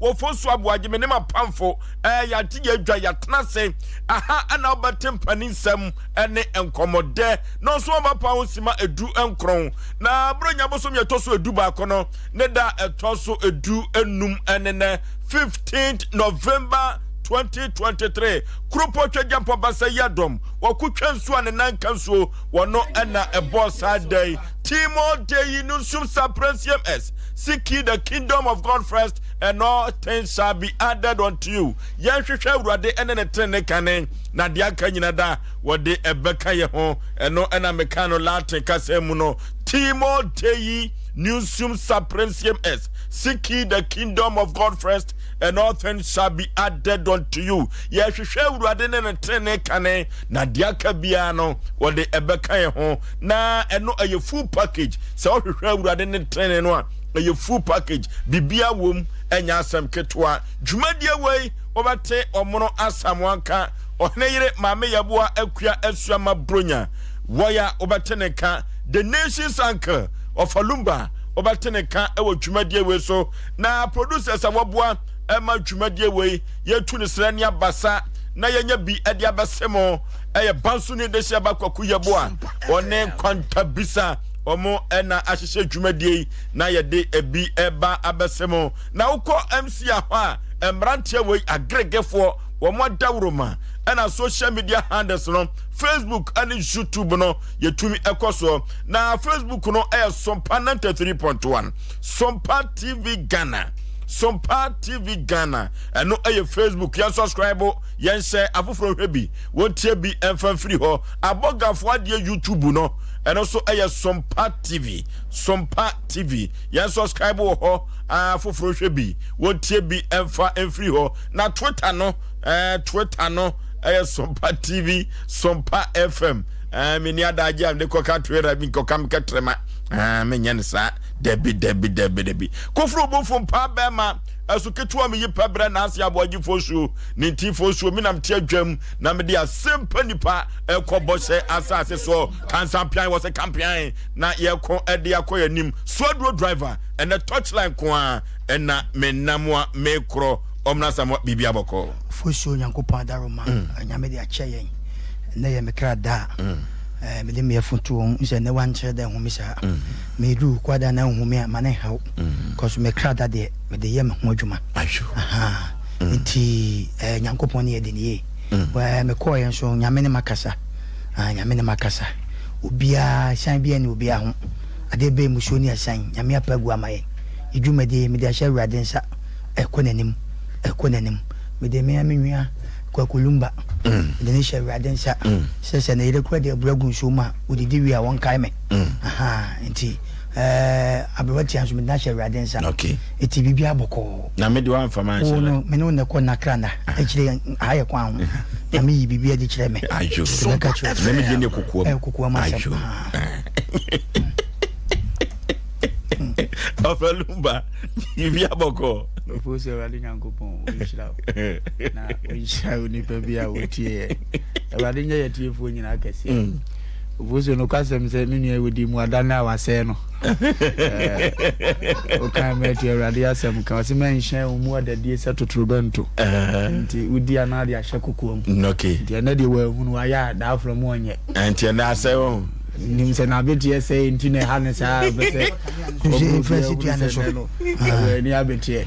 Wɔfo nso aboagye me ne m'apamfo. Ɛɛ, yɛagye yɛn adwa, yɛatena ase. Aha na wobɛte mpaninsɛm ne nkɔmmɔdɛ. Na ɔso aba pa ho sima 19. Na Buronya bosom yɛ ɛtɔ so 11 no, ne da a ɛtɔ so 15 ne nɛ, 15th November 2023. Kuropɔ Twagyampɔ Basa Yiadom, wɔko twa nsuo a ne nan ka nsuo, wɔno na ɛbɔɔ saa da yi. Timor Dei Nunsium Sapientiam Est, Seek ye the kingdom of God first, and all things shall be added unto you. Yɛnhwehwɛ Awurade ne ne tenene kane, na deɛ aka nyina da wɔde ɛbɛka yɛ ho. Ɛno ɛna meka no Latin kasa mu no. Timor Dei Nunsium Sapientiam Est, Seek ye the kingdom of God first, and all things shall be added unto you. Yɛhwehwɛ Awurade ne ne tenene kane, na deɛ aka biara no wɔde ɛbɛka yɛ ho. Na ɛno ɛyɛ full package. Sɛ wohwehwɛ Awurade ne tenene no a, ɛyɛ full package, bibia wom, ɛnyɛ asɛm ketewa. Dwumadie wei wobɛte Ɔmono Asamoah nka, Ɔhene yere Maame Yɛboa Akua Asuama Bronya wɔya, wobɛte ne nka, The Nation's Uncle Ɔfa Lumba, wobɛte ne nka ɛwɔ dwumadie wei so. Na producers a wɔboa ɛma dwumadie wei yɛtu ne serɛ ne abasa na yɛnya bi ɛde abɛse mo ɛyɛ Banso ne Dehyɛ Ba Kwaku Yɛboa, ɔne Kwantabisa, ɔmo ɛna ahyehyɛ dwumadie yi na yɛde ebi ɛba abɛsɛ mo. Na wokɔ MC ahɔ a, mmeranteɛ wei agregefoɔ wɔn adaworoma ɛna social media handles no, Facebook ɛne YouTube no, yɛtumi ɛkɔ soɔ. Na Facebook no ɛyɛ Sompa 93.1, Sompa TV Ghana, Sompa TV Ghana. Ɛno ɛyɛ Facebook. Yɛn subscribe, yɛn hyɛ afoforɔ hwɛ bi, wɔntie bi ɛmfa mfiri hɔ. Abɔgafoɔ adeɛ YouTube no, ɛno nso ɛyɛ Sompa TV, Sompa TV. Yɛn subscribe wɔ hɔ, afoforɔ hwɛ bi, wɔntie bi ɛmfa mfiri hɔ. Na Twitter no, Twitter no ɛyɛ Sompa TV, Sompa FM. Meni adagye a mede kɔka Twitter bi nkɔka mekɛtrɛma, menyɛ no saa. Dabi, dabi, dabi, dabi. Koforo bofo mpa bɛrima ɛso ketewa meyi pɛ brɛ n'ase aboagyefoɔ suo ne ntifoɔ suo. Menam te adwam na mede asɛm pa nipa ɛkɔ bɔhyɛ asase soɔ. Kansampian wɔ sɛ kampian na yɛkɔ ɛde akɔ yɛn anim. Soaduro driver ɛnɛ touchline ko a ɛna menam a mekorɔ ɔmena samoa biribi abɔkɔ. Fosuo Nyankopɔn adaroma, Nyame de akyɛ yɛn. Ɛnɛ yɛ me kra da a mede me yafunu to wɔn sɛ ɛnɛ wankyerɛ dɛ nhome saa. Meduru kwada na nhome a ma ne nhaw, cause me kra da deɛ mede yɛ me ho adwuma. Nti Nyankopɔn ne yɛde ne yie. Mekɔɔ yɛn so, Nyame ne makasa. Nyame ne makasa. Obiara san biara ne obiara ho adeɛ bɛyɛ musuo ne ɛsan Nyame apa agu ama yɛn. Dwumadie mede ahyɛ Awurade nsa, ɛkɔ n'anim, ɛkɔ n'anim. Mede me me nua Kwaku Lumba mede ne hyɛ Awurade nsa sɛ ne yere kura de abura gu nsuo mu a odidi wie a wɔnkae me. Nti aberewa tia nso mede no ahyɛ Awurade nsa. Nti biribi abɔkɔɔ. Na me de wamfa ma nhyɛ no. Me ne wo na ɛkɔ nakra na akyire ha yɛ kwan ho. Na me yi biribi adi kyerɛ me. Ayo. Bɛka kyerɛ. Na me deɛ ne kokoam. Kokoam asɛm. Ɔfɛ Lumba, biribi abɔkɔ. Ɛfo sɛ Awurade Nyankopɔn ɔnhyira wo na ɔnhyira wo nipa bi a wɔtie yɛ. Awurade nyɛ yɛ tiefoɔ nyinaa kɛseɛ. Ɛfo sɛ nokwasɛm sɛ me nua wɔdi mu ada no a wasɛe no. Wokan mɛto Awurade asɛm ka ɔse mɛnhyɛn wo mu adadie sɛ totorobɛnto. Nti wodi anaa de ahyɛ kokoa mu. Nti ɛnɛ deɛ wɔahunu wayɛ a daaforɔ mu ɔnyɛ. Nti ɛnɛ asɛe wɔn. Nim sɛ n'abeteɛ sɛe nti na ɛha ne saa pɛ sɛ ɔbɛni abeteɛ.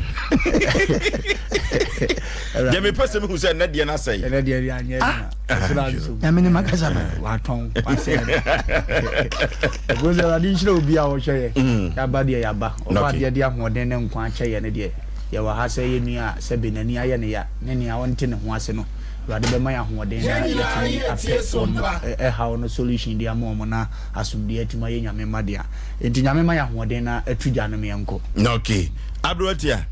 Deɛ mepɛ sɛ mehu sɛ ɛnɛ deɛ no asɛe. Ɛnɛ deɛ deɛ anyɛ adwuma. Ɛsoro ansom. Nyame ne makasa no. Watɔn wasɛe no. Ɛfo sɛ Awurade nhyira obi a ɔhwɛ yɛ. Yɛaba deɛ yɛaba. Ɔbɔ adeɛ de ahoɔden ne nkwa akyɛ yɛ ne deɛ. Yɛwɔ ha sɛ yɛ nua a sɛbe n'ani ayɛ ne ya ne nea ɔnte ne ho ase no. Awurade bɛma yɛn ahoɔden na yɛatumi apɛ wɔn ɛhaw no solution de ama wɔn na asomdwoeɛ atumi ayɛ Nyame mma dea. Enti Nyame ma yɛn ahoɔden na atu gya no yɛnkɔ. Ok. Aberewatia.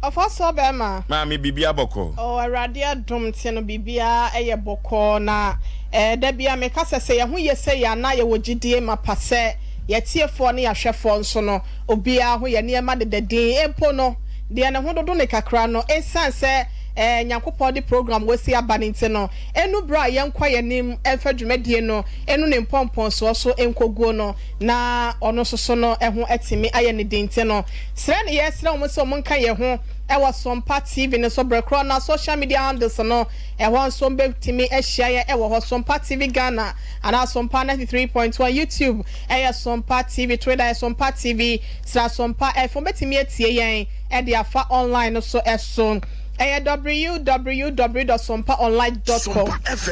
Ɔfɔsɔ bɛɛma. Maame, biribiara bɔkɔɔ? Oh, Awurade adom nti no biribiara yɛ bɔkɔɔ. Na eh, da biara meka sɛ, sɛ yɛn ho ye sɛ yɛn a, na yɛwɔ gyidie mapa sɛ yɛn atiefoɔ ne yɛn ahwɛfoɔ nso no, obiara ho yɛ nneɛma deda dinn. Mpo no, deɛ ne ho dodo no kakra no, esiane sɛ eh, Nyankopɔn de program wei aba no nti no, enu berɛ a yɛnkɔ yɛn anim mfa dwumadie no enu ne mpɔmpɔnsoɔ so nkɔguo no, na ɔno nso so no ɛho atumi ayɛ ne den nti no, srɛ ne yɛsrɛ wɔn sɛ wɔn nka yɛn ho. wɔ Sompa TV no so berɛ korɔ na social media handles no ɛhɔ nso mobɛtumi ahyia yɛn wɔ hɔ Sompa TV Ghana anaa Sompa 93.1 YouTube ɛyɛ Sompa TV Twitter yɛ Sompa TV sra Sompa FM wobɛtumi atie yɛn de afa online no so so ɛyɛ www dot sompaonline dot com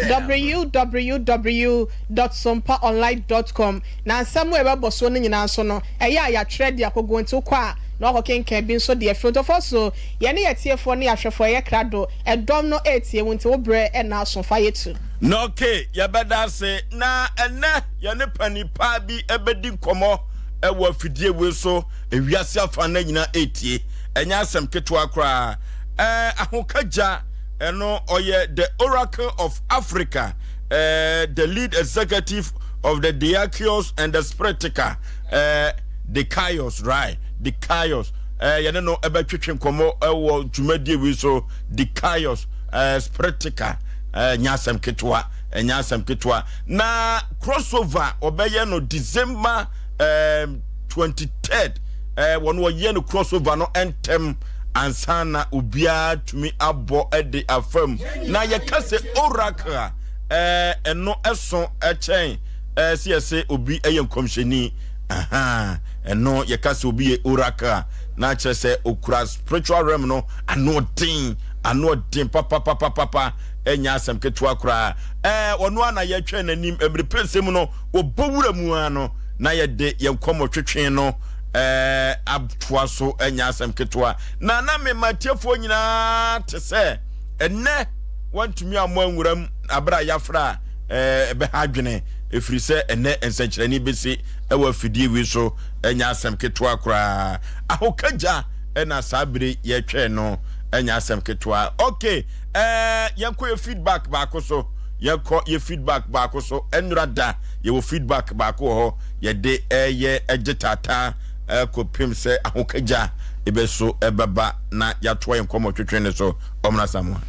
www dot sompaonline dot com na nsɛm a ɛbɛbɔ soɔ no nyinaa nso no ɛyɛ a yɛatwerɛ de akɔgu nti wokɔ a na wakɔkenkan bi nso de afiri ntɔfoɔ so yɛne yɛtiefoɔ ne yɛahwɛfoɔ ɛyɛ krado ɛdɔm no ɛretie wo nti wo berɛ ɛna aso fa yɛtu. Na ok yɛbɛda ase na ɛnɛ yɛne panin paa bi ɛbɛdi nkɔmmɔ ɛwɔ afidie wei so ewiase afa na nyinaa ɛretie ɛnyɛ asɛm ketewa koraa ɛɛ ahokagya ɛno ɔyɛ the oracle of Africa ɛɛ the lead executive of the Diakios and the Spiritica ɛɛ Dikaios right Dikaios ɛɛ yɛne no ɛbɛtwetwe nkɔmmɔ ɛwɔ dwumadie wei so Dikaios ɛɛ Spiritica ɛɛ nyɛ asɛm ketewa ɛnyɛ asɛm ketewa na crossover ɔbɛyɛ no December ɛɛ 23rd ɛɛ wɔn wɔyɛ no crossover no ntɛm ansa na obiara tumi abɔ ɛde afam na yɛka sɛ oracle a ɛɛ ɛno ɛso ɛkyɛn ɛɛ si yɛsɛ obi ɛyɛ nkɔmhyɛni ahan ɛno yɛka sɛ obi yɛ oracle a na kyerɛ sɛ okura spiritual realm no ano den ano den papapapapa ɛnyɛ asɛm ketewa koraa ɛɛ ɔno a na yɛtwɛn n'anim mmiri pɛsɛ mu no wɔbɔ wura mu ara no na yɛde yɛn nkɔmɔ twetwe no ɛɛ atoa so ɛnyɛ asɛm ketewa na na mema tiefoɔ nyinaa te sɛ ɛnɛ wɔntumi ammɔ nwuram abere a yɛafra a ɛɛ ɛbɛha adwene ɛfiri sɛ ɛnɛ nsɛnkyerɛnne bɛsi ɛwɔ afidie wei so ɛnyɛ asɛm ketewa koraa ahokagya ɛna saa bere yɛtwɛn no ɛnyɛ asɛm ketewa okay ɛɛ yɛnkɔ yɛ feedback baako so yɛnkɔ yɛ feedback baako so ɛnura da yɛwɔ feedback baako wɔ hɔ yɛde ɛyɛ ɛgye taataa ɛkɔpem sɛ ahokagya ɛbɛso ɛbɛba na yɛatoa yɛn nkɔmmɔ twetwe ne so ɔmena samoa.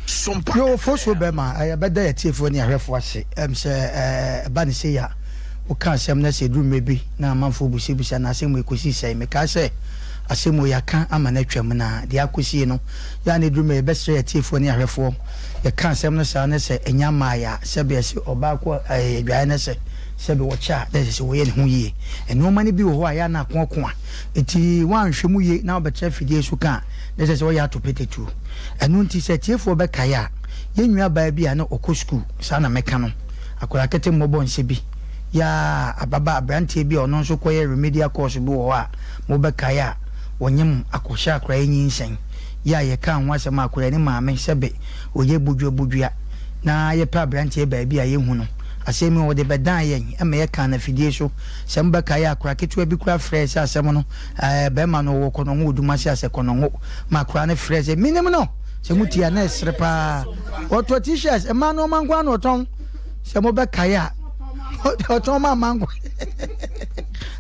Yo fosuo bɛma yɛbɛda yɛ tiefoɔ ne ahwɛfoɔ ase ɛm sɛ ɛba ne sei a woka asɛm na sɛ ɛduru mmerɛ bi na amanfoɔ busabusa na asɛm wei kɔsi sɛn mekae sɛ asɛm wei yɛaka ama no atwam na deɛ akɔsie no yɛ a na ɛduru mmerɛ yɛbɛsrɛ yɛ tiefoɔ ne ahwɛfoɔ yɛka asɛm no saa na sɛ ɛnya mmaeɛ a sɛbe ɛse ɔbaa kɔ adwaeɛ na sɛ sɛbe wɔkyɛ a na ɛsɛ sɛ wɔyɛ ne ho yie nnoɔma no bi wɔ hɔ a yɛ a na akoako a nti woanhwɛ mu yie na wobɛtra afidie so ka a na ɛsɛ sɛ wɔyɛ ato pete tuo. Ɛno nti sɛ atiefoɔ bɛkae a, yɛn nuabaa bi a na ɔkɔ sukuu, saa na mɛka no, akwadaa kete mmɔbɔ nsɛ bi, yɛ a ababa aberanteɛ bi a ɔno nso kɔyɛ remedial course bi wɔ hɔ a mobɛkae a, wɔnyem akɔhyɛ akwadaa yi nyinsɛn, yɛ a yɛkaa ho asɛm a akwadaa yi ne maame sɛbe ɔyɛ bodua bodua na yɛpɛ aberanteɛ baabi a yɛhu no. Asɛm yi wɔde bɛdan yɛn ma yɛkaa no afidie so. Sɛ mobɛkae a, akwadaa ketewa bi koraa frɛɛ sɛ asɛm no Ɛɛ, bɛrima no ɔwɔ kɔnɔngo wɔ dum ase asɛ kɔnɔngo. Ma akwadaa no frɛ sɛ, menim no! Sɛ mo tie a, na ɛsere paa. Ɔtɔ t-shirts, mmaa nneɛma nko ara na ɔtɔn. Sɛ mobɛkae a, ɔtɔn ma mmaa nko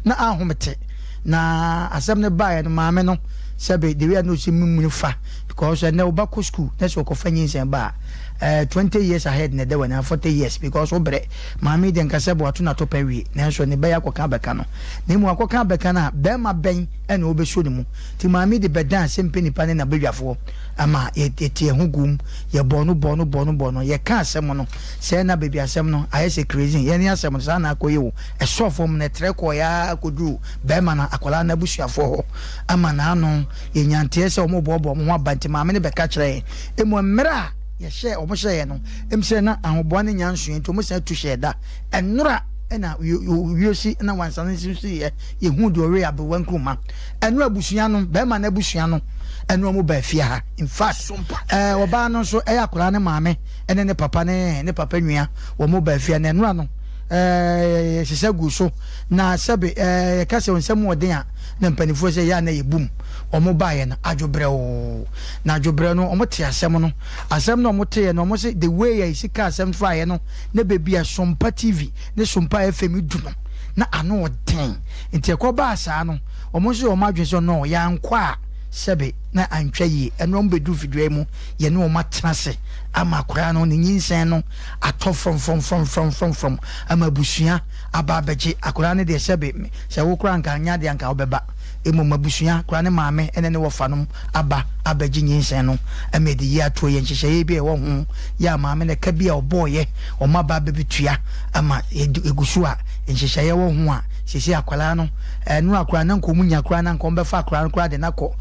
na ahomete. Na asɛm no baeɛ no, maame no, sɛbe, the way a na ɔsi mumuni fa, because ɛnɛ wo ba kɔ school na sɛ ɔkɔfa nyinsɛn ba a, eh, 20 years ahead na ɛda w'ani, 40 years, because wobrɛ. Maame yi deɛ nka sɛbe wato n'atɔpɛ awie, nanso ne bɛyɛ akɔka abɛka no. Na mmom akɔka abɛka no a, barima bɛn na ɔbɛsɔ ne mu? Nti maame yi de bɛdan sɛ mpɛ nipa ne n'abadwafoɔ ama yɛte yɛn ho guom, yɛbɔɔ no bɔɔ no bɔɔ no bɔɔ no, yɛka asɛm no sɛɛ na baabi asɛm no ayɛ sɛ kerosene, yɛne asɛm no saa na akɔyɛ o, ɛsɔɔ fam na ɛtrɛ kɔeɛ ara kɔduruu barima no, akwadaa no abusuafoɔ hɔ ama n'ano, yɛnya nteɛ sɛ wɔrebɔɔbɔɔ wɔn ho aba nti maame no bɛka kyerɛɛ yɛn. Mmom mmerɛ a yɛhyɛɛ wɔn hyɛeɛ no, ɛm sɛ na ahoboa no nnya nsoeɛ nti wɔsan tu hyɛɛ da. Ɛnora na wiosi na wansane nso siiɛ, yɛhuu deɛ ɔwee aberewa nkruma. Ɛno abusua no, bɛrima no abusua no, ɛno ɔmo baa fie ha. In fact, ɛɛ ɔbaa no nso ɛyɛ akwadaa no maame ɛne ne papa ne ne papa nua, wɔn baa fie ha. Na ɛnora no, ɛɛ yɛhyehyɛ guu so. Na sɛbe ɛɛ yɛka sɛ nsɛm mu ɔden a, na mpanimfoɔ sɛ yɛ a na yɛbum. Wɔn baeɛ no, adwobrɛoo. Na adwobrɛw no, wɔn te asɛm no. Asɛm no a wɔn teeɛ no, wɔn se the way a yɛsi kaa asɛm faeɛ no, na baabi a Sompa TV ne Sompa FM du no, na ano ɔden. Nti ɛkɔbaa saa no, wɔn nso yɛɛ wɔn adwene sɛ no, yɛankɔ a, sɛbe na antwa yie. Ɛno wɔn bɛduru fidua yi mu, yɛne wɔn atena ase ama akwadaa no, ne nyinsɛn no atɔ frɔmfrɔmfrɔmfrɔmfrɔm ama abusua aba abɛgye akwadaa no deɛ sɛbe, sɛ wo koraa anka anyɛ adeɛ anka wobɛba. Mmom abusua koraa ne maame ne ne wɔfanom aba abɛgye nyinsɛn no ma ɛde yie atoɔ. Yɛ nhyehyɛeɛ bi a ɛwɔ ho yɛ a maame no ɛka bi a ɔbɔeɛ wɔn aba abɛbɛtua ama ɛgu so a nhyehyɛeɛ wɔ ho a seesei akwadaa no nnora koraa na nka wɔn nya koraa na nka wɔn bɛfa akwadaa no koraa de no akɔ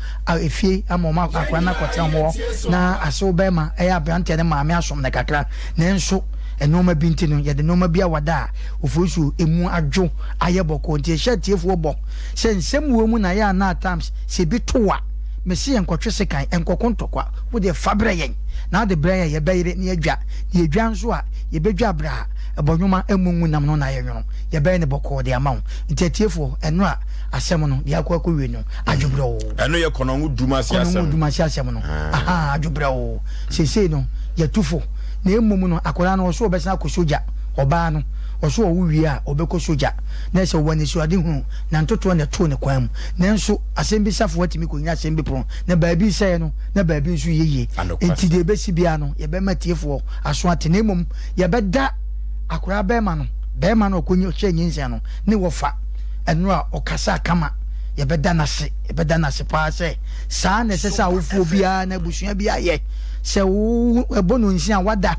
efie ama wɔn akwadaa no akɔtena wɔn hɔ na asew bɛrima ɛyɛ aberanteɛ no maame asom no kakra. Nanso nnoɔma bi nti no yɛde nnoɔma bi awada a oforisuo emu adwo ayɛ bɔkɔɔ nti yɛhyɛ atiefoɔ bɔ sɛ nsɛm wɔ mu na yɛ a na at times sɛ ebi to wo a mese yɛn nkɔtwe sekan nkɔko ntɔkwa wo deɛ fa brɛ yɛn na wode brɛ yɛn yɛbɛyere na yɛadwa na yɛdwa nso a yɛbɛdwa berɛ a ɛbɔnwoma mmu ngu nam no na ayɛ nwono yɛbɛyɛ no bɔkɔɔ de ama wo nti atiefoɔ ɛno a asɛm no deɛ akɔ akɔwie no adwo brɛoo. Ɛno yɛ kɔnɔngo dum ase asɛm. Kɔnɔngo dum ase asɛm no ahaa adwo brɛoo seesei no yɛtu fo na mmom no akwadaa no ɔso ɔbɛsan akɔ sogya ɔbaa no ɔso ɔwo wie a ɔbɛkɔ sogya na ɛsɛ ɔwɔ anisoadehunu na ntotoɔ na ɛtoo ne kwan mu. Nanso asɛm bi safoa tumi kɔnyina asɛm bi pono, na baabi resɛeɛ no, na baabi nso reyɛ yie. Enti deɛ ɛbɛsi biara no, yɛbɛma atiefoɔ aso ate, na mmom yɛbɛda akoraa barima no, barima no a ɔkɔhyɛɛ nyinsɛn no, ne wɔfa, ɛno a ɔkasaa kama, yɛbɛda no ase, yɛbɛda no ase paa sɛ saa na ɛsɛ sɛ awofoɔ biara na abusua biara yɛ. Sɛ wo ɛbɔ no nsia a, wada.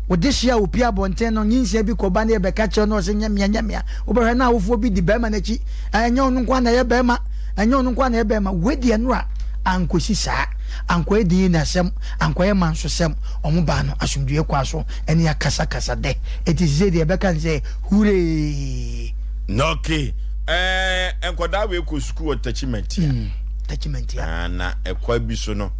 Wo dehyeɛ a ɔpue abɔnten no, nyinsɛn bi kɔba na yɛbɛka kyerɛ no, ɔse nyɛ mea, nyɛ mea. Wobɛhwɛ na awofoɔ bi di barima no akyi, Ɛnyɛ ɔno nko ara na ɛyɛ barima, ɛnyɛ ɔno nko ara na ɛyɛ barima. Wei deɛ nnora ankɔsi saa, ankɔyɛ DNA asɛm, ankɔyɛ mansosɛm, wɔn baa no asomdwoeɛ kwan so ne akasakasa dɛ. Enti sesei deɛ yɛbɛka ne sɛ huree! Okay, ɛɛ nkwadaa wei kɔ sukuu wɔ Tachimantia. Mm, Tachimantia. Ah, na ɛkwa bi so no,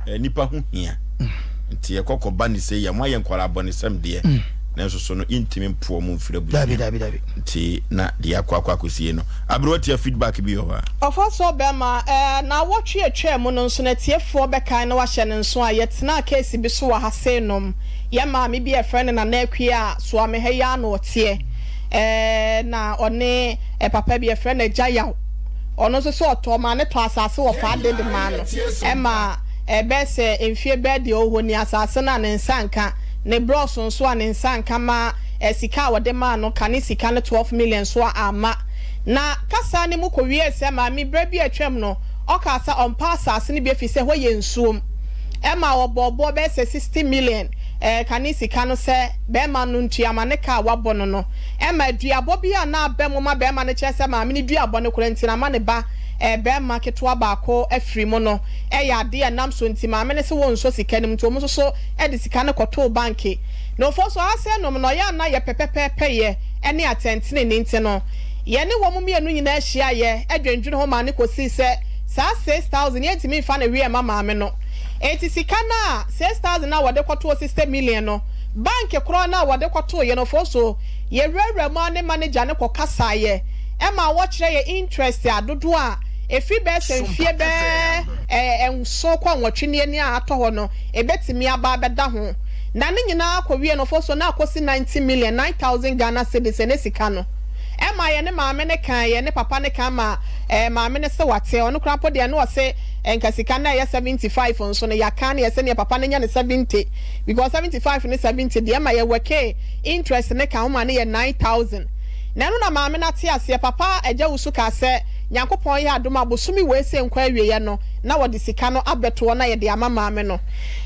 eh, nipa ho hia. Mm. Nti ɛkɔ kɔba ne sɛ yɛ mo ayɛ nkwadaa abɔnesɛm deɛ. Mm. Nanso so no yɛntumi mpoa mu mfiri abusua. Dabi, dabi, dabi. Nti na deɛ akɔ akɔ akɔsie no. Aberewa tia feedback bi wɔ hɔ a. Ɔfasuo bɛma, eh, naawɔtwe a ɛtwaa mu no nso no atiefoɔ bɛkae na wɔahyɛ no nso a yɛtenaa case bi so wɔ ha sei nom. Yɛn maame bi a yɛfrɛ no Nana Akua a Soame ha yi ara na ɔteɛ, eh, na ɔne eh, papa bi yɛfrɛ no Agya Yaw. Ɔno nso sɛ ɔtɔ, ɔmaa no tɔ asase wɔ Faade de maa no. Ɛma eh, bɛyɛ sɛ mfie bɛyɛ deɛ ɔwɔ hɔ ni, asase no a ne nsa nka. Ne brɔso nso a ne nsa anka ma sika a wɔde maa no kane sika no 12 million nso a amma. Na kasa no mu kɔwiee sɛ maame berɛ bi a atwam no ɔkaa sɛ ɔmpɛ asaase no bi ɛfiri sɛ ɛhɔ yɛ nsuom. Ɛmaa wɔbɔɔ boɔ bɛyɛ sɛ 60 million kane sika no sɛ barima no ntua ma ne ka a wabɔ no no. Ɛma duabɔ bi a na aba mu ma barima no kyerɛ sɛ maame no duabɔ no koraa nti na ama ne ba barima ketewa baako afiri mu no yɛ adeɛ a ɛnam so nti maame no se wɔnsɔ sika no mu nti wɔn nso so de sika no kɔtoo banke. Na Ofosu Ahasɛ nom no, ɔyɛ a na yɛpɛ pɛpɛɛpɛyɛ ne atɛntenenee nti no, yɛne wɔn mmienu nyinaa hyiaeɛ dwendwene ho maa no kɔsii sɛ saa 6,000 yɛntumi mfa no weɛ mma maame no. Enti sika no a 6,000 no a wɔde kɔtoo 60 million no, banke korɔ no a wɔde kɔtoeɛ no, Ofosu, yɛwurawuraa mu ara ne manager no kɔkasaeɛ maa wɔkyerɛɛ yɛn interest a dodoɔ a ɛfiri bɛyɛ sɛ mfeɛ bɛyɛ nson kɔ nwɔtwe nie ne a atɔ hɔ no, Ebetumi aba abɛda ho. Na ne nyinaa akɔwie no, fo so na akɔsi 90 million, 9,000 Ghana cedis, ɛnɛ sika no. Ɛma yɛne maame no kae, yɛne papa no kae ma ɛɛ maame no se wate. Ɔno koraa mpo deɛ na ɔse nka sika no a ɛyɛ 75 nso no yɛaka no yɛ sɛdeɛ papa no nya no 70 because 75 ne 70 deɛ ɛma yɛ workee interest no ka ho ma no yɛ 9,000. Na ɛno na maame no ate aseɛ. Papa Agya Wusu kaa sɛ Nyankopɔn yɛ adom a bosome wei sei nkɔ awieɛ no, na wɔde sika no abɛtoɔ na yɛde ama maame no.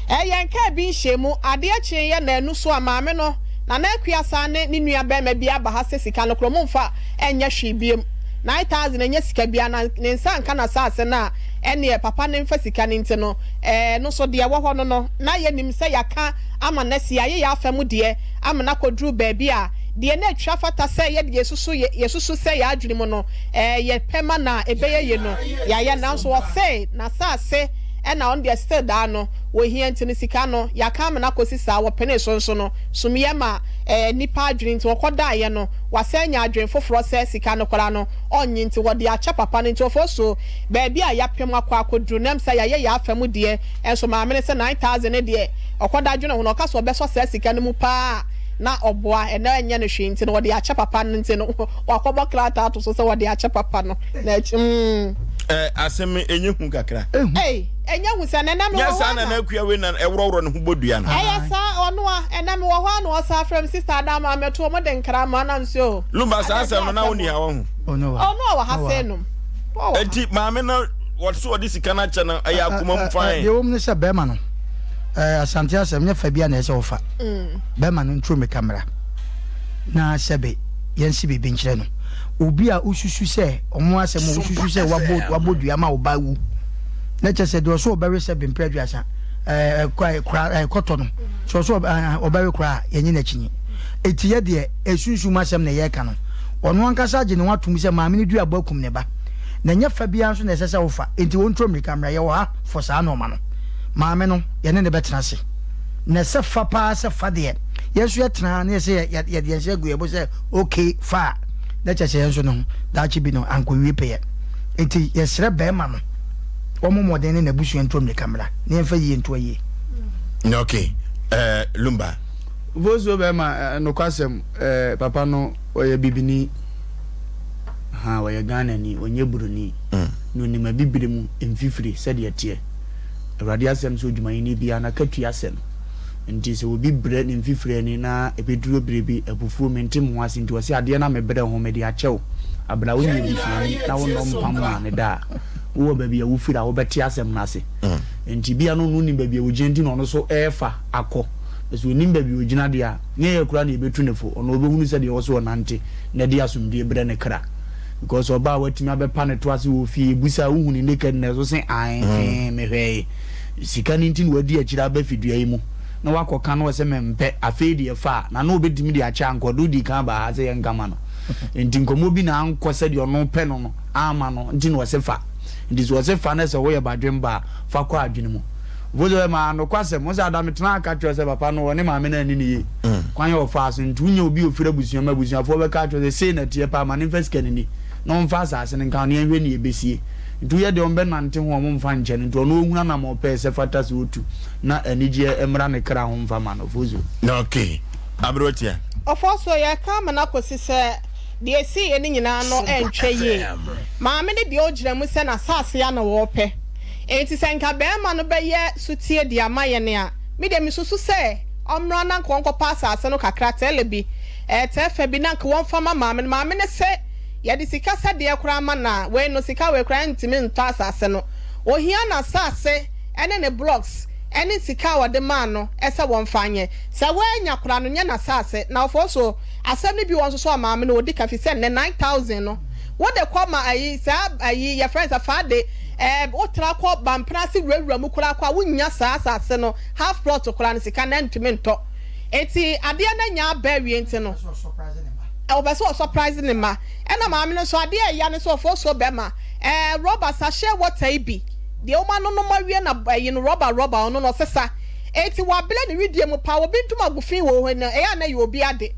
Ɛyɛ nkaa bi nhyiamu, adeɛ kyeeɛ naanu so a maame no, Nana Akua san ne ne nua barima bi aba ha sɛ sika no korɔ momfa nyɛ hwee biom. 9000 ɛnyɛ sika biara na ne nsa anka n'asaase no a ɛneɛ papa no mfa sika no nti no ɛno nso deɛ ɛwɔ hɔ no no na yɛnim sɛ yɛaka ama no asi yɛayɛ yɛn afa mu deɛ ama no akɔduru baabi a deɛ na ɛtwa fata sɛ yɛde yɛsusu yɛsusu sɛ yɛn adwene mu no yɛpɛ ma no a ɛbɛyɛ yie no Yayɛ nanso ɔsee nasaase ɛna ɔno deɛ still daa no wɔhia nti no sika no yaka amena kɔsi saa wɔpenee so nso no sumyɛ ma ɛɛ nipa adwene nti ɔkɔ daeɛ no wasan anya adwene foforɔ sɛ sika no koraa no ɔnnye nti wɔde akyɛ papa no nti ɔfɔ so baabi a yapem akɔ akɔduru nam sɛ yayɛ yɛ afa mu deɛ nso maame no sɛ 9000 no deɛ ɔkɔ da dwene ho no ɔka sɛ ɔbɛsɔ saa sika no mu paa na ɔboa ɛnɛ ɛnyɛ no hwee nti no wɔde akyɛ papa no nti no wakɔbɔ krataa ato so sɛ wɔde akyɛ papa no. Na akyi mm. Ɛ asɛm yi ɛnyɛ hu kakra. Ei ɛnyɛ hu sɛ nɛnɛ mewɔ Nyɛ hɔ saa a na na. na akua wei na ɛworɔworɔ ne ho bɔ dua no. Ɛyɛ saa ɔno a ɛnɛ mewɔ hɔ a na ɔsan frɛ me sister Ada ma mɛto ɔmo de nkra ma na mese oh. Lumba saa Ada asɛm no ɛdeɛ na asɛm wonni o. ha wahu. Ɔno wɔ ha. Ɔno a wɔ ha Ɔwɔ sei ha. nom. Enti maame no wɔso ɔde sika no akyɛ no ɛyɛ akoma mu fann. Deɛ ɛwɔ mu ne sɛ bɛrima no Asante asɛm nyɛ fa biara na ɛsɛ sɛ ɔfa. Bɛrima no nturo mmirika mmra na sɛbe yɛnse biribi nkyerɛ no. Obi a wosusu sɛ ɔmo asɛm wosusu sɛ wabɔ wabɔ dua ma wo ba awu na kyerɛ sɛ deɛ ɔso ɔbɛwe sɛbe mpere aduasa ɛɛ kora kɔtɔ no sɛ ɔso ɔbɛwe kora a yɛnye n'akyinye. Eti yɛ deɛ esunsum asɛm na yɛreka no. Ɔno ankasa agye ne ho atom sɛ maame no duabɔ akum ne ba. Na ɛnyɛ fa biara nso na ɛsɛ sɛ wofa, enti ɔnturo mmirika mmra. Yɛwɔ ha for saa nnoɔma no. Maame no, yɛne no bɛtena ase. Na ɛsɛ fa paa sɛ fa deɛ, yɛn nso yɛtena ha na yɛsɛ yɛde yɛn nsa agu yɛn bo sɛ okay, fa a, na kyerɛ sɛ yɛn nso no, daakye bi no, ankɔwie pɛyɛ. Enti yɛsrɛ barima no, ɔmmɔ mmɔden ne n'abusua nturo mmirika mmra, na yɛmfa yie nto ayie. Okay, eh, Lumba. Vosuo bɛrima, eh, nokwasɛm, eh, papa no, ɔyɛ bibini. Ahaa, ɔyɛ Ghanani, ɔnyɛ buroni. Na ɔnim abibire mu mfifire sɛdeɛ ɛteɛ. Awurade asɛm sɛ odwumayɛni biara n'akatua sɛ no. Nti sɛ obi brɛ ne mfifire ani na ɛbɛduru berɛ bi, abufuo, mente me ho ase nti ɔse adeɛ no a mebrɛ ho mede akyɛ wo. Aberɛ a wonyɛ abusuani na wonnɔ mpam maa me da a, wowɔ baabi a wofiri a wobɛte asɛm no ase. Nti bia na ɔno nim baabi a ɔgyina nti na ɔno nso ɛrefa akɔ. Na sɛ ɔnim baabi a ɔgyina deɛ a, nyɛ yɛ koraa na yɛbɛtu no fo, ɔno ɔbɛhunu sɛdeɛ ɛwɔ sɛ ɔnante na ɛde asomdwoeɛ brɛ ne kra. Because ɔbaa a watumi abɛpa ne to ase wɔ fie, yɛbusa a, wohu ne nakedness, wo se ae, fee, mehwɛe. Sika no nti na wadi akyire aba fidua yi mu, na wakɔka no ɔse mempɛ, afei deɛ fa a, na na ɔbɛtumi de akyɛ anka ɔde wodii kan baa ha sɛ yɛnka ma no. Nti nkɔmmɔ bi na ankɔ sɛdeɛ ɔno pɛ no no amma no, nti na ɔse fa. Nti sɛ ɔse fa na sɛ woyɛ badwemba a, fa kɔ adwene mu. Mose maa nokwasɛm. Mose ada metenaa ha ka kyerɛɛ sɛ papa no ɔne maame no anni no yie. Kwan a ɔfaa so nti wonya obi a ɔfiri abusua mu a abusuafoɔ bɛka akyerɛ wo sɛ sei na ɛteɛ paa ma no mfa sika no nni na ɔmfa asase no nka ho na yɛnhwɛ nea ɛbɛsie. Nti woyɛ deɛ ɔmbɛnante ho a ɔmfa nkyɛ no nti ɔno ɔhunu anamɔn pɛɛ sɛ fata sɛ ɔtu na anigyeɛ mmra ne kra ho mfa ma no. Fozo. Okay. Aberewa tia. Ɔfɔɔsoɔ, yɛreka ama no akɔsi sɛ deɛ ɛsiiɛ no nyinaa no ɛntwa yie. Maame no deɛ ɔgyina mu sɛ n'asase ara na ɔrepɛ. Enti sɛ nka barima no bɛyɛ sotie de ama yɛn a, me deɛ mesusu sɛ ɔmmra na nka ɔnkɔpɛ asase no kakra, tɛlɛ bi, ɛɛ tɛfɛ bi na nka wɔmfa ma maame no. Maame no se yɛde sika sɛdeɛ koraa ma no a, wei no sika wei koraa ɛntumi ntɔ asase no. Ɔhia n'asase ne ne blocks ne sika a wɔde maa no sɛ wɔmfa nyɛ. Sɛ wannya koraa no, nyɛ n'asase. Na ɔfɔɔ so asɛm no bi wɔ hɔ nso so a maame no ɔdi ka firi sɛ nnɛ 9000 no wode kɔ ma ayi saa ayi yɛfrɛ no sɛ faade Ɛɛ wotra kɔ Bampena ase wurawura mu koraa kɔ a wonnya saa asase no half plot koraa no sika no ɛntumi ntɔ. Enti adeɛ no anya aba awie nti no ɔpɛ sɛ ɔsɔprise ne mma. Ɛna maame no nso adeɛ a ɛya ne sɛ ɔfɔɔsuo bɛma ɛɛ rɔba sachet water yi bi deɛ wɔn anonom awie na ɛyi no rɔba rɔba ɔno no ɔsesa. Enti wabrɛ ne wedeɛ mu paa obi ntom agu fi wɔ hɔ no ɛyɛ a na ɛyɛ obi ade.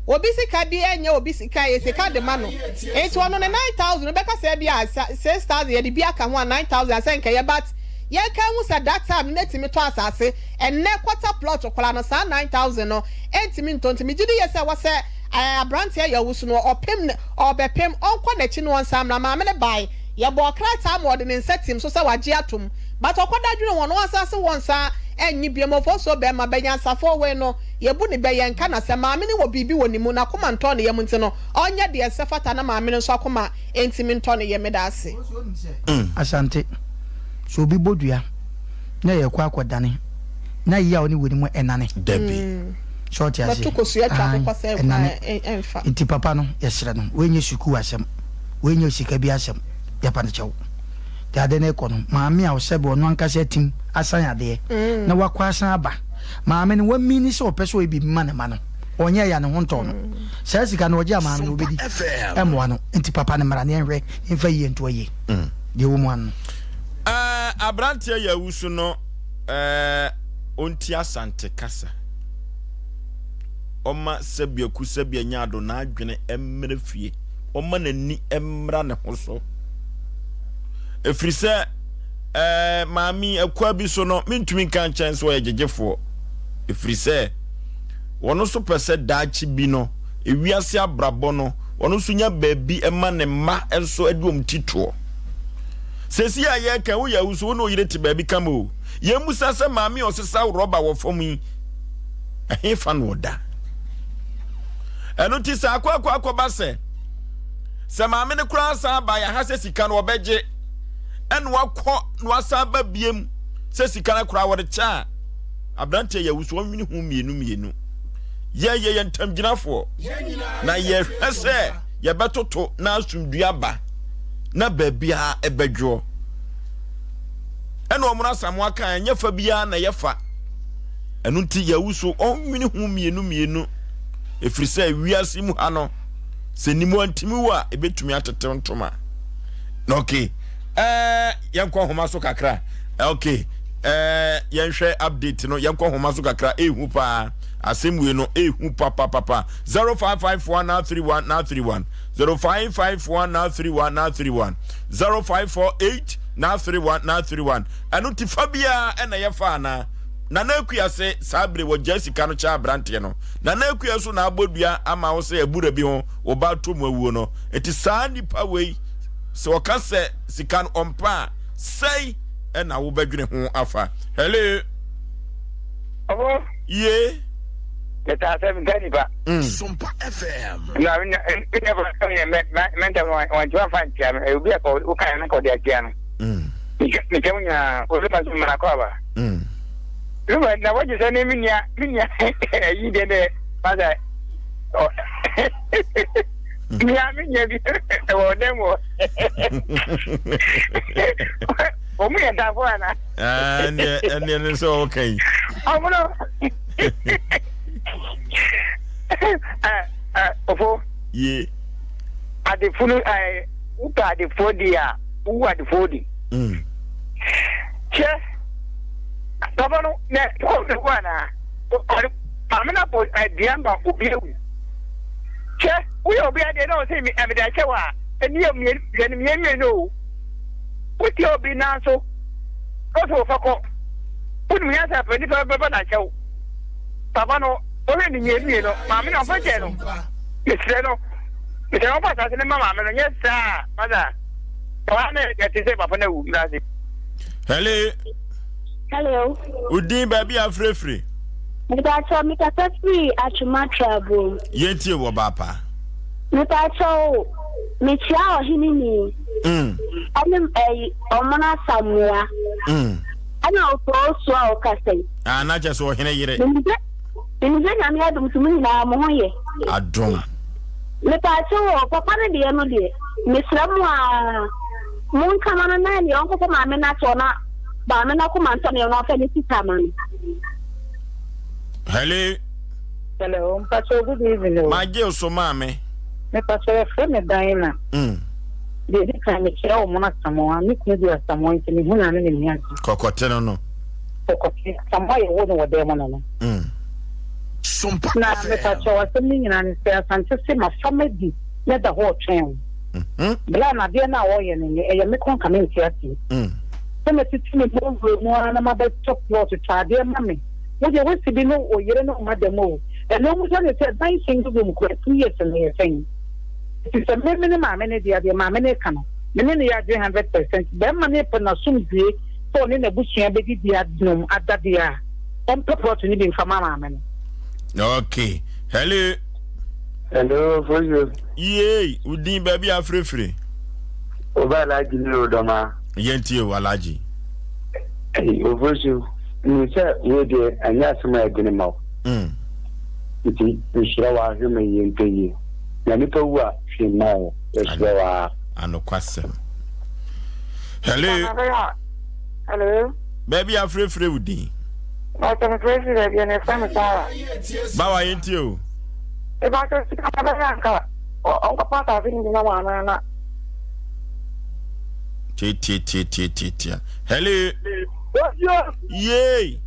Obi sika bi ɛnyɛ obi sika ɛyɛ sika de ma no. Nti ɔno ne 9000 no bɛka sɛ ebia 6000 yɛde bi aka ho a 9000 asɛ nka ɛyɛ but yɛnka nhu sɛ that time no na ɛtumi tɔ asase ɛnnɛ quarter plot koraa no saa 9000 no ɛntumi ntɔ nti megye di yie sɛ ɛwɔ sɛ abranteɛ yɛ ɔwusu no ɔpem ɔbɛpem ɔnkɔ n'akyi na ɔnsan mmra maame no bae yɛbɔɔ krataa ma ɔde ne nsa tim so sɛ wagye atom but ɔkɔda dwene ho ɔno asan se wɔnsan ɛnnye biom ɔfɔsuo bɛɛma bɛnyansafoɔ wei no yɛbu ne bɛ yɛnka na sɛ maame no wɔ biribi wɔ ne mu n'akoma ntɔɔ ne yam nti no Ɔnyɛ deɛ ɛsɛ fata na maame no nso akoma ntimi ntɔ ne yam meda ase. Asante, sɛ obi bɔ dua na yɛkɔ akɔdane na yaw ne wɔ ne mu ɛnane. Dabi. Sɛ ɔte aseɛ? Bɛto kosua twa Aane, akokɔ sɛ ɛnane. ɛnfa. Nti papa no yɛsrɛ no, wei nyɛ sukuu asɛm, wei nyɛ sika bi asɛm, yɛpa no kyɛw. Deɛ ade no rekɔ no, maame a ɔsɛbe ɔno ankasa atim asan adeɛ na wakɔ asan aba, maame no wamini sɛ ɔpɛ sɛ ɔyɛ biribi ma ne mma no, ɔnyɛɛ yɛ a ne ho ntɔɔ no. Saa sika no ɔgye a maame no ɔbɛdi ɛmmoa no nti papa no mmra na yɛnhwɛ mfa yie nto ayie deɛ ɛwɔ mu ano no. Ɛɛ abranteɛ yɛ awusu no ɛɛ ɔnti asante kasa ɔma sɛbia ku sɛbia nya ado n'adwene mmra fie ɔma n'ani mmra ne ho so ɛfiri sɛ ɛɛ maame akua bi so no mentumi nka nkyɛn sɛ ɔyɛ gyegyefoɔ ɛfiri sɛ Wɔn nso pɛ sɛ daakye bi no, ewiase abrabɔ no, wɔn nso nya baabi ma ne mma nso de wɔn ti toɔ. Seesei a yɛreka yi, woyɛ awu so, wo ne wo yere te baabi kama o. Yɛmmisa sɛ maame a ɔsesa rɔba wɔ fam yi, ɛhefa na ɔda? Ɛno nti sɛ akɔ akɔ akɔba sɛ. Sɛ maame no koraa san ba yɛ ha sɛ sika no ɔbɛgye ɛna wakɔ na wasan ba biem sɛ sika no koraa wɔde kyɛ a aberanteɛ yɛ wusu ɔnwene ho mmienu mmienu. Yɛ yɛ yɛ ntamgyinafoɔ na yɛhwɛ sɛ yɛbɛtoto na asomdua aba na baabiara ɛbɛdwoɔ. Ɛna wɔn asamoa kan ɛnyɛ fa biara na yɛfa. Ɛno nti yɛwu so ɔnwene ho mmienu mmienu ɛfiri sɛ wiase mu ha no sɛ nimu antimi wo a ɛbɛtumi atetew ntoma. Na okay, ɛɛ yɛnkɔ nhoma so kakra. Okay, ɛɛ yɛnhwɛ update no yɛnkɔ nhoma so kakra ehu paa asɛm wei no ehu papapapa 0554 931 931 0554 931 931 0548 931 931 ɛno ti fa biara ɛna yɛfa anaa Nana Akua se saa bere wɔgyaa sika no kyɛ abranteɛ no. Nana Akua nso na abɔ dua ama wo sɛ abura bi ho wo ba atɔ mu awuo no. Nti saa nipa wei sɛ ɔka sɛ sika no ɔmpɛ a sɛi ɛna wo bɛdwene ho afa. Hello. Ɔbɔ. Ye. Meta sɛ meta nipa. Mm. Sompa FM. Na na na fa yɛ mɛ mɛ ntɛm wɔn ntoma fa ntia no obi a kɔ woka yɛ no kɔ de atia no. Mm. Metwa mu nyinaa olu ma so mara kɔ aba. Mm. Luma na wɔgye sɛ ne me nua me nua ayi deɛ dɛ masa ɔ nua me nua bi ɛwɔ ɔdan mu hɔ. Wɔn mu yɛ ntaafo ana? Ɛnneɛ ɛnneɛ ne sɛ ɔka yi. Ɔmo no. Ofo. Ye. Adefo no ɛɛ wopɛ adefoɔ di a wowu adefoɔ di. Mm. Kyɛ papa no na kɔm na wu anaa? Ɔde maame no abɔ aduan ma obi awu. Kyɛ woyɛ obi adeɛ na ɔsɛ mede akyɛ wɔ a ɛni yɛ mmienu hwɛ no mmienu mmienu o. Wotia obi nan so na ɔsɛ wɔfa kɔ. Wonim nyansa pɛ nipa bɛba na akyɛ wo. Papa no ɔhwɛ ne mmienu mmienu maame no ɔfa kyɛ no. Mesrɛ no mesrɛ no ɔfa asase no ma maame no nyɛ saa masa. Hello. Hello. Udin baabi a afirefire. Mepatɔ mekasa firi Atwoma Trabo. Yɛntie wɔ baapa. Mepatɔ o, mekyia ɔhene ni. Mm. Ɛne ɛyi ɔmono asamoa. Mm. Ɛna ɔpɔ osu a ɔkasa yi. Ah, na kyɛ sɛ ɔhene yere. Menim sɛ Nyame adom so mo nyinaa mo ho yɛ. Adom. Mepaakyɛw o, papa no deɛ no deɛ, mesrɛ mo aa, monka ma no na ɛneɛ ɔnkɔfa maame no akyɛw na maame no akoma ntɔ ne yam na ɔmfa ne sika ma no. Hello. Hello, mpakyɛw good evening o. Magye wo so maame. Mepakyɛw yɛfrɛ me Diana. Mm. Deɛ edi kan mekyerɛ wo mono Asamoah, me kunu di Asamoah nti mehu no a na m'ani agye. Kɔkɔte no no. Kɔkɔte, Asamoah yɛwoo no wɔ dan mu no no. Mm. Sompa Na FM. mepakyɛw asɛm no nyinaa ne sɛ Asante se mafa madi na ɛda hɔ ɔtwɛn wo. Mhm. Bla na adeɛ no a ɔyɛ no nyɛ ɛyɛ me kɔn ka mente aseɛ. Mm. Sɛ matete me mɔwura mu ara na mabɛtɔ plot tɔ adeɛ ma me. Wo deɛ woasi bi ne wo yere ne wo mma dɛm o. Ɛno ɔmu sɛ ne sɛ dan single room koraa 2 years no yɛ sɛn? Nti sɛ me me ne maame no deɛ deɛ maame no reka no me ne no yɛ adwene 100%. Bɛrima no repɛ n'asomdwie sɛ ɔne n'abusua bɛdidi anom ada deɛ a, ɔmpɛ plot no bi mfa ma maame no. Okay. Hello. Hello, Fojo. Yee, wo din baabi a afirefire. Oba Alhaji ne Odɔma. Yɛntie o, Alhaji. Ɛyi, Ofosu, nim sɛ wei deɛ ɛnyɛ asɛm a ɛdene ma wo. Mm. Nti mesrɛ wo ahwɛ ma yie ntɔ yie. Na nipa wu a hwee mma wo. Mesrɛ wo ara. Anokwasɛm. Hello. Hello. Baabi a afirefire wo din. Bàtà mi fẹ́ fi baabi ẹni ẹ̀fẹ́ mi sára. Báwa yẹn tie o. Ìbáṣọ sika bẹ́ẹ̀ yà nka ọ̀nkọ́pá asase ní gyina wà náà na. Tiatiatiatiatia. Hello. Osio. Yay.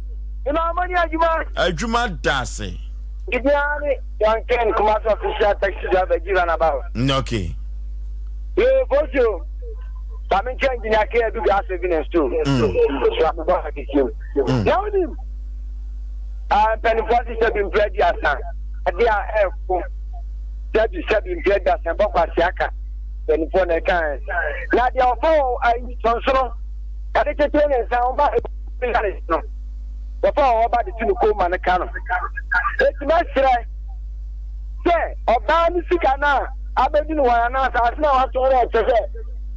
Ina amani adwuma. Adwuma da ase. Bibiara ne Duncan Kumasi official taxi driver gi runabout. Okay. Ee Bosio. Maame nkyɛn engineer K Adu gas saving store. So akokɔ akɛseɛ mu. Na wonim mpanimfoɔ se sɛbi mpere aduasa adeɛ a ɛɛko sɛbi sɛbi mpere aduasa bɔkɔ ase aka mpanimfoɔ na ɛka ɛ na deɛ ɔfa wɔ ayi sɔnsono ɛde kyekyere ne nsa ɔba ɛbi no wɔfa wɔ ɔba de tu ne kɔn ma no ka no eti mɛsrɛ sɛ ɔbaa ne sika no a. Abɛdi no hwan anaa asase no a watɔn no a ɛkyerɛ sɛ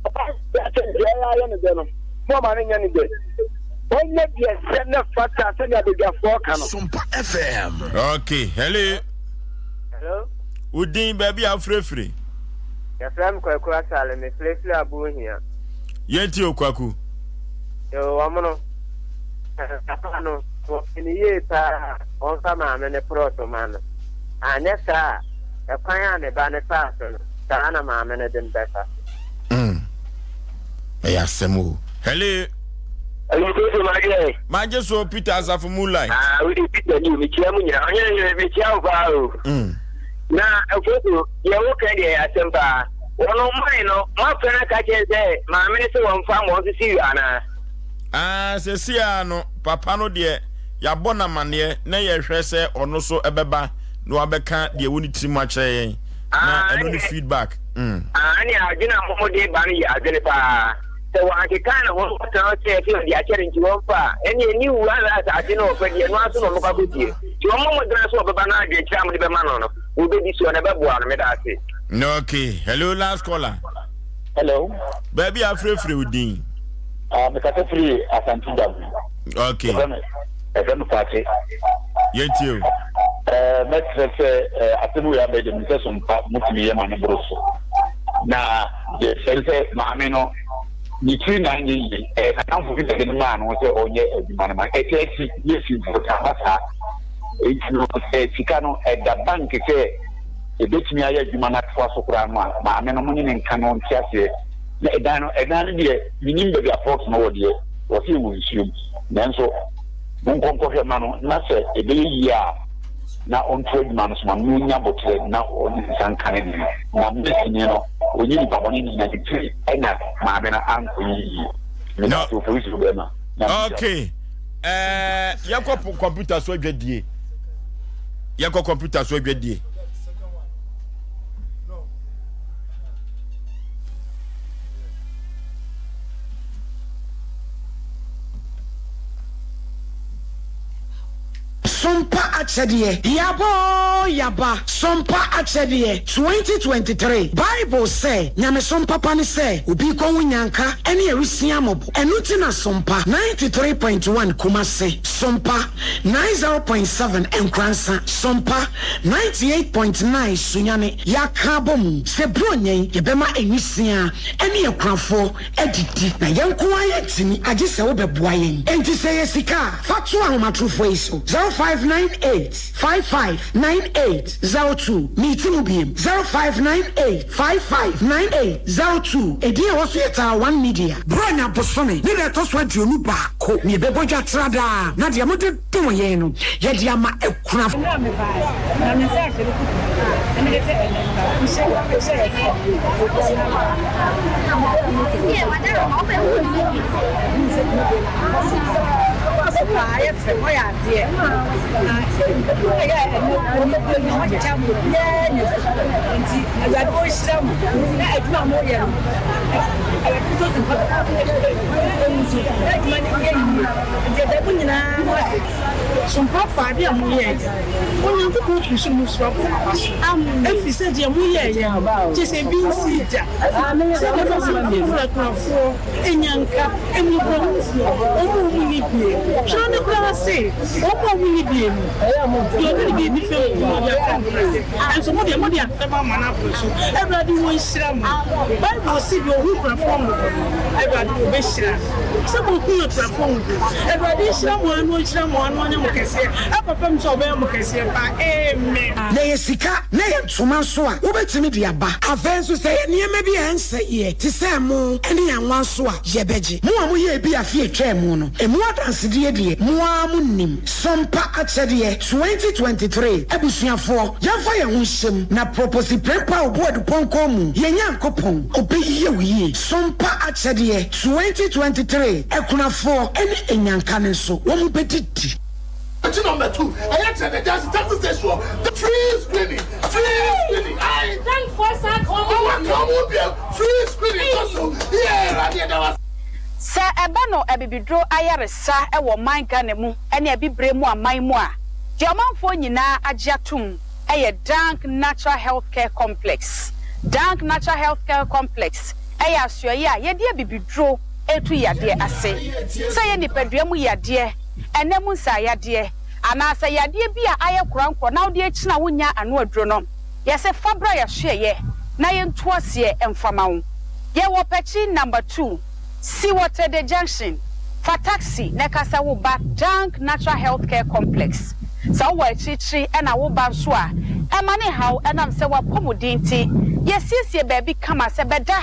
ɔba no akyɛ no deɛ ɛyɛ ayɛ no dɛ no, momma no nyɛ no dɛ. Ɔnyɛ deɛ ɛsɛ na ɛfata sɛdeɛ abadwafoɔ ka no. Sompa FM. Okay, hello. Hello. Wo din baabi a wofirefiri? Yɛfrɛ me Kwaku Asale, mefirefiri Abohia. Yɛntie o Kwaku. Yoo, wɔn no, papa no, wɔpɛ no yie paa a, wɔmfa maame no prɔto ma no. Anyɛ saa a, Ɛkwan a ne ba no faa so no, saa ara na maame no de no bɛfa so. Mm. Ɛyɛ asɛm o. Hello. Hello, Kofi, magye. Magye so Peter Asafo Moonlight. Ah, wo de Peter ni o, mekyia mu nyina. Ɔnyɛ yɛ mekyia wo paa o. Na Kofi, deɛ wo kan deɛ yɛ asɛm paa. Wɔn man no, moafrɛ no aka kyerɛ sɛ maame no sɛ wɔmfa ma wɔn sisi yɔ anaa? Ah, sɛsi a no, papa no deɛ yɛabɔ no amaneɛ na yɛhwɛ sɛ ɔno so ɛbɛba. na wabɛka deɛ ɛwɔ ne tirim akyerɛ yɛn na ɛno ne feedback. Mm. Ɛne adwene a wɔde ba no yɛ adwene paa. Sɛ wɔankeka ne ho tena hɔ sɛ sɛ ɔde akyɛ no nti wɔmfa a, ɛne ɛni wu ara asase no ɔpɛ deɛ ɛno ara so na wɔkɔ akɔsie. Nti wɔmmɔ mmɔdena sɛ wɔbɛba no adwenkyerɛ a mode bɛma no no, wɔbɛdi soɔ na ɛbɛboa no. Meda ase. Okay, hello last caller. Hello. Baabi a afirafira wo din. Ah, mekasa firi Asante Dam. Okay. Ɛfrɛ me Kwakye. Yɛntie o. Ɛɛ mɛkyerɛ sɛ ɛɛ asɛm wei abɛɛ deɛ mesɛ so mpa motumi yɛ ma no boro so. Na deɛ kyerɛ sɛ maame no ne tiri na anyɛ yie. Ɛɛ n'adamfo bi na ɛde no maa no sɛ ɔnyɛ adwuma no ma ɛkyɛ akyi yɛ si mfo aba saa. Enti no sɛ sika no ɛda bank sɛ ɛbɛtumi ayɛ adwuma no atoa so koraa no a maame no mo ne ne nka no nte aseɛ. Na ɛdan no ɛdan no deɛ menim baabi a plot no wɔ deɛ wɔse ɛwɔ nsuom. Nanso monkɔ nkɔhwɛ mma no, na sɛ ɛbɛyɛ yie a, na ɔnto adwuma no so ma no, na ɔnnya aboterɛ na ɔne nsa nka ne deɛ. Na Mesini no, ɔnyɛ nipa bɔne ni, na ne tiri na maame no ankɔ yie. Meda ase, Oforisuo bɛrima. Nyame nhyira wo. Okay. Eh, yɛnkɔ kɔmputa so adwadie. Yɛnkɔ kɔmputa so adwadie. Sompa Akyɛdeɛ, Yaba oo yaba, Sompa Akyɛdeɛ, 2023 Bible sɛ, Nyamesom papa ne sɛ obi rekɔhu nyanka ne awisiaa mmɔbɔ. Ɛno nti na Sompa 93.1 Kumase, Sompa 90.7 Nkoransa, Sompa 98.9 Sunyani yɛaka abɔ mu sɛ Buronya yi yɛbɛma nwisiaa ne akunafoɔ adidi, na yɛn nko ara yɛntumi, agye sɛ wobɛboa yɛn. Enti sɛ ɛyɛ sika a, fa to ahomatorofoɔ yi so, 0598 55 98 02. Meti mu biem, 0598 55 98 02. Edin a ɛwɔ so yɛ Taa One Media. Buronya bosome ne da ɛtɔ so 21 na yɛbɛbɔ dwa tra daa, na deɛ mode dom yɛn no, yɛde ama akunafo. Mmerɛ a mebaeɛ, na me nsa ahyɛ me kutu, na mede sɛ ɛnnɛ mehyɛ hyɛɛ sɛ obiara Sompafoɔ, adeɛ a moyɛeɛ no, Onyankopɔn firi soro mu soro abɔ mo aba so, ɛfiri sɛ deɛ moyɛeɛ no, kyerɛ sɛ ebi nsii da, sɛdeɛ ɛbɛyɛ sɛ mofiri akunafoɔ, nnyanka, mmɔborɔhunufoɔ, wɔn a wɔnni bie. Twerɛ no koraa se, Wɔn a wɔnni bie no, deɛ ɔde ne biribi fɛm obi no, ɔde afɛm Awurade. Nanso mo deɛ, mode afɛm ama no aboro so. Awurade ɔnhyira mo. Bible se, Deɛ ɔhu akunafoɔ mmɔbɔ no, Awurade ɔbɛhyira no. Sɛ mohu akunafoɔ mmɔbɔ. Awurade nhyira mo ara na ɔnhyira mo ara na ɔnyɛ mo kɛseɛ ɛkɔpem sɛ ɔbɛyɛ mo kɛseɛ paa. Amen. Na ɛyɛ sika na ɛyɛ ntoma nso a, wobɛtumi de aba. Afei nso, sɛ ɛyɛ nneɛma bi a ɛnsɛeɛ te sɛ ɛmo ne anwa nso a, yɛbɛgye. Mo a moyɛɛ bi afe a ɛtwaa mu no, emu adansedie deɛ, mo ara monim. Sompa Akyɛdeɛ 2023 Abusuafoɔ, yɛmfa yɛn ho nhyɛ mu na Proposi Prempeh Obuadu Pɔnkɔ mu, yɛn Nyankopɔn, ɔbɛyɛ wo yie. Sompa Akyɛdeɛ 2023 Akunafoɔ ne Anyanka no nso, wɔbɛdidi. Akyi number 2 ɛyɛ kyerɛ the junction taxi station hɔ the free screening free screening ayi ɔmo aka ɔmo biem free screening kɔ so yie awurade yɛda wo ase. Sɛ ɛba no abibiduro ayaresa wɔ ɔman Ghana mu ne abibire mu aman mu a, deɛ ɔmanfoɔ nyinaa agye atom yɛ Dank Natural Health Care Complex. Dank Natural Health Care Complex yɛ asoɛeɛ a yɛde abibiduro retu yadeɛ ase. Sɛ ɛyɛ nipadua mu yadeɛ, ɛnɛ mu nsaayadeɛ, anaasɛ yadeɛ bi a ayɛ korankorɔ na wode akyini a wonnya ano aduro no, yɛse fa bra yɛasoɛeɛ na yɛntu aseɛ mfa ma wo. Yɛwɔ Pɛkyi Number 2. Si wɔ Tede Junction, fa taxi na ka sɛ woba Dank Natural Health Care Complex. Sɛ wowɔ akyirikyiri na woba nso a, ɛmma no nhaw ɛnam sɛ w'apɔmuden nti, yɛasiesie baabi kama sɛ bɛda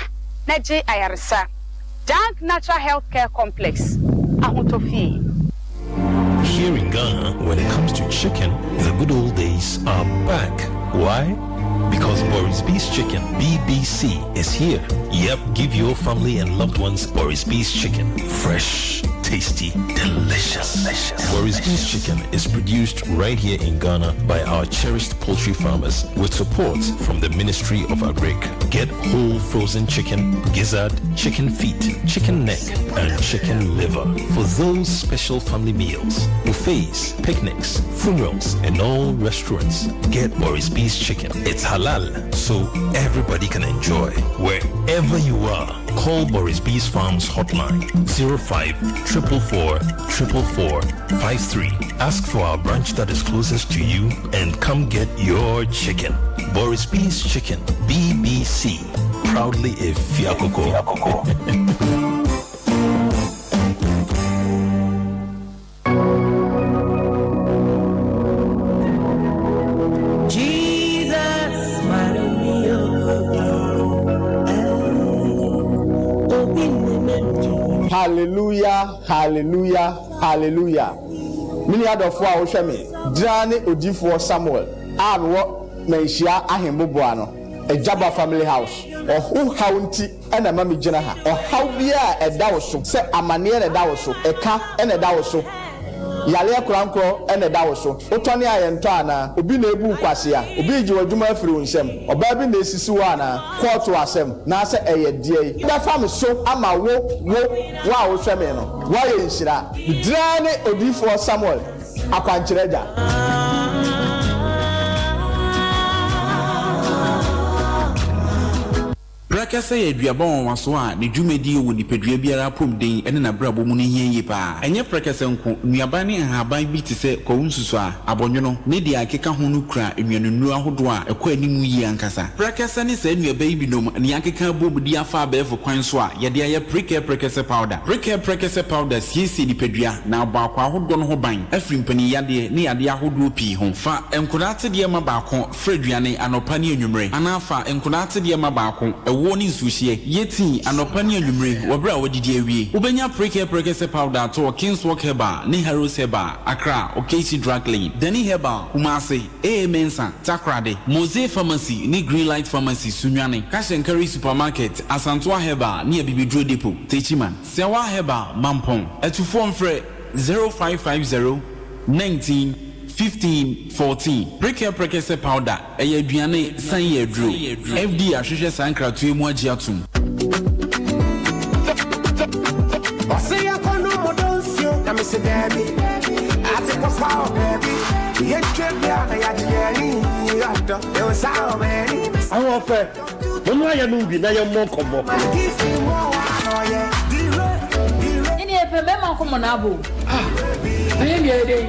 na gye ayaresa. Dank Natural Health Care Complex, Ahotɔ Fie. Here in Ghana, when it comes to chicken, the good old days are back. Why? Because Boris B's Chicken, BBC, is here. Yep, give your family and loved ones Boris B's Chicken. Fresh, tasty, delicious. delicious. Boris B's Chicken is produced right here in Ghana by our cherished poultry farmers with support from the Ministry of Agric. Get whole frozen chicken, gizzard, chicken feet, chicken neck, and chicken liver for those special family meals, buffets, picnics, funerals, and all restaurants. Get Boris B's Chicken. It's halal, so everybody can enjoy. Wherever you are, call Boris B's Farms hotline 05 444 444 53. Ask for our branch that is closest to you and come get your chicken. Boris B's Chicken, BBC. Proudly a Fiakoko. Hallelujah, hallelujah, hallelujah. Me nua dɔfoɔ a wohwɛ me, gyina ne odiyifoɔ Samuel a mewɔ Manhyia Ahemmoboa no, Agyaba Family House. Ɔho haw nti na ɛma megyina ha. Ɔhaw biara a ɛda wo so, sɛ amaneɛ na ɛda wo so, ɛka na ɛda wo so, yareɛ korankorɔ na ɛda wo so, wotɔne a yɛntɔ anaa? Obi na ɛrebu wo kwasea? Obi regye w'adwuma afiri wo nsam? Ɔbaa bi na ɛresisi wo anaa? Kɔɔto asɛm, naasɛ ɛyɛ deɛn? Bɛfa me so ama wo, wo, wo a wohwɛ me no, woayɛ nhyira. Me din ara ne Odiyifoɔ Samuel Akwankyerɛ Agya. Prɛkɛsɛ yɛ aduaba nwanwaso a ne dwumadie wɔ nipadua biara apɔmuden ne n'abrabɔ mu no hia yie pa ara. Ɛnyɛ prɛkɛsɛ nko, nnuaba ne nhaban bi te sɛ kwawu nsusuaa, abɔnwono, ne deɛ ɛkeka ho no kura nnuanennuro ahodoɔ a ɛkɔ anim yie ankasa. Prɛkɛsɛ ne saa nnuaba yi binom na yɛakeka abom de afa abɛɛfo kwan so a yɛde ayɛ Prekɛ Prɛkɛsɛ Powder. Prekɛ Prɛkɛsɛ Powder siesie nipadua na abɔ akwaa ahodoɔ no ho ban afiri mpaninyadeɛ ne yadeɛ ahodoɔ pii ho. Fa nkwadaa atedeɛ ma baako Fra aduane anɔpa ne anwummere, anaa fa nkwadaa atedeɛ ma baako, ɛwoɔ ne nsuohyeɛ. Yɛ tii anɔpa ne anwummere wɔ berɛ a woadidi awie. Wobɛnya Prekɛ Prɛkɛsɛ Powder atɔ wɔ Kingswalk Herbal ne Harrows Herbal, Accra, Okaishie Drug Lane, Dani Herbal, Kumasi, AA Mensah, Takoradi, Mosey Pharmacy ne Greenlight Pharmacy, Sunyani, Cash and Carry Supermarket, Asantoa Herbal ne Abibiduro Depot, Techiman, Sɛwa Herbal, Mampong. Atufoɔ mfrɛ 0550 19 15 14. Prekɛ Prekɛsɛ Powder, ɛyɛ aduane san yɛ aduro. FDA ahwehwɛ saa nkratoɔ yi mu agye atom. Ɔse yɛkɔ no mu dɔ nsuo na mese daabi Ate papa wɔ baabi Yɛtwa bi a na yɛagye yɛn ani Ɔdɔ ɛwɔ saa wɔ m'ani Ahoɔfɛ, momma yɛnom bi na yɛmmɔ nkɔmmɔ. Ɛne yɛpɛ mmarima nkɔmmɔ na abɔ o. Ah, ɛyɛ deɛ ɛdɛ yi.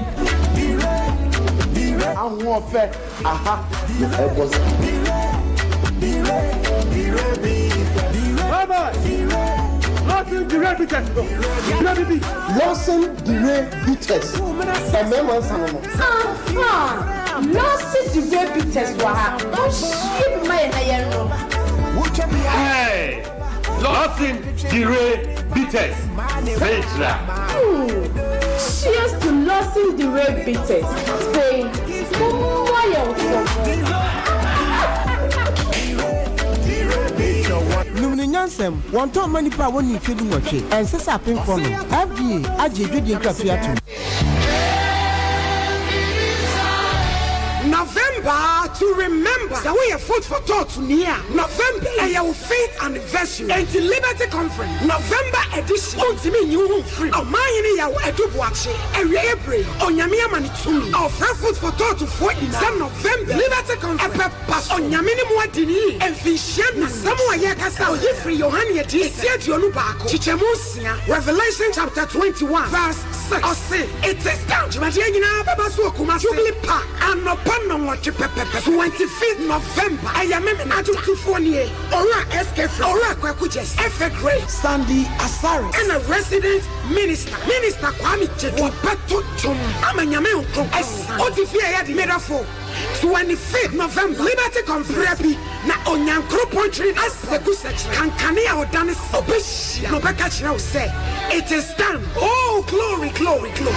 Ahoɔfɛ, aha na ɛbɔ sa. Lawson Dure Bitters no, dure bi bi. Lawson Dure Bitters, mmarima nsa no no. Ahaa, Lawson Dure Bitters wɔ ha, monhwie bi ma yɛn na yɛnnom. Hey! Lawson Dure Bitters, Sɛnkyerɛ. Ooh, cheers to Lawson Dure Bitters, Afei, mommɔ yɛn nkɔmmɔ. Nom no nyansam. Wɔntɔn mma nnipa a wɔnnii mfeɛ dunwɔtwe. Ɛnsɛ sɛ apemfoɔ nom. FDA agye adwadie nkratoɔ atom. November to remember. Remember, sɛ woyɛ Food for Thought ni a, November yi ɛyɛ wo fifth anniversary. Enti Liberty Conference, November edition, wontumi nyi wo ho mfiri mu. Ɔmanhene Yaw Adu Boakye, awieɛ bere yi, Onyame ama no tumi. Ɔfrɛ Food for Thought foɔ nyinaa sɛ November Liberty Conference ɛbɛba so. Onyame ne mo adi no yie mfinhyia nnan. Asɛm a yɛrekasa oyi firi Yohane Adiyisɛm, eti 21, kyekyɛmu nsia, Revelation chapter 21 verse 6. Ɔse, It is done! Dwumadie nyinaa bɛba so wɔ Kumasi Jubilee Park anɔpa nnɔnwɔtwe pɛpɛpɛ, 25th November. Ɛyɛ Memena. Adwomtofoɔ nie, Owura SK Frimpong, Owura Kwaku Gyasi, Efe Gray, Sandy Asare, ɛna Resident Minister, Minister Kwame Gyedu. Wɔbɛto dwom ama Nyame Nkronkron asiane. Ɔte fie ɛyɛ den, medɔfo. 25th November, Liberty Conference bi na Onyankoropɔn twere asagu sɛkyerɛ kankane a ɔda ne sɛ ɔbɛhyia na ɔbɛka kyerɛ wo sɛ it is done oh glory glory glory.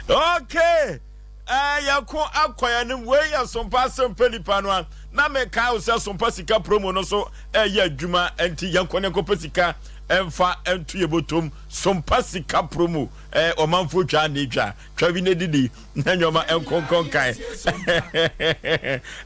Okay, eh, yɛko akɔ yɛn anim. Wei yɛ sompa asɛm pɛ nipa no a na mekae wo sɛ sompa sika promo no so ɛyɛ adwuma nti yɛnkɔ ne nkɔpɛ sika ɛmfa nto yɛ bɔtɔm. Sompa sika promo eh, ɔmanfoɔ twa ne twa twa bi na didi na nneɛma nkonkɔn kan.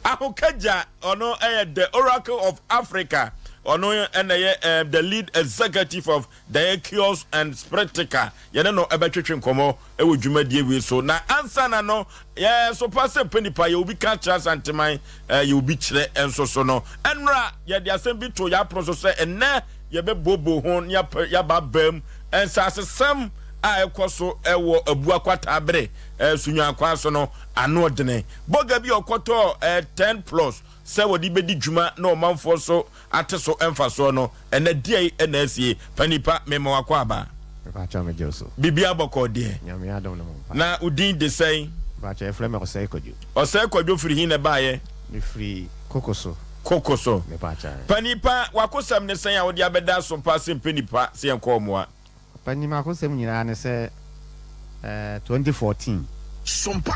Ahokagya ɔno ɛyɛ the Oracle of Africa, ɔno ɛna ɛyɛ eh, the lead executive of Diakios and Spritica. Yɛne no ɛbɛtwetwe nkɔmmɔ ɛwɔ dwumadie wei so. Na ansa na no yɛ so pa sɛ pɛ nipa yɛ obi ka kyerɛ Asanteman eh, yɛ obi kyerɛ nso so no, ɛnora yɛde asɛm bi to yɛ apono so sɛ ɛnɛ yɛbɛbooboo ho na yɛaba abam nsasesɛm a ɛkɔ so wɔ Abua Kwataa bere Sunyani kwan so no ano dene. Bɔga bi a ɔkɔtɔɔ 10 plus sɛ wɔde bɛdi dwuma na ɔmanfoɔ so ate so mfasoɔ no, ɛnɛ deɛn na asie? Panipa, mema wakɔ aba. Mepakyɛw megye wo so. Biribiara bɔkɔɔ deɛ? Nyame adom ne ho mpa. Na wo din de sɛn? Mepakyɛw yɛfrɛ me Ɔsɛe Kwadwo. Ɔsɛe Kwadwo firi he na ɛbaeɛ? Mefiri Koko so. Koko so. Panin pa, w'akosɛm ne sɛn a wode abɛda aso pa sɛ mpɛ nipa sɛ yɛnkɔ ɔmoa? Panin, m'akosɛm nyinaa ne sɛ 2014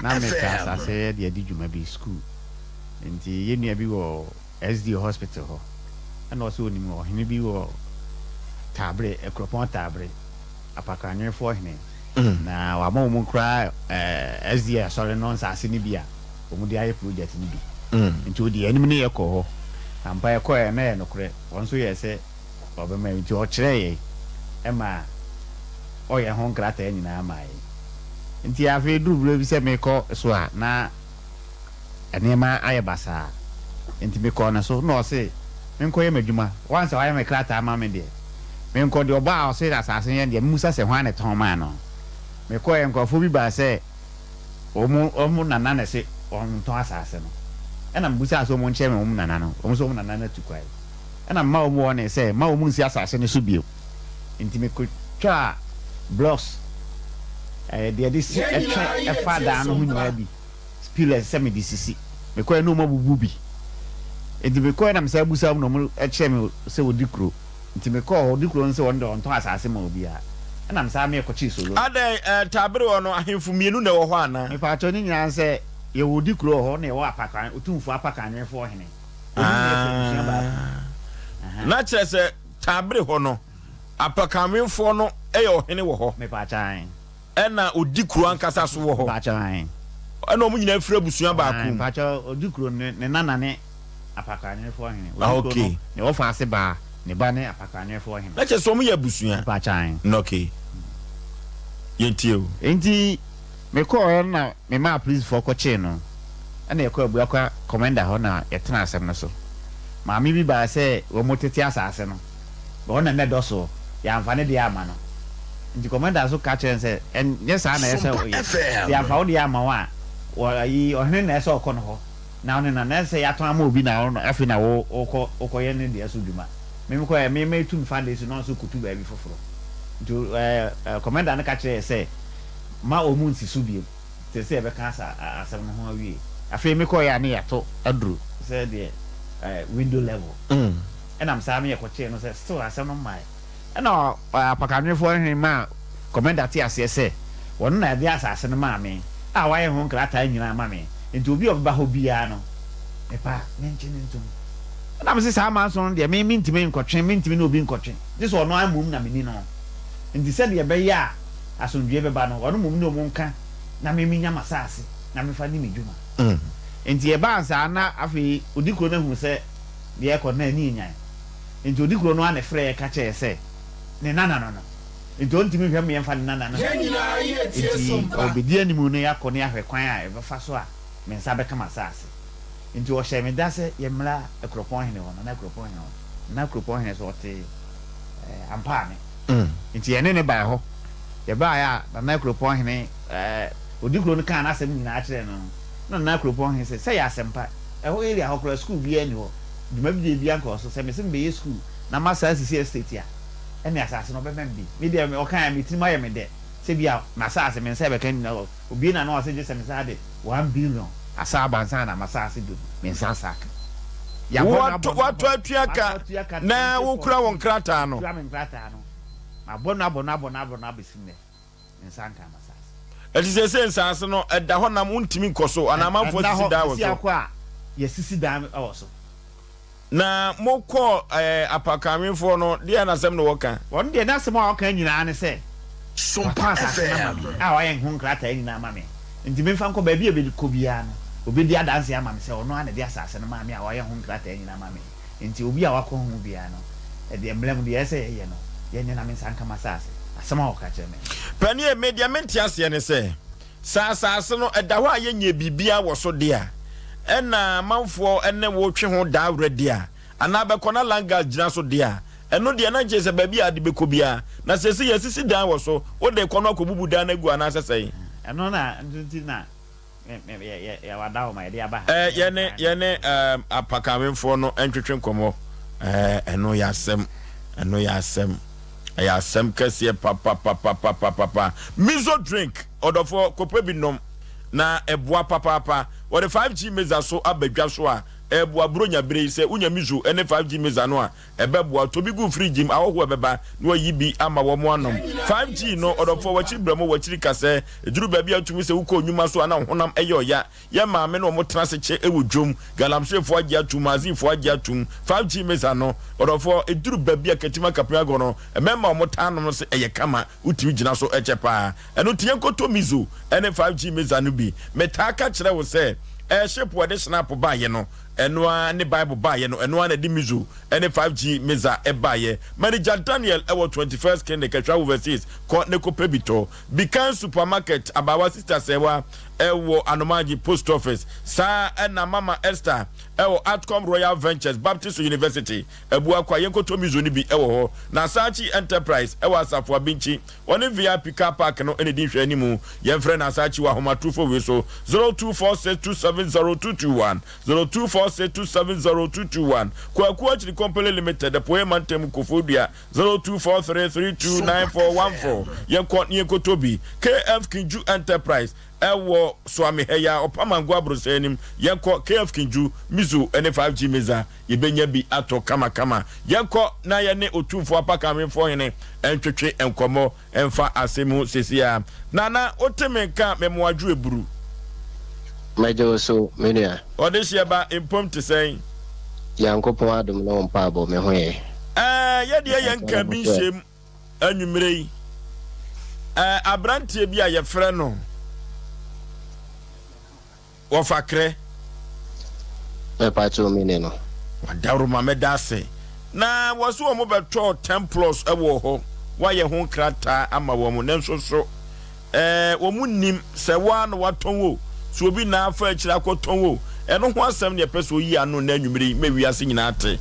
na mepɛ asase de adi dwuma bi, sukuu. Nti yɛn nua bi wɔ SDA hospital hɔ, ɛna ɔse ɔnim ɔhene bi wɔ Taabere, Akuropɔn Taabere, Apakranwefoɔ hene. Na wama wɔn koraa SDA asɔre no nsase no bi a wɔde ayɛ project no bi. Nti ɔdii anim ne yɛ kɔɔ hɔ. Ampa yɛkɔeɛ na ɛyɛ nokorɛ, wɔn nso yɛɛ sɛ wɔbɛma yɛn. Nti ɔkyerɛɛ yɛn maa ɔyɛɛ ho nkrataa nyinaa maa yɛn. Nti afei ɛduruu berɛ bi sɛ merekɔ so a na nneɛma ayɛ basaa. Nti mekɔɔ ne so na ɔse menkɔyɛ m'adwuma. Once a wayɛ me krataa ama me deɛ, menkɔ. Deɛ ɔbaa a ɔse asase no yɛn deɛ, memmisa sɛ hwan na ɛtɔn maa no. Mekɔeɛ nkurɔfoɔ bi baa sɛ Wɔn wɔn nana na ɛse wɔntɔn asaase no. Ɛna mebisaa sɛ wɔn nkyerɛ me wɔn nana no. Wɔn nso wɔn nana no atu kwae. Ɛna mema wɔn warning sɛ mma wɔn nsi asaase no so bio. Nti mekotwaa blocks, ɛɛ deɛ yɛde si ɛtwe ɛfa dan no ho nyinaa bi, pillars sɛ mede sisi. Mekɔɛ na wɔn abubu bi. Nti mekɔɛ na mesan bisaa wɔn na wɔn kyerɛɛ me sɛ wɔdi kuro. Nti mekɔɔ hɔ, ɔde kuro no sɛ ɔno deɛ ɔntɔn asase ma obiara. Ɛna mesan me kɔkyee Solo. Adɛn, eh, Taabere hɔ no, ahemfo mmienu na ɛwɔ hɔ anaa? Mepaakyɛw, ne nyinaa ne sɛ, yɛwɔ odi kuro wɔ hɔ, na yɛwɔ Apakan, Otumfoɔ Apakanwenfoɔ hene. Wɔn nyinaa firi abusua baako mu. Ah, na kyerɛ sɛ Taabere hɔ no, Apakanwenfoɔ no yɛ ɔhene wɔ hɔ. Mepaakyɛw, aane. Ɛna odi kuro ankasa so wɔ hɔ. Mpakyɛw ae. Ɛna wɔn nyinaa firi abusua baako mu. Mpakyɛw odi kuro no ne nana ne Apakranwefoɔ hene. Odi ah, kuro okay. no ne wɔfa ase baa ne ba ne Apakranwefoɔ hene. Na kyerɛ sɛ wɔn yɛ abusua. Mpakyɛw ae. Na okay. Yɛntie o. Enti mekɔɔ hɔ na memaa apolisifoɔ kɔkyee no. Ɛna yɛkɔɔ Abuakwa kɔmɛnda hɔ na yɛtenaa asɛm no so. Maame bi baa sɛ wɔtete asaase no. Ɔno na na ɛdɔ soɔ. Yɛamfa ne deɛ amma no. Nti kɔmanda nso ka kyerɛɛ no sɛ, Ɛnyɛ saa na ɛyɛ sɛ woyɛ. Sɛ yɛamfa wo deɛ amma wo a, wɔ ayi, ɔhene na ɛsɛ sɛ ɔkɔ no hɔ na ɔne no, na ɛsɛ sɛ yɛatɔn ama obi na ɔno afei na wo, wokɔ, wokɔyɛ ne deɛ so dwuma. Me mekɔeɛ, me metu me foundation na ɔno nso kɔtu baabi foforɔ. Nti ɛɛ, kɔmanda no ka kyerɛɛ yɛ sɛ, Mma wɔn nsi so bio. Te sɛ yɛbɛka asa, asɛm no ho awie. Afei mekɔeɛ a ne yɛato aduru sɛ deɛ ɛɛ, window level. Ɛnam saa me yɛkɔkyee no sɛ still asɛm no mmaeɛ. Ɛna apakanwefoɔ hene maa kɔmɛnda tee aseɛ sɛ wɔno na ɛde asase no maa me a wayɛ ho nkrataa nyinaa ama me, nti obi a ɔbɛba hɔ biara no mepa a menkye no ntom. Ɛna mese saa manso no deɛ me mentumi nkɔtwe, mentumi ne obi nkɔtwe, gye sɛ ɔno ara mmom na meni no. Nti sɛdeɛ ɛbɛyɛ a. asomdwoeɛ bɛba no, wɔn mmom ne wɔn nka na me menya m'asase na memfa nni me dwuma. Enti ɛbaa saa na afei odikuro no ahunu sɛ deɛ ɛrekɔ no na ani anyan. Enti odikuro no ara na ɛfrɛɛ ka kyerɛɛ sɛ ne nana no no, enti ɔntumi nhwɛ mma yɛmfa ne nana no Yɛn nyinaa yɛ tie Enti sompa. ɔrebɛdi anim na yɛakɔ na yɛahwɛ kwan a yɛbɛfa so a me nsa bɛka m'asase. Enti ɔhyɛɛ me da sɛ yɛmmra akuropɔn hene hɔ, Nana Akuropɔn hene hɔ. Nana Akuropɔn hene nso ɔte eh, Ampaame. Enti yɛne no baa hɔ. Yɛbaeɛ a, Nana Akuropɔn hene eh, Odikuro no kaa n'asɛm nyinaa kyerɛɛ no. Na Nana Akuropɔn hene sɛ, sɛ ɛyɛ asɛmpa, ɛhɔ area hɔ koraa sukuu biara nni hɔ, dwumadie biara nkɔɔ so, sɛ mese mebɛyɛ sukuu na masan asisi estate a, ɛne asase no ɔbɛma me bi. Me deɛ ɔkaeɛ a, me tirim ayɛ me dɛ sɛ bi a m'asase, me nsa rebɛka ne nyinaa. Obue n'ano a ɔse gye sɛ mesan de one billion asan aba ansa na m'asase bio me nsa asa aka. Yɛabɔ no abɔ no Woatɔ abɔ no, atua matɔ ka atua ka na wokura wo 2014 nkrataa no. Kura me nkrataa no. Mabɔ no abɔ no abɔ no abɔ no abɛsi nnɛ, me nsa nkaa m'asase. Ɛnti seesei nsaase no ɛda hɔ nam wontumi nkɔ so anaa amanfoɔ Ɛnna asisi hɔ, dan wɔ seesei so? akɔ a yɛasisi dan wɔ so. Na mokɔɔ ɛɛ apakanwenfoɔ no, deɛn asɛm na wɔka? Wɔn deɛ, n'asɛm a ɔka nyinaa ne sɛ, Watɔn asase no ama me a wayɛ ho nkrataa nyinaa ama me, enti memfa nkɔ baabi a mekɔ biara no, ɔbɛdi adanseɛ ama me sɛ ɔno ara na ɛde asase no maa me a wayɛ ho nkrataa nyinaa ama me. Enti obi a wakɔ ho biara no, ɛdeɛ mmara mu deɛ ɛsɛ sɛ yɛyɛ no, yɛnyɛ na me nsa nka m'asase. Asɛm a ɔka kyerɛ me no. Panin, me deɛ mente aseɛ ne sɛ, Sɛ asase no, ɛda hɔ a yɛnyɛɛ biribiara wɔ so de a, ɛna amanfoɔ ne wo twe ho daa werɛ de a, anaa bɛkɔ na Langas gyina so de a, ɛno deɛ na nkyerɛ sɛ baabi a ade bɛkɔ biara, na seesei yɛasisi dan wɔ so, wode rekɔ no akɔbubu dan no agu anaasɛ sɛn? Ɛno na nso nti na me, me, yɛ, yɛ, yɛwɔ ada hɔ ma yɛde aba ha. Ɛɛ, yɛne, yɛne, ɛɛm, apakawemfoɔ no ntwetwe nkɔmmɔ. Ɛɛ, ɛno yɛ asɛm. Ɛno yɛ asɛm. Ɛyɛ asɛm kɛseɛ papapapapapapa. Mizo drink, ɔdɔfoɔ kɔpɛ bi nom na ɛboa papaapa. Wɔde 5G Meza so aba dwa so a ɛreboa Buronya berɛ yi. Sɛ wonya Mizo ne 5G Meza no a, ɛbɛboa. Tɔ bi gu fridge mu, ahɔhoɔ ɛbɛba na wɔayi bi ama wɔn anom. 5G no, ɔdɔfoɔ w'akyiri brɛmo, w'akyiri kasɛɛ. Ɛduru baabi a wotumi sɛ wokɔ nnwuma so a na wo honam yɛ ɔya. Yɛn maame ne wɔn tena ase kyɛ wɔ dwom. Galamseyfoɔ agye atum, Azifoɔ agye atum. 5G Mesa no, ɔdɔfoɔ, ɛduru baabi a Katima Kapiago no, mmarima a wɔtaa nom no se ɛyɛ kama, wotumi gyina so kyɛ paa. Ɛno nti yɛnkɔtɔ Mizo ne 5G Mesa no bi. Metaa ka kyerɛ wo sɛ, airship a ɛde Schnapp baeɛ no, ɛno ara ne Bible baeɛ no, ɛno ara na ɛde Mizo ne 5G Mesa baeɛ. Manager Daniel wɔ 21st Clinic, Atwa Overseas, kɔ na kɔpɛ bi tɔ. Bikan Supermarket, Abaawa Sister Sɛwa wɔ Anomaagye Post Office. Saa ara na Mama Esther wɔ Atcom Royal Ventures, Baptist University, Abuakwa, Yɛnkɔtɔ Mizo no bi wɔ hɔ. Na Asaakyi Enterprise wɔ Asafo Abinkyi, wɔne VIP Car Park no na ɛdi nhwɛanimu. Yɛmfrɛ no Asaakyi wɔ ahomatorofo wei so, 0246270221, 0246270221. Kwaku Akyiri Company Limited, Apueɛ Mantam, Koforidua, 0243329414 Yɛnkɔ na yɛnkɔtɔ bi. KF Kinju Enterprise ɛwɔ Suame ha yi ara, Ɔpamango abrossan anim. Yɛnkɔ KF Kinju, Mizo ne 5G Meza, yɛbɛnya bi atɔ kamakama. Yɛnkɔ na yɛne Otumfoɔ Apakanwenfoɔ Hene ntwetwe nkɔmmɔ mfa asɛm ho seesei ara. Nana, wote me nka a, memoadwo aburu. Mɛgye wo so, me nua. Ɔdehyeɛ ba, mpom te sɛn? Nyankopɔn adom ne wo mpaabɔ, me ho yɛ. Ɛɛ, yɛ deɛ yɛn nka bi nhyɛm anwummerɛ yi. Ɛɛ, aberanteɛ bi a yɛfrɛ no. Wɔfa krɛ. Mepakyɛw me ni no. Wadawuruma mɛda ase. Na wɔse wɔn bɛtɔɔ Templars wɔ hɔ wɔayɛ ho nkrataa ama wɔn nanso so ɛɛ wɔn nnim sɛ wo ara na watɔn o sɛ obi na afa akyire akɔtɔn o ɛno ho asɛm na yɛpɛ sɛ oyi ano nnɛ anwummere yi ma wiase nyinaa te.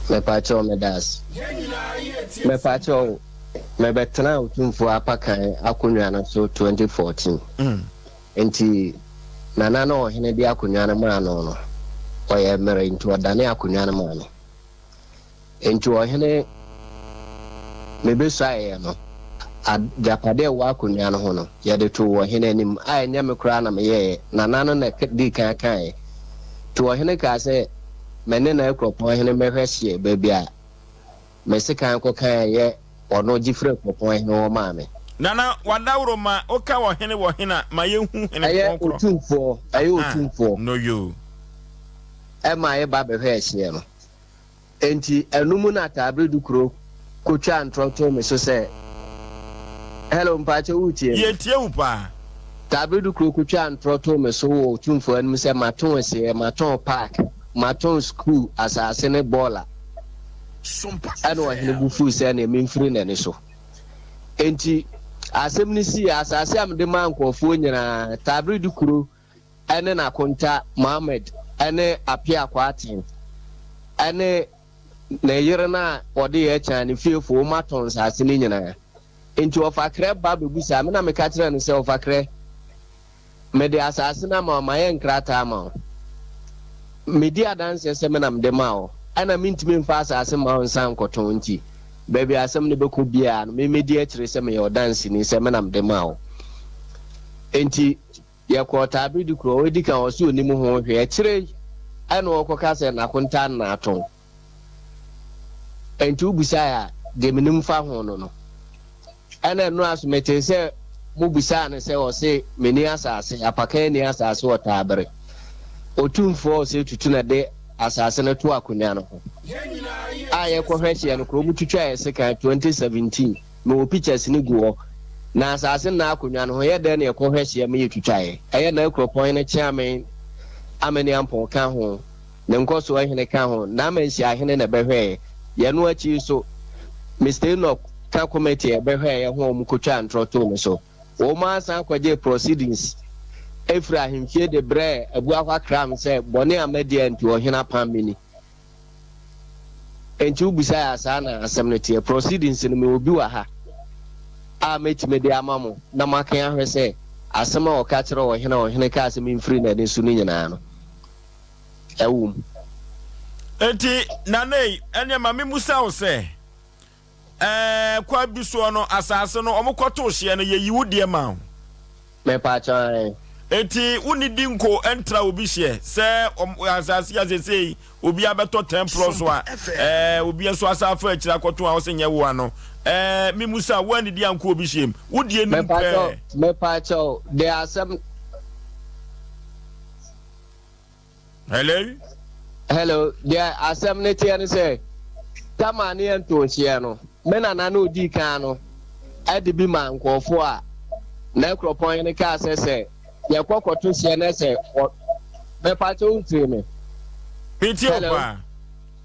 Mepakyɛw meda ase. Mepakyɛw. Mebɛtenaa Otumfoɔ Apakan akonnwa no so 2014. Enti Nana na ɔhene de akonnwa no maa no no, ɔyɛ mmerɛ nti ɔdane akonnwa no maa me. Enti ɔhene mebesuaeɛ no, agyapadeɛ a ɛwɔ akonnwa no ho no, yɛde too ɔhene anim a ɛnyɛ me koraa na meyɛeɛ, Nana no na dii kan kaeɛ. Nti ɔhene kaa sɛ me ne N'Akuropɔn hene mmɛhwɛ hyeɛ baabi a Me sekan kɔkae yɛ ɔno gye firi kuropɔn hene hɔ maa me. Nana wadaworo ma woka ɔhene wɔ hena ma yɛnhu hene Ɛyɛ pɔn korɔ. otumfoɔ, ɛyɛ Aha, otumfoɔ. no yoo. Ɛma yɛba bɛhwɛɛ hyeɛ no. Enti ɛno mu na Taabere Dukuro kɔtwaa ntorɔ too me so sɛ. Hello, mpakyɛ woretie me? Yɛtie wo paa. Taberedu kuro kotwaa ntorɔ too me so wɔ Otumfoɔ anim sɛ matɔn asieɛ, matɔn park, matɔn sukuu asase ne bɔɔla. Ɛna ɔhene bo fuu sɛ ɛneɛ memfiri n'ani so. Enti asɛm no sii, asase a mede maa nkurɔfoɔ nyinaa, Taberedu kuro ne n'akonta Mohammed ne Appiah Kwarteng ne ne yere no a ɔde yɛ kyan ne fiefo, wɔatɔn nsase no nyinaa. Enti ɔfakrɛ ba bebisaa me na meka kyerɛɛ no sɛ, Ɔfakrɛ, mede asase no ama wo, mayɛ nkrataa ama wo. Medi adanseɛ sɛ me na mede maa wo, ɛna mentumi mfa asase mma wo nsan nkɔtɔn nti, baabi a asɛm no bɛkɔ biara no, me mɛdi akyire sɛ meyɛ ɔdanseni sɛ me na mede maa wo. Enti Yɛkɔɔ Taabiridi kuro, ɔdi kan ɔse ɔnim ho hwee, akyire yi ɛna ɔkɔka sɛ n'akontaa no na atɔn. Ɛnti wobusae a, deɛ menim fa ho no no. Ɛna nnora so metee sɛ mobusaa no sɛ ɔse menni asase, Apakan nni asase wɔ Taabere. Otumfoɔ Osei Tutu na de asase no too akonwa no ho. A yɛkɔhwɛ hyeɛ no koro, wɔtwitwaa yɛ sekan 2017. Mewɔ pictures no gu hɔ. Na asase nna akonnwa no ho, yɛ dɛn na yɛkɔ hwɛ hyeɛ ma yɛtwitwaeɛ? Ɛyɛ na Akuropɔn hene Kyeame Amaniampɔn ka ho, ne Nkɔsoɔ hene ka ho, N'Amanhyia hene na ɛbɛhwɛeɛ. Yɛno akyi nso, Mister Enoch ka committee a ɛbɛhwɛeɛ ho a wɔkɔtwaa ntorɔ too me so. Wɔn ara san kɔgyee proceedings firi ahemfie de brɛɛ Abuakwa Kram sɛ bɔne a madi a nti ɔhene apam me ni. Enti wobisae a saa na asɛm no teɛ. Proceedings no mewɔ bi wɔ ha a mɛtumi de ama mo na moakan ahwɛ sɛ asɛm a ɔka kyerɛɛ ɔhene a ɔhene kaa sɛ memfiri n'ani so no nyinaa no, ɛwɔ mu. Enti Nana ei, ɛneɛ ma memmusa wo sɛ, Ɛɛ kwan bi soɔ no asaase no ɔmo kɔtoo hyeɛ no yɛyi wo deɛ maa wo. Mepaakyɛw ae. Enti wo ne di nko ntra obi hyeɛ sɛ ɔmo asaase yi a sesei obi abɛtɔ ten plɔ so a ɛɛ obi nso asa afa akyire akɔto a ɔse nyɛ woa no ɛɛ me musa wo anidi ankɔ obi hyeɛ mu wo deɛ nim pɛɛ. Mepaakyɛw deɛ asɛm. Hello. Hello, deɛ asɛm no teɛ ne sɛ, Tamar ne yɛn too hyeɛ no, me nana na ɔdii kan no de bi maa nkurɔfoɔ a na kuropɔn hene kaa sɛ sɛ yɛkɔ kɔto hyeɛ na sɛ wɔ mɛpakyɛ wotie me. Metie wo paa.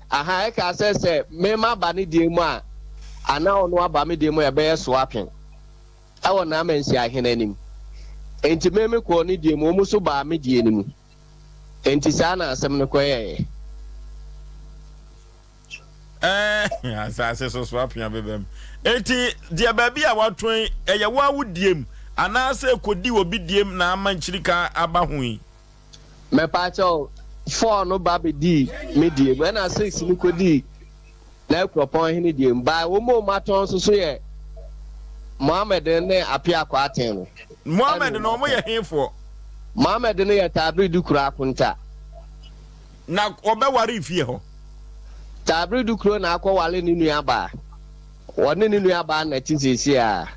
Aha, ɛkaa sɛ sɛ mema ba ne deɛ mu a, anaa ɔno aba me deɛ mu a ɛbɛyɛ so apem ɛwɔ n'amansia hene anim. Enti me mekɔɔ ne deɛ mu, wɔn nso baa me deɛ no mu. Enti saa na asɛm no kɔyɛeɛ. Ɛɛ, asase so so apea bɛba mu. Enti deɛ baabi a wɔatɔn yi, ɛyɛ wo ara wo diem anaasɛ ɛkɔdi obi diem na ama nkyirika aba ho yi? Mepaakyɛw, four no ba bɛdii me diem, ɛna six no kɔdii N'akuropɔn hene deɛ mu. By wɔn a wɔatɔn nso so yɛ Mohammed ne Appiah Kwarteng no. Mohammed no wɔn yɛ hefoɔ? Mohammed no yɛ Taabere Dukuro akonta. Na ɔbɛware fie hɔ? Taabere Dukuro na akɔware ne nua baa. Ɔne ne nuabaa na ɛte seesei ara.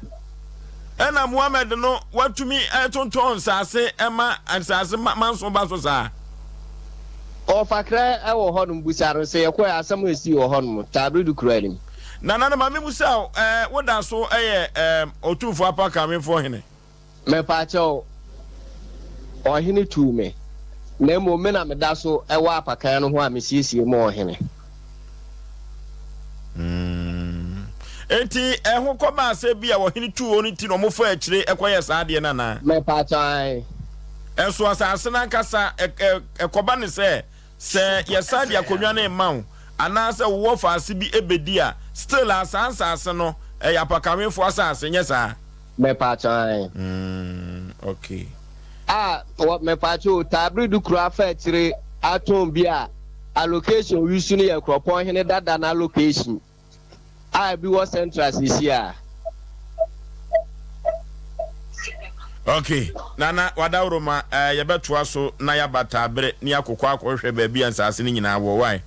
Ɛna Muhammad no watumi tontɔn nsaase ma nsaase manso ba so saa. Ɔfakrɛ wɔ hɔnom busa no sɛ yɛkɔɛ asɛm a esii wɔ hɔnom Taabere du kuro anim. Nana no ma me busa wo ɛɛ wo da so yɛ ɛɛ Otumfoɔ Apakanwenfoɔ hene? Mepaakyɛw, ɔhene tuu me, na mmom me na meda so wɔ apakan no ho a mesiesie ma ɔhene. Mm. Enti ɛho kɔbaa sɛ bi a ɔhene tuu wɔn nti na wɔfaa akyire kɔyɛɛ saa adeɛ no anaa? Mepaakyɛw, ae. Ɛso asase no ankasa, ɛkɔba no sɛ Sɛ yɛsan de akonnwa no rema wo anaasɛ wo wɔfaase bi bɛdi a, still a saa nsaase no ɛyɛ apakawemfoɔ asaase, nyɛ saa? Mepaakyɛw ae. Mm, okay. A, wɔ, mepaakyɛw o, Taabere du kuro afa akyire atɔn bi a allocation owisu no yɛ kuropɔn hene dada no allocation. A ebi wɔ central seesei a. Ok, Nana Wadaworoma, eh, yɛbɛtoa so na yɛaba Taabere ne yɛakokɔ akɔhwehwɛ baabi a nsaase no nyinaa wɔ, why?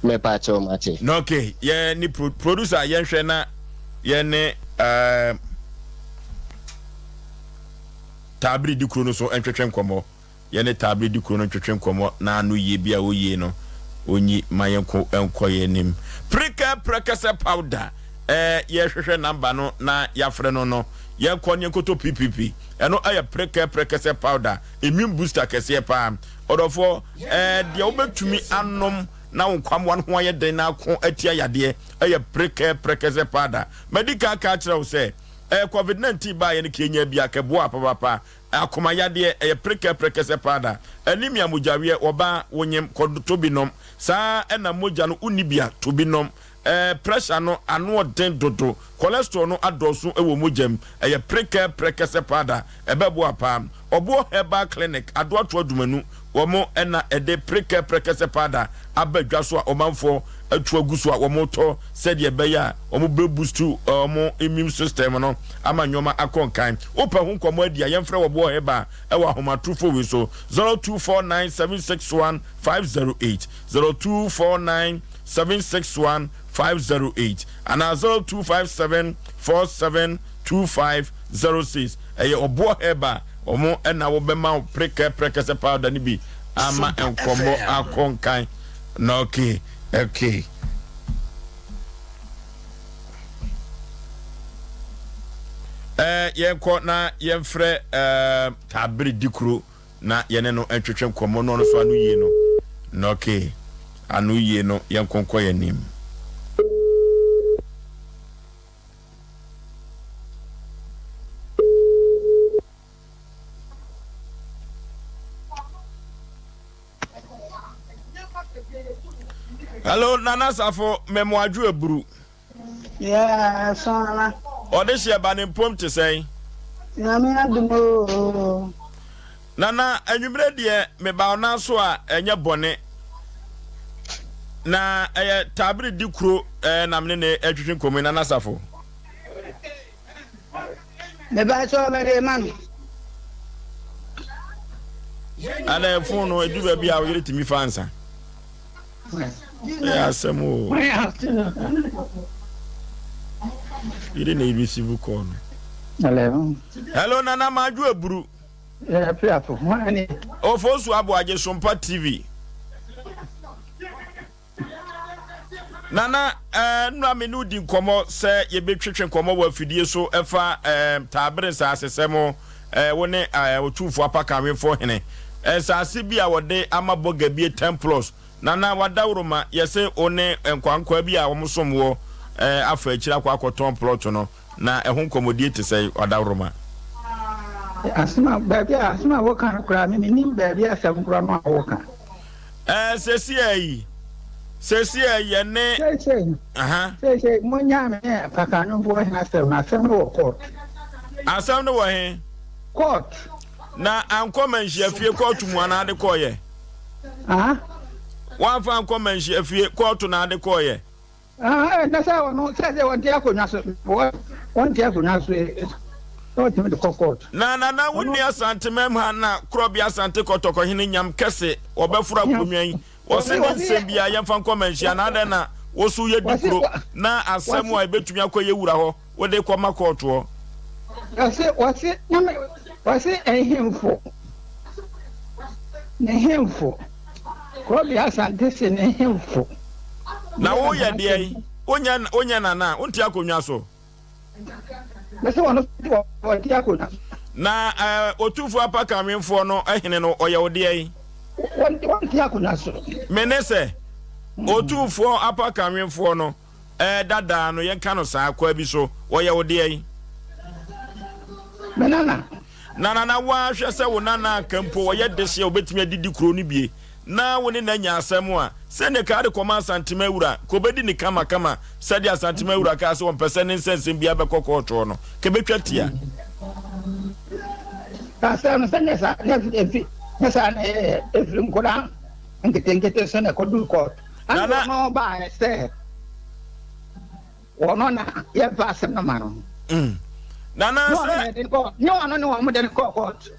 Mepaakyɛw, mate. Na ok, yɛ ne pro, producer yɛnhwɛ na yɛ ne eh, Taabere di kuro no so ntwetwe nkɔmmɔ. Yɛne Tabiri di kuro no ntwetwe nkɔmmɔ na ano yie bi a ɔyie no ɔnyi ma yɛnko nkɔ yɛn anim. Prikɛ prɛkɛsɛ powder Ɛɛ yɛhwehwɛ number no na yɛafrɛ no no, yɛnkɔ ne yɛnkɔtɔ PPP. Ɛno ɛyɛ prekɛ prɛkɛsɛ powder, immune booster kɛseɛ paa. Ɔdɔfoɔ, ɛɛ deɛ wobɛtumi anom na wo nkwammoa no ho ayɛ den na ako atia yadeɛ ɛyɛ prekɛ prɛkɛsɛ powder. Madi kan aka akyerɛ wo sɛ, ɛɛ covid 19 baeɛ no kɛnya bi a kɛboaa papaapa. Akoma yadeɛ, ɛyɛ prekɛ prɛkɛsɛ powder. Anemia mogyaweɛ, wɔbaa, wonyem, kɔtɔ bi nom. Saa ara na mogya no wonni bi a, tɔ bi nom. Ɛɛ pressure no ano ɔden dodo, cholesterol no adɔɔso wɔ mogya mu, ɛyɛ prekɛ prɛkɛsɛ powder, ɛbɛboa paa. Ɔboɔ Herbal Clinic, Adoato Adumanu, wɔn na ɛde prekɛ prɛkɛsɛ powder aba dwa so a ɔmanfoɔ atu agu so a wɔretɔ sɛdeɛ ɛbɛyɛ a wɔbɛ boost wɔn immune system no ama nneɛma akɔ nkan. Wopɛ ho nkɔmmɔ adi a, yɛmfrɛ Ɔboɔ Herbal wɔ ahomatorofo wei so, 0249 761 508, 0249 761 508 anaa 0257 47 2506. Ɛyɛ ɔboɔ herbal wɔn na wɔbɛma wo prekɛ prɛkɛsɛ powder no bi ama nkɔmmɔ akɔ nkan. Na okay, okay. Eh, yɛnkɔ na yɛmfrɛ eh, Taabere Dikuro. na yɛne no ntwetwe nkɔmmɔ na ɔno nso ano yie no na okay ano yie no yɛnko nkɔ yɛn anim. Hello, Nana Safo, mɛmoadwo aburu. Yeah, so ana. Ɔde hyɛ ba ne mpom te sɛn? Nyame adom oo. Nana, anwummere deɛ meba wo nan so a ɛnyɛ bɔne. Na ɛyɛ taabere di kuro ɛɛ na mene ne ɛtwetwe nkɔmmɔ yi Nana Safo. Meba sɛ ɔbɛde ma no. Ana ɛfon no edu baabi a oyere tumi fa nsa. Ɛyɛ asɛm o. Yere na receive call no. Hello. Hello Nana Madwo Aburu. Yeah, Piafo. Hwan Ofosu Aboagye Sompa TV. Nana, eh, nnura me ne wodi nkɔmmɔ sɛ yɛbɛtwetwe nkɔmmɔ wɔ afidie so ɛfa eh, taabere nsaasesɛm eh, wo ne eh, Otumfoɔ Apakanwemfoɔ hene. Nsaase bi a wɔde ama Bɔgabie 10 plus. Nana, wadaworoma, yɛse wo ne nkwankwaa bi a wɔsom woɔ eh, afa akyiri akɔ akɔtɔn plot no, na ɛho nkɔmmɔdie te sɛn, wadaworoma? Asɛm a baabi a asɛm a woka no koraa me mennim baabi asɛm korɔ no a woka. Ɛɛ sesia yi, sesia yi yɛne. Seesei, seesei monyaa me ne Pakanwomfoɔ he asɛm no, asɛm no wɔ court. Asɛm no wɔ he? Court. Na ankɔ manhyiafie kɔɔto mu anaa de kɔɔyɛ? Ah? Woamfa ankɔ manhyiafie kɔɔto na ade kɔɔyɛ? Ah, na sɛ ɔno sɛ sɛ wɔnte akonnwa so wɔnte akonnwa so sɛ wɔtumi de kɔ court. Na nana wo nni Asante mam ha na Korɔbea Asante Kɔtɔkɔ hene Nyam kɛse wɔbɛforo akonnwa yi wɔse ne nsɛm biara yɛmfa nkɔ manhyia na adɛn na wo so yɛ di kuro na asɛm a ɛbɛtumi akɔ yɛ wura hɔ wode kɔ ma kɔɔtoɔ. Wɔse wɔse wɔse nhemfo ne hemfo Korɔbea Asante se ne hemfo. Na wo yɛ deɛn? Wonyɛ wonyɛ nana a, wonte akonnwa so. Mese wɔn nso wɔnte akonnwa so. Na ɛɛ Otumfoɔ Apakanwenfoɔ no hene no ɔyɛ wo deɛn? Wɔnte akonnwa so. Mene sɛ Otumfoɔ Apakanwenfoɔ no ɛɛ dadaa no yɛnka no saa kwaa bi so ɔyɛ wo deɛn? Me nana. Na nana wo ara hwɛ sɛ wo nana anka mpo ɔyɛ dehye a obetumi adidi kuro no bie na wo ne no anya asɛm a, sɛdeɛ kaa de kɔma Asantema wura, ka ɔbɛdi no kamakama sɛdeɛ Asantema wura kaa sɛ ɔmpɛ sɛ ne nsɛnsɛm biara bɛkɔ kɔɔtoɔ no, ka ɛbɛtwa tia. Asɛm no sɛ nyɛ saa nyɛ efi nyɛ saa na ɛyɛ efiri nkwadaa nketenkete so na ɛkɔduru kɔɔto. Ɛna ɔno baeɛ sɛ. Wɔn na yɛmfa asɛm no ma no. Mm. Nana sɛ. Nyɛ wɔn ne wɔn de no kɔɔ kɔɔto.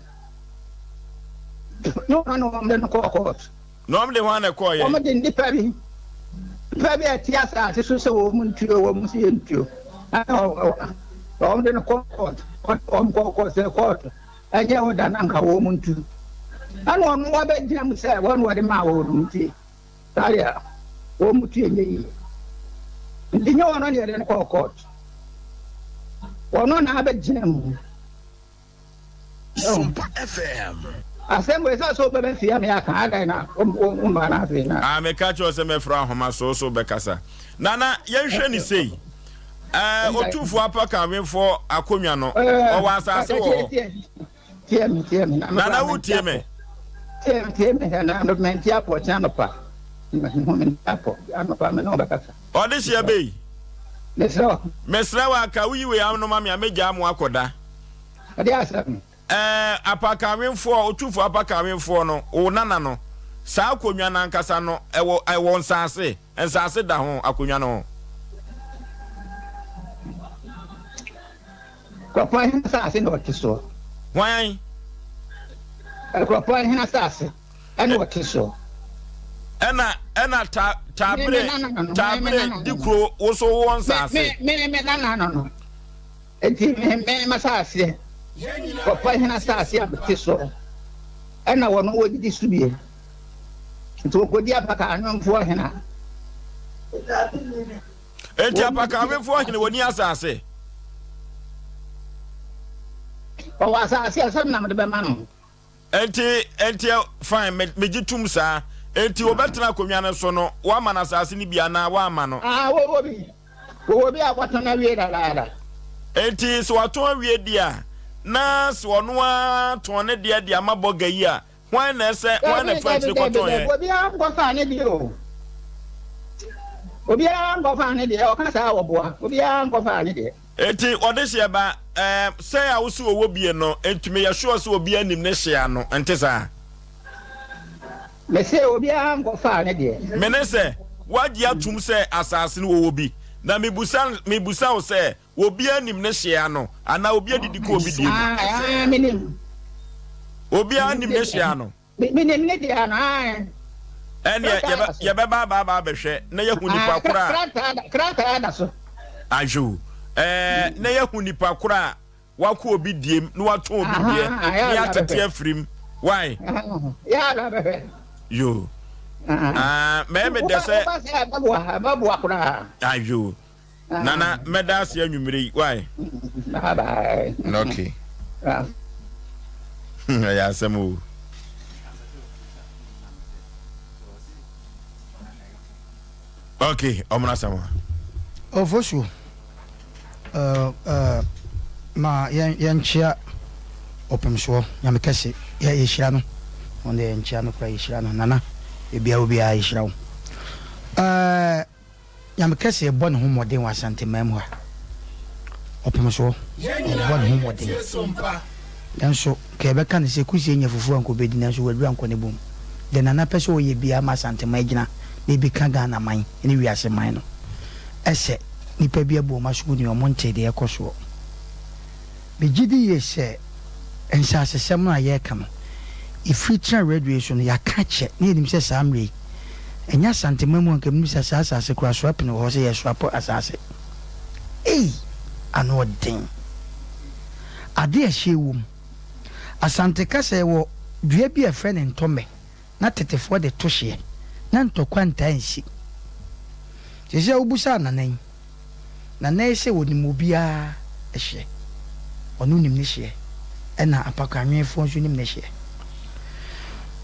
Nyɛ wɔn ne wɔn de no kɔɔ kɔɔto. Na wɔn de hwan na ɛkɔɔ yɛ? Wɔn de nnipa bi nnipa bi a ɛte asase so sɛ wɔn ntuo wɔn nso yɛ ntuo. Ɛna wɔn de no kɔɔ kɔɔto. Wɔn kɔɔ kɔɔto sɛ kɔɔto ɛnyɛ hɔ da na nka wɔn ntu. Ɛna wɔn wɔbɛgyina mu sɛ wɔn wɔde maa wɔn nti. Saa deɛ a, wɔn mu tu nyɛ yie. Nti nyɛ ɔno na yɛde no kɔɔ court. Ɔno na abɛgyina mu. Sompa FM. Asɛm wei sɛ sɛ wobɛbɛ fie a me aka adɛn na womma no afei na. Ah meka kyerɛ wo sɛ mɛfrɛ ahoma so wo so wobɛkasa. Nana yɛnhwɛ ne sei. Ɛɛ Otumfoɔ Apakanwenfoɔ akonnwa no ɔwɔ asase wɔ hɔ. Tie me tie me na Nana wotie me. Tie me tie me na no mente apɔ kyena anɔpa. Mehu mente apɔ anɔpa me ne wobɛkasa. Ɔde hyeɛ bɛyi. Mesrɛ wo. Mesrɛ wo aka woyi wei ano ma me a mɛgyaa mo akɔda. Ɛde asɛm. Ɛɛ apakawemfoɔ, otumfoɔ apakawemfoɔ no, wo nana no, saa akonnwa no ankasa no, ɛwɔ ɛwɔ nsaase, nsaase da ho, akonnwa no ho. Kuropɔn hene asase na ɔte soɔ. Hwan? Kuropɔn hene asase ɛna ɔte soɔ. Ɛna ɛna ta taabere taabere di kuro woso wɔ nsaase. Me me me nana no no. Enti me me m'asase, wɔfa hɛn asase a metse so, nna hɔn wodzidzi so bie. Ntsi wokodzi apakaanwemfoɔ hen a. Enti apakaanwemfoɔ hene wɔnni asase? Ɔwɔ asase a sɛ me na mede bɛma no. Enti, enti ɛ, fine, me, megye tom saa. Enti wɔbɛtena akonnwa no so no, wɔama no asase no bi anaa wɔamma no? Ah, wɔwɔ bi. Wɔwɔ bi a wɔatɔn awie dadaada. Enti sɛ wɔatɔn awie deɛ a, na sɛ ɔno ara tɔn ne deɛ de ama bɔga yi a, hwan na ɛsɛ, hwan na Dabi, ɛfa dabi, akyire dabi, kɔtɔn dabi. yɛ? Obiara nkɔfaa ne deɛ o. Obiara nkɔfaa ne deɛ. Ɔka saa a, wɔboa. Obiara nkɔfaa ne deɛ. Enti ɔde hyeɛ ba, ɛɛ, sɛɛ a wose ɔwɔ bie no, enti meyɛ sure sɛ obiara nim ne hyeɛ ano, ɛnte saa? Mese obiara nkɔfaa ne deɛ. Mene sɛ, woagye atum sɛ asase no wɔwɔ bi, na mebusa, mebusa wo sɛ, obiara nim ne hyeɛ ano, anaa obi adidi kɔ obi deɛ mu? Ae, ae, menim. Obiara nim ne hyeɛ ano. Me menim ne deɛ ano, ae. Ɛnneɛ Krataa yɛbɛ, da so. yɛbɛba aba aba abɛhwɛ na yɛahu nipa Ae, korɔ a. krataa da, krataa da so. Ahwɛ ɛɛ, na yɛahu nipa korɔ a wakɔ obi diem na watɔn obi deɛ Aha, na yɛ ala yɛatete bɛhwɛ. afirim. Why? Aha, yɛ ala bɛhwɛ. Yo. Aha. Ah, mɛyɛ me dɛ Woba, sɛ. woba sɛ ɛbɛboa, ɛbɛboa koraa. Ahwɛ o. Nana, mɛda ase anwummere yi. Why? Bye bye. Okay. Ɛyɛ asɛm o. Okay, ɔmono asɛm a. Ofosuo, uh, uh, ma yɛn yɛnkyea ɔpemsoɔ nyame kɛse yɛ yɛhyira no wɔn deɛ yɛnkyea no koraa yɛhyira no nana ebia obiara yɛhyira wo uh, Nyame kɛseɛ bɔ ne ho mmɔden wɔ Asanteman mu ha. Ɔpem soɔ, ɔbɔ ne ho mmɔden. Nanso, nka yɛbɛka no sɛ kusie nya fufuo a nka ɔbɛdi nanso waduru ankɔ ne bom. Deɛ Nana pɛ sɛ ɔyɛ biara ma Asanteman gyina na ebi ka Ghana man ne wiase man no, ɛsɛ nnipa bi abu wɔn aso gu nea wɔntee deɛ ɛrekɔ soɔ. Megye di yie sɛ nsasesɛm no a yɛreka no, ɛfiri tena radio yi so no, yɛaka akyɛ na yɛnim sɛ saa mmerɛ yi, ɛnyɛ Asanteman mu a anka menim sɛ saa asase koraa soapene wɔ hɔ sɛ yɛresoapo asase. Ei! Ano ɔden. Adeɛ a ɛhyeɛ wom. Asante ka sɛ yɛwɔ dua bi a yɛfrɛ no ntɔmmɛ. na tetefoɔ de to hyeɛ, na ntɔkwa ntaa nsi. Seesei a wobusaa Nana yi, Nana yi sɛ ɔnim obiara hyeɛ. Ɔno nim ne hyeɛ, ɛna Apakwanwenfoɔ nso nim ne hyeɛ.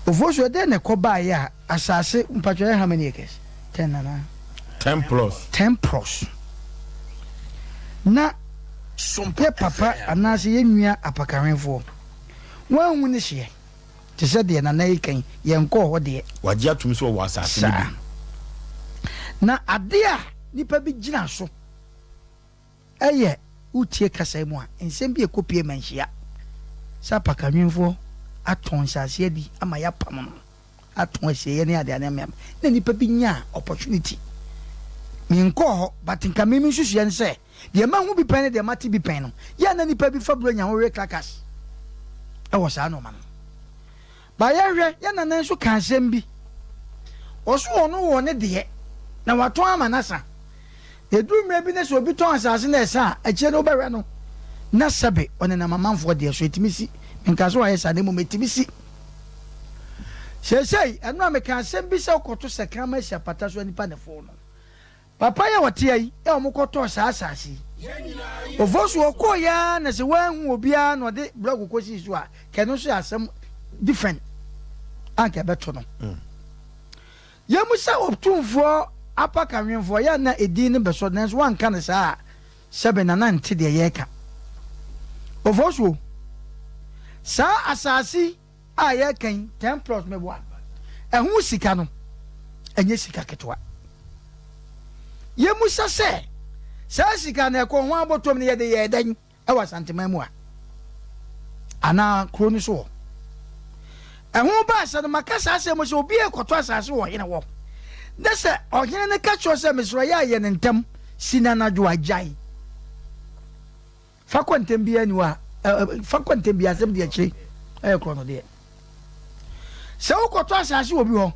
Ofosu, ɛdɛn na ɛkɔbaeɛ a asase, mpakyɛ ɛyɛ how many acres? Ten anaa? Ten plus. Ten plus. Na yɛ papa anaasɛ yɛ nua Apakwanwenfoɔ, wɔanhu ne hyeɛ. Te sɛ deɛ Nana yi ka yi, yɛnkɔɔ hɔ deɛ. Wagye atom sɛ ɔwɔ asase no bi. Saa. Na adeɛ a nnipa bi gyina so yɛ, wotie kasa yi mu a, nsɛm bi a ɛkɔpue manhyia sɛ apakanwemfoɔ atɔn nsase adi ama yɛapam no, atɔn asieeɛ ne adeade ama yɛapam, na nnipa bi nyaa opportunity. Menkɔɔ hɔ, but nka me me nsusuiɛ ne sɛ, Deɛ mahu bi pɛn ne deɛ mate bi pɛn no, yɛ a na nnipa bi fa Buronya ho we crackers wɔ saa nnoɔma no ho. Ba yɛhwɛ, yɛn nana nso ka asɛm bi. Ɔso ɔno wɔ ne deɛ, na watɔn ama no asa. Na ɛduru mmerɛ bi na sɛ obi tɔn asase na ɛsa a, akyire no wobɛhwɛ no na sɛbe ɔnenam amanfoɔ deɛ so. Ɛtumi si. Menka sɛ wayɛ saa na mmom ɛtumi si. Seesei, ɛno a meka asɛm bi sɛ wokɔto sɛ kraman si apata so a nnipa na ɛfow no. Papa yi a ɔte ha yi a wɔkɔtɔɔ saa asase yi, Ofosu ɔkɔeɛ ara na sɛ wanhu obiara na ɔde blɔk kɔsii so a, nka ɛno nso yɛ asɛm different a nka ɛbɛto no. Yɛmmisa Otumfoɔ Apakanwemfoɔ, yɛ a na edin no bɛsɔ nanso wanka no saa a, sɛbe Nana nte deɛ yɛreka. Ofosuo, saa asase yi a yɛreka yi, ten plots meboa, ɛho sika no, ɛnyɛ sika ketewa. Yɛmmisa sɛ, saa sika no ɛkɔ ho abɔtɔm no yɛde yɛɛ dɛn? wɔ Asanteman mu a, anaa kuro no so hɔ. Ɛho ba asɛ no, maka saa asɛm mu sɛ obi rekɔtɔ asase wɔ ɔhene hɔ, na sɛ ɔhene no ka kyerɛ sɛ mesrɛ yɛ a yɛ no ntɛm, si no anadwo a, gyae. Fa kɔ ntɛm biara ni hɔ a, fa kɔ ntɛm biara asɛm di akyire ɛyɛ korɔ no deɛ. Sɛ wokɔtɔ asase wɔ obi hɔ,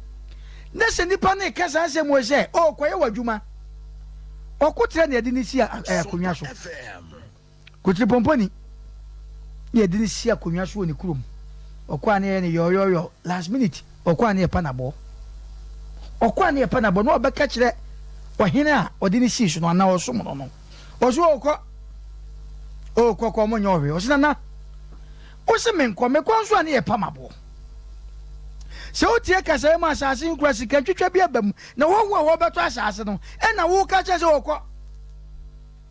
na sɛ nipa no reka saa asɛm wei sɛ, O, kɔyɛ w'adwuma, ɔko kyerɛ nea yɛde no si akonnwa so. Kotiripɔmpɔni na yɛde no si akonnwa so wɔ ne kurom. Ɔkɔ a na yɛyɛ no yɔɔyɔɔyɔ, last minute, ɔkɔ a na yɛpa no aboɔ. Ɔkɔ a na yɛpa no aboɔ na ɔbɛka kyerɛ ɔhene a ɔde no sii so no anaa ɔsom no no. Ɔso ɔkɔ, ɔkɔ kɔ ɔmo nyɛ ɔhwee. Ɔse nana. Wose menkɔ, mekɔ nso a ne yɛ pam aboɔ. Sɛ wotie kasa yi mu asase nkura sika ntwitwa bi aba mu na wɔho a wɔbɛtɔ asase no ɛna woka kyerɛ sɛ wɔkɔ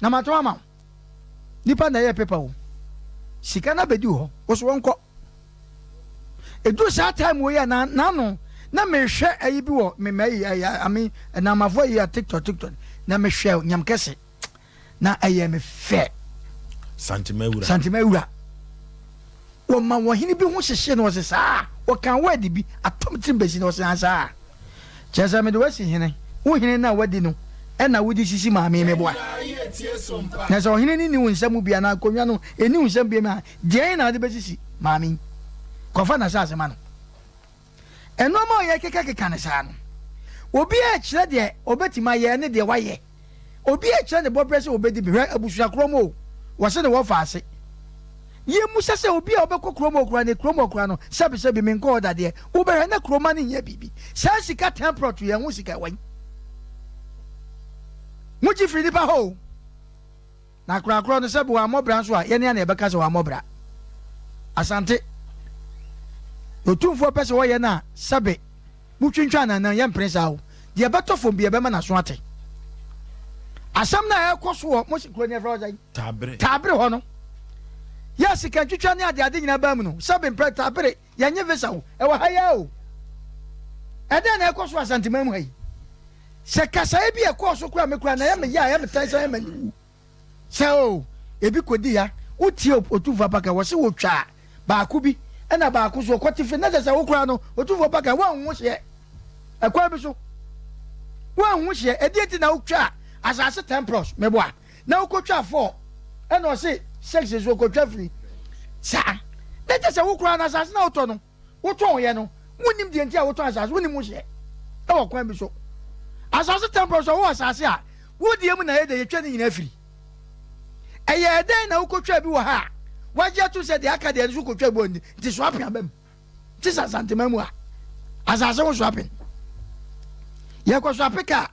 na matɔn ama wo. Nipa na ɛyɛ pepa o. Sika no abɛdi hɔ, wo so wɔnkɔ. Ɛduru saa time wei a na n'ano na mehwɛ ayi bi wɔ me mɛ yi ayi ame namafo ayi a tiktok tiktok na mehwɛ nyam kɛse. na ɛyɛ me fɛ. Santemawura. Santemawura. Wɔma wɔhene bi ho hyehye no ɔse saa. Wɔka word bi atɔ me tirim bɛsi no ɔse ansaa. Kyerɛ sɛ mede wasi hene. Wo hene no a wadi no ɛna wode sisi maame meboa. Na sɛ ɔhene no nni wo nsa mu bi anaa akonnwa no ɛnni wo nsam bi a deɛn na wode bɛsisi maame yi? Kɔfa n'asase ma no. Nnoɔma a yɛkekakeka no saa no, obiara rekyerɛ deɛ ɔbɛtumi ayɛ ne deɛ wayɛ. Obiara rekyerɛ ne bɔberɛ sɛ ɔbɛdi bi. Hwɛ abusua korɔ mu o, wɔse ne wɔfa ase. Yɛmmusa sɛ obi a ɔbɛkɔ kurom hɔ koraa ne kurom hɔ koraa no, sɛbesɛbe menkɔ hɔ da deɛ, wobɛhwɛ na kuroma no hia biribi. Saa sika ten plot yi, ɛho sika ɛwɔ he? Mogye firi nnipa hɔ o. Na korakorɔ no, sɛbe wammɔ bra nso a, yɛne a na yɛbɛka sɛ wammɔ bra. Asante, Otumfoɔ pɛ sɛ wɔyɛ no a, sɛbe motwintwan n'anan, yɛmpene saa o. Deɛ ɛbɛtɔ fam biara, yɛbɛma n'aso ate. Asɛm no a ɛrekɔ so wɔ mo kuro no yɛfrɛ hɔ sɛn? Taabere. Taabere hɔ no, yɛ sikantwitwa ne adeade nyinaa baa mu no, sɛbe mprɛ Taabere, yɛnnye visa o, ɛwɔ ha yi ara o. Ɛdɛn na ɛrekɔ so wɔ Asanteman mu ha yi? Sɛ kasaeɛ bi a ɛkɔɔ so koraa me koraa na ɛyɛ me ya ɛyɛ me tan sɛ ɛyɛ m'ani wu sɛ o ebi kɔdi ya wotie Otumfoɔ Apaka wɔ se wɔtwaa baako bi ɛna baako so ɔkɔte firi na kyɛ sɛ wo koraa no Otumfoɔ Apaka woanhu hyeɛ ɛkwan bi so woanhu hyeɛ ɛdeɛ nti na wotwaa asase ten plus meboa na wokɔtwaa four ɛna ɔse six so ɔkɔtwa firi saa na kyɛ sɛ wo koraa no asase na wotɔ no wotɔn yɛ no, wonnim deɛ nti a wotɔn asase, wonnim wo hyeɛ wɔ kwan bi so. Asase tɛmpɔn so, wowɔ asase a, wo deɛ mu na yɛ dɛ yɛtwa ne nyinaa firi. Ɛyɛɛ dɛn na wokɔtwaa bi wɔ ha a, wagye ato sɛ deɛ aka deɛ no so kɔtwa bi wɔ nti so apen aba mu. Te sɛ Asantema mu a, asase ho so apen. Yɛkɔ so ape kaa.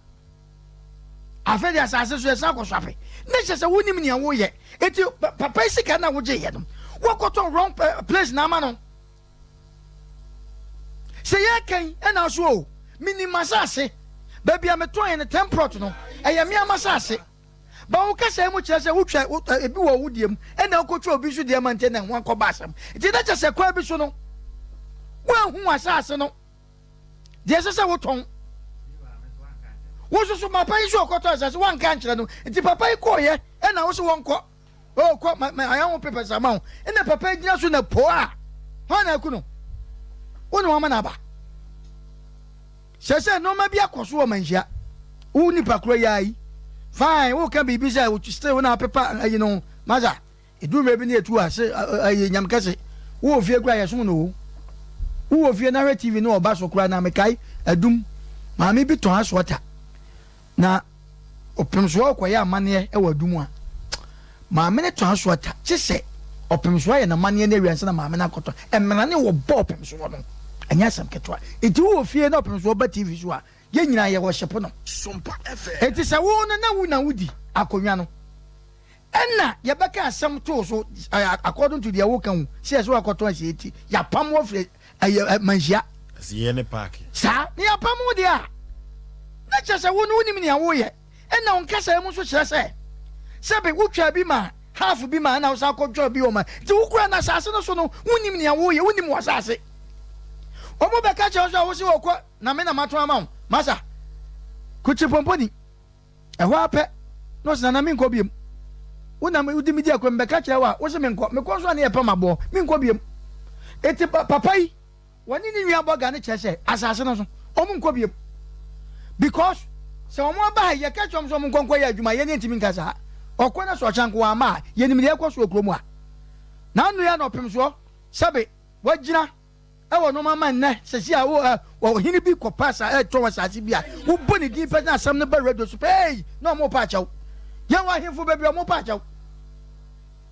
Afei deɛ asase so yɛsan kɔ so ape. Ne kyerɛ sɛ wonim nea woyɛ. Eti papa yi sika na wogye yɛ no, wɔkɔtɔ wrong place na ama no. Sɛ yɛreka yi ɛna so o, menim m'asase. Baabi a metɔn yɛ no ten plot no, ɛyɛ me ara m'asase. Ba wo kasa yi mu kyerɛ sɛ wotwa ebi wɔ wo deɛ mu ɛna wokɔtwa obi nso deɛ ma nti na ɛho akɔba asɛm. Nti na kyerɛ sɛ kwan bi so no, woanhu w'asase no deɛ ɛsɛ sɛ wotɔn. Wo nso so papa yi nso ɔkɔtɔ asase woanka ankyerɛ no nti papa yi kɔɔyɛ ɛna wo so wɔnkɔ. Oh, kɔ ma ma ayɛ ho papers ama wo. Ɛna papa yi gyina so na po a. Hwan na aku no? Wo na wama no aba. Sɛ sɛ nneɛma bi akɔ so wɔ manhyia. Wo nipa koro yi ayi. Fine, wo ka biribi sɛ wo still wo na apepa ayi no. Masa, edu mmerɛ bi ne etu a se ayi nyam kɛse. Wo wɔ fie kura yɛ som no o. Wo wɔ fie na hwɛ TV no ɔba so kura na mekae adum. Maame bi tɔn asoɔta. Na ɔpemsoɔ rekɔyɛ amanneɛ wɔ adu mu a, maame no tɔ aso ata, kye sɛ ɔpemsoɔ ayɛ n'amanneɛ no awie ansa na maame no akɔtɔ. Mmara ne wɔbɔ ɔpemsoɔ no, ɛnyɛ asɛm ketewa. Nti wowɔ fie na ɔpemsoɔ ba TV so a, Yɛn nyinaa yɛ worship no. Enti sɛ wo no na wo na wodi akonnwa no, ɛna yɛbɛka asɛm too so according to deɛ woka ho sɛ yɛsɛ wakɔtɔn asie nti yɛapam wo afiri ɛyɛ manhyia. Asieɛ ne paake. Saa na yɛapam wo deɛ a, na kyerɛ sɛ wo no wonim nea woyɛ. Ɛna wo nkasaeɛ mu nso kyerɛ sɛ sɛbe wotwaa bi ma half bi ma ɛna wosan kɔtwaa bi wɔ ma nti wokura no asase no so no wonim nea woyɛ, wonim w'asase. Wɔn bɛka kyerɛ wo nso a wose wɔkɔ na me na mato ama wo masa kukyiripomponi ɛhɔ ara pɛ na ɔsɛ nana menkɔ biom wo na wodi me di akɔ mebɛka kyerɛ wo a wose menkɔ mekɔ nso a ne yɛ pam aboɔ menkɔ biom eti papa yi wɔne ne nua bɔga no kyerɛ sɛ asase no so wɔn nkɔ biom because sɛ wɔn aba ha yɛka kyerɛ wɔn sɛ wɔn nkɔ nkɔ yɛ adwuma yɛn ntumi nka saa ɔkɔ na sɛ ɔkyanko wɔn ama a yɛnim deɛ ɛkɔ so wɔ kurom a na anu yɛ na ɔpem soɔ sɛbe wagyina Ɛwɔ nnoɔma ma nnɛ sɛsi a wo ɛ ɔhene bi kɔ pa sa ɛtɔn asase bi a wobɔ ne din pɛ na asɛm no ba radio so pɛ ei na ɔmo pa akyɛw yɛwɔ ahemfo bebree ɔmo pa akyɛw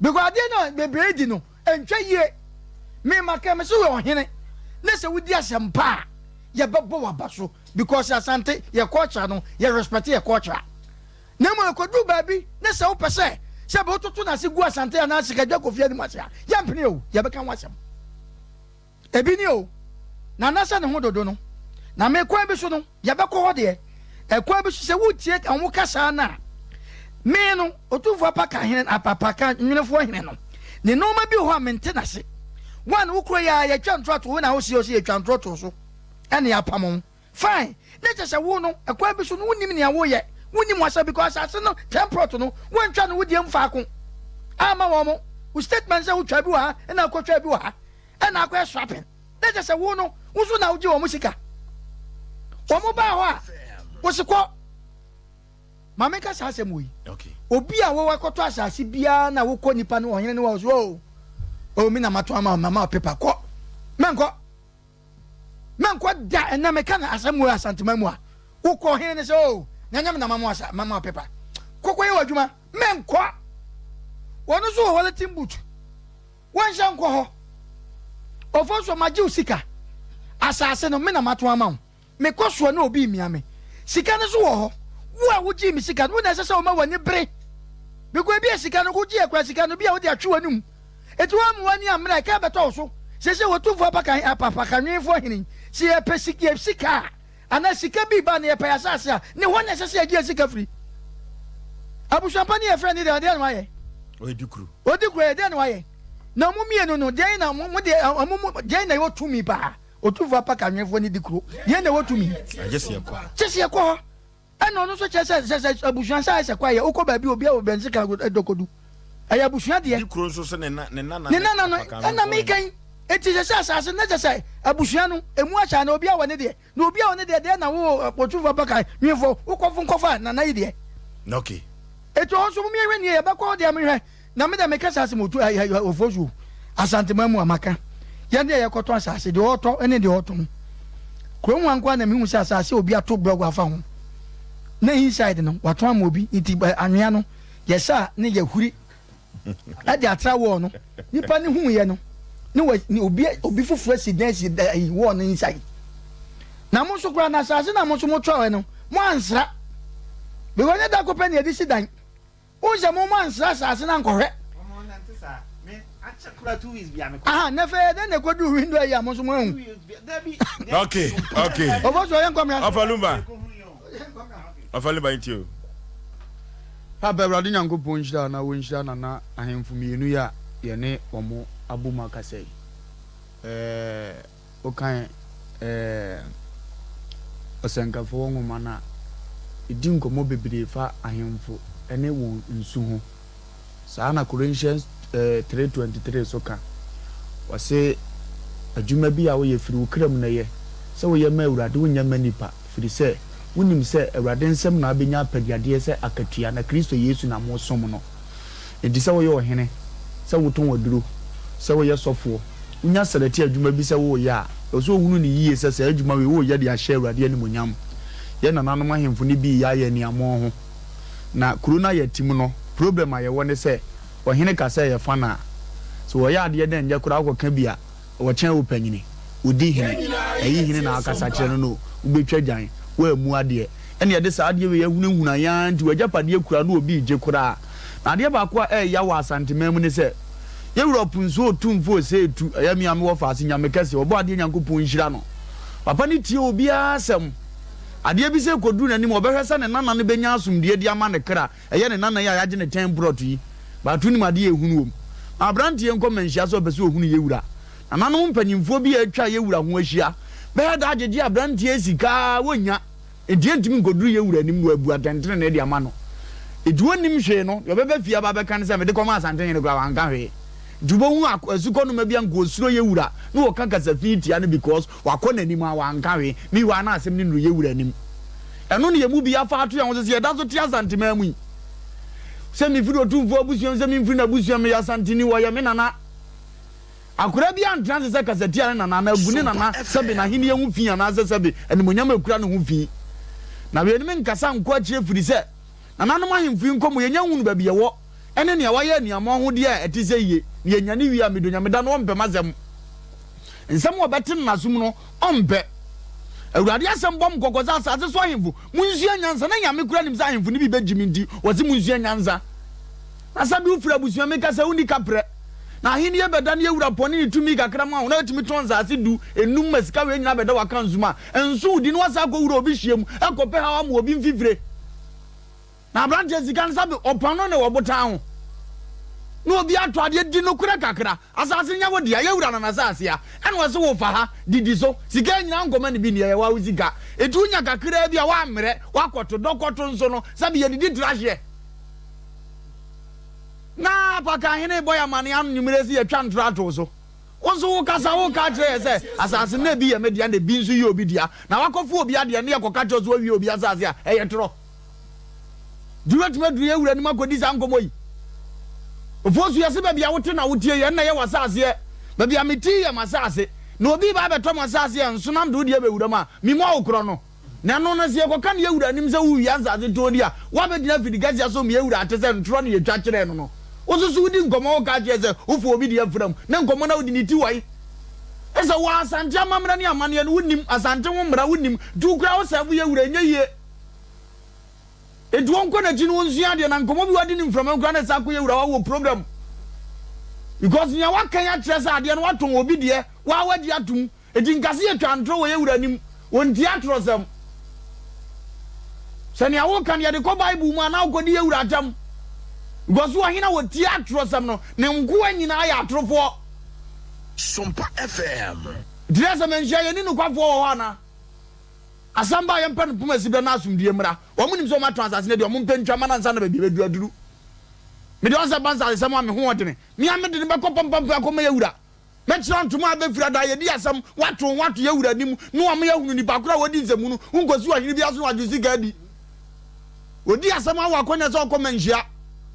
because adeɛ no bebree di no ɛntwa yie me ma kɛ me so yɛ ɔhene ne sɛ wodi asɛm pa a yɛbɛbɔ waba so because asante yɛ culture no yɛ respect yɛ culture na mmom ɛkɔduru baabi ne sɛ wopɛ sɛ sɛ bɛwototo no ase gu asante anaa sikadwa kɔfie anim ase a yɛmpene o yɛbɛka ho asɛm Ebi ni o, Nana sɛ ne ho dodo no, na me kwan bi so no, yɛbɛkɔ hɔ deɛ. Ɛkwan bi so sɛ wotie wɔn kasaa no a, me no, Otumfoɔ Apaka hene, Apaka Nwenefoɔ hene no, ne nnoɔma bi wɔ hɔ a mente n'ase. One, wo kuro yi ara yɛtwa ntorɔ to wo na woseɛ sɛ yɛtwa ntorɔ too so ɛna yɛapam wo. Fine, na kyerɛ sɛ wo no, ɛkwan bi so no wonnim nea woyɛ, wonnim w'asɛm because asase no templot no woantwa no wo deɛ mu faako amma wɔn. Wo statement sɛ wotwa bi wɔ ha ɛna wokɔtwa bi wɔ ha ɛna akɔyɛ swapping, na kyerɛ sɛ wo no, wo nso na wogye wɔn sika. Wɔn baa hɔ a, wose kɔ. Ma menka saa asɛm wɔ yi. Obi a wɔwɔ akɔtɔ asase biara na wokɔ nipa no ɔhene no wɔ so, oh, oh, me na mato ama wo, mama wo paper, kɔ. Mɛnkɔ. Mɛnkɔ da ɛnɛ meka no asɛm wɔ Asanteman mu a wokɔ ɔhene no sɛ o oh, na nyɛ me na mama asa mama pepa kɔkɔ yɛ w'adwuma mɛnkɔ wɔn nso wɔ Wellington boot wɔnhyɛ nkɔ hɔ ɔfɔ nso magye wo sika asase no me na mato ama wo Mekɔ soɔ na obi remia me. Sika no nso wɔ hɔ. Wo a wogyee me sika no, wo na ɛsɛ sɛ woma w'ani bere. Because ebia sika no, wogyeeɛ koraa sika no, ebia wode atwe w'anum. Enti woamma w'ani ammere a, ɛka bɛtɔ wo so. Seesei Otumfoɔ Apakan, Apapakanwenfoɔ Hene yi, sɛ yɛpɛ sik, yɛn sika a, anaa sika bi reba na yɛpɛ yɛn asase a, ne hɔ na ɛsɛ sɛ yɛgye yɛn sika firi. Abusuampa ne yɛfrɛ no deɛ, deɛn na wayɛ? Ɔyɛ dikuro. Ɔdi kuro yɛ, deɛn na wayɛ? Na mo mmienu no, deɛn na mo, mo deɛ, mo mu, deɛn na ɛwɔ tumi paa? Otumfoɔ apaka anwemfoɔ no di kuro. Yɛn na ɛwɔ tumi. Gye sɛ yɛkɔ. Gye sɛ yɛkɔ hɔ. Ɛna ɔno nso kyerɛ sɛ sɛ sɛ abusua nsa ayɛ sɛ kwaeɛ wokɔ baabi obi a wɔ bɛnse ka dɔkɔdu. Ɛyɛ abusua deɛ. Di kuro nso sɛ ne na ne nana ne nana no ɛna meka yi. Eti sɛ sɛ asase no kyɛ sɛ abusua no emu ahyɛ na obi a wɔ ne deɛ na obi a wɔ ne deɛ deɛ na wo otumfoɔ apaka nwemfoɔ wokɔfo nkɔfa nana yi deɛ. Okay. Eti ɔno nso mo yɛhwɛ nie yɛbɛkɔ deɛ mehwɛ. Na me deɛ meka saa asɛm otu ofosuo Asanteman mu a maka yɛn deɛ yɛkɔtɔ asase deɛ ɔtɔ ne deɛ ɔtɔn kurom ha nkoa na mehu sɛ asase obi ato blɔg afa ho na inside no watɔn ama obi nti anwea no yɛsa a ne yɛhuri ɛde atra wɔɔ no nipa ne hu yɛ no ne wɔ ne obi obi foforɔ asi dan asi ɛyi wɔɔ no inside na mo nso koraa na asase na mo nso mo tɔɛ no mo ansra because ne da ko pɛ na yɛde si dan. Wohu sɛ mo moansra asase no ankɔhwɛ. Aha, na afei ɛdɛn na ɛkɔduru window ayi a mo nso moahu? Okay, okay. Ɔfɔ so ɔyɛ nkɔmra. Ɔfa lumba. Ɔfa lumba nti o. Papa Awurade Nyankopɔn nhyira na wɔnhyira nana ahemfo mmienu yi a yɛne wɔn abom akasa yi. Ɛɛ. Wokan Ɔsɛnkafoɔ nwoma no a, ɛdi nkɔmmɔ bebree fa ahemfo ne wɔn nsu ho. Saa na Corinthians 3:23 nso ka. Ɔse, Adwuma bi a woyɛ, firi wo kra mu na yɛ, sɛ woyɛ ma Awurade, wonyɛ mma nnipa, firi sɛ wonim sɛ Awurade nsam na wobɛnya apɛgyadeɛ sɛ akatua, na Kristo Yesu na mosom no. Enti sɛ woyɛ ɔhene, sɛ wotɔn aduro, sɛ woyɛ sɔfoɔ, wonya sɛlɛte adwuma bi sɛ woreyɛ a, ɛwɔ sɛ wohunu no yie sɛ saa adwuma wei woreyɛ de ahyɛ Awurade animuonyam. Yɛn nananom ahemfo no bi reyɛ ayɛ aniammɔn ho. Na kuro no a yɛte mu no, problem a yɛwɔ ne sɛ, ɔhene ka sɛ yɛfa no a, sɛ ɔyɛ adeɛ na ɛnyɛ koraa wokɔka bi a, Wɔkyɛn wo panyini, wodi hene, ɛyi hene na akasa kyerɛ no no, wobɛtwa dwan. Woammu adeɛ. Ɛna yɛde saa adeɛ wei ahunahuna yɛn ara nti w'agyapadeɛ kura na obi regye koraa. Na adeɛ baako a ɛyɛ ya wɔ Asanteman mu ne sɛ, yɛn wura Ɔponsuo Otumfoɔ Osei Tu, ɛyɛ me a mewɔ Faase Nyame kɛse, Ɔbɔadeɛ Nyankopɔn nhyira no. Papa no tie obiara asɛm. Adeɛ bi sɛ ɛkɔduru n'anim a, ɔbɛhwɛ sɛ ne nana no bɛnya asomdwoeɛ de ama ne kra. Ɛyɛ ne nana yi a yɛagye ne tɛn prɔto yi. But wonim adeɛ a ɛhunu wɔ mu. Ma aberanteɛ nkɔ mmanhyia sɛ ɔpɛ sɛ ɔhunu yɛn wura. Nananom mpanyimfoɔ bi a atwa yɛn wura ho ahyia bɛyɛ da agyegye aberanteɛ yi sika a wɔnnya. Enti yɛntumi nkɔduru yɛn wura anim na wabu atɛntenenee de ama no. Enti ɔnnim hwee no, deɛ ɔbɛba fie aba abɛka ne sɛ, Mede kɔmaa Asantehene koraa, wanka hwee. Nti wobɛhu asukɔnoma bi a nka ɔsuro yɛn wura na ɔka kasa fi tia no because wakɔ n'anim a wanka hwee. Meanwhile na asɛm no nnuru yɛn wura anim. Ɛno na yɛn mu bi afa ato yɛn ho so sɛ yɛda so te Asanteman mu yi. Sɛ mefiri Otumfoɔ abusua mu, sɛ memfiri n'abusua mu, meyɛ Asanteni, ɔyɛ me nana. Akwadaa bi antena ase sɛ kasatia ne nana anaa agu ne nana sɛbe n'ahenni ho fi anaasɛ sɛbe animuonyam a ekura no ho fi. Na weinom nkasa nkɔ akyiri ɛfiri sɛ nananom ahemfo yi nkɔmmɔ yɛnya nhunu baabi yɛwɔ ne nea wayɛ aniammɔn ho deɛ a ɛte sɛ yie na yɛnya ne wie a medɔ Nyame da no ɔmpɛ m'asɛm. Nsɛm a ɔbɛte no n'asom no ɔmpɛ. Awurade asɛm bɔ me kɔkɔ sɛ asase so ahemfo monsua nyansa na Nyame koraa nim sɛ ahemfo no bi bɛgye me nti ɔse monsua nyansa. Na sɛbe wofiri abusua meka sɛ wonni kaprɛ. Na ahenni bɛdane awurapɔn ne ne tumi kakra ma wo, na watumi tɔn nsase du, enum ma sika wei nyinaa bɛda w'akanso mu a, ɛnso wo di na wasan akɔwura obi hyeɛ mu akɔpɛ haw ama obi mfifire. Na aberanteɛ sika no sɛbe ɔpam no ne wɔ botan ho na obi atɔ adeɛ di nokorɛ kakra, asase no nyɛ wo dea, yɛ wura no n'asase a, ɛna ɔse wo fa ha, didi so, sika yi nyinaa nkɔma no bi nni, ɛyɛ wo sika, enti wonya kakraa bi a woammrɛ, woakɔto, dɔkɔto nso no, sɛbe yɛdidi tra hyeɛ. Na Apakahene rebɔ yɛn amanneɛ anwummere sɛ yɛatwa ntorɔ ato wo so. Wo nso wokasa, woreka akyerɛ yɛn sɛ, 'Asase no, na ebi yɛ me dea, na ebi nso yɛ obi dea. Na woakɔfa obi adeɛ, na yɛkɔka kyerɛ wo sɛ woawie obi asase a, ɛyɛ torɔ. Nti wobɛtumi aduru yɛn wura anim akɔdi saa nkɔmmɔ yi? Ofosu, yɛse baabi a wote na wotie yɛn na ɛyɛ w'asaseɛ. Baabi a mete yi yɛ m'asase. Na obi reba abɛtɔ m'asase a, nsonam de wo deɛ bɛwura mu a, memmɔ wo korɔ no. Na ɛno no, sɛ yɛkɔka no yɛn wura anim sɛ worewia nsase tɔn di a, woabɛgyina afidikɛseɛ so ma yɛn wura ate sɛ ntorɔ na yɛtwa kyerɛɛ no no. Wo nso so wodi nkɔmmɔ woka kyerɛ sɛ wofa obi deɛ fra mu, na nkɔmmɔ no a wodi no ti wae. Ɛsɛ wɔ Asante amammerɛ ne amanneɛ no wonnim, Asante ho mmara wonnim, nti wo koraa wo sɛɛfo yɛn wura ɛnyɛ yie. Enti wɔnkɔ n'akyi na wɔnsua adeɛ na nkɔmmɔ bi wadi ne mframa mu koraa na ɛsan kɔ yɛ wura wɔ program because nea waka yi akyerɛ sɛ adeɛ no watɔn obi deɛ waa wagye atom. Enti nka sɛ yɛtwa ntorɔ wɔ yɛn Wura anim. Ɔntie atorɔsɛm. Sɛ nea woka no yɛde kɔ Bible mu a, na wokɔdi yɛn Wura atɛm. Because ɔhene a ɔtie atorɔsɛm no, ne nkoa nyinaa yɛ atorofoɔ. Sompa FM. Nti na sɛ manhyia yɛnni nokwafoɔ wɔ hɔ anaa? Asɛm ba a yɛmpɛ no poma siberɛ na asomdwie mmra. Wɔn nim sɛ wɔn atɔn asase no adi, wɔn mpɛ ntwa mma no ansa na baabi a ɛbɛduru aduru. Mede wɔn sɛ ba nsasesɛm a me ho ɔdene. Me ara mede no bɛkɔ pampampam akɔma yɛn Wura. Mɛkyerɛ ntoma a ɛbɛfira daa, yɛdi asɛm, woato wo ho ato yɛn wura anim, na wama yɛahunu nipa koro a wadi nsɛmhunu, wonkɔsi ɔhene biara so na wagye wo sika adi. Ɔdi asɛm a wɔ akɔnya sɛ ɔkɔ manhyia.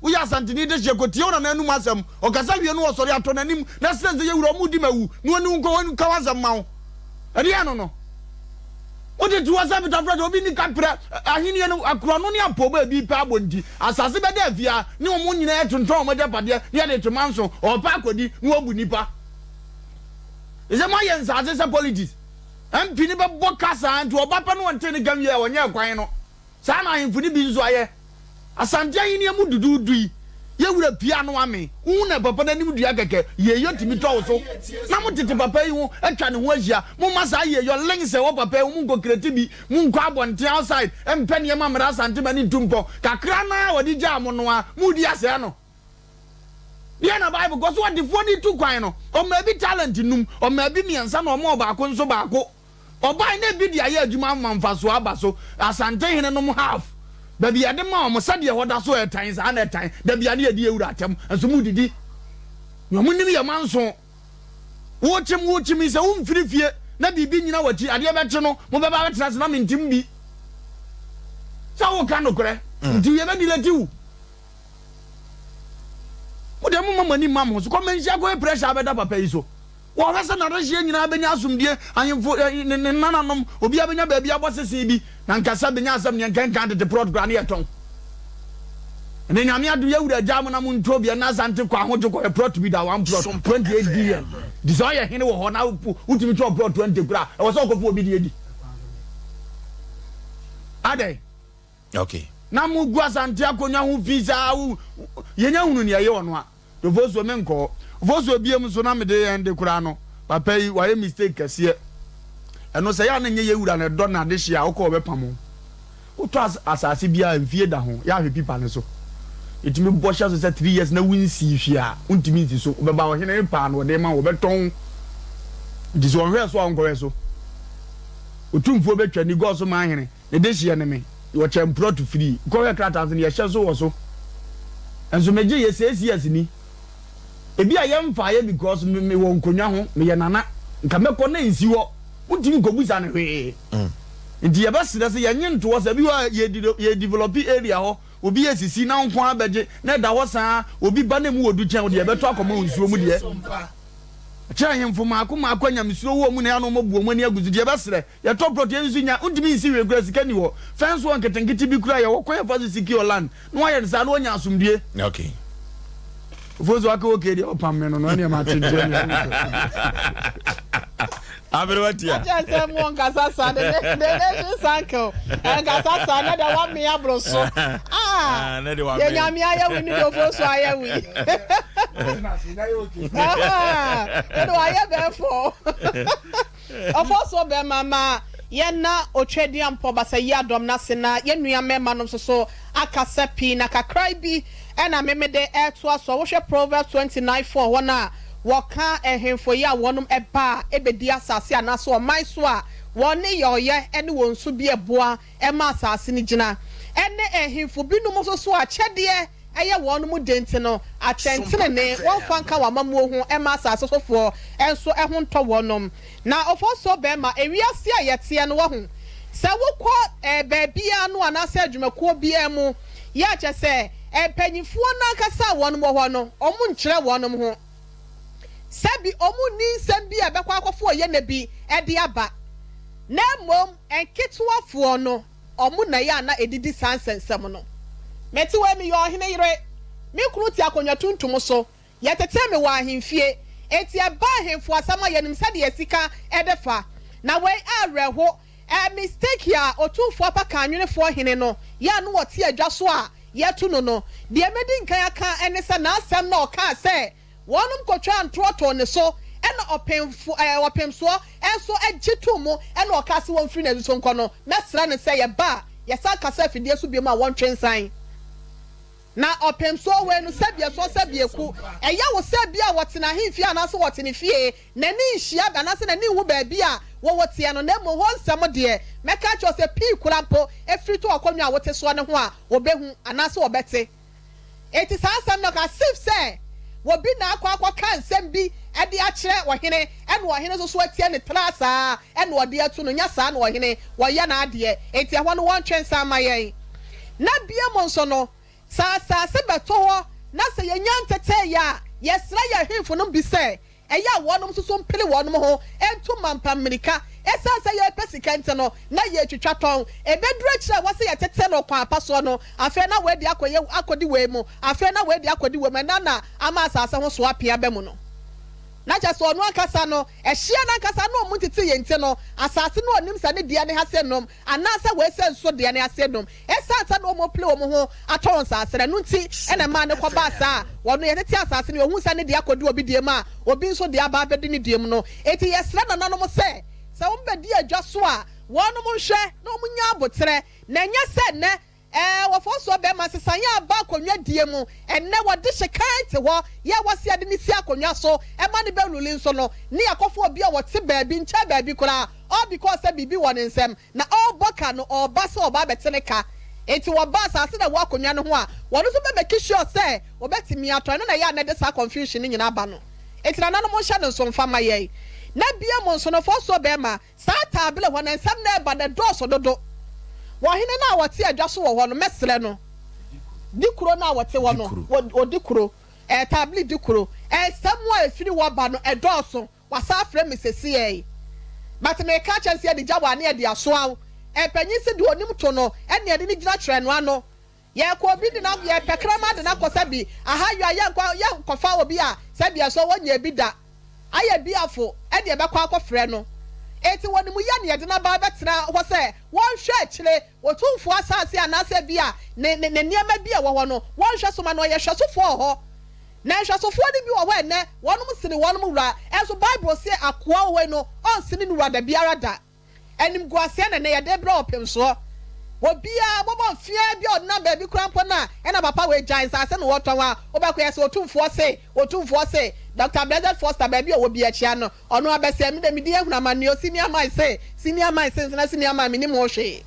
Woyɛ Asanteni dehyeɛ, kɔtie wo nana anum asɛm. Ɔkasa wie no ɔsɔre atɔ n'anim na srɛ sɛ yɛn wura ɔmo di m'awu na ɔne wo nkɔ nka w'asɛm ma wo. Ɛdeɛn no no? Wotete hɔ sɛ Peter Fred, obi nni kaprɛ, ahenni no, akorɔno ne apɔwbɔ a ebi repɛ abɔ nti, asase bɛda afie ne wɔn nyinaa retontɔn wɔn agyapadeɛ na yɛde reto manso, ɔrepɛ akɔdi na wabu nnipa. Ɛsɛ moayɛ nsase sɛ politics. MP no bɛbɔ ka saa nti ɔba pɛ na ɔnte ne ka nwie a ɔnyɛɛ kwan no. Saa na ahemfo no bi nso ayɛ. Asante ahenni mu duduudu yi, yɛ wura pue ano amee. Wohu na papa no anim dua kɛkɛ, yieyɔ tumi tɔ wo so. Na mo tete papa yi ho atwa ne ho ahyia. Momma saa yieyɔ links a ɛwɔ papa yi ho, monkɔ kreti bi, monkɔ abɔnten outside mpɛ nneɛma mmra Asante ma no ntu mpɔn. Kakra no ara a wɔde gyaa mo no ara, moredi asɛe no. Deɛ na Bible kɔ so ɔdefoɔ no retu kwan no, ɔmaa bi talent num, ɔmaa bi mmiɛnsa na ɔmaa ɔbaako nso baako. Ɔbae na ebi de ayɛ adwuma ama mfasoɔ aba so. Asante hene nom half baabi yɛde ma wɔn sɛdeɛ ɛhɔ da so ɛtan saa na ɛtan da bia ne yɛdi yɛwura atɛm nso mo didi nea wɔn nim yɛ manso wokyem wokyem yi sɛ womfiri fie na biribi nyina wakyi adeɛ bɛkye no mo bɛba bɛtena ase na mentem bi sɛ woka nokorɛ nti yɛbɛdi lati wo mo deɛ moma mo ani mma mo ho so kɔ manhyia kɔyɛ pressure abɛda papa yi so. Wɔhwɛ sɛ n'adehyeɛ nyinaa bɛnya asomdwie, ahemfo, ne ne nananom, obiara bɛnya baabi abɔ sese bi, na nkasa bɛnya asɛm, neɛ nkankan tete prɔt koraa ne yɛtɔn. Ɛnɛ Nyame adom yɛ wura agyaa mo na mo ntɔ bi, ɛnɛ Asante kɔ ahodwo kɔhwɛ prɔt bi da, one plot, 28 billion. Nti sɛ ɔyɛ hene wɔ hɔ na wotumi tɔn prɔt 20 koraa, ɛwɔ sɛ ɔkɔfa obi deɛ di. Adɛn? Okay. Na mo gu Asante akonwa ho fi saa wo yɛnya hunu nea ɛyɛ ɔno a. Ofosuo me nkɔ hɔ. Ofosuo biem nso na mede yɛn de koraa no papa yi wayɛ mistake kɛseɛ. Ɛno sɛ yɛ a na nyɛ yɛ wura na ɛdɔ no adehyeɛ a wokɔ ɔbɛpam wo. Wotɔ asase biara mfie da ho yɛ ahwɛ pipa no so. Yɛtumi bɔ hyɛ so sɛ 3 years na wonsii hwee a wontumi nsi so. Wobɛba ɔhene no paa na ɔde ma wo ɔbɛtɔn. Nti sɛ ɔnhwɛɛ so a wonkɔhwɛ so. Otumfoɔ bɛtwa ni gɔɔ so man hene. Ne dehyeɛ ne me. Wɔkyɛ mprɔto firii. Kɔhwɛ krataa nso no yɛhyɛ so wɔ so. Nso megye yɛ six years ni. Ebi a yɛmfaeɛ because me mewɔ nkonnwa ho, meyɛ nana. Nka mɛkɔ na ɛnsi hɔ. Wontumi nkɔbusa no hwee. Nti yɛbɛsrɛ sɛ yɛnye nto hɔ sɛ ebi wɔ hɔ a yɛ develop area hɔ, obi asisi na wo nko ara bɛgye na ɛda hɔ saa, obi ba na emu wɔ du kyɛn wo deɛ yɛbɛtɔ akɔma wo nsuo mu deɛ. Kyɛ ahemfo mmaako mmaako a nyamesuro wɔ mu na ɛyɛ a na wɔabu wɔn ani agu so nti yɛbɛsrɛ. Yɛtɔ plot yɛn nso nya wontumi nsi hwee koraa sika nni hɔ fence wall nketenkete bi koraa yɛwɔ kwan yɛfa so secure land na wayɛ no saa na wanya asomdue. Okay. Ofo so aka okay deɛ ɔpam me no no ɛneɛ mate deɛ ne Aberewa tia. Akyɛ sɛ mo nkasa sa the the nation circle nkasa sa na deɛ wame aboro so. Ah, yɛ nyame ayɛ wi ne deɛ ofo so ayɛ wi. Ah, ɛde wayɛ bɛɛfo. Ɔfɔɔsoɔ bɛɛma ma yɛna Otweaduampɔ Basayiadɔm no ase na yɛn nua mɛɛma nom nso so akasa pii na kakra bi na me mede retoa soɔ. Wohwɛ Proverbs 29 4 hɔ no a, wɔka ɛhenfo yi a wɔnom ba a ɛbɛdi asase anaasɛ ɔman so a wɔn nneyɔeɛ ne wɔn su bi ɛboa ma asase no gyina ɛne ɛhenfo binom nso so akyɛdeɛ ɛyɛ wɔn mu den nti no, atɛntenenee wɔmfa nka wɔn amammuo ho mma asase sofoɔ nso ho ntɔ wɔnom. Na ɔfɔsuo bɛrima, ewiase a yɛteɛ no, wahu, sɛ wokɔ eh, baabiara no anaasɛ adwumakuo biara mu, yɛ a kyerɛ sɛ mpanyinfoɔ no ankasa a wɔnom wɔ hɔ no, wɔn nkyerɛ wɔnom ho. Sɛbi wɔn nni nsɛm bi a ɛbɛkɔ akɔfo ɔyɛnɛ bi de aba, na mmom nketewafoɔ no, Wɔn na ɛyɛ a na ɛdidi saa nsɛnsɛm no. Mete hɔ yi, meyɛ ɔhene yere. Me kunu te akonnwa tuntum so. Yɛtetee me wɔ ahemfie. Enti ɛba ahemfo asɛm a, yɛnim sɛdeɛ sika de fa. Na wei awerɛho. Ɛ mistake a Otumfoɔ Apakan Nwenefoɔ hene no yɛ a na ɔte adwa so a yɛatu no no, deɛ mɛdi nkan aka ne sɛ n'asɛm no a ɔkaa sɛ Wɔnom kotwaa ntorɔ too ne so, ɛna ɔpemfo ɛɛ ɔpemsoɔ nso gye too mu, ɛna ɔkaa se wɔmfiri n'ani so nkɔ no, mɛsrɛ no sɛ yɛba a, yɛsan kasa afidie so biom a wɔntwe nsan. Na ɔpemsoɔ wei no, sɛbi ɛsoɔ sɛbi ɛku, ɛyɛ wo sɛ bi a wɔte n'ahemfie anaase wɔte ne fie, n'ani nhyia anaase n'ani nhu baabi a wo woteɛ no, na mmom hɔ nsɛm deɛ, mɛka akyerɛ wo sɛ pii koraa mpo firi to akonnwa a wote soɔ no ho a, wɔbɛhu anaase wɔbɛte. Enti saa asɛm no, as if sɛ obi na akɔ akɔka nsɛm bi de akyerɛ ɔhene, ɛna ɔhene nso so atie no tra saa ɛna ɔde atu no, nyɛ saa na ɔhene wɔyɛ n'adeɛ. Enti ɛhɔ no wɔntwe nsa mma yɛn. Na biom nso no, sɛ asase bɛtɔ hɔ na sɛ yɛnya nteteeɛ a, yɛsrɛ yɛn ahemfo nom bi sɛ Ɛyɛ a wɔnom nso so mpere wɔnom ho ntu mampa mmirika. Esiane sɛ yɛrepɛ sika nti no, na yɛretwitwa tɔn. Ɛbɛduru akyiri a ɛwɔ sɛ yɛtete no kwan pa soɔ no, afei na wei de akɔyɛ akɔdi wei mu, afei na wei de akɔdi wei mu, ɛnna na ama asase ho so apea aba mu no. Na kyerɛ sɛ ɔno ankasa no, ɛhyeɛ no ankasa na ɔmu ntetee yɛn nti no, asase no ɔnim sɛ ne deɛ ne ha sɛ nom, anaasɛ wei sɛ nso deɛ ne ase nom. Esiane sɛ na wɔrepere wɔn ho atɔn nsase no, ɛno nti na ɛmaa no kɔbaa saa. Wɔn no, yɛtete asase no, yɛhuu sɛ ne deɛ akɔdi obi deɛ mu a, obi nso deɛ aba abɛdi ne deɛ mu no. Enti yɛsrɛ nananom sɛ, sɛ wɔbɛdi adwa so a, wɔnom nhwɛ na wɔnnya aboterɛ, na ɛnyɛ sɛ nnɛ ɛɛ wɔfɔɔ soɔ bɛrima nsesaeɛ a aba akonnwa die mu, ɛnnɛ wɔde hyekan te hɔ, yɛ a wɔse yɛde no si akonnwa so ma no bɛruli nso no, ne yɛakɔfa obi a ɔte baabi nkyɛn baabi koraa, all because sɛ biribi wɔ ne nsam. Na ɔrebɔ ka no, ɔreba sɛ ɔba abɛte ne ka. Enti wɔba asase na ɛwɔ akonnwa no ho a, wɔn nso bɛ make sure sɛ wɔbɛtumi atɔ. Ɛno na ɛyɛ a na ɛde saa confusion no nyinaa ba no. Enti nananom monhyɛ no nso mfa mma yɛn. Na biom nso no, fɔsuo bɛrima, saa taabele hɔ no, nsɛm no ɛreba no ɛdɔɔso dodo. Wɔ ɔhene no a ɔte adwa so wɔ hɔ no, mɛsrɛ no, di kuro no a wɔte hɔ no, wɔdi kuro, ɛɛ taabele di kuro, nsɛm a ɛfiri hɔ ba no ɛdɔɔso. Wasan afrɛ me sesiei. But meka akyerɛ no sɛ yɛde gya wo a ne yɛde asoa wo. Mpanyin se deɛ onim to no ɛne yɛde no gyina kyerɛ no ano. Yɛkɔ obi de no yɛpɛ kraman de no akɔ sɛbi aha yɔ a yɛnkɔ yɛnkɔfa obi a sɛbi ɛsɔ wɔnyɛɛ bi da. Ayɛ biafo ɛne yɛbɛkɔ akɔfrɛ no. Enti wɔn mu yɛ na yɛde no aba abɛtena hɔ sɛ wɔnhwɛ akyire Otumfoɔ asase anaasɛ ebia ne, ne, ne nneɛma bi a ɛwɔ hɔ no, wɔnhwɛ so ma no. Ɔyɛ hwɛsofoɔ wɔ hɔ. Na nhwɛsofoɔ no bi wɔ hɔ ɛnnɛ, wɔnom sene wɔnom wura. Nso Bible se akoa wei no, ɔnsene ne wura dabiara da. Animguaseɛ na ɛnnɛ yɛde rebrɛ ɔpemsoɔ. Obiara, bɔbɔ mfeaa bi a ɔdenam baabi koraa mpo no a, ɛna papa wei gyae nsase na wɔtɔn a, wobɛkɔ yɛ sɛ Otumfoɔ se, Otumfoɔ se, Doctor Blessed Foster baabi a ɔwɔ biara kyia no, ɔno abɛsɛe me dɛ me din ahunu amanneɛ o, senior man se, senior man se, nso na senior man mennim ho hwee.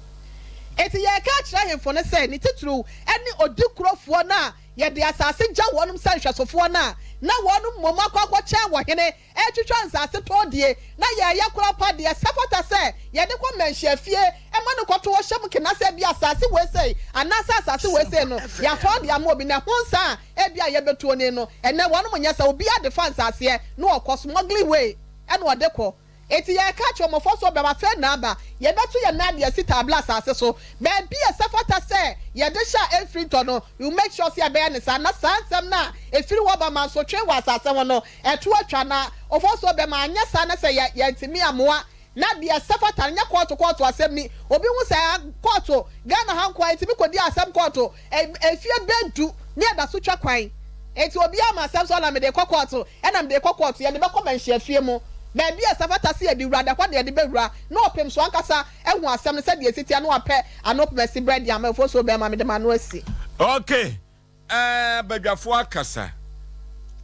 Enti yɛreka akyerɛ ahemfo no sɛ, ne titiriw ne odikurofoɔ no a yɛde asase gya wɔnom sɛ nhwɛsofoɔ no a na wɔnom mmom akɔ akɔkyɛn wɔ hene retwitwa nsase tɔn die na yɛreyɛ koraa pa deɛ ɛsɛ fata sɛ yɛde kɔ mmanhyia fie ma no kɔto hɔ hyɛ mu kena sɛ ebia asase wei sei anaasɛ asase wei sei no yɛatɔn de ama obi na ɛho nsa a ebia yɛbɛtuo ni no ɛnnɛ wɔnom nyɛ saa obiara de fa nsaseɛ na ɔkɔ smuggling way ɛna ɔde kɔ. Enti yɛreka akyerɛ wɔn, ɔfɔsoɔ bɛba, afei na aba. Yɛbɛto yɛn nan de asi Tabla asase so. Baabi a ɛsɛ fata sɛ yɛde hyɛ a ɛmfiri ntɔ no, we will make sure sɛ yɛbɛyɛ no saa. Na saa nsɛm no a ɛfiri hɔ ba mansotwe wɔ asase ho no, ɛto atwa. Na ɔfɔsoɔ bɛma, anyɛ saa na sɛ yɛ, yɛantumi ammoa, na deɛ ɛsɛ fata no, nyɛ kɔɔto kɔɔto asɛm ni. Obi hu sɛ, ah, kɔɔto, Ghana ha nko ara, yɛtumi kɔdi asɛm kɔɔto, Mfeɛ bɛ du ne ɛda so twa kwan. Enti obiara ma asɛm so na mede rekɔ kɔɔto, ɛna mede rekɔ kɔɔto, yɛde bɛkɔ manhyiafie mu, baabi a ɛsɛ fata sɛ yɛde wura da hɔ na yɛde bɛwura, na ɔpem so ankasa ahu asɛm no sɛdeɛ ɛsi teɛ na wapɛ ano pem asi berɛ de ama afuo so bɛrima mede m'ano asi. Ok, eh, badwafoɔ akasa,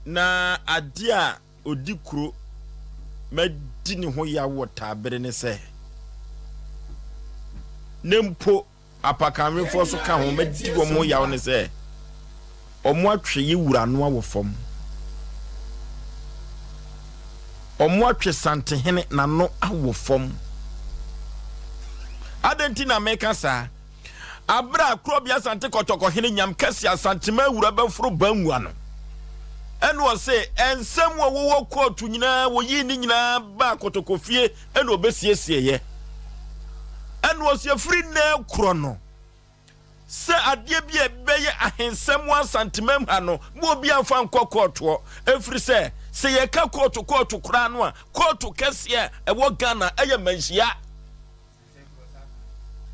na adeɛ a ɔdi kuro madi ne ho yaw wɔ taabere ne sɛ, ne mpo Apakanwefoɔ nso ka ho mɛdi wɔn ho yaw ne sɛ, wɔatwe yɛ wura no awɔ fam. Wɔatwe Santehene n'ano awɔ fam. Adɛn nti na meka saa? Abere a Kurobea Asante Kɔtɔkɔhene Nyam Kɛse Asantema Awura bɛforo Bangua no, ɛna ɔse nsɛm a wɔwɔ kɔɔto nyinaa wɔyii ne nyinaa baa Kɔtɔkɔfie ɛna ɔbɛsiesieeɛ. Ɛna ɔsi ɛfiri nnɛ korɔ no, sɛ adeɛ bi a ɛbɛyɛ ahensɛm wɔ Asantemam ha no, ma obi amfa nkɔ kɔɔtoɔ. Ɛfiri sɛ, sɛ yɛka kɔɔto kɔɔto koraa no a, kɔɔto kɛseɛ a ɛwɔ Ghana ɛyɛ Manhyia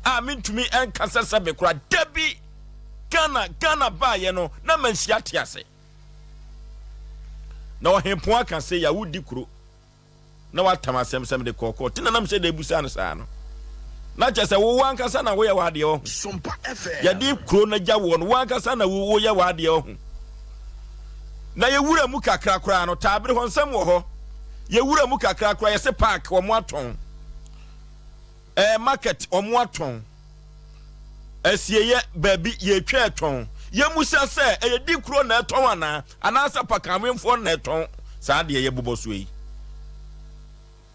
a mentumi nka sɛ sɛbe koraa. Dabi! Ghana, Ghana baeɛ no, na Manhyia te ase. Na ɔhempɔn aka sɛ, yɛ a wodi kuro. na watam asɛm sɛ mede kɔɔ kɔɔte na nam sɛ da abusa no saa no na kyerɛ sɛ wo ankasa na woyɛ w'adeɛ wɔ ho yɛde kuro no agya woɔ no wo ankasa na woyɛ w'adeɛ wɔ ho na yɛwura mu kakra koraa no taabere hɔ nsɛm wɔ hɔ yɛwura mu kakra koraa yɛse park wɔn atɔn ɛɛ market wɔn atɔn asieyɛ baabi yɛtwa ɛtɔn yɛmusa sɛ ɛyɛ di kuro na ɛtɔn anaa Anaasɛ pakanwenfoɔ na ɛtɔn saa deɛ yɛbobɔ soɔ yi?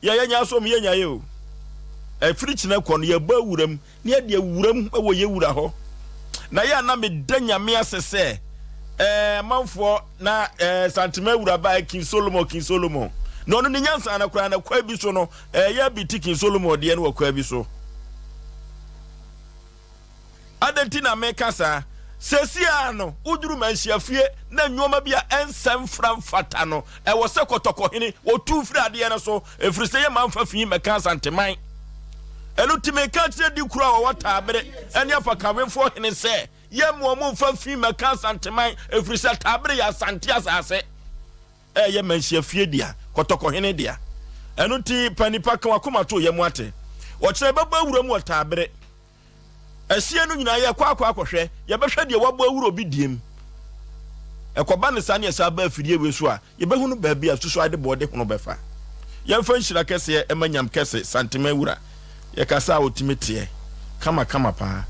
Yɛ yɛnya asom yɛnya yɛ o. Ɛfiri kyena kɔ no yɛbɔ awuram na yɛde awuram wɔ yɛ wura hɔ. Na yɛ a na meda Nyame ase sɛ ɛɛ amanfoɔ na ɛɛ Santema awura baa King Solomon King Solomon. Na ɔno ne nyansa no koraa na kwa bi so no ɛɛ yɛ bi ti King Solomon deɛ no wɔ kwa bi so. Adɛn nti na meka saa? Seesei ara no, woduru manhyia fie na nnoɔma bi a ɛnsɛ mfra mfata no, ɛwɔ sɛ kɔtɔkɔhene wɔtu firi adeɛ no so, ɛfiri sɛ yɛmma mfa fi mmɛka Asanteman. Ɛno nti meka kyerɛ Dikuro a wɔwɔ Taabere ne Afakawenfoɔ hene sɛ, yɛmma wɔn mfa fi mmɛka Asanteman, ɛfiri sɛ Taabere yɛ Asante asase. Ɛyɛ manhyia fie dea, kɔtɔkɔhene dea. Ɛno nti pa nipa ka w'akoma to yam ate. Ɔkyena yɛbɛbɔ awura mu wɔ Taabere. Ɛhyeɛ no nyinaa yɛkɔ akɔ akɔhwɛ, yɛbɛhwɛ deɛ wabɔ awura obi deɛ mu. Ɛkɔba no saa ne ɛsan ba afidie wei so a, yɛbɛhunu baabi a susuade bɔɔde hono bɛfa. Yɛmfa nhyira kɛseɛ ɛma Nyam kɛse Santema awura. Yɛkasa a ɔtumi teɛ kama kama paa.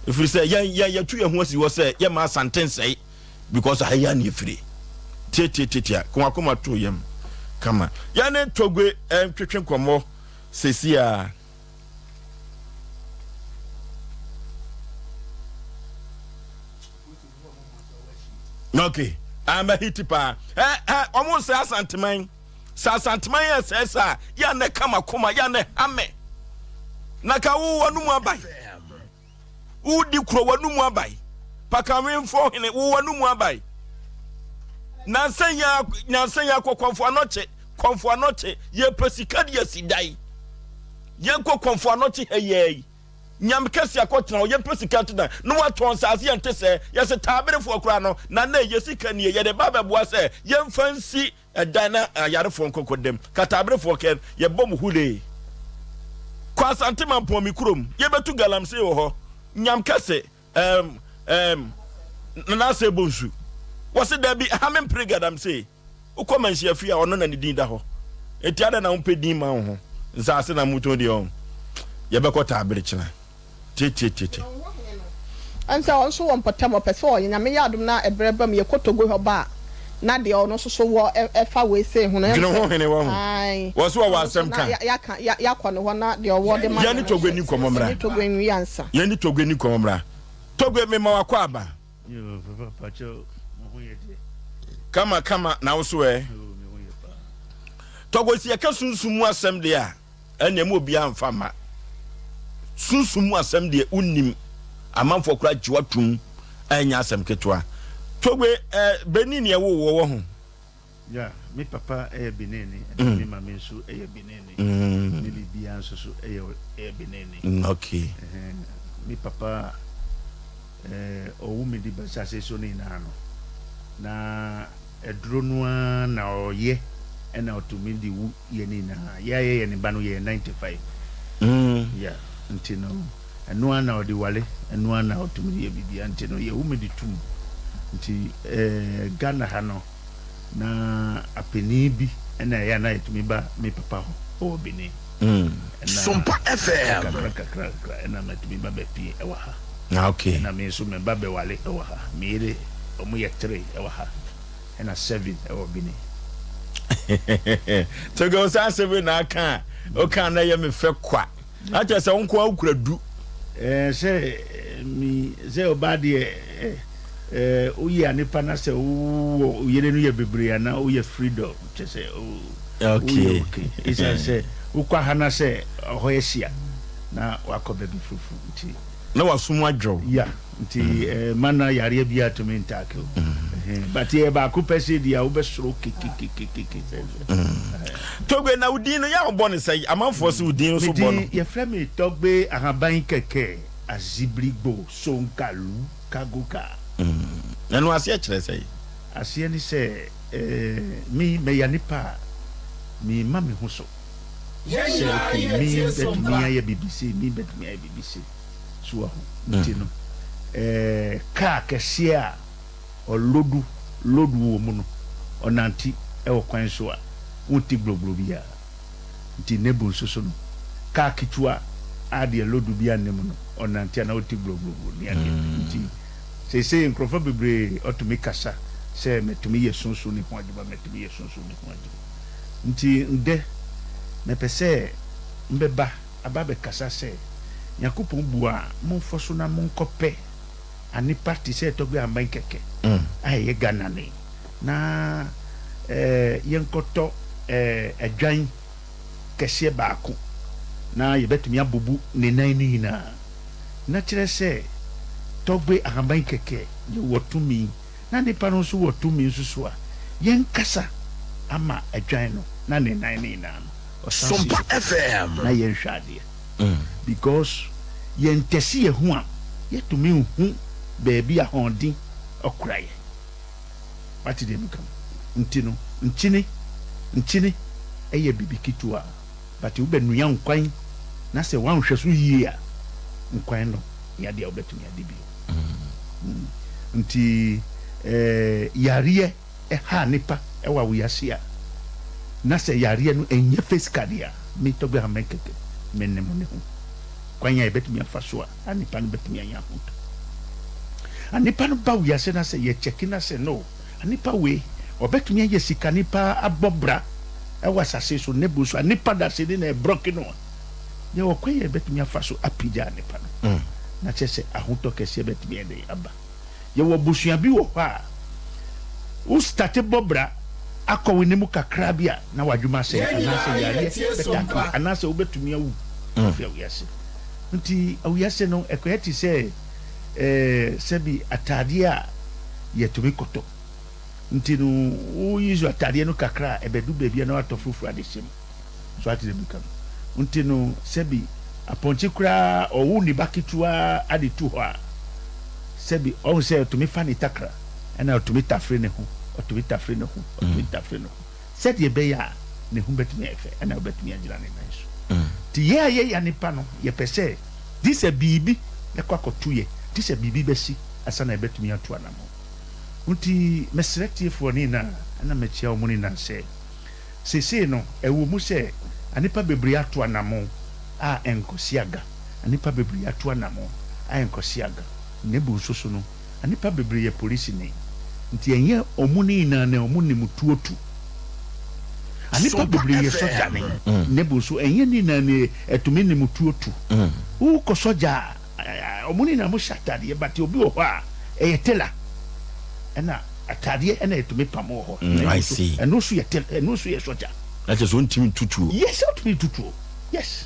Ɛfiri sɛ yɛn yɛn yɛtu yɛn ho asi hɔ sɛ yɛmma Asante nsɛe because aha yi ara na yɛfiri. Tiatiatiatia, ka w'akoma to yam kama. Yɛne Togwe ntwetwe nkɔmmɔ seesei ara. Okay, I'm a hit paa. Eh eh, ɔmo nsɛ Asanteman. Sɛ Asanteman yɛ sɛɛ saa, yɛ na ɛka makoma, yɛ na ɛha me. Na ka wo w'anomu aban. Wodi kuro w'anomu aban. Pakanwenfoɔ hene wo w'anomu aban. Nansa yi nansa yi akɔ kɔnfo anɔkye, kɔnfo anɔkye, yɛpɛ sika de asi dan. Yɛnkɔ Kɔmfo Anɔkye ha yi ara yi. Nyame kɛse akɔtena hɔ, yɛmpɛ sika nto dan na watɔn nsaase yɛnte sɛɛ, yɛse taaberefoɔ koraa no na nɛ yɛ sika nie yɛde ba abɛboa sɛ yɛmfa nsi ɛdan na ayarefoɔ nkɔkɔ dam, ka taaberefoɔ kɛn yɛbɔ mo hulee. Kɔ Asante Mampɔn me kurom yɛbɛtu galamsey wɔ hɔ, Nyam kɛse ɛɛm ɛɛm Nana Asɛ Bonsu wɔse dabi ɛha mempere galamsey. Wokɔ manhyia fie a ɔno na ne din da hɔ. Enti adɛn na wompɛ din ma wo ho? Nsaase na motɔn deɛ ɔn. Yɛbɛkɔ taabere kyena. Tietietie. Ɛne sɛ ɔno nso wɔ mpɔtam ɔpɛ sɛ ɔyɛ Nyame yɛ adom na ɛberɛ ba mu yɛkɔ Togo hɔ ba a na deɛ ɔno nso so wɔ ɛfa wei sei ho no ɛne Dwene ho sɛ hene wahu. ae Wɔ so ɔno wɔwɔ nso asɛm na ka. yɛaka yɛakɔ ne hɔ na deɛ ɔwɔ de ma Yɛne yɛn no Togo nso nni nkɔmmɔ mmra. yɛne Togo nwie ansa. Yɛne Togo nni nkɔmmɔ mmra. Togo mema wo akwaaba. Yoo papa pakyɛw mo ho yɛ deɛ. Kama kama na wo so ɛ. Yoo me ho yɛ paa. Tɔgɔ si yɛka sunsum mu asɛm deɛ a ɛnneɛ ma obiara nfa mma. Sunsum mu asɛm deɛ wonim amanfoɔ koraa gye watum a ɛnyɛ asɛm ketewa. Togbe eh, Benin yɛ wo wɔ wɔ ho. Yeah, me papa yɛ Benin ɛna me maame nso yɛ Benin. Me biribiara nso so yɛ yɛ Benin. Okay. Me papa ɔwo me de ba asase so no nyinaa no, na aduro no ara na ɔyɛ ɛna ɔtumi de wu yɛ ne nyinaa. Yɛ a yɛyɛ ne ba no yɛyɛ 95. Yeah, nti no ɛno ara na ɔde wale, ɛno ara na ɔtumi de yɛ biribiara nti no yɛwo me de tum. Nti Ghana ha no. Na apanin bi na ɛyɛ a na yɛtumi ba me papa hɔ wɔ Benin. Ɛna Sompa FM. kakra kakra kakra ɛna matumi ba bɛpie ɛwɔ ha. Ah, okay. Ɛna me nso meba bɛwale ɛwɔ ha. Me yere wɔn yɛ three ɛwɔ ha ɛna seven ɛwɔ Benin. Togo saa asɛm yi na aka a woka na ɛyɛ me fɛ kwa. Akyɛ sɛ wo nko ara wokura du. Ɛɛ sɛ mi sɛ ɔbaa deɛ ɛɛ woyɛ anipa na sɛ wowɔ yere no yɛ bebree ana woyɛ freedom kyɛ sɛ woyɛ okay ɛsiane sɛ wokɔ ha na sɛ ɔhɔ yɛ hyia na wakɔ baabi fufu nti. Na wasom adwo. Ya nti mm. ma na yareɛ biara tumi ntaake o mm. but yɛ baako pɛ sɛ deɛ wobɛsoro kekekekeke sɛ mm. Togbe na wo din no yɛ a wobɔ no sɛ amanfoɔ sɛ wo din no so bɔ no. Yɛfrɛ me Togbe Ahaban Kɛkɛ Azibrigbo Sonkalu Kagoka. Ɛno aseɛ kyerɛ sɛn? Aseɛ ne sɛ me mɛya nipa a me ma me ho so sɛ okay me bɛtumi ayɛ biribi sei me bɛtumi ayɛ biribi sei so wahu nti no kaa kɛseɛ a ɔlodu load wɔ mu no ɔnante wɔ kwan so a wonte gloglo biara nti Nebo nso so no kaa ketewa a deɛ load biara nni mu no ɔnante a na wote glogloglo ne adeɛ nti seesei nkurɔfoɔ bebree ɔtumi kasa sɛ mɛtumi yɛ sunsun ne ho adwuma mɛtumi yɛ sunsun ne ho adwuma nti ndɛ mɛpɛ sɛ mbɛba aba abɛkasa sɛ Nyankopɔn bua a momfɔ so na monkɔpɛ Anepa te sɛ Tɔgbe Aman kɛkɛ a ɛyɛ Ghana no yi, na yɛnkɔtɔ adwan kɛseɛ baako na yɛbɛtumi abubu ne nan no nyinaa. Na kyerɛ sɛ Tɔgbe Ahaban kɛkɛ yɛwɔ tumi na nipa no nso wɔ tumi nso so a, yɛnkasa ama adwan no na ne nan no nyinaa no ɔsan si so na yɛnhwɛ adeɛ. Because yɛn tɛsi yɛ ho a yɛtumi nhu baabi a hɔnde ɔkora yɛ. Wate deɛ meka no? Nti no nkyene nkyene ɛyɛ biribi ketewa but wobɛ nua nkwan na sɛ wanhwɛ so yie a nkwan no nyɛ adeɛ a wobɛtumi adi bio. Nti eh, yareɛ ɛha nipa ɛwɔ awiase a, na sɛ yareɛ no ɛnyɛ physical deɛ a, me Tɔgbe Hammɛ kɛkɛ me nim ne ho kwan a yɛbɛtumi afa so a nipa no bɛtumi anya ahotɔ. A nipa no ba wiase na sɛ yɛ kyɛki na sɛ no, a nipa wei ɔbɛtumi ayɛ sikani paa abɔ bra ɛwɔ asase so ne bo so a nipa da se ne na ɛbrɔke no a, yɛwɔ kwan a yɛbɛtumi afa so apagya nipa no na kyerɛ sɛ ahotɔ kɛseɛ bɛtumi ayɛ dɛn aba. Yɛwɔ abusua bi wɔ hɔ a, wo starte bɔ bra akɔ w'anim kakra bi a na w'adwuma asɛe anaasɛ yareɛ bɛtake wo anaasɛ wobɛtumi awu afiri awiase. Nti awiase no ɛkɔyɛ te sɛ sɛbi ataadeɛ a yɛtumi kɔtɔ. Nti no wo use ataadeɛ no kakra a ɛbɛdu baabi a na watɔ foforɔ ade hyɛ mu. So ate deɛ meka no? Nti no sɛbi apɔnkye koraa ɔwo ne ba ketewa ade tu hɔ a, sɛbi ɔhu sɛ ɔtumi fa ne takra ɛna ɔtumi tafere ne ho, ɔtumi tafere ne ho, ɔtumi tafere ne ho sɛdeɛ ɛbɛyɛ a ne ho bɛtumi ayɛ fɛ ɛna ɔbɛtumi agyina ne nan so. Nti yɛ a yɛya nipa no yɛpɛ sɛ gye sɛ biribi bɛkɔ akɔto yɛ, gye sɛ biribi bɛsi ansa na yɛbɛtumi atu anamɔn. Nti mesrɛ tiefoɔ ne nyinaa ɛna mekyia wɔn nyinaa sɛ Seesei no, ɛwɔ mu sɛ nnipa bebree ato anammɔn a ɛnkɔsi aga, nnipa bebree atu anammɔn a ɛnkɔsi aga, na ebu nso so no, nnipa bebree yɛ polisini, nti ɛnyɛ wɔn no nyinaa na wɔnim tuo tu. Nnipa bebree yɛ sɔgyani, na ebu nso ɛnyɛ ne nyinaa na ɛtumi nim tuo tu. Wokɔ sɔgya a, Ɔmo nyinaa mo hyɛ ataadeɛ but obi wɔ hɔ a ɛyɛ tailor ɛna ataadeɛ ɛna yɛtumi pam wɔ hɔ. Mm, I see. Ɛno nso yɛ tailor, ɛno nso yɛ sɔgya. Na kyerɛ sɛ ɔntumi ntutuo. Yes, ɔtumi ntutuo. Yes,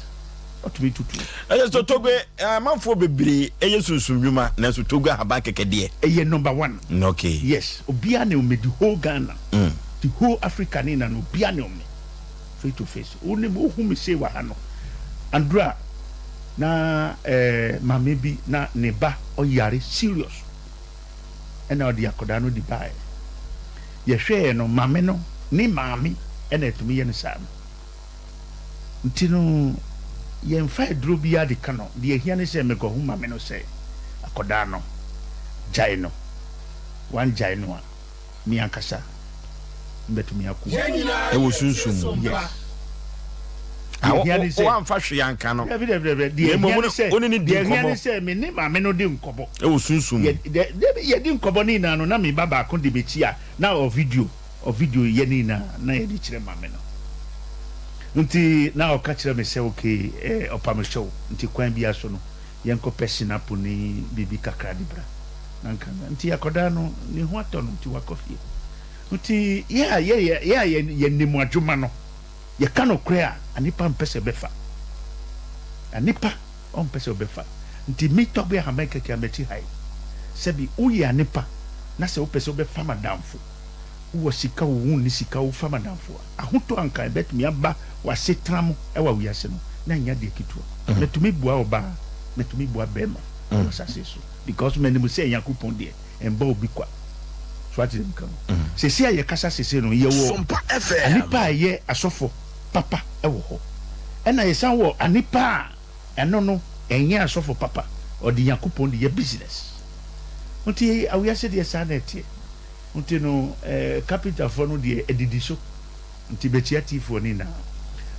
ɔtumi ntutuo. Ɛyɛ sɛ Togo amanfoɔ bebree ɛyɛ sunsum nnwuma nanso Togo ahaban kɛkɛ deɛ. Ɛyɛ number one. Mm, okay. Yes, obiara ne ɔmɛ the whole Ghana, mm. the whole Africa ne na no obiara ne ɔmɛ face to face. Wonim wohu me sei wɔ ha no, Andra. Na eh maame bi na ne ba ɔyare serious ɛna ɔde akɔdaa no de baeɛ. Yɛhwɛɛ no maame no ne maame ɛna ɛtumi yɛ no saa no. Nti no yɛnfa aduro biara de ka no, deɛ ɛhia ne sɛ mekɔhu maame no sɛ akɔdaa no gyae no, wangyae no a. Me ankasa mɛtumi ako. Ɛwɔ sunsum mu. Yes. Ah, wo, wo, woamfa hwee anka no. Dabi, dabi, dabi. Deɛ Na ɛhia mmom ne sɛ, wo ne no di deɛ ɛhia ne nkɔmmɔ. sɛ me ne maame no di nkɔmmɔ. Ɛwɔ sunsum mu. Yɛ, dɛ, dabi, yɛdi nkɔmmɔ ne nyinaa no, na me ba baako de m'akyi a, na ɔvideo, ɔvideo yɛ ne nyinaa, na yɛde kyerɛ maame no. Nti, na ɔka kyerɛ me sɛ, okay, eh, ɔpamehyɛw, nti kwan biara so no, Yɛnkɔpɛ sinapo ne biribi kakra de bra. Na nka nti akwadaa no ne ho atɔ no nti wakɔ fie. Nti yɛ a yɛ yɛ a yɛnim adwuma no, yɛka nokorɛ a, anipa mpɛ sɛ ɔbɛfa. Anipa ɔmpɛ sɛ ɔbɛfa. Nti me Tɔgbe Ahaman Kɛkɛ a mɛte ha yi, sɛbi woyɛ anipa na sɛ wopɛ sɛ wobɛfa m'adamfo, wowɔ sika o wonni sika o, wofa m'adamfo a, Ahotɔ a anka ɛbɛtumi aba w'asetra mu wɔ wiase no, na ɛnyɛ adeɛ ketewa. Mɛtumi boa ɔbaa, mɛtumi boa bɛɛma wɔ asase so because manim sɛ Nyankopɔn deɛ ɛnbɔ obi kwa. So wate deɛ meka no? Seesei a yɛkasa seesei no, yɛwɔ anipa a ɛyɛ asɔfo papa wɔ hɔ, ɛna yɛsan wɔ anipa a ɛno no ɛnyɛ asɔfo papa, ɔde Nyankopɔn de yɛ business. Nti awiase deɛ saa na ɛteɛ. Nti no eh carpenter foɔ no deɛ adidi so nti bɛkyia tea foɔ no nyinaa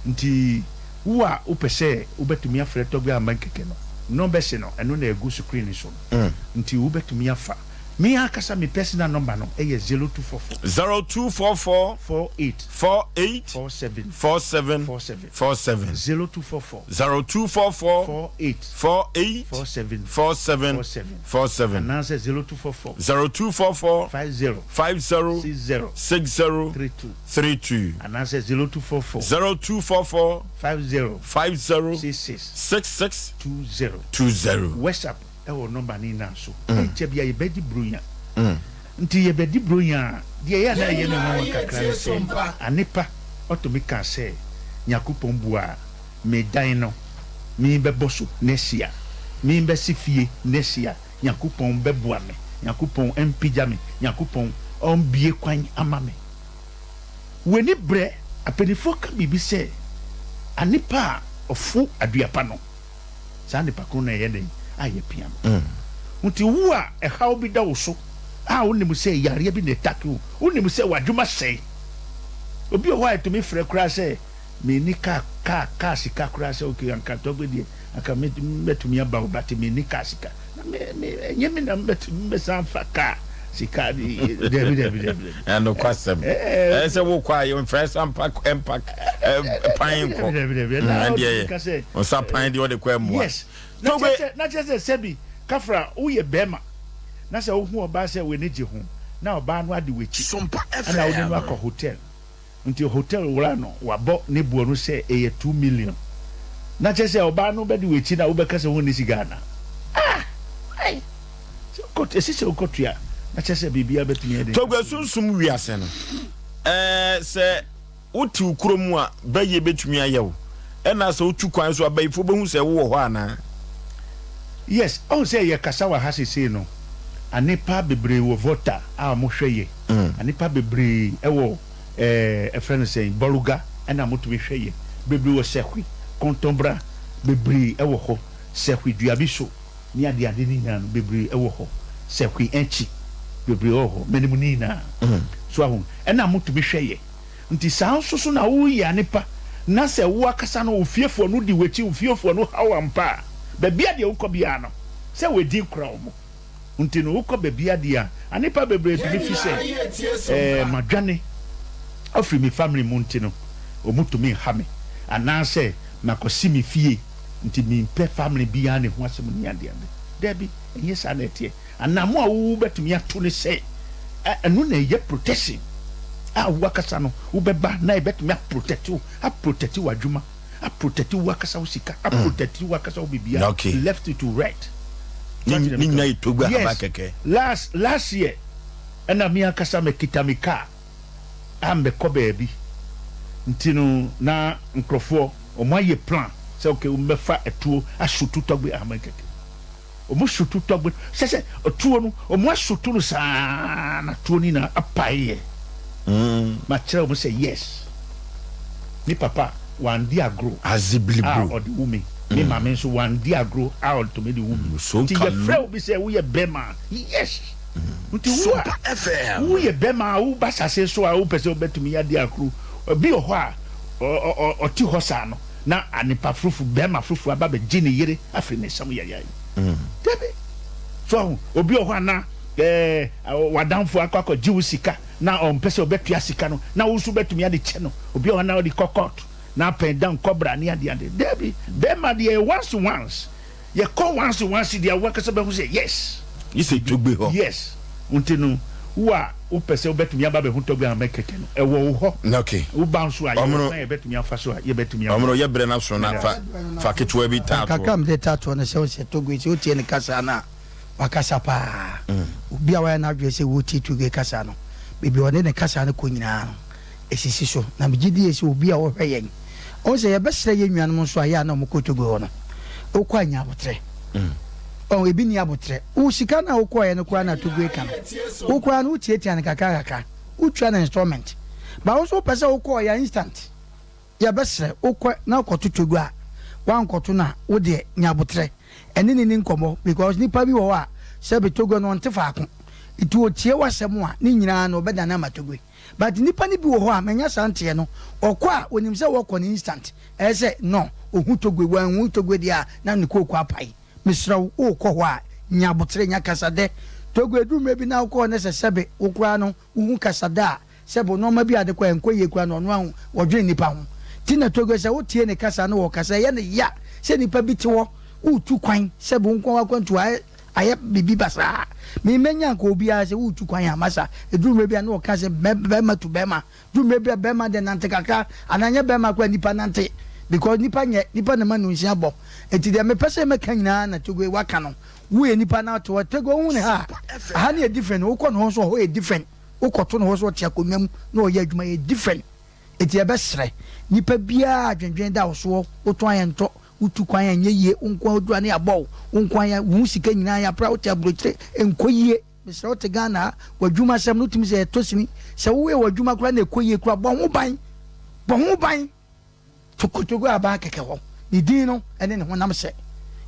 nti wo a wopɛ sɛ wobɛtumi afrɛ Tɔgbe Aman kɛkɛ no numbers no ɛno na ɛgu screen no so no nti wobɛtumi afa me ankasa me personal number no ɛyɛ 0244. 0244. 48. 48. 47. 47. 47. 47. 0244. 0244. 48. 48. 47. 47. 47. 47. Anaasɛ 0244. 0244. 50. 50. 60. 60. 32. 32. Anaasɛ 0244. 0244. 50. 50. 66. 66. 20. 20. WhatsApp ɛwɔ nɔmba no nyinaa so. Ɛnkyɛ bia yɛbɛgye Buronya. Nti yɛbɛdi Buronya a, deɛ ɛyɛ a na ɛyɛ me nwanwa kakra ne sɛ, Anepa ɔtumi kaa sɛ Nyakopɔn bua me dan no me bɛbɔ so next year, me bɛsi fie next year, Nyankopɔn bɛboa me, Nyankopɔn mpagya me, Nyankopɔn ɔmbue kwan ama me. W'ani brɛ, apanifoɔ ka biribi sɛ, Anepa a ɔfo aduapa no, saa nipa ko no na ɛyɛ dɛn a yɛpia no. Nti wo a ɛhaw bi da wo so a wonim sɛ yareɛ bi na ɛtake wo, wonim sɛ w'adwuma sɛe. Obi wɔ hɔ a ɛtumi frɛ koraa sɛ menni kaa kaa kaa sika koraa sɛ okay anka tɔgbe deɛ anka mɛtumi aba wo but menni kaa sika. Na me me ɛnyɛ me na mɛsan fa kaa sika dabi dabi dabi dabi. Ɛnokwasɛm. Ɛyɛ sɛ wokɔ a yɛmfa nsa mpa mpa pan nkɔ. Dabi dabi dabi. Ɛndeɛ yɛ nsa pan deɛ ɔde kɔ mmoa. Yes. Na kyerɛ sɛ sɛbi kafra woyɛ bɛrima na sɛ wohu ɔbaa sɛ w'ani gye ho na ɔbaa no ade w'akyi ɛna wode no akɔ hotel. Nti hotel wura no wabɔ ne boɔ no sɛ ɛyɛ 2 million na kyerɛ sɛ ɔbaa no bɛdi w'akyi na wobɛka sɛ wonni sika anaa? Ah! Why? Sɛ wokɔ ɛsi sɛ wokɔtua na kyerɛ sɛ biribiara bɛtumi ayɛ den. Tɔgbe sunsum wiase no, ɛɛ sɛ wote wo kurom a bɛyɛ bɛtumi ayɛ wo. Ɛna sɛ wotu kwan nso abayifoɔ bɛhu sɛ wowɔ hɔ anaa? Yes, ɔhu sɛ yɛ kasa wɔ ha sesei no, anepa bebree wɔ Volta a ɔmo hwɛ yɛ, anepa bebree ɛwɔ ɛɛ ɛfrɛ no sɛn Bolga ɛna ɔmo tumi hwɛ yɛ, bebree wɔ Sɛhwi, Kɔntɔnbra bebree ɛwɔ hɔ, Sɛhwi Duabiso ne ade ade ne nyinaa no bebree ɛwɔ hɔ, Sɛhwi Ɛnkyi bebree ɛwɔ hɔ, mɛnim ne nyinaa, so ahu, ɛna ɔmo tumi hwɛ yɛ. Nti saa nso so na wo yɛ anepa na sɛ wo akasa no wo fiefoɔ no di wakyi wo fiefoɔ no haw ampa a babia deɛ wokɔ biara no sɛ wadin kora wɔn nti no wokɔ babia deɛ a anepa bebree tumi fi sɛ ɛɛ madwane afiri me family mu nti no wɔn tumi nha me anaa sɛ makɔ si me fie nti mempɛ family biara ne ho asɛm ne adeade daabi ɛnyɛ saa na ɛteɛ. Anamo a wobɛtumi ato ne sɛ ɛno na ɛyɛ protection a wo akasa no wobɛba na ɛbɛtumi aprotect wo, aprotect w'adwuma, aprotect wo akasa wo sika, aprotect wo akasa wo biribiara, Okay. left to right. Ne Wate deɛ ne meka nyinaa no? yɛ togbe ahaba Yes, kɛkɛ. last last year ɛna me ankasa mekita me car a mɛkɔ baabi nti no na nkurɔfoɔ wɔn ayɛ plan sɛ okay wɔbɛfa atuo asotu tɔgbe ahama kɛkɛ. Ɔmo soto tɔgbe sɛ sɛ tuo no ɔmo asoto no saa na tuo no nyinaa apae yɛ. Ma kyerɛ ɔmo sɛ yes me papa wandi agro a ɔde wu me, me maame nso wandi agro a ɔtumi de wu me. Nti yɛfrɛ obi sɛ woyɛ bɛma a yes. Nti wo a woyɛ bɛma a woba asase so a wopɛ sɛ wobɛtumi adi agro obi wɔ hɔ a ɔte hɔ saa no na nipa foforo bɛma foforo aba bɛgye ne yere afiri ne nsam yayae. Dabi. So ahu, obi wɔ hɔ a na ɛɛ w'adamfo akɔ akɔgye wo sika na ɔmpɛ sɛ ɔbɛtua sika no, na wo nso wobɛtumi ade kyɛ no. Obi wɔ hɔ na ɔde kɔ court na apɛn dan kɔbra ne ade ade. Dabi, bɛrima deɛ once once. Yɛkɔ once once deɛ wo ankasa bɛhu sɛ yes. Gye sɛ Togbe hɔ. Yes. Nti no, wo a wopɛ sɛ wobɛtumi aba abɛhu Togbe Ahmed kɛkɛ no, ɛwɔ wo hɔ. Okay. Woba nso a, yɛwɔ Ɔmono. kwan a yɛbɛtumi afa so a yɛbɛtumi aboa. Ɔmono, yɛ berɛ no aso na fa, fa ketewa bi taa toɔ. Kakra a mede taa toɔ ne sɛ, wohu sɛ Togbe, sɛ wotie ne kasa no a, wakasa paa. Obi a wayɛ n'adwene sɛ wotie Togbe kasa no, baabi a ɔde ne kasa no kɔ nyinaa no, esisi so. Na megye die sɛ obi a ɔhwɛ yɛn, ɔhu sɛ yɛbɛsrɛ yɛn nuanom nso a ɛyɛ a na wɔkɔ Togo hɔ no, wokɔ a nya aboterɛ. Ɔho, ebi nni aboterɛ. Wo sika no a wokɔeɛ no koraa na Togo ka no, wo koraa no wotiatia no kakra kakra, wotua no installment. But wo nso wopɛ sɛ wokɔeɛ a instant. Yɛbɛsrɛ, wokɔ na wokɔto Togo a, woankɔto no a, wo deɛ nya aboterɛ ɛne no nni nkɔmmɔ because nipa bi wɔ hɔ a sɛbe Togo no ɔnte faako nti ɔtie w'asɛm a ne nyinaa no ɔbɛdane ama Togo. But nipa no bi wɔ hɔ a manya saa nteɛ no ɔkɔ a onim sɛ wɔkɔ no instant ɛyɛ sɛ no ohu Togue wanhu Togue deɛ a na ne kooko apae mesrɛ wo wokɔ hɔ a nya abotere nya kasadɛ Togue ɛduru mmerɛ bi na wokɔ hɔ na sɛ sɛbe wo koraa no wohu kasadɛ a sɛbe nnoɔma bi a ade kɔ a ɛnkɔ yie koraa no ɔno ahu wɔdwene nipa ho nti na Togue sɛ wotie ne kasa na ɔkasa ɛyɛ no ya sɛ nipa bi te hɔ woretu kwan sɛbe wo nko ara w'akwantuo ayɛ Ayɛ biribi basaa. Me mɛnya nka obiara sɛ woretu kwan a masa. Ɛduru mmerɛ bi a na wɔka sɛ bɛrima tu bɛrima. Duru mmerɛ bi a bɛrima deɛ nante kakra anaa nyɛ bɛrima koraa nipa nante because nipa nyɛ nipa na ma nunsia bɔ. Nti deɛ mepɛ sɛ mɛka nyinaa na Togo waka no. Woyɛ nipa na wote hɔ Togo wohu ne ha a aha no yɛ different wokɔ ne hɔ nso ɛhɔ yɛ different wokɔto ne hɔ nso ɔte akonnwa mu na ɔyɛ adwuma yɛ different. Nti yɛbɛsrɛ nipa biara adwendwen da wo soɔ wotɔn ayɛ ntɔ Wotu kwan a ɛnyɛ yie, wo nko ara woduru a na yɛabɔ wo, wo nko ara wo ho sika nyinaa yɛapra, wote aburokyire, ɛnkɔ yie. Mesrɛ wo te Ghana ha, w'adwuma sɛm no wotumi sɛ ɛtɔ sini, sɛ woyɛ w'adwuma koraa na ɛkɔ yie koraa, bɔ ho ban, bɔ ho ban. To Kotoku Aban kɛkɛ hɔ, ne din no ne ne honam sɛ,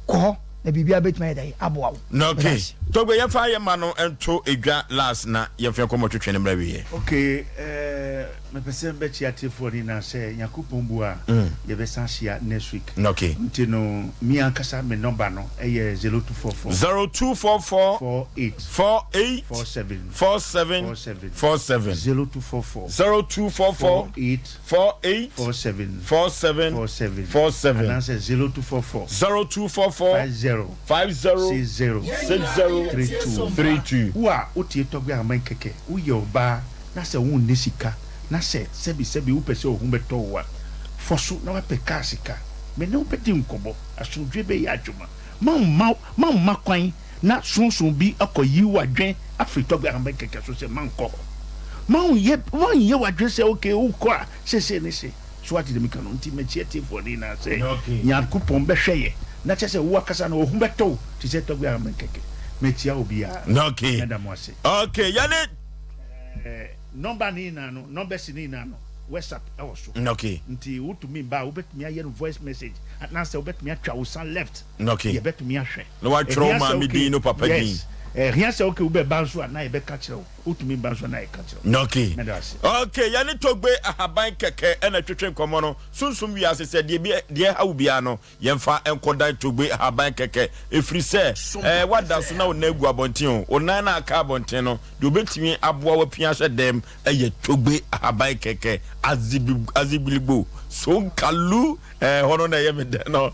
kɔ hɔ na biribiara bɛtumi ayɛ dɛn aboa wo. Na ok Meda ase. Togbe yɛmfa yɛ mma no nto dwa last na yɛmfa yɛn nkɔmmɔ twetwe no mmra awieɛ. Ok eh. Mepɛ sɛ mebɛkyia atiefoɔ no nyinaa sɛ Nyankopɔn bua a yɛbɛsan ahyia next week. Nti no me ankasa me nɔba no yɛ 0244. 0244. 48. 48. 47. 47. 47. 47. 0244. 0244. 48. 48. 47. 47. 47. 47. Anaasɛ 0244. 0244. 50. 50. 60. 60. 32. 32. Wo a wotie Tɔgbe Aman kɛkɛ, woyɛ ɔbaa na sɛ wonni sika na sɛ sɛbi sɛbi wopɛ sɛ wo ho bɛtɔ wo a, fɔ so na wapɛ kaa sika. Me ne wo bɛdi nkɔmmɔ, asomdwoe bɛyɛ adwuma. Mamma mamma kwan na sonson bi akɔyi w'adwene afiri tɔgbe ahaban kɛkɛ so sɛ mankɔ hɔ. Manyɛ wanyɛ w'adwene sɛ okay wokɔ a seesei ne se. So wate deɛ meka no? Nti makyia atiefoɔ no nyinaa sɛ Nyankopɔn bɛhwɛ yɛ na kyerɛ sɛ wo akasa no ɔhu bɛtɔ wo te sɛ tɔgbe amen kɛkɛ. Makyia obiara. Okay. Mɛda mo ase. Okay, yɛne. Eh, number no nyinaa no, numbers no nyinaa no, WhatsApp ɛwɔ so. Okay. Nti wotumi ba a wobɛtumi ayɛ no voice message anaasɛ wobɛtumi atwa wo sa left. Okay. Yɛbɛtumi ahwɛ. Na watwerɛ wo maame din no papa din. Yes. Ɛhia sɛ okay wobɛba nso a na yɛbɛka kyerɛ wo. Wotumi ba nso a na yɛka kyerɛ wo. Okay. Meda ase. Okay, yɛne Togbe Ahaban kɛkɛ ɛna twetwe nkɔmmɔ no. Sunsum wiase sɛ deɛ bi deɛ ɛha wo biara no, yɛmfa nkɔdan Togbe Ahaban kɛkɛ. Ɛfiri sɛ, ɛɛ woada so na wo nan agu abɔnten o, wo nan no a aka abɔnten no, deɛ ɔbɛtumi aboa wo apia ahyɛ dɛm ɛyɛ Togbe Ahaban kɛkɛ. Azibi Azigbiligbo, Sonkalu, ɛɛ hɔ no na ɛyɛ me dɛ no.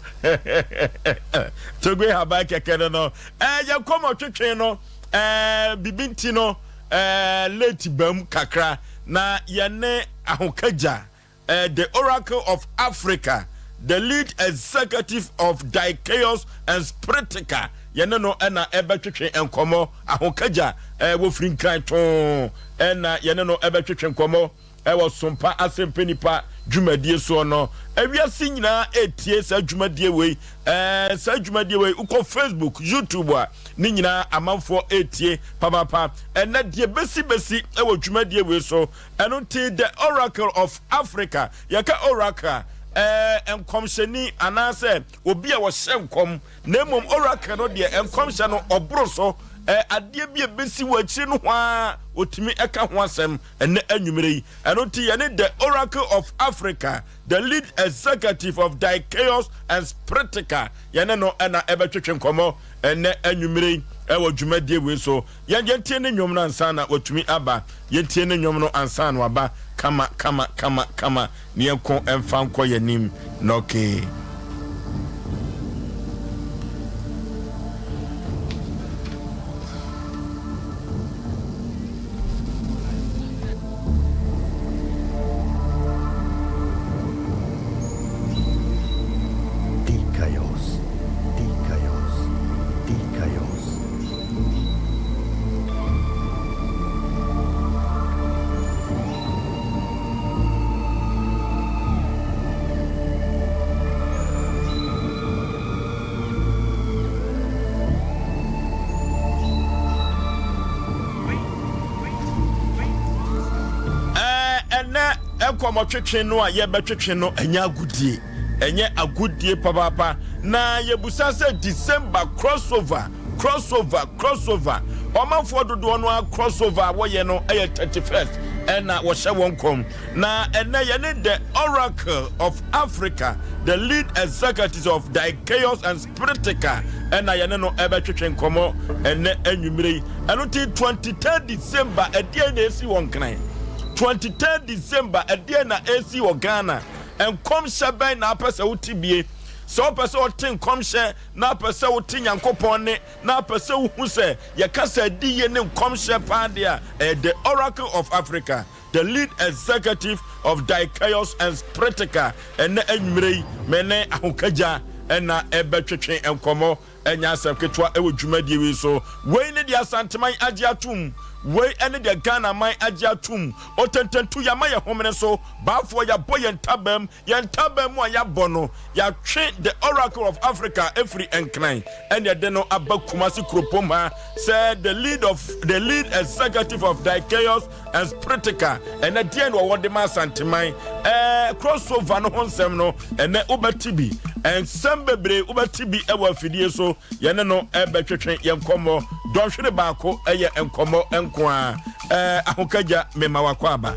Togbe Ahaban kɛkɛ no no, ɛɛ yɛn nkɔmmɔ twetwe no. Ɛɛ biribi nti no ɛɛ late bam kakra na yɛne ahokagya ɛɛ the oracle of Africa the lead executive of Dikeos and Spritica yɛne no ɛna ɛbɛtwetwe nkɔmɔ ahokagya ɛɛ wɔfiri nkran too ɛna yɛne no ɛbɛtwetwe nkɔmɔ. Wɔ Sompa Asɛmpɛ Nipa dwumadie soɔ no, ewiase nyinaa ɛretie saa dwumadie wei. Ɛɛ saa dwumadie wei, wokɔ Facebook, YouTube a, ne nyinaa amanfoɔ ɛretie papaapa. Ɛnɛ deɛ bɛsi bɛsi wɔ dwumadie wei so. Ɛno nti The Oracle of Africa, yɛka oracle a, ɛɛ nkɔmhyɛni anaasɛ obi a wɔhyɛ nkɔm. Na mmom oracle no deɛ nkɔmhyɛ no ɔboro so. Ɛɛ adeɛ bi a ɛbɛsi wɔ akyire no hɔ ara ɔtumi ɛka ho asɛm. Ɛnnɛ anwummere yi. Ɛno nti yɛne The Oracle of Africa, the lead executive of Dikeos and Spritica, yɛne no na ɛbɛtwetwe nkɔmmɔ ɛnnɛ anwummere yi ɛwɔ dwumadie wei so. Yɛn yɛntie ne nnwom no ansa na watumi aba. Yɛntie ne nnwom no ansa na waba. Kama kama kama kama ne yɛnko mfa nkɔ yɛn anim. Nɔkee. Dikaios, dikaios, dikaios. Ɛnɛ nkɔmmɔtwetwe no a yɛbɛtwetwe no ɛnyɛ agodie, ɛnyɛ agodie papaapa. Na yɛbusa sɛ December crossover, crossover, crossover. Ɔmanfoɔ dodoɔ no ara crossover a wɔyɛ no yɛ 31st ɛna wɔhyɛ wɔn kɔm. Na ɛnɛ yɛne The Oracle of Africa, the lead executive of Dikeos and Spritica ɛna yɛne no ɛbɛtwetwe nkɔmmɔ ɛnɛ anwummere yi. Ɛno nti 23 December ɛdeɛn na ɛsi wɔ Nkran? 23 December ɛdeɛn na ɛsi wɔ Ghana? Nkɔmhyɛ bɛn na apɛ sɛ wote bie? Sɛ wopɛ sɛ wote nkɔmhyɛ na apɛ sɛ wote Nyankopɔn nne na apɛ sɛ wohu sɛ yɛka sɛ adiyie ne nkɔmhyɛ paa deɛ a, ɛyɛ The Oracle of Africa. The lead executive of Dikeos and Spritica ɛnnɛ anwumerɛ yi me ne Ahokagya na ɛbɛtwetwe nkɔmmɔ, ɛnyɛ asɛm ketewa ɛwɔ dwumadie wei so. Wei ne deɛ Asanteman agye atom, wei ɛne deɛ Ghanaman agye atom. Otententu yɛama yɛn homene so, Baafoɔ yɛabɔ yɛn ntabam, Yɛn ntaban mu a yɛabɔ no, yɛatwe The Oracle of Africa afiri Nkran ɛne ɛde no aba Kumasi kuropɔn ha sɛ the lead of the lead executive of Dikeos and Spritica. Ɛnɛ deɛn na wɔwɔ de ma Asanteman? Ɛɛ crossover no ho nsɛm no ɛnɛ wobɛte bi. Nsɛm bebree wobɛte bi ɛwɔ afidie so. Yɛne no ɛbɛtwetwe yɛn nkɔmmɔ. Dɔnhwere baako ɛyɛ nkɔmmɔ nko ara. Ɛɛ Ahokagya mema wakɔ aba.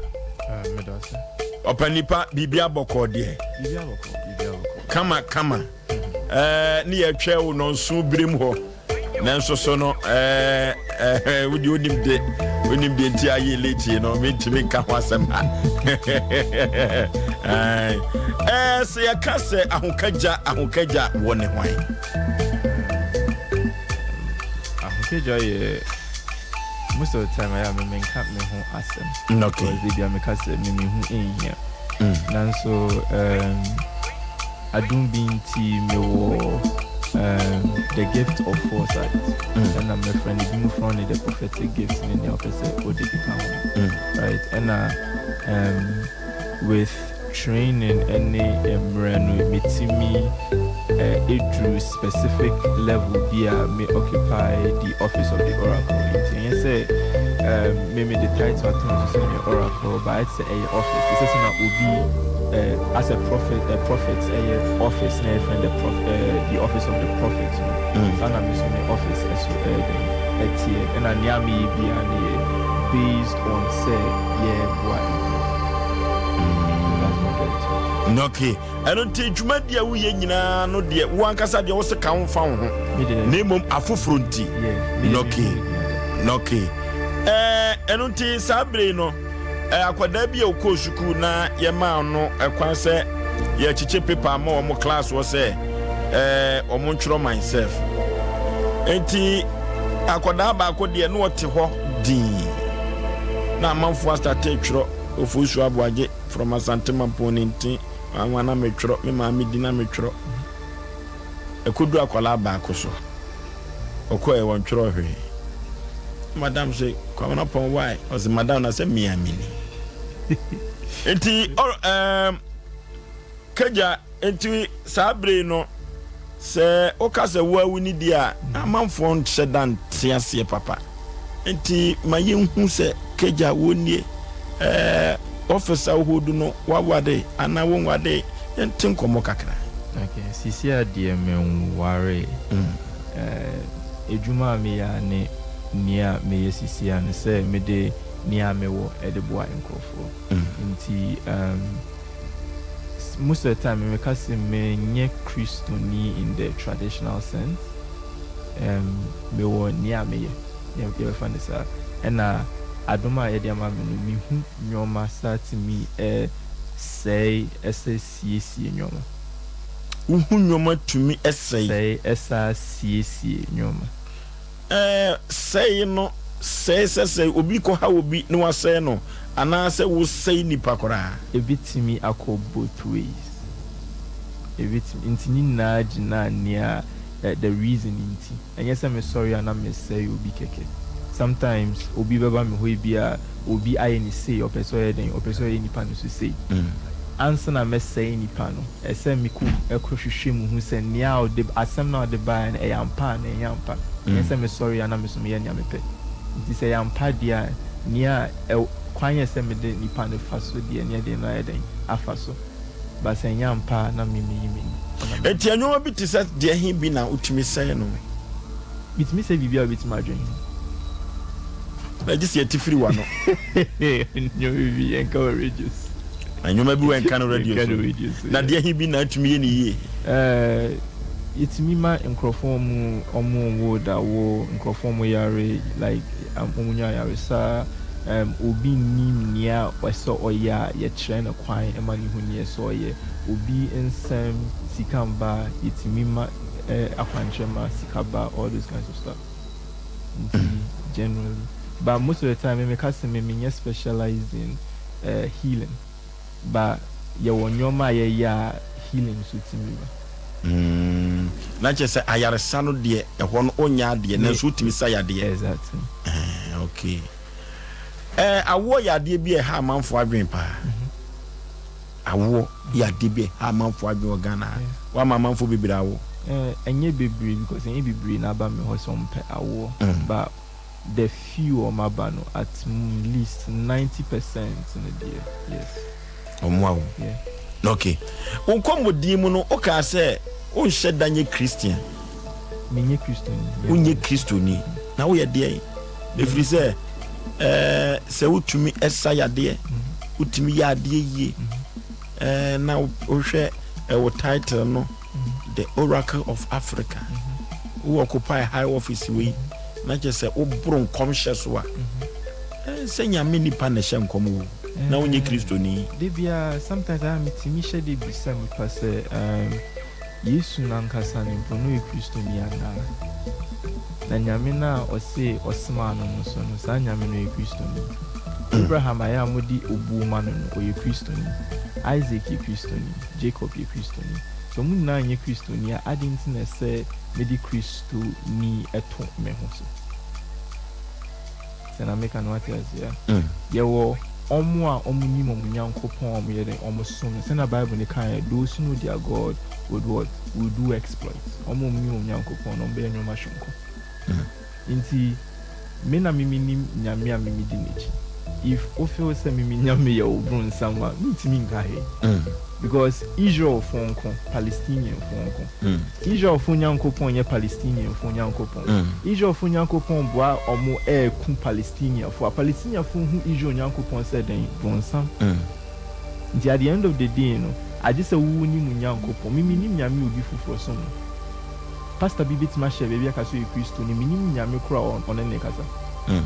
Ɔpɛ nipa biribi abɔkɔɔ deɛ. Kama kama. Ɛɛ ne yɛtwɛ wo nɔnso birim hɔ. Nanso so no ɛɛ ɛɛ wodi onim de onim de nti ayɛ late no mentumi nka ho asɛm ha. Ɛɛ sɛ yɛka sɛ ahokagya ahokagya wɔ ne hwan? Ahokagya yɛ most of the time ɛyɛ a me menka me ho asɛm. Okay. Because ebi a meka sɛ me me ho nhia. Nanso um, adom bi nti mewɔ um, the gift of foresight. Ɛna mɛfrɛ no ebi mu frɛ no the prophetic gift ne nea ɔpɛ sɛ ɔde keka ho. Right? Ɛna um, with. training ne mmerɛ no metumi aduru specific level bi a me occupy the office of the oracle. Nti ɛnyɛ sɛ me mede title ato me so sɛ meyɛ oracle, but ayɛ te sɛ ɛyɛ office. Te sɛ sɛ na obi as a prophet, a prophet ɛyɛ office na yɛfrɛ the prof, the office of the prophet no. Saa na me nso me office ɛso ɛyɛ dɛn ɛteɛ. Ɛna nea meyɛ biara no yɛ based on sɛ yɛreboa nkurɔfoɔ. So that's majority of it. Okay. Ɛno nti dwumadi a woyɛ nyinaa no deɛ wo ankasa deɛ wose ka wo mfa wo ho na mmom afoforo nti. Okay. Okay. Ɛɛ ɛno nti saa bere no ɛɛ akwadaa bi a ɔkɔɔ sukuu na yɛmaa no ɛkwan sɛ yɛkyekye paper ama wɔn class wɔ sɛ ɛɛ wɔn ntwerɛ myself. Nti akwadaa baako deɛ na ɔte hɔ dinn na amanfoɔ astate twerɛ Ofosu Aboagye from Asante Mampong ne nti anwa na metwerɛ me maame di na metwerɛ ɛkɔdu akwadaa baako so ɔkɔɛ wɔntwerɛ hwee madam sɛ Kwamina Pɔn why ɔsɛ madam na sɛ mia mini nti ɔ ɛɛm kagya Enti saa bere yi no, sɛ woka sɛ wo ara wunni di a, amanfoɔ nhyɛ da nte aseɛ papa. Enti ma yɛnhu sɛ Kagya wonnie, ɛɛ office a woholdu no woaware anaa wonwaree, yɛnte nkɔmmɔ kakra. Okay, seesei a deɛ menwaree. Ɛɛ adwuma a meyɛ ara ne nea meyɛ seesei ara ne sɛ mede nea mewɔ de boa nkurɔfoɔ. Nti ɛɛm. Most of the time me meka se me nyɛ Kristoni in the traditional sense. Um, me wɔ nea me yɛ, yɛbɛfa no saa. Ɛna adom a yɛde ama me no, me hu nnoɔma saa tumi sɛe ɛsɛ siesie nnoɔma. Wo hu nnoɔma tumi sɛe. Sɛe ɛsa siesie nnoɔma. Ɛɛ, sɛe no, sɛe sɛ sɛ obi kɔhaw obi na wasɛe no, anaasɛ wosɛe nnipa koraa. Ebetumi akɔ both ways. Ebetumi, nti ne nyinaa gyina nea the reason nti. Ɛnyɛ sɛ mesɔre a na mesɛe obi kɛkɛ. Sometimes obi bɛba me hɔ ebia obi ayɛ no sei, ɔpɛ sɛ ɔyɛ dɛn, ɔpɛ sɛ ɔyɛ nipa no nso sei. Ansa na mɛsɛe nipa no, Ɛsɛ sɛ mekɔ kɔhwehwɛ mu hu sɛ nea ɔde asɛm no a ɔde baeɛ no, ɛyɛ ampa anaa ɛnyɛ ampa. Ɛnyɛ sɛ mesɔre a na me nso meyɛ nea mepɛ. Nti sɛ ɛyɛ ampa deɛ a, nea ɛ kwan a ɛsɛ sɛ mede nipa no fa so deɛ, ne ɛdeɛ no ayɛ dɛn afa so. But sɛ ɛnyɛ ampa a, na me meyi m'ani na me. Enti nneɛma bi te sɛ deɛ he bi na wotumi sɛe no? Metumi sɛe biribiara a wobɛtumi adwene ho. Na gye sɛ yɛte firi w'ano. Nneɛma bi yɛnka wɔ radio so. Na nneɛma bi wɔ yɛnka no radio so. Na deɛ he bi na atumi yɛ ne yie? Ɛɛ, yɛtumi ma nkurɔfoɔ ɔmo ɔmo nwo da wo, nkurɔfoɔ ɔmo yare like ɔmo nya ayaresa, ɛɛm obi nnim nea ɛsɛ ɔyɛ a yɛkyerɛ no kwan ma no hu nea ɛsɛ ɔyɛ, obi nsɛm sika mba a yɛtumi ma ɛɛ akwankyerɛ ma sika ba, all those kinds of stuff. Nti generally but most of the time me meka se me menyɛ specialized in eh healing but yɛwɔ nnoɔma a yɛyɛ a healing nso tumi ba. Mm, na kyerɛ sɛ ayaresa no deɛ ɛhɔ no wonyɛ adeɛ nanso wotumi sa yadeɛ. Exactly. Eh, okay. Eh, awoɔ yɛ adeɛ bi a ɛha amanfoɔ adwene paa. Awoɔ yɛ adeɛ bi a ɛha amanfoɔ adwene wɔ Ghana ha. Woama amanfoɔ bebree awo? Ɛnyɛ bebree because ɛnyɛ bebree na aba me hɔ sɛ wɔpɛ awoɔ but the few a wɔaba no at least 90 percent no deɛ yes. Wɔn awo? Yeah. Okay. Wo nkɔmmɔdie mu no wokaa sɛ wonhyɛ da nyɛ Christian. Menyɛ Kristoni. Wonyɛ Kristoni. Na woyɛ deɛn? Ɛfiri sɛ ɛɛ sɛ wotumi sa yadeɛ, wotumi yɛ adeɛ yie, ɛɛ na wohwɛ ɛwɔ title no, The Oracle of Africa, wo occupy high office wei, na kyerɛ sɛ woboro nkɔmhyɛ so a, ɛɛ sɛ Nyame nipa na ɛhyɛ nkɔm o, na wonyɛ Kristoni. Da biara, sometimes a metumi hyɛ da bisa nipa sɛ, um, Yesu nankasa no mpo no ɔyɛ Kristoni anaa? Na Nyame no a ɔse ɔsomaa no no so no, saa Nyame no ɔyɛ Kristoni? Abraham a yɛ a mode obuo ma no no, ɔyɛ Kristoni? Isaac yɛ Kristoni? Jacob yɛ Kristoni? Sɛ ɔmo nyinaa nyɛ Kristoni a, adɛn nti na ɛsɛ mede Kristoni to me ho so? Sɛ na meka no wate aseɛ a? Yɛwɔ. Wɔn a wɔnim wɔn Nyankopɔn a wɔyɛ dɛn? Wɔsom no. Sɛnea Bible no kaeɛ, those who know their God would what? Will do exploits. Wɔn a wɔnim wɔn Nyankopɔn no, wɔbɛyɛ nneɛma soronko. Nti, me na me menim Nyame a me medi n'akyi. If wo feel sɛ me me Nyame yɛ wo bronsam a, mentumi nka hwee. Because Israelfoɔ nko, Palestinianfoɔ nko. Israelfoɔ Nyankopɔn nyɛ Palestinianfoɔ Nyankopɔn. Israelfoɔ Nyankopɔn boa wɔn ɛɛku Palestinianfoɔ a, Palestinianfoɔ hu Israel Nyankopɔn sɛ dɛn? Bronsam. Nti at the end of the day no, agye sɛ wo wonim wo Nyankopɔn. Me mennim Nyame a obi foforɔ som no. Pastor bi bɛtumi ahyɛ baabi aka sɛ ɔyɛ Kristoni, mennim Nyame korɔ a ɔne no rekasa.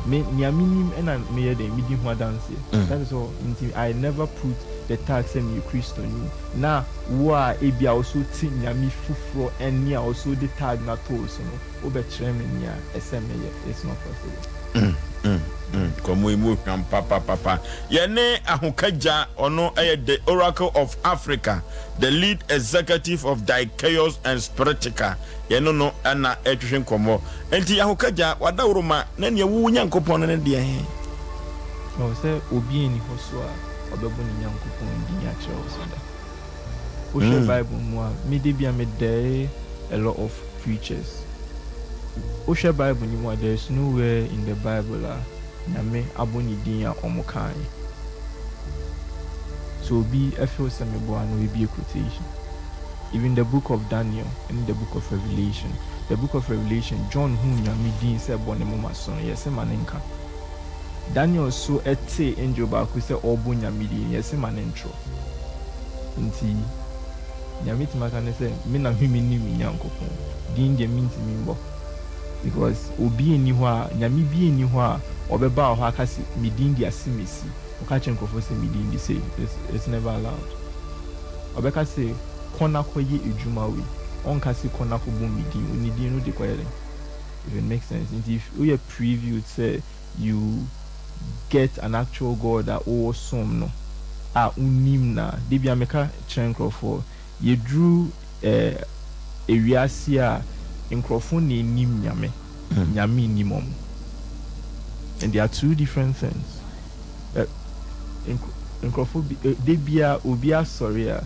Me, nea menim na meyɛ dɛn? Medi ho adanseɛ. That is all. Nti I never put the tag sɛ meyɛ Kristoni. Na wo a ebia wo nso te nyame foforɔ nne a wo nso wode tag no ato wo so no, wobɛkyerɛ me nea ɛsɛ meyɛ. It's not possible. Mm, mm, mm. Nkɔmmɔ yi mu hwam papapapa. Yɛne Ahokagya, ɔno yɛ The Oracle of Africa, the lead executive of Dikeos and Spiritica. Yɛne no na ɛretwehwe nkɔmmɔ. Enti Ahokagya, w'adaworoma na nea wo Nyankopɔn no ne deɛ he? Ɛwɔ sɛ obi nni hɔ so a ɔbɛbɔ ne Nyankopɔn din akyerɛ wo so da. Wohwɛ Bible mu a, me da bi a me dare a lot of preachers. Wohwɛ Bible no mu a, there is nowhere in the Bible a Nyame abɔ ne din a ɔmo kaeɛ. Sɛ obi feel sɛ meboa no, ɔbɛbie quotation. Even the book of Daniel ne the book of Revelation. The book of Revelation, John huu Nyame din sɛ ɛbɔ ne moma so no, yɛse ma no nka. Daniel so tee angel baako sɛ ɔrebɔ Nyame din no, yɛse ma no ntwerɛ. Nti, nea mɛtumi aka ne sɛ, me na me menim me Nyankopɔn. Din deɛ mentumi mbɔ. Because obi nni hɔ a, Nyame bi nni hɔ a ɔbɛba wo hɔ aka se, me din de Asimesi. Ɔka kyerɛ nkurɔfoɔ sɛ me din de sei. It's, it's never allowed. Ɔbɛka se, kɔ na kɔyɛ adwuma wei. Ɔnka se kɔ na kɔbɔ me din. Ne din no de kɔyɛ dɛn? If it makes sense. Nti if woyɛ preview sɛ you get an actual God a wowɔ som no a wonim no a, da biara meka kyerɛ nkurɔfoɔ, yɛduru eh, ewiase a nkurɔfoɔ na ɛnim Nyame, Nyame nnim wɔn. And they are two different things. Eh, nkurɔfoɔ bi, eh, da biara obi asɔre a,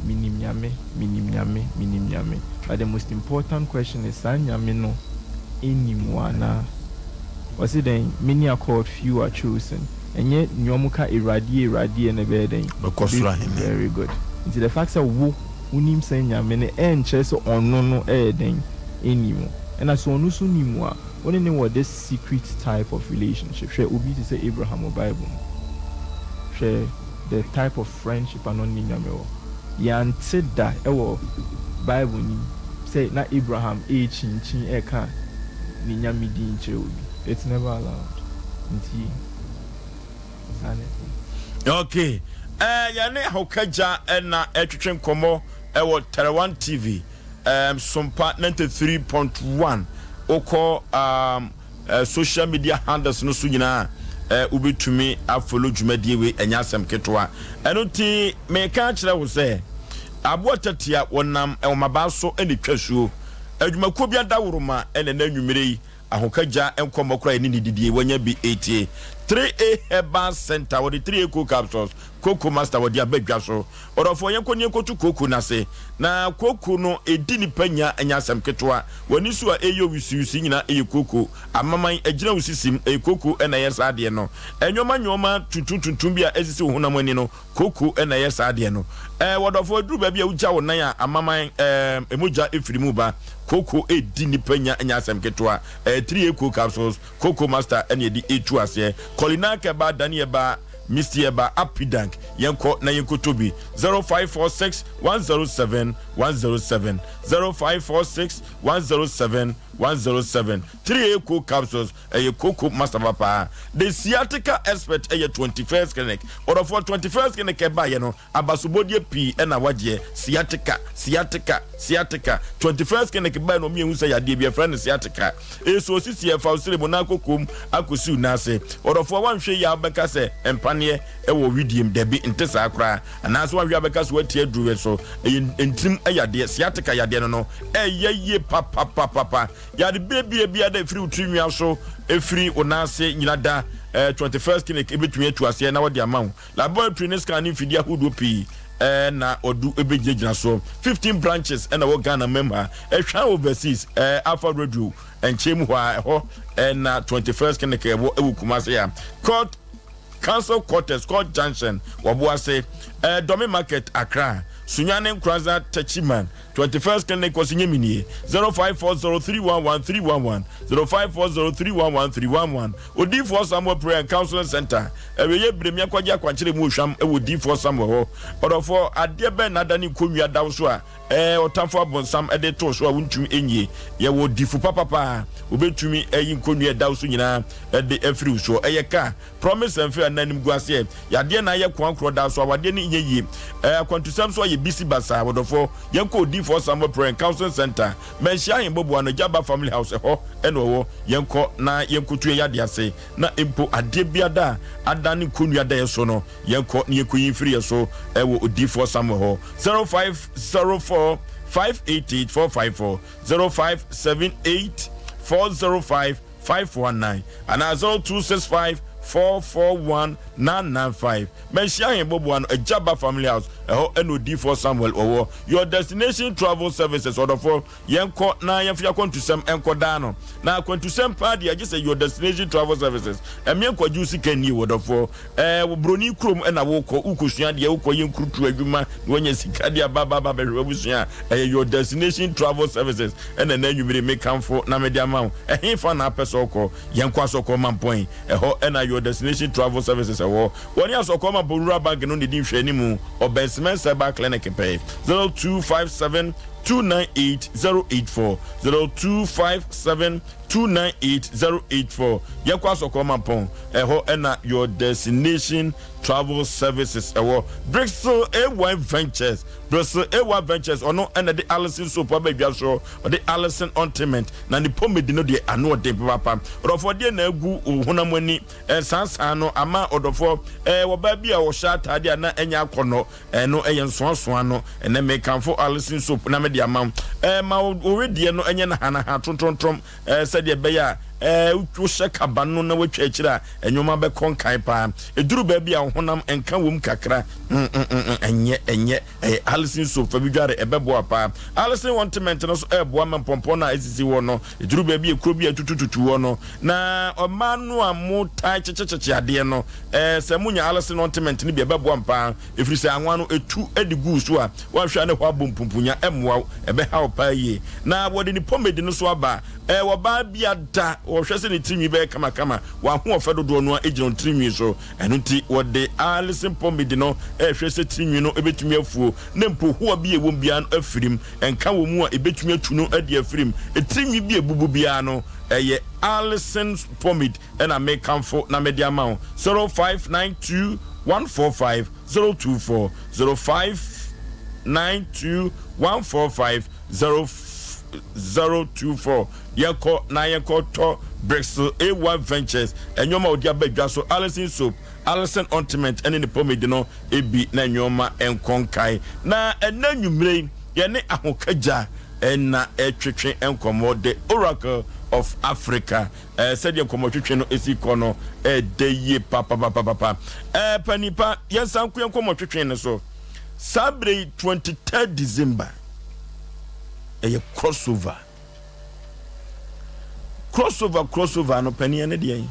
menim Nyame, menim Nyame, menim Nyame. But the most important question is, saa Nyame no nim wo anaa? Ɔse dɛn? Many are called, few are chosen. Ɛnyɛ nea wɔka Awurade, Awurade na ɛbɛyɛ dɛn? Bɛkɔ soro ahenni. Very good. Nti the fact sɛ wo, wonim saa Nyame no ɛnkyerɛ sɛ ɔno no ɛyɛ dɛn? Ɛnnim wo. Ɛna sɛ ɔno nso nim wo a, wo ne no wɔ this secret type of relationship. Hwɛ obi te sɛ Abraham wɔ Bible mu. Hwɛ the type of friendship a na ɔne ne Nyame wɔ. Yɛante da wɔ Bible no mu sɛ na Abraham rekyinkyin reka ne Nyame din kyerɛ obi. It's never allowed. Nti saa na ɛte. Okay. Eh, yɛne Ahokagya na ɛtwetwe nkɔmmɔ ɛwɔ Tɛrɛwan TV. um, Sompa 93.1 wokɔ um, uh, social media handles no so nyinaa uh, wobɛtumi afolo dwumadie wei ɛnyɛ asɛm ketewa. Ɛno nti meka akyerɛ wo sɛ aboa tatia wɔnam nwomabaa so ne twa suo. Adwumakuo bi adaworoma ɛna na anwummere yi Ahokagya nkɔmmɔ koraa yɛne ne didie wanya bi etie. 3A Herbal Center wɔde 3A Cocoa Capsules, Cocoa Master wɔde aba dwa so. Ɔdɔfoɔ yɛnkɔ ne yɛnkɔtu kooko no ase. Na kooko no ɛdi nipa nya ɛnyɛ asɛm ketewa. W'ani so a ɛyɛ wisiwisi nyinaa ɛyɛ kooko. Amaman agyina wo sisim ɛyɛ kooko na ɛyɛ saa adeɛ no. Nnoɔma nnoɔma tuntum tuntum bi a ɛsisi wo honam ani no kooko na ɛyɛ saa adeɛ no. Ɛɛ wɔdɔfoɔ ɛduru baabi a wogya wo nan a amaman ɛɛ mogya ɛfiri mu ba. Kooko ɛdi nipa nya ɛnyɛ asɛm ketewa. Ɛyɛ 3A Cocoa Capsules, Cocoa Master ɛna ɛde ɛtu aseɛ. Kɔlinak ɛba, Dani ɛba. Misty ɛba Apidank yɛnkɔ na yɛnkɔtɔ bi 0546 107 107 0546 107 107 3A Co capsules ɛyɛ koko master papa. The sciatica expert ɛyɛ 21st clinic. Ɔdɔfoɔ 21st clinic ɛbaeɛ no abasobɔdeɛ pii ɛna wagyeɛ. Sciatica, sciatica, sciatica. 21st clinic baeɛ no ɔmo yɛhu sɛ yadeɛ bi ɛfrɛ no sciatica. Eso osisi ɛfa wo srɛ mu na akɔ kom akɔsi wo nan ase. Ɔdɔfoɔ woanhwɛ yie a wobɛka sɛ mpaneɛ wɔ widiem. Dabi, nte saa koraa. Anaasɛ woanhwɛ a wobɛka sɛ woati aduru so. Ɛyɛ ntirim yadeɛ, sciatica yadeɛ no no, ɛyɛ yie papapapapa. Yare biabia biara da ɛfiri wo tiri nwia so ɛfiri wo nan ase nyina da. ɛɛ 21st Clinic ebetumi atu aseɛ na wɔde ama wo. Laboratory ne scan ne mfidie ahodoɔ pii ɛɛ na ɔdo ebegyinagyina soɔ. 15 branches ɛna wɔ Ghana mam ha. Ɛhwan overseas ɛɛ Alpha Radio nkyɛn mu hɔ a ɛhɔ ɛna 21st Clinic ɛwɔ ɛwɔ Kumasi a. Court Council Quarters, Court Junction, Wɔboase, ɛɛ Dome Market, Accra, Sunyani Nkoranza, Techiman, 21st Clinic kɔ so nye me nie, 0540311311, 0540311311, Odiyifoɔ Samuel Prayer and Counseling Center, Awieeɛ berɛ mu yɛnkɔgye akwankyerɛ mu ohwam wɔ Odiyifoɔ Samuel hɔ. Ɔdɔfoɔ, adeɛ bɛn na adane nkonnwa da wo so a ɛɛ ɔtamfo abonsam de to so a wontumi nyie? Yɛwɔ odifo papa paa, obɛtumi ayi nkonnwa a ɛda wo so nyinaa de afiri wo soɔ. Ɛyɛ ka Promise and fail anaa animguaseɛ, yadeɛ na ayɛ koankorɔ daa so awadeɛ no nyɛ yie, ɛɛ akwantusɛm nso ayɛ bisi basaa, wɔdɔfoɔ yɛnkɔ Odiyifoɔ Samuel Prayer and Counseling Center, Manhyia Ahemboboa no, Gyaba Family House ɛhɔ na ɔwɔ, yɛnkɔ na yɛnkɔtu yɛn yadeɛ ase, na mpo adeɛ biada a adane kɔnnua da yɛn so no yɛnkɔ na yɛnkɔyi mfiri yɛn so ɛwɔ Odiyifoɔ Samuel hɔ, 0504 588 454, 0578 405 519 anaa 0265 441 995. Manhyia Ahenboboa no, Agyaba Family House, ɛhɔ na Odiyifoɔ Samuel wɔ. Your Destination Travel Services, ɔdɔfoɔ, yɛnkɔ na yɛmfa yɛn akwantusɛm nkɔ daa no. Na akwantusɛm paa deɛ, gye sɛ Your Destination Travel Services. Ɛmeɛ nkwagye wo sika nnie, ɔdɔfoɔ. Ɛɛ, wo broni kurom na wokɔ, wokɔsua adeɛ, wokɔyɛ nkurutu adwuma na woanya sika de aba aba aba abɛhwɛ w'abusua a, ɛyɛ Your Destination Travel Services na ɛnnɛ anwummere mekamfo na mede ama wo. Ɛhefa na apɛ sɛ wokɔ? Yɛnkɔ Asɔkɔɔ Mampɔn. Ɛhɔ na Your Destination Travel Services wɔ. Wɔne Asɔkɔɔ Mampɔn Rural Bank no na ɛdi nhwɛanimu. Ɔbɛn Cement Cyber Clinic pɛɛ. 0257 298 084, 0257 298084 Yɛnkɔ Asɔkɔɔ Mampɔn, ɛhɔ na Your Destination Travel Services ɛwɔ. Brixel AY Ventures, Brixel AY Ventures, ɔno na ɛde Allison Soap aba dwa soɔ, ɔde Allison Ointment, na ne pomade no deɛ ano ɔden papaapa. Ɔdɔfoɔ deɛ na agu wo honam ani, ɛsaasaa no ama ɔdɔfoɔ, ɛɛ ɔbaa bi a ɔhyɛ ataadeɛ a na ɛnyɛ akɔnnɔ, Ɛno yɛ nsoasoa no. Ɛnnɛ mekamfo Alison soap na mede ama wo. Ma wo wedeɛ no nyɛ nahanaha trontrontrom sɛdeɛ ɛbɛyɛ a wohyɛ kaba no na woatwa akyire a nneɛma bɛkɔ nkan paa. Ɛduru baabi a wo honam nka wom kakra. Ɛnyɛ, ɛnyɛ. Ɛyɛ Alison soap fa bi dware, ɛbɛboa paa. Alison ointment no nso ɛreboa ma mpɔmpɔ no a ɛsisi hɔ no, ɛduru baabi a ekuro bi a ɛtutututu hɔ no, na mmaa no a motae kyekyekyekye adeɛ no, sɛ monya Alison ointment no bi a, ɛbɛboa mo paa. Ɛfiri sɛ anwa no ɛtu de gu wo so a, woanhwɛ a na ɛhɔ abɔ mpumpunya, ɛmmoa wo, ɛbɛha wo paa yie. Na wɔde ne pomade no nso aba. Ɛɛ, ɔbaa bi ada, ɔhwɛ sɛ ne tirinwi bɛyɛ kamakama, w'ahoɔfɛ dodoɔ no ara gyina wo tirinwi so. Ɛno nti wɔde Alison pomade no rehwɛ sɛ tirinwi no bɛtumi afuo, na mpo hoa bi a ɛwɔ mu biara no afiri mu, nka wɔ mu a ɛbɛtumi atu no de afiri mu. Tirinwi bi a ɛbubu biara no, ɛyɛ Alison pomade. na mekamfo na mede ama wo 0592 145 024 0592 145 024 Yɛnkɔ na yɛnkɔ tɔ Brixel A1 Ventures nneɛma a wɔde aba dwa so Alison soap, Alison ointment ne ne pomade no bi na nneɛma nkɔ nkae. Na ɛnnɛ anwummere yi yɛne Ahokagya na ɛtwetwe nkɔmmɔ The Oracle of Africa. Ɛɛ, sɛdeɛ nkɔmmɔtwetwe no si kɔ no, ɛɛdɛ yie papapapapa. Ɛɛ, panin pa, yɛnsan nkɔ yɛn nkɔmmɔtwetwe no so. Saa berɛ yi, 23 December, ɛyɛ crossover. Crossover, crossover no, panin, ɛne deɛn?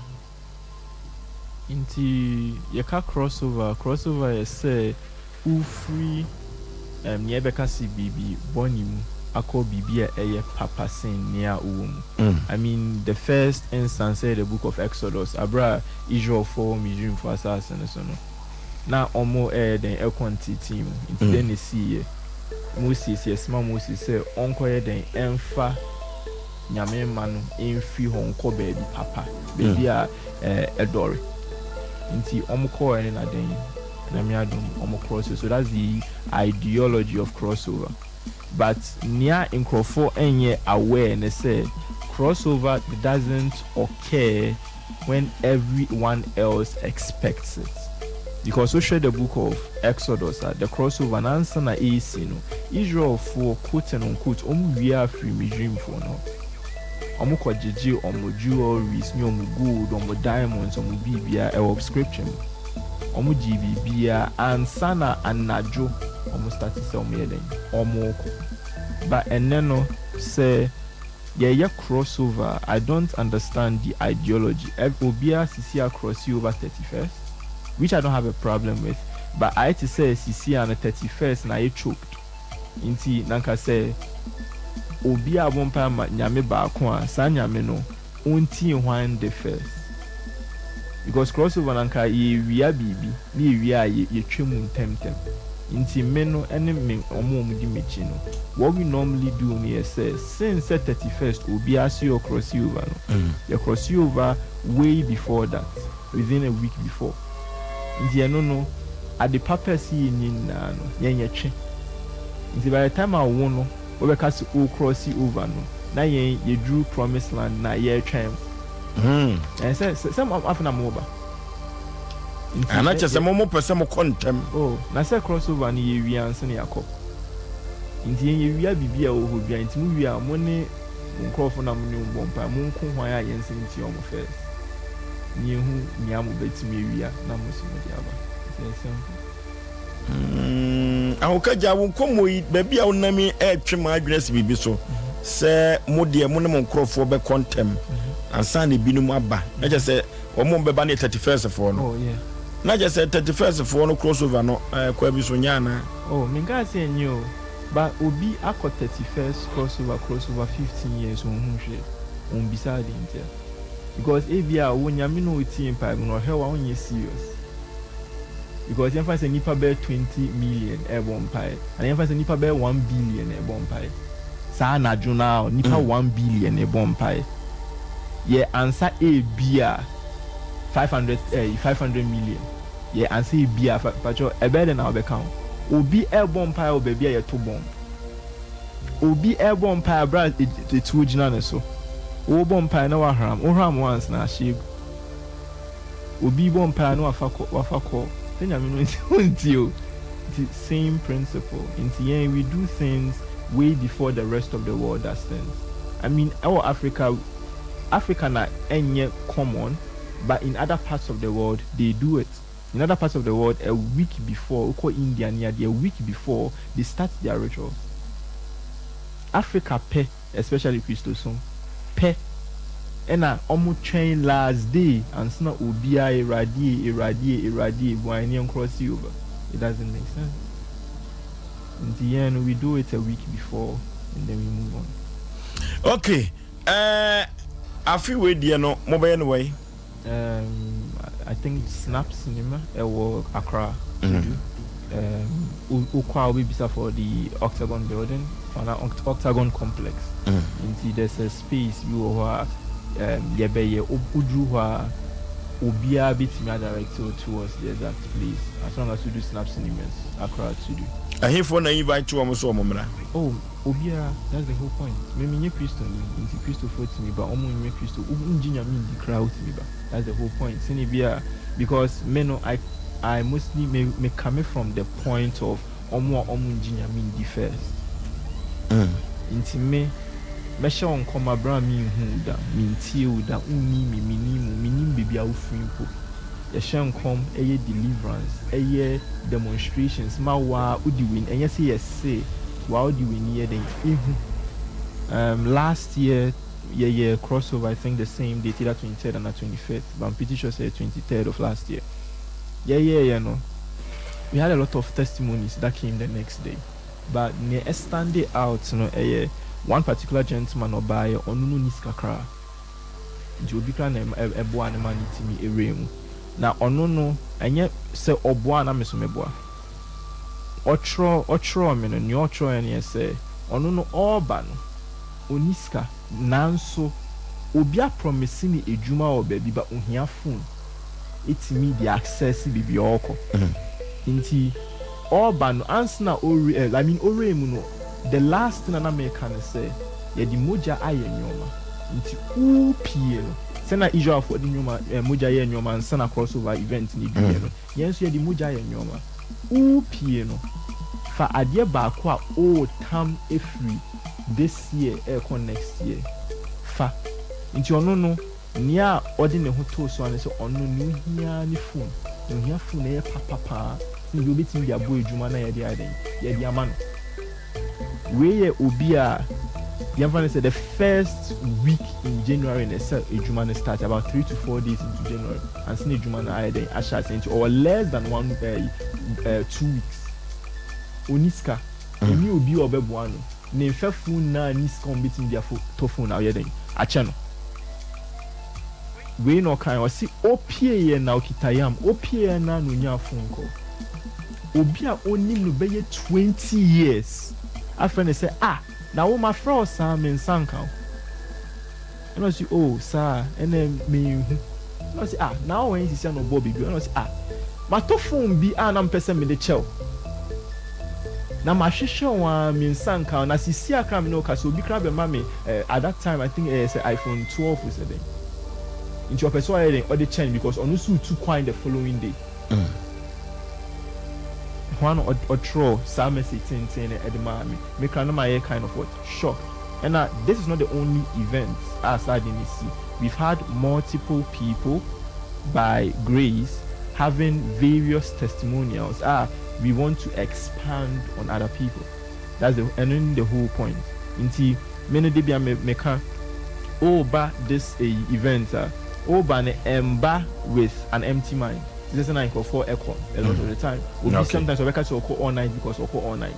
Nti yɛka crossover a, crossover yɛ sɛ wofiri ɛɛm nea yɛbɛka se biribi bɔne mu akɔ biribi a ɛyɛ papa sen nea wowɔ mu. I mean the first instance ɛyɛ the book of Exodus, aberɛ a Israelfoɔ wɔ Misrimfoɔ asaase no so no, na wɔn ɛɛyɛ dɛn ɛkɔ nteetee mu. Nti dɛn na ɛsiiɛ? Moses, yɛsoma Moses sɛ ɔnkɔyɛ dɛn ɛmfa Nyame mma no mfiri hɔ nkɔ baabi papa, baabi a ɛdɔre. Nti wɔn kɔɔɛ no na dɛn? Nyame adom wɔn cross so that's the ideology of crossover. But nea nkurɔfoɔ nyɛ aware ne sɛ crossover doesn't occur when everyone else expects it. Because wohwɛ the book of Exodus a, the crossover no ansa na ɛresi no, Israelfoɔ quote and unquote wɔn wiaa firi Misraimfoɔ no hɔ. Ɔmo kɔ gyegye ɔmo jewelries ne ɔmo gold, ɔmo diamonds, ɔmo biribiara, ɛwɔ scripture mu. Ɔmo gyee biribiara ansa na anadwo ɔmo starte sɛ ɔmo yɛ dɛn? Ɔmo kɔ. But ɛnnɛ no sɛ yɛyɛ cross over a, I don't understand the ideology. Obiara sisi a crossi over 31st, which I don't have a problem with, but ayɛ te sɛ sisi a no 31st na ayɛ choked. Nti na nka sɛ obi a bɔ mpae ma Nyame baako a, saa Nyame no ɔntie hwan de first? Because crossover no anka yɛwia biribi na yɛwie a yɛtwa mu ntɛmntɛm. Nti me no ne me ɔmo a ɔmo di m'akyi no, what we normally do no yɛ sɛ, since sɛ 31st obiara se ɔ cross over no, yɛ cross over way before that, within a week before. Nti ɛno no, ade papa a ɛsɛ yɛnyɛ nyinaa no, yɛn yɛtwe. Nti by the time a wo no wobɛka sɛ o cross over no, na yɛn yɛduru promise land na yɛretwɛn mo. Ɛɛ sɛ mo afei na mo ba. Nti Ana kyɛ sɛ mo pɛ sɛ mokɔ ntɛm. Oh, na sɛ cross over no yɛwie ansa na yɛakɔ. Nti yɛn yɛwia biribi a ɛwɔ hɔ biara, nti mo wie a, mo ne mo nkurɔfo na mo ne wɔn bɔ mpae, mo nko hwan a yɛn nsa ntia wɔn first. Na yɛhu nea mo bɛtumi awia na mo nso mo de aba. Nti ɛyɛ simple. Ahokagya, wo nkɔmmɔ yi, baabi a wonam yi ɛretwe m'adwene asi biribi so sɛ mo deɛ mo ne mo nkurɔfoɔ bɛkɔ ntɛm ansa na ebinom aba. Na kyerɛ sɛ wɔn bɛba ne 31st foɔ no. Oh, yeah. Na kyerɛ sɛ 31st foɔ no crossover no kwan bi so nyɛ anaa? Oh, menkaa sɛ ɛnyɛ o. But obi akɔ 31st crossover 15 years, ɔnhu hwee. Ɔmmisa ade ntia. Because ebia wo Nyame na ɔtie mpaebɔ no, ɔhwɛ wo a wonyɛ serious. Because yɛmfa sɛ nipa bɛyɛ 20 million ɛrebɔ mpaeɛ, anaa yɛmfa sɛ nipa bɛyɛ 1 billion ɛrebɔ mpaeɛ. Saa anadwo no ara nipa 1 billion ɛrebɔ mpaeɛ. Yɛ ansa ebia 500 500 million. Yɛ ansa ebia pakyɛ ɛbɛyɛ dɛ na ɔbɛka ho. Obi ɛrebɔ mpaeɛ wɔ baabi a yɛto bomb. Obi ɛrebɔ mpaeɛ abere a etuo gyina ne so. Wɔrebɔ mpaeɛ na wahram. Wohram once na ahyɛ egu. Obi bɔ mpaeɛ na wafa kɔ wafa kɔ sɛ Nyame no nti o. Nti same principle. Nti yɛn we do things way before the rest of the world does things. I mean, ɛwɔ Africa, Africa na ɛnyɛ common, but in other parts of the world they do it. In other parts of the world, a week before, wokɔ India ne adeɛ, a week before they start their rituals. Africa pɛ, especially Kristosom pɛ, ɛna ɔmo twɛn last day ansa na obiara Awurade, Awurade, Awurade, buan ne cross over. It doesn't make sense. Nti yɛn no, we do it a week before and then we move on. Okay, afe wei deɛ no mobɛyɛ no wai? I think Snap Cinema ɛwɔ Accra. Wokɔ a wobɛbisa for the Octagon building anaa Octagon complex. Nti there's a space bi wɔ hɔ a yɛbɛyɛ. Woduru hɔ a, obiara bɛtumi adirect wo towards the exact place as long as you do Snap Cinemas Accra to do. Ahemfo na invite wɔn so wɔn mmra? Oh, obiara, that's the whole point. Me menyɛ Kristoni, nti Kristofoɔ tumi ba, ɔmo nyɛ Kristo, wongye Nyame ndi koraa wotumi ba. That's the whole point. Sɛnea bi a, because me no, I mostly me come from the point of ɔmo a ɔmo ngye Nyame ndi first. Nti me mɛhyɛ wo nkɔm abere a menhu wo da, mentie wo da, wonni me, mennim wo, mennim baabi a wofiri mpo. Yɛhyɛ nkɔm, ɛyɛ deliverance, ɛyɛ demonstrations ma wo a wodi w'ani, ɛnyɛ sɛ yɛse wa wodi w'ani yɛ den ehu. Last year yɛyɛ crossover, I think the same date, either 23rd and 25th, but I'm pretty sure say 23rd of last year. Yeah, no. We had a lot of testimonies that came the next day. But nea stand out no, ɛyɛ one particular gentleman ɔbaayɛ, ɔno no ni sika koraa. Nti obi koraa na ɛboa ne ma ne timi ewura mu. Na ɔno no, ɛnyɛ sɛ ɔboa na me so meboa. Ɔtwerɛ me no, nea ɔtwerɛ no yɛ sɛ ɔno no ɔreba no, ɔni sika, nanso obi apromise ne edwuma wɔ baabi ba ohia phone etimi de access baabi a ɔrekɔ. Nti ɔreba no ansa na ɔre I mean ɔre mu no, the last thing na meka ne sɛ yɛde mogya ayɛ nneɛma. Nti wopie no, sɛna Israelfoɔ de nneɛma mogya yɛ nneɛma ansa na crossover event ne duiɛ no, yɛn nso yɛde mogya ayɛ nneɛma. Wopie no, fa adeɛ baako a ɔretam efiri this year ɛrekɔ next year. Fa. Nti ɔno no, nea ɔde ne ho too so ara ne sɛ ɔno nea ohia ara ne phone. Na ohia phone a ɛyɛ papa paa sɛnea ɛbɛyɛ obetumi de abɔ adwuma na yɛde ayɛ dɛn? Yɛde ama no. Wei yɛ obi a yɛmfa no sɛ the first week in January na ɛsɛ adwuma no start, about 3 to 4 days into January ansa na adwuma no ayɛ dɛn? Ahyɛ ase. Nti ɔwɔ less than one 2 weeks. Onni sika, onni obi a ɔbɛboa no. Ne mfɛfo nyinaa nni sika a wɔbɛtumi de atɔ phone a ɔyɛ dɛn? Akyɛ no. Wei na ɔkae, ɔse opieeɛ na ɔkita yam, opieeɛ no ara na ɔnyaa phone call. Obi a ɔnim no bɛyɛ 20 years afrɛ no sɛ ah na wo mafrɛ wo saa me nsa nka wo. Ɛna ɔse oh saa ɛnɛ menhu. Ɛna ɔse ah na wowɔ he sisi a na ɔbɔɔ biribi ɛna ɔse ah matɔ phone bi a na mepɛ sɛ mede kyɛ wo na mahwehwɛ wo ara me nsa nka wo na sisi a koraa me ne wo kasa obi koraa bɛma me eh, at that time I think ɛyɛ sɛ iPhone 12 sɛ dɛn nti ɔpɛ sɛ ɔyɛ dɛn ɔde kyɛn because ɔno nso retu kwan the following day. Hɔ ara na ɔtwerɛɛ saa message tenten no de maa me. Me koraa na mayɛ kind of what? Shocked. Ɛna this is not the only event a saa ade no si. We've had multiple people by grace having various testimonials a we want to expand on other people. That's the ɛno ne the whole point. Nti me no da biara me meka woba this eyi event a, woba no ɛmba with an empty mind. Te sɛ sɛnea nkurɔfoɔ ɛkɔ a lot of the time. Obi sometimes ɔbɛka sɛ ɔkɔ all night because ɔkɔ all night.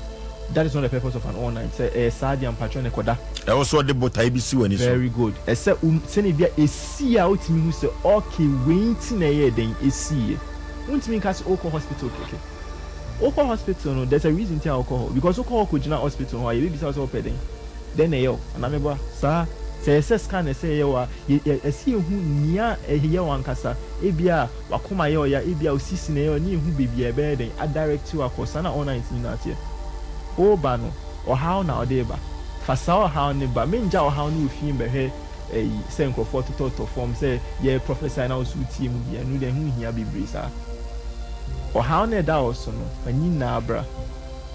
That is not the purpose of an all night. Sɛ ɛyɛ saa deɛ a mpakyɛw na ɛkɔda. Ɛwɔ sɛ ɔde botae bi si w'ani so. Very good. Ɛsɛ wo sɛnea bi a ɛsii a wotumi hu sɛ okay wei nti na ɛyɛɛ dɛn ɛsiiɛ. Wontumi nka sɛ wokɔ hospital kɛkɛ. Wokɔ hospital no there's a reason nti a wokɔ hɔ because wokɔ hɔ kɔgyina hospital hɔ a yɛbɛbisa wo sɛ wopɛ dɛn? Dɛn na ɛyɛ wo? Anaa meboa? Saa. Sɛ ɛyɛ sɛ scan na ɛsɛ yɛyɛ wo a, yɛ yɛ ɛsɛ yɛhu nea ɛyɛ wo ankasa. Ebia w'akoma yɛ ɔya, ebia wo sisi na ɛyɛ ɔya, ne yɛhu baabi a ɛbɛyɛ dɛn adirect wo akɔ. Saa na all night nyinaa teɛ. Woreba no, ɔhaw na ɔde reba. Fa saa ɔhaw no ba. Mengya ɔhaw no wɔ fie mbɛhwɛ ɛyi sɛ nkurɔfoɔ totɔtotɔ fam sɛ yɛ prophesy na wo nso wotie mu bi. Ɛno deɛ ɛho nhia bebree saa. Ɔhaw no a ɛda wo so no, fa nyinaa bra.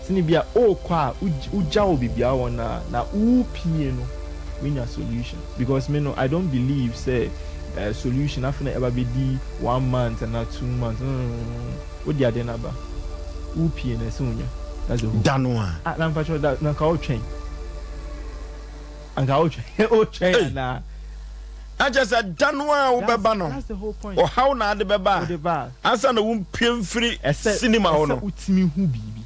Sɛnea bi a worekɔ a wogya wo baabi a wowɔ no a na worepie no woanya solution. Because me no I don't believe sɛ solution afei na ɛba bɛdi one month anaa 2 months, no no no no, wode adeɛ no aba, worepie no ɛsɛ wonya. That's the whole. Da no a. Ah, na mpakyɛw da na nka wotwɛn, anka wotwɛn, wotwɛn anaa? Na kyerɛ sɛ da no a wobɛba no, That's the whole point. ɔhaw na ade bɛba Wode ba a, ansa na wompue mfiri ɛsɛ cinema hɔ ɛsɛ no. wotumi hu biribi.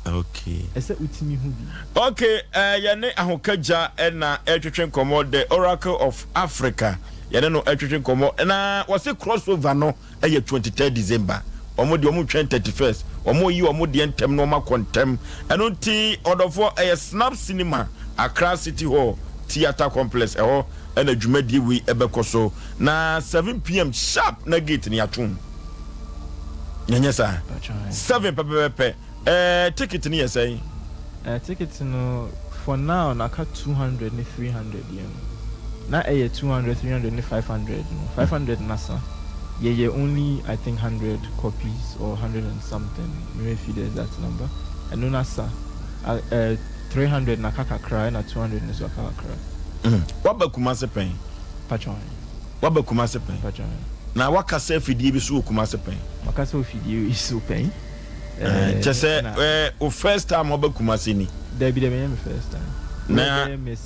Okay. Ɛsɛ wotumi hu biribi. Okay, yɛne Ahokagya na ɛretwetwe nkɔmmɔ, The Oracle of Africa. Yɛne no ɛretwetwe nkɔmmɔ na wɔse crossover no ɛyɛ 23 December. Wɔn deɛ wɔn twɛn 31st. Wɔn yi wɔn deɛ ntɛm na wɔn akɔ ntɛm. Ɛno nti ɔdɔfoɔ ɛyɛ Snap Cinema, Accra City Hall Theatre Complex ɛhɔ ɛna dwumadie wei ɛbɛkɔ so na 7 p.m. sharp na gate no yɛatom. Nyɛ saa 7 pɛpɛpɛpɛ. Ticket no yɛ sɛn? Ticket no for now na aka 200 ne 300 deɛ no. Na ɛyɛ 200, 300 ne 500 no. 500 nasa. Yɛyɛ only I think 100 copies or 100 and something. Me fi the exact number. Ɛno nasa. 300 na aka kakra ɛna 200 no so aka kakra. Waba Kumase pɛn? Patron. Waba Kumase pɛn? Patron. Na wakasa afidie bi so wɔ Kumase pɛn? Makasa afidie yi so pɛn. Kyɛ sɛ o first time waba Kumase ni? Dabi dabi, ɛnyɛ me first time. Na Wei bɛyɛ me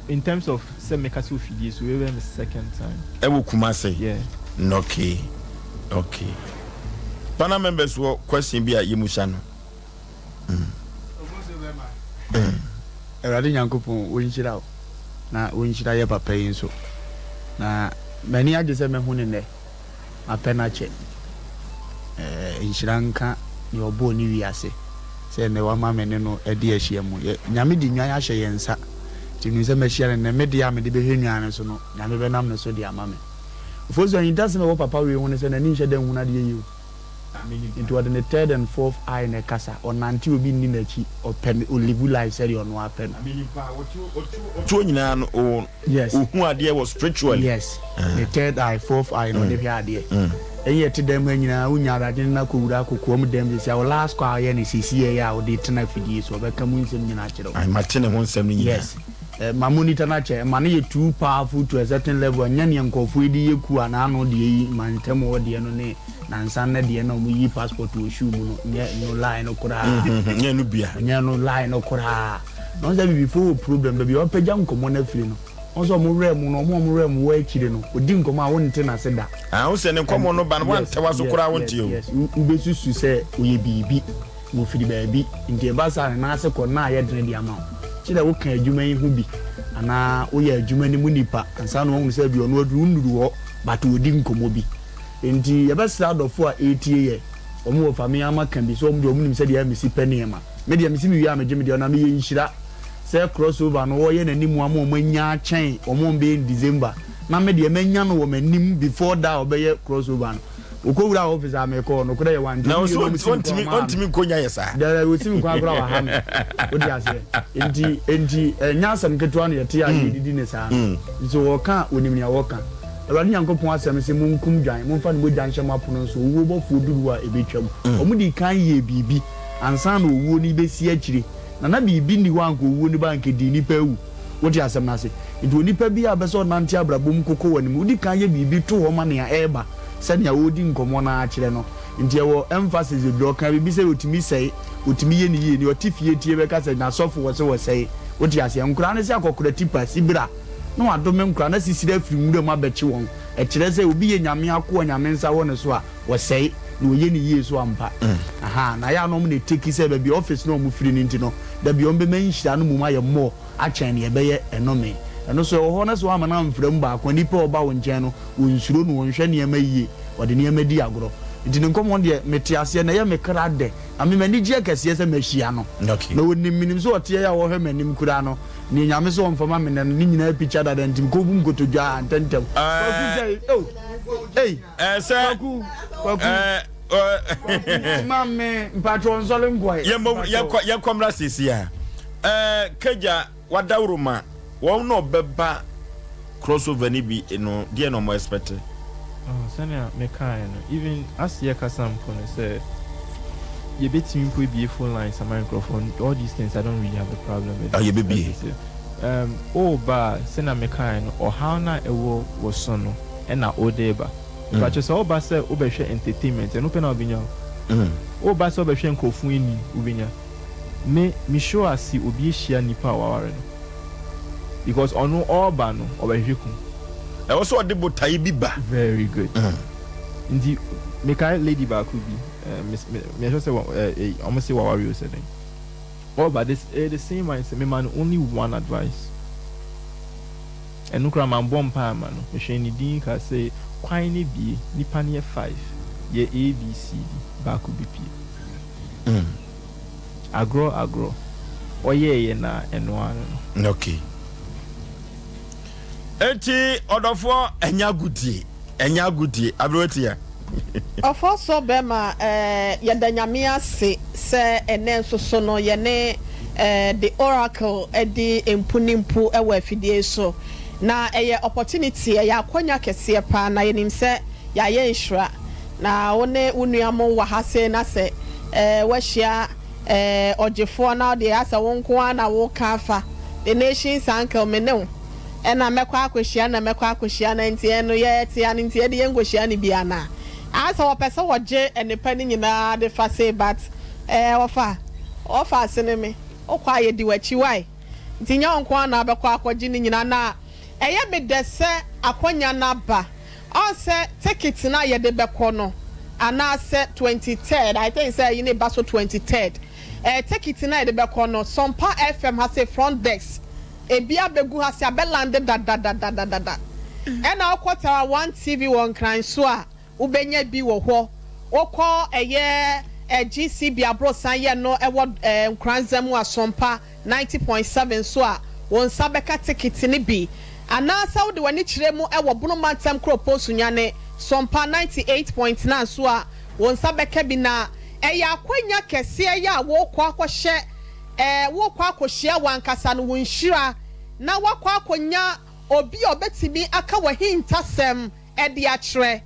in terms of sɛ mekasa ofidie so, wei bɛyɛ me second time. Ɛwɔ Kumase? Yeah. Okay. Panel members wɔ question bi a yɛmusa no. Awurade Nyankopɔn ɔnhyira wo na ɔnhyira yɛ papa yi nso. Na m'ani agye sɛ mahu no nnɛ. Mapɛ no akyɛ. Ɛɛ, nhyira nka nea ɔbɔɔ ne wiase sɛ nnɛ wama me ne no adi ahyia mu. Yɛ, Nyame de nnwan ahyɛ yɛn nsa. Nti menim sɛ mahyia no nnɛ. Me deɛ a mede bɛhwɛ nnwan no so no, Nyame bɛnam ne so de ama me. Ofosu, ahintasɛm a ɛwɔ papa wei ho ne sɛ n'ani nhyɛ da nhunu adeɛ yie o. Nti ɔde ne third and fourth eye na ɛkasa. Ɔnante obi nni n'akyi. Ɔpɛ ne, ɔlive life sɛdeɛ ɔno ara pɛ no. Ɔtuo nyinaa no, o, Yes. ɔhu adeɛ wɔ spiritually. Yes. Ne third eye, fourth eye na ɔde hwɛ adeɛ. Ɛnyɛ yɛte dan mu ha nyinaa, wonya adagye no na akɔwura kokoa mu dan mu seesei a, wo last call a woyɛ no seesei yɛ a wode tena afidie so, ɔbɛka mu nsɛm nyinaa akyerɛ wo. Aye, mate ne ho nsɛm no nyinaa. Yes. Eh, ma monitor no akyɛ, ɛma no yɛ too powerful to a certain level, ɛnyɛ neɛ nkurɔfoɔ yi de yɛ ku a n'ano deɛ yi mantam hɔ deɛ no ne nansa nnɛ deɛ na wɔyi passport wɔ shoe mu no, nyɛ no line no koraa. Nyɛ no bia. Nyɛ no line no koraa. Na wɔn sɛ abibifoɔ wɔ problem, baabi a wɔapagya nkɔmmɔ no afiri no, wɔn sɛ wɔn werɛ mu no, wɔn a wɔn werɛ mu wɔ akyire no, ɔdi nkɔmmɔ a wonte n'ase da. Ah, wo sɛ ne nkɔmmɔ no ba no, woantɛ w'aso koraa wonte o. Yes, yes, wobɛsusu sɛ ɔyɛ biribi. Wɔfiri baabi, nti ɛba saa a ne nan ase kɔ na ayɛ dene de ama wo. Kyerɛ woka adwuma yi ho bi anaa woyɛ adwuma no mu nipa ansa na woahunu sɛ ebia ɔno aduru wonnuru hɔ but wɔdi nkɔmmɔ bi. Nti yɛbɛsrɛ adɔfoɔ a ɛretie yɛ, wɔn wɔ fa me ara maka bi sɛ wɔn deɛ wɔn nim sɛdeɛ mesi pɛ nneɛma. Me deɛ mesi mewie a megye me deɛ na meyɛ nhyira sɛ cross over no wɔreyɛ n'anim ama wɔn anya akyɛn wɔn a wɔbɛyɛ no December na me deɛ manya no wɔ m'anim before da a wɔbɛyɛ cross over no. Wokɔ wuraa office a mekɔɔ, nokorɛ yɛ wante Na me ɔsɛ yie na ɔmo si me kwan ɔntumi ɔmaa me. ɔntumi nkonya yɛ saa. Dɛrɛ ɔsi me kwan koraa waha me. Wote aseɛ? Nti nti ɛnyɛ asɛm ketewa na yɛte a yɛdidi ne saa no. Nti sɛ ɔka a ɔnim nea ɔka. Awurade Nyankopɔn asɛm se monkum dwan, momfa ne mogya nhyɛ mo apono nso, owuo bɔfoɔ duru hɔ a ɛbɛtwam. Ɔmo dii kan yɛɛ biribi ansa na owuo no rebɛsi akyire. Na na biribi nni hɔ a anka owuo no ba a anka ɛdii nnipa awu. Wote asɛm no ase? Enti onipa biara a ɔpɛ sɛ ɔnante abrabɔ mu kɔkɔ w'anim, wodi kan yɛ biribi to hɔ ma nea ɛreba sɛnea ɔredi nkɔmmɔ no ara kyerɛ no. Enti ɛwɔ emphasis bebree. Ɔkaa biribi sɛ otumi sɛe, otumi yɛ no yie. Nea ɔte fie tie bɛka sɛ, N'asɔfo wɔ se wɔsɛe. Wote aseɛ? Nkoraa no se akɔkora tipa, sibira, na wadome nkoraa, na sisire afiri nwura mu abɛkye wɔn. Ɛkyerɛ sɛ obi yɛ Nyame akoa, Nyame nsa wɔ ne so a, wɔsɛe, na ɔyɛ no yie so ampa. Ahaa, na ɛyɛ a na wɔn na ɛteki sɛ baabi a office no a wɔfiri no nti no, da bi wɔbɛma nhyira no mmom ayɛ more akyɛn nea ɛbɛyɛ ɛnome. Ɛno nso ɛwɔ hɔ na sɛ woamma no amfra mu baako a, nipa a ɔba wo nkyɛn no, ɔnsuro no, ɔnhwɛ nneɛma yie, ɔde nneɛma di agorɔ. Nti ne nkɔmmɔ no deɛ, mete aseɛ na ɛyɛ me kra dɛ, na me m'ani gyeɛ kɛseɛ sɛ mahyia no. Na ɔnim, menim sɛ ɔteɛ yi a ɔhwɛ m'anim koraa no, nea Nyame sɛ ɔmfa ma me nnɛ no, ne nyinaa apikya dada nti mekɔbu nkotodwe a ntɛntɛm. Kwaku sɛ, oh, ei. Ɛsɛ. Kwaku, Kwaku. Kwaku, ma me mpatsɔ nsɔle nkɔɛ. Yɛmmɔ yɛkɔ yɛkɔ mmra sisi a. Ɛɛ kagya wadaworo ma wɔn na ɔbɛba crossover ni bi no deɛ na wɔn expect. Oh, sɛnea mekaeɛ no, even as yɛkasa mpo no sɛ yɛbɛtumi mpo abue phone lines ama nkurɔfoɔ, all these things I don't really have a problem with. Ah, yɛbɛbue. Um, woba a, sɛnea mekaeɛ no, ɔhaw no a ɛwɔ wo so no, ɛna wode reba. Mepakyɛw sɛ woba sɛ wobɛhwɛ entertainment, ɛno pɛ na wobɛnya o. Woba sɛ wobɛhwɛ nkurɔfo anim, wobɛnya. Me, me show ase obi ahyia nipa a waware no. Because ɔno ɔreba no, ɔbɛhwehwɛ kum. Ɛwɔ sɛ ɔde botae bi ba. Very good. Nti mekae lady baako bi, eh, me, me, me sure sɛ wɔ, eh, eh, wɔn se waware o sɛ dɛn. Ɔreba, this, eh, the same mindset, mema no only one advice. Ɛno koraa mambɔ mpae amma no, mehwɛɛ ne din kaa sɛ kwan no abue, nnipa no yɛ five, yɛ A, B, C, D, baako bɛpue. Agorɔ agorɔ, ɔyɛeɛ na ɛno ara no no. Okay. Enti ɔdɔfoɔ ɛnyɛ agodie, ɛnyɛ agodie, aberewa tia. Ɔfɔsɔ bɛma eh, yɛda Nyame ase sɛ ɛnɛ nso so no yɛne eh, The Oracle adi mpu ne mpu wɔ afidie yi so. Na ɛyɛ opportunity, ɛyɛ akwanya kɛseɛ paa na yɛnim sɛ yɛayɛ nhyira. Na wo ne wo nua mo wɔ ha sei na sɛ eh, woahyia eh, ɔgyefoɔ na wodeɛ asɛ wo nko ara na woka afa The Nation's Uncle me ne wo. Ɛna mɛkɔ akɔhyia no na mɛkɔ akɔhyia no nti ɛno yɛte ano nti ɛde yɛnkɔhyia no bi anaa? Aa sɛ wɔpɛ sɛ wɔgye nnepa no nyinaa de fa sei but ɛɛ wɔfa wɔfa asene me wokɔ a yɛdi w'akyi wai nti nyɛ wo nko ara na wobɛkɔ akɔgye ne nyinaa na ɛyɛ me dɛ sɛ akwanya no aba ɔn sɛ ticket no a yɛde bɛkɔ no anaasɛ 23rd I think sɛ ɛyi ne ba so 23rd ɛɛ ticket no a yɛde bɛkɔ no Sompa FM ha sei front desk Ebi abegu ha se abɛlande dadadadadada. Ɛna wokɔ Tara One TV wɔ Nkran so a, wobɛnya bi wɔ hɔ. Wokɔ ɛyɛ GCB aborosan yɛ no ɛwɔ Nkoranza mu Asompa 90.7 so a, wo nsa bɛka tekiti no bi. Anaasɛ wode w'ani kyerɛ mu ɛwɔ Bono Mantam Kuropɔn Sunyani, Sompa 98.9 so a, wo nsa bɛka bi. Na ɛyɛ akwanya kɛseɛ yɛ a wokɔ akɔhyɛ Ɛɛ, worekɔ akɔhyia w'ankasa no wo nhyira, na woakɔ akɔnya obi a ɔbɛtumi aka w'ahintasɛm de akyerɛ.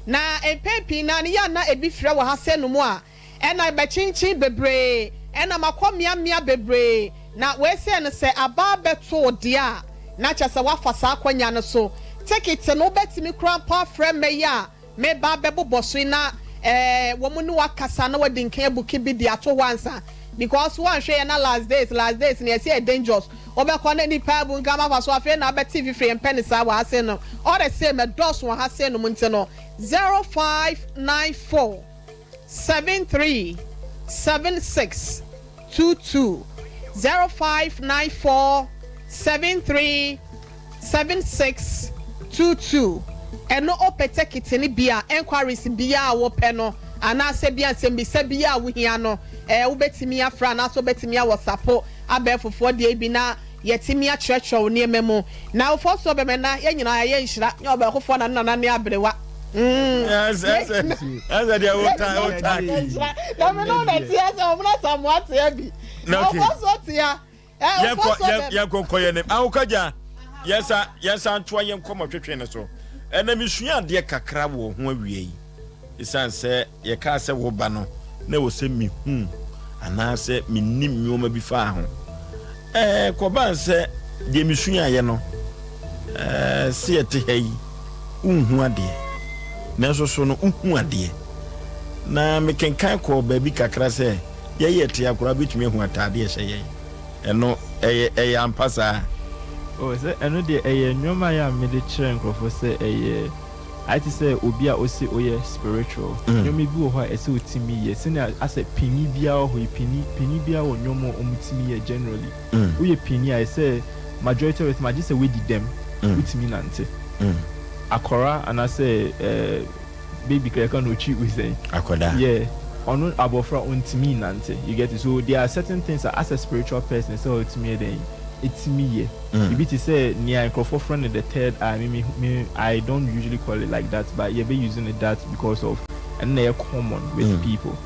Na mpɛn pii no ara no, yɛ a na ebi frɛ wɔ ha sɛ nom a, ɛna bɛkyenkyen bebree, ɛna makɔ mmeammea bebree. Na wei sei no sɛ aba abɛto wo deɛ a, na kyerɛ sɛ woafa saa akwanya no so. Tekiti no wobɛtumi koraa mpo afrɛ mmɛ yi a meba abɛbobɔ so yi na eh, wɔn ne wo akasa na wɔadi nkan abuki bi de ato hɔ ansa. Because woanhwɛ yɛ na last days, last days no yɛse ɛyɛ dangerous. Wobɛkɔ na nnipa abu nkam afa so afei na abɛte fifire yɛmpɛ no saa wɔ ha sei no. All the same ɛdɔɔso wɔ ha sei nom nti no, 0594 73 76 22 0594 73 76 22 Ɛno wopɛ tekiti no bi a, enquiries biara a wopɛ no anaasɛ bia nsɛmbisa biara a wohia no, eh, wobɛtumi afrɛ anaasɛ wobɛtumi awɔsapo abɛɛfofoɔ deɛ yi bi na yɛatumi akyerɛkyerɛ wo nneɛma mu. Na wofoɔ so bɛmɛ na yɛn nyinaa yɛyɛ nhyira, nyɛ ɔbɛɛkofoɔ na ne nana ne aberewa. Mm. Ɛsɛ deɛ wota wota. Na me no na tia sɛ ɔmo na samoa tia bi. Na ɔfɔ so tia. Yɛnkɔ yɛnkɔ nkɔ yɛn anim. Ahokagya yɛsa yɛnsa ntoa yɛn nkɔmɔ twetwe no so. Ɛnna mesua adeɛ kakra wɔ ho awia yi. Esiane sɛ yɛkaa sɛ wo ba no, na ɛwɔ sɛ mihu anaasɛ minim nneɛma bi faa ho. Ɛɛ, kɔbaa sɛ deɛ misuaeɛ no, ɛɛ, sɛ yɛte ha yi, wonhu adeɛ, nanso so no wohu adeɛ. Na mekenkan kɔɔ baabi kakra sɛ yɛyɛ te akwadaa bɛtumi ahu ataadeɛ ɛhyɛ yɛn. Ɛno, ɛyɛ, ɛyɛ ampa saa? Oh, sɛ ɛno deɛ ɛyɛ nneɛma yɛ a mede kyerɛ nkurɔfoɔ sɛ ɛyɛ. Ayɛ te sɛ obi a ose oyɛ spiritual. Nneɛma bi wɔ hɔ a ɛsɛ otumi yɛ. Sɛnea asɛ panyin biara wɔ hɔ yi, panyin panyin biara wɔ nneɛma a wɔtumi yɛ generally. Woyɛ panyin a ɛsɛ majority of the time agye sɛ woadi dɛm, wotumi nante. Akɔra anaasɛ eh, baby kra yɛka no otwi wei sɛn? Akɔdaa. Yeah, ɔno abɔfra ontumi nnante. You get it? So there are certain things a as a spiritual person ɛsɛ ɔtumi yɛ dɛn? Etumi yɛ. Biribi te sɛ nea nkurɔfoɔ frɛ no the third eye, me me me I don't usually call it like that but yɛbɛ use no that because of ɛno na ɛyɛ common with people.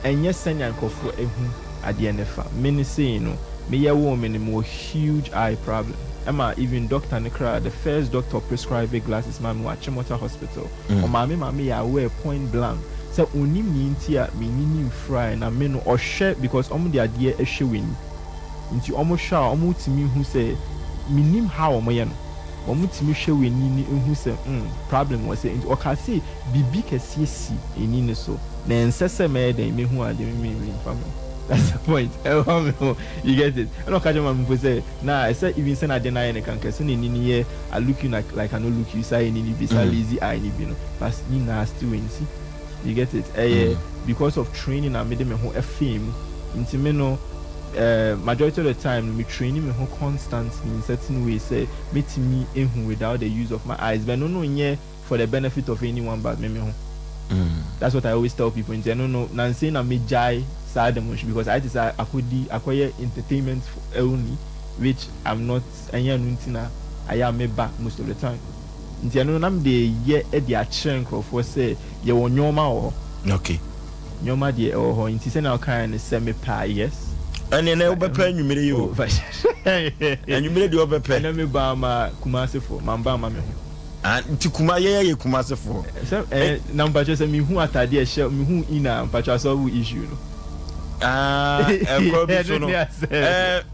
Ɛnyɛ sɛnea nkurɔfoɔ ahu adeɛ no fa. Me no sei no, me yɛ woo me no mewɔ huge eye problem. Ɛma even doctor no koraa, the first doctor ɔprescribe glasses maa me wɔ Achimota hospital, ɔmaa me maame yɛ aware point blank sɛ ɔnnim nea nti a m'ani no mfuraeɛ na me no ɔhwɛ because wɔde adeɛ hwɛ w'ani. Nti ɔmo hwɛ a ɔmo tumi hu sɛ mennim how ɔmo yɛ no ɔmo tumi hwɛ w'ani no hu sɛ mm problem wɔ sɛ nti ɔka se biribi kɛseɛ si ani no so na ɛnsɛ sɛ mɛyɛ dɛn mɛhu adeɛ me me mfa me ho that's the point ɛmfa me ho you get it ɛna ɔka kyerɛ maame mpo sɛ na ɛsɛ even sɛ na adeɛ no ayɛ no kanka sɛ n'ani no yɛ I look you like like I no look you saa ani no bi saa lazy eye no bi no but ne nyinaa still nsi. You get it? Ɛyɛ because of training a mede me ho faa mu nti me no eh, majority of the time no me traini me ho constantly in certain ways sɛ mɛtumi ahu without the use of my eyes but ɛno no nyɛ for the benefit of anyone but me me ho. That's what I always tell people nti ɛno no nansa yi na megyae saa demonstration because ayɛ te sɛ akɔdi akɔyɛ entertainment only which I'm not ɛnyɛ ɛno nti na ayɛ a meba most of the time. Nti ɛno no na mede reyɛ de akyerɛ nkurɔfoɔ sɛ yɛwɔ nnoɔma wɔ hɔ. Okay. Nnoɔma deɛ ɛwɔ hɔ nti sɛnea wokaeɛ no sɛ mepɛ a yes. Ɛneɛ nɛ wobɛpɛ anwumerɛ yi o. Anwumerɛ deɛ wobɛpɛ. Ɛnɛ meba ama Kumasefoɔ, mamba amma me ho. Ah, nti Kuma, yɛn yɛ Kumasefoɔ. Sɛ, eh, na mpakyɛ sɛ mehu ataadeɛ ɛhyɛ, mehu inner a, mpakyɛ asɔre issue no. Ah, ɛkwan bi so no ɛɛ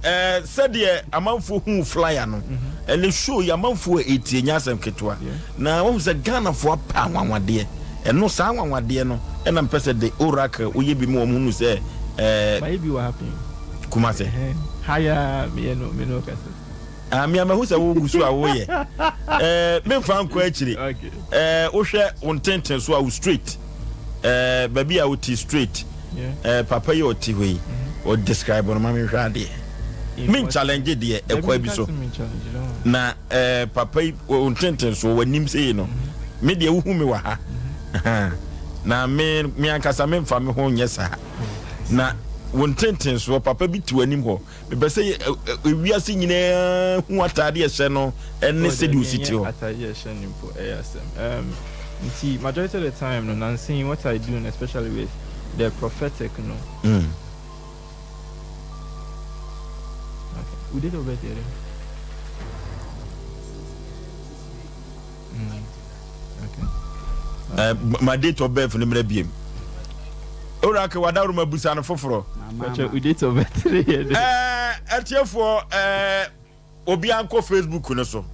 ɛɛ sɛdeɛ amanfoɔ hu flyer no ɛne show yi amanfoɔ a etie nyɛ asɛm ketewa na wɔn sɛ Ghanafoɔ apɛ anwanwadeɛ ɛno saa anwanwadeɛ no ɛna mpɛ sɛ the oracle woyɛ bi mu wɔn hunu sɛ ɛɛ. Mayɛ bi wɔ ha pɛn. Kumase. Ha ya meyɛ no me no kasa. Ah, me a mahu sɛ wogu so a woyɛ. Eh, memfa nkɔ akyiri. Eh, wohwɛ wo ntenten so a wo straight. Eh, baabi a wote straight. Eh, papa yi ɔte hɔ yi, o describe no ma menhwɛ adeɛ. Men challenge deɛ ɛkwa bi so. Na eh, papa yi wo ntenten so w'anim sei no. Me deɛ wohu me wɔ ha. Na me me ankasa memfa me ho nyɛ saa. Na wo ntenten soɔ papa bi te w'anim hɔ. Mepɛ sɛ ewiase nyinaa hu ataade a ɛhyɛ no ne sɛdeɛ ɔsi te hɔ. Ataade a ɛhyɛ no mpo ɛyɛ asɛm. Um, nti majority of the time no, nansa yi what I do no, especially with the prophetic no. Mm. Okay. Wo date of birth yɛ dɛn? Mm. Okay. Uh, my date of birth no mmerɛ biem. Oracle wadaworoma busa no foforɔ. Pakyɛ wo date of birth no yɛ dɛn? Ɛɛ atiefoɔ ɛɛ obiara nkɔ Facebook no so.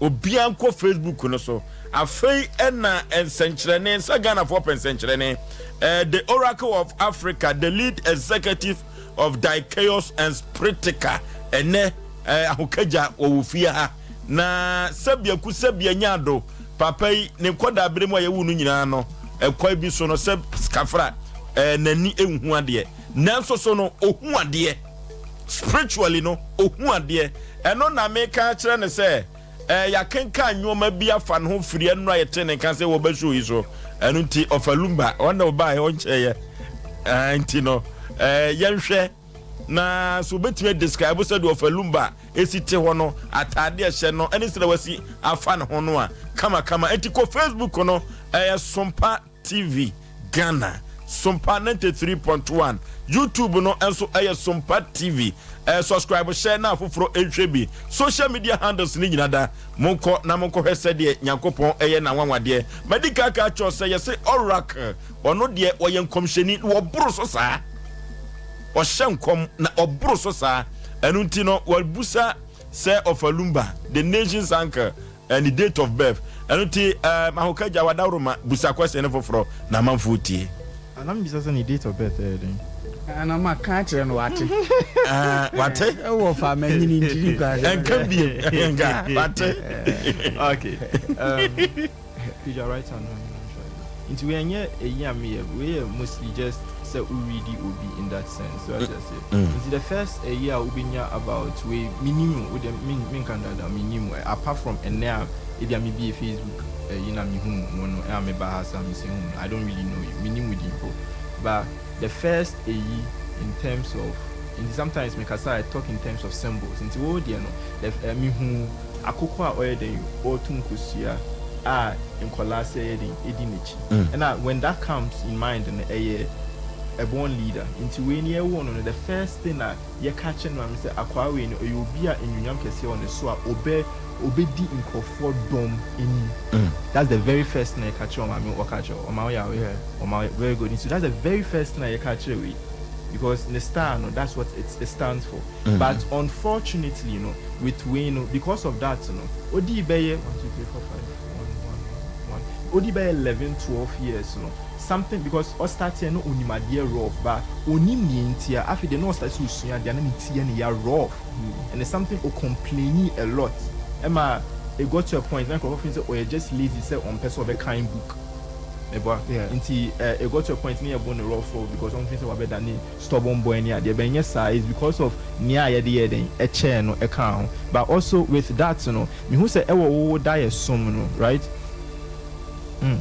Obiara nkɔ Facebook no so. Afei ɛna nsɛnkyerɛnne sɛ Ghanafoɔ pɛ nsɛnkyerɛnne. Ɛɛ The Oracle of Africa, the lead executive of Dikeos and Spritica ɛnɛ ɛɛ ahokagya wɔwɔ fie ha. Na sɛbiaku sɛbia nyaado papa yi ne nkɔdaa bere mu a yɛwoo no nyinaa no ɛkwan bi so no sɛ kafra ɛɛ n'ani nhu adeɛ nanso so no ohu adeɛ spiritually no ohu adeɛ ɛno na meka akyerɛ no sɛ ɛɛ yɛakenkan nneɛma bi afa ne ho firi ɛno a yɛte ne nka sɛ wɔbɛ show yi so ɛno nti ɔfa lumba ɔna ɔbaeɛ ɔnkyɛeɛ ɛɛ nti no ɛɛ yɛnhwɛ Na sɛ obetumi adescribe sɛdeɛ ɔfa lumba esi te hɔ no, ataade a ɛhyɛ no, ɛne sɛdeɛ wasi afa ne ho no a, kamakama. Enti kɔ Facebook no, ɛyɛ Sompa TV Ghana, Sompa 93.1. YouTube no nso ɛyɛ Sompa TV. Ɛɛ subscribe hyɛ na afoforɔ nhwɛ bi. Social media handles no nyina da. Monkɔ na monkɔhwɛ sɛdeɛ Nyankopɔn yɛ n'anwanwadeɛ. Madi kan aka akyerɛ wo sɛ yɛse Oracle, ɔno deɛ ɔyɛ nkɔmhyɛni na ɔboro so saa. Ɔhyɛ nkɔm na ɔboro so saa. Ɛno nti no wabusa sɛ ɔfa Lumba, the nation's uncle, and the date of birth. Ɛno nti eh, Mahokagya Wadaworoma busa question no foforɔ na amanfoɔ tie. Ah, na mebisa sɛ ne date of birth ɛyɛ dɛn? Ah, na ma ka akyerɛ no wate. Ah, wate? Ɛwɔ fa ma nyini ntini kwa. Ɛnka biem, nka wate. Okay. Um, Pagya right hand no na nhwɛ ade. Nti wei ɛnyɛ ɛyi a meyɛ, wei yɛ mostly just sɛ wo readi obi in that sense, so wate aseɛ. Nti the first ɛyi a wobɛnya about wei, mennim wo, wodeɛ menka ndaadaa wo, mennim wo, apart from ɛnnɛ a ebia mebie Facebook ɛyi na mehu wo no, ɛna meba ha saa mesi hu no, I don't really know you, mennim wo din mpo, but the first ɛyi in terms of, nti sometimes mekasa a I talk in terms of symbols, nti wo deɛ no, the mehu Akokɔ a ɔyɛ dɛn ɔreto nkosua a nkwadaa sɛ yɛ dɛn ɛdi n'akyi ɛna when that comes in mind no ɛyɛ a born leader nti wei no yɛwoo no no the first thing a yɛka kyerɛ ne maame sɛ akwaa wei no ɔyɛ obi a anuonyam kɛseɛ wɔ ne so a ɔbɛ ɔbɛdi nkurɔfoɔ dɔm anim that's the very first thing a yɛka kyerɛ ɔmaame ɔka kyerɛ ɔma ɔyɛ aware ɔma very good nti that's the very first thing a yɛka kyerɛ wei because ne star no that's what it, it stands for. But unfortunately no with wei no because of that no odii bɛyɛ one two three four five one one one one odii bɛyɛ 11 12 years no something because ɔstarteɛ no onim adeɛ rough but onim nea nti a afei deɛ na ɔstarte sɛ osua adeɛ a na ne ti yɛ ne ya rough and it's something o complaini a lot ɛma it got to a point na nkurɔfoɔ feel sɛ ɔyɛ just lazy sɛ ɔmpɛ sɛ ɔbɛkan book meboa nti it got to a point ne yɛbo no rough for because ɔmo feel sɛ wabɛdane stubborn boy ne adeɛ but ɛnyɛ saa it's because of nea yɛde yɛɛ dɛn ɛkyɛɛ no ɛkaa ho but also with that no mehu sɛ ɛwɔ wo wo daeɛ som no right mm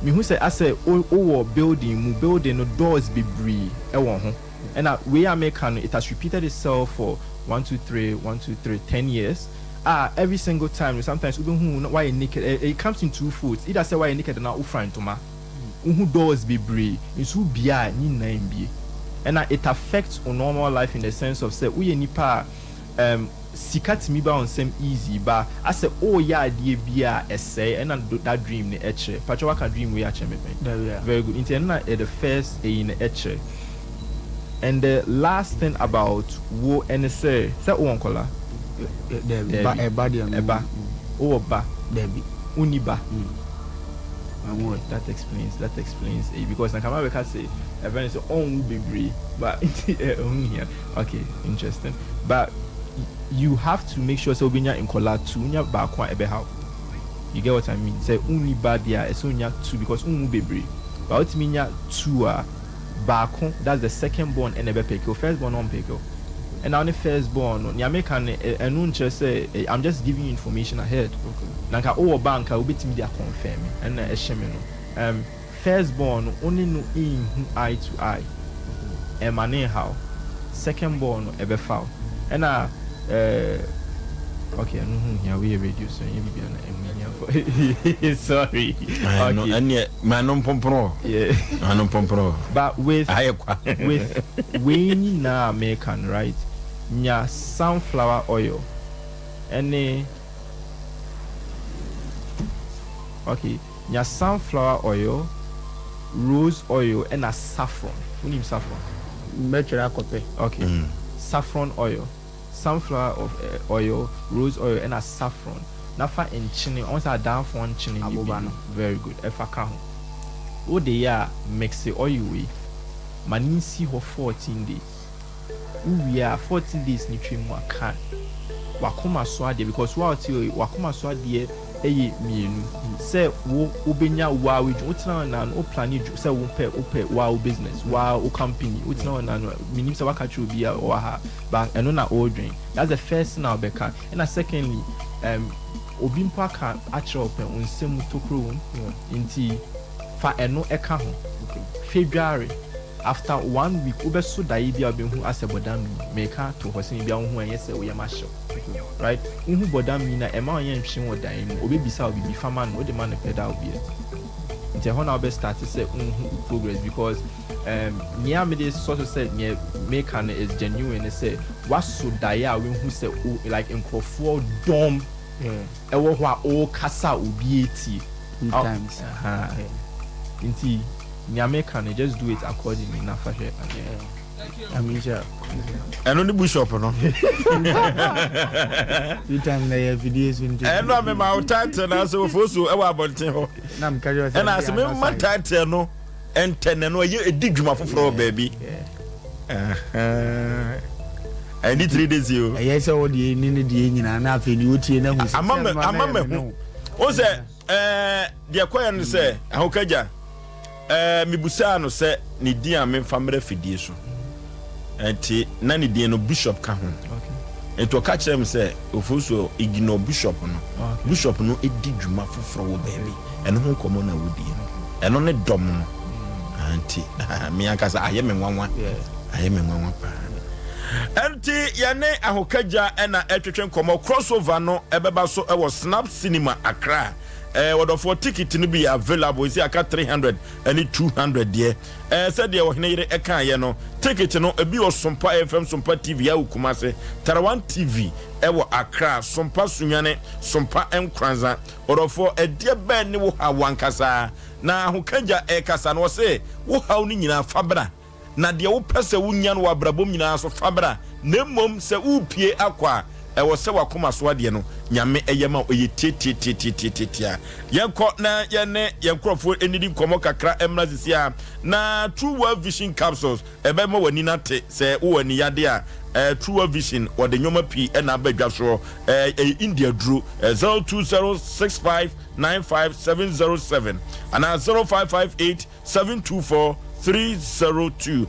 mehu sɛ asɛ wo wowɔ building mu building no doors bebree ɛwɔ ho ɛna wei a meka no it has repeated itself for one two three one two three ten years a every single time no sometimes wobɛhu na wayɛ naked it comes in two folds either sɛ wayɛ naked anaa wofura ntoma. Wohu doors bebree nso wo bue a ne nyinaa mbue. Ɛna it affects wo normal life in the sense of sɛ woyɛ nipa a um sika tumi ba wo nsam easy but asɛ ooyɛ adeɛ bi a ɛsɛe ɛna that dream no ɛkyerɛ. Pakyɛ waka dream wei akyerɛ me pɛn? Very good nti ɛno na ɛyɛ the first ɛyi no ɛkyerɛ. And the last thing about wo ɛne sɛ, sɛ wowɔ nkɔla? Dabi, ba ɛba deɛ no. Ɛba, wowɔ ba? Dabi. Wonni ba? That explains, that explains eyi because na kama bɛka sɛ ɛfɛ no sɛ ɔnwo bebree but nti ɛho nhia. Okay, interesting. But you have to make sure sɛ wobɛnya nkɔla two, wonya baako a ɛbɛha wo. You get what I mean? Sɛ wonni ba deɛ a ɛsɛ wonya two because wonwo bebree. But wotumi nya two a, baako that's the second born ɛna ɛbɛ pɛke wo first born no ɔmpɛke wo ɛna wo ne first born no nea meka no ɛno nkyerɛ sɛ I'm just giving you information ahead na nka wowɔ ba nka wobɛtumi de akɔnfɛme ɛna ɛhyɛ me no um, first born no wo ne no nhu eye to eye ɛma ne nhaw second born no ɛbɛfa wo ɛna eh, okay ɛno ho hia woyɛ radio so ɛnyɛ biribiara na ɛho hia for sorry okay ɛneɛ Ma no mpomporo hɔ. Ma no mpomporo hɔ. But with Ayɛ kwa. with wei nyinaa a meka no right, nya sunflower oil ɛne okay, nya sunflower oil, rose oil ɛna saffron. Wonim saffron? Mɛtwerɛ akɔpɛ. Okay. Saffron oil, sunflower of oil, rose oil ɛna saffron. Na fa nkyene, ɔn sɛ adanfoɔ nkyene ne bi Aboba no. Very good. Ɛfa ka ho. Wode yɛ a, mix oil wei. Ma ne nsi hɔ 14 days. Wowie a, 14 days no twa mu a, kan wakoma so adeɛ, because wo a wote hɔ yi, wakoma so adeɛ ɛyɛ mmienu sɛ wo wobɛnya wo a wodwu wotena hɔ na no wo plan dwu sɛ wopɛ wo a wo business, wo a wo company. Wotena hɔ na no, menim sɛ waka kyerɛ obi a ɔwɔ ha, but ɛno na ɔredwen. That's the first thing a wobɛka. Ɛna secondly, obi mpo aka akyerɛ wo pɛ wo nsɛm mu tokuro wɔ mu, nti fa ɛno ɛka ho. Fɛ dware. After one week, wobɛso daeɛ bi a wobɛhu asɛ bɔdam yi meka to hɔ sɛ bia wohu ɛnyɛ sɛ woyɛ ma hyew, right? Wohu bɔdam yi na ɛma ɔnyɛ nhwe wɔ dan mu, obɛbisa wo biribi, fa ma no, wode ma no pɛ da wobiɛ. Nti ɛhɔ na wobɛ start sɛ wohu progress, because nea mede sɔ so sɛ nea meka no is genuine ne sɛ waso daeɛ a wohu sɛ like nkurɔfoɔ dɔm ɛwɔ hɔ a ɔrekasa a obi etie. Two times. Nti nea meka no, just do it accordingly na fa hwɛ adeɛ. Ɛno ne bishop no. Two times na yɛ fidie so nti. Ɛno a mema wo title na sɛ wɔfoɔ ɛwɔ abɔnten hɔ. Na meka kyerɛ sɛ ɛna sɛ mema title no ɛntɛ no ɛyɛ ɛdi dwuma foforɔ wɔ baabi. Ɛni 3 days yi o. Ɛyɛ sɛ wo deɛ ni ne deɛ nyinaa na afei deɛ wotie na hu sɛ ama me ama me hu o sɛ deɛ kɔyɛ no sɛ ahokagya mibusaa no sɛ ne din a memfa mmerɛ fidie so, nti na ne din no bishop ka ho, nti ɔka kyerɛ me sɛ Ofosuo, ignore bishop no. Bishop no di dwuma foforɔ wɔ baabi, ɛno ho nkɔmmɔ na wodie no, ɛno ne dɔm no. Nti me ankasa ayɛ me nwanwa, ayɛ me nwanwa paa. Ɛnti yɛne ahokagya ɛna ɛtwetwe nkɔmmɔ. Crossover no ɛbɛba so ɛwɔ Snap Cinema, Accra. Wɔdɔfoɔ, ticket no bi yɛ available esi aka 300 ɛne 200 deɛ. Sɛdeɛ ɔhene yere ɛkaeɛ no, ticket no ebi wɔ Sompa FM, Sompa TV ɛwɔ Kumase, Tarawan TV ɛwɔ Accra, Sompa Sunyane, Sompa Nkranza. Wɔdɔfoɔ, ɛdeɛ bɛn ne wo ha wankasa na ahokagya ɛkasa no? Ɔse wo haw no nyinaa fa bra, na deɛ wopɛ sɛ wonya no wɔ abrabom nyinaa so fa bra, na mmom sɛ wopie akɔ a, ɛwɔ sɛ wakoma so adeɛ no Nyame ɛyɛ ma wo. Ɛyɛ tietietietietietia. Yɛnkɔ na yɛne yɛn nkurɔfoɔ ɛnidi nkɔmmɔ kakra mmra sisi a. Na True World Vision capsules ɛbɛma w'ani no ate sɛ wowɔ ani yade a. True World Vision wɔde nneɛma pii ɛna aba dwa soɔ. Ɛyɛ India duro. 0206595707 anaa 0558 724 302.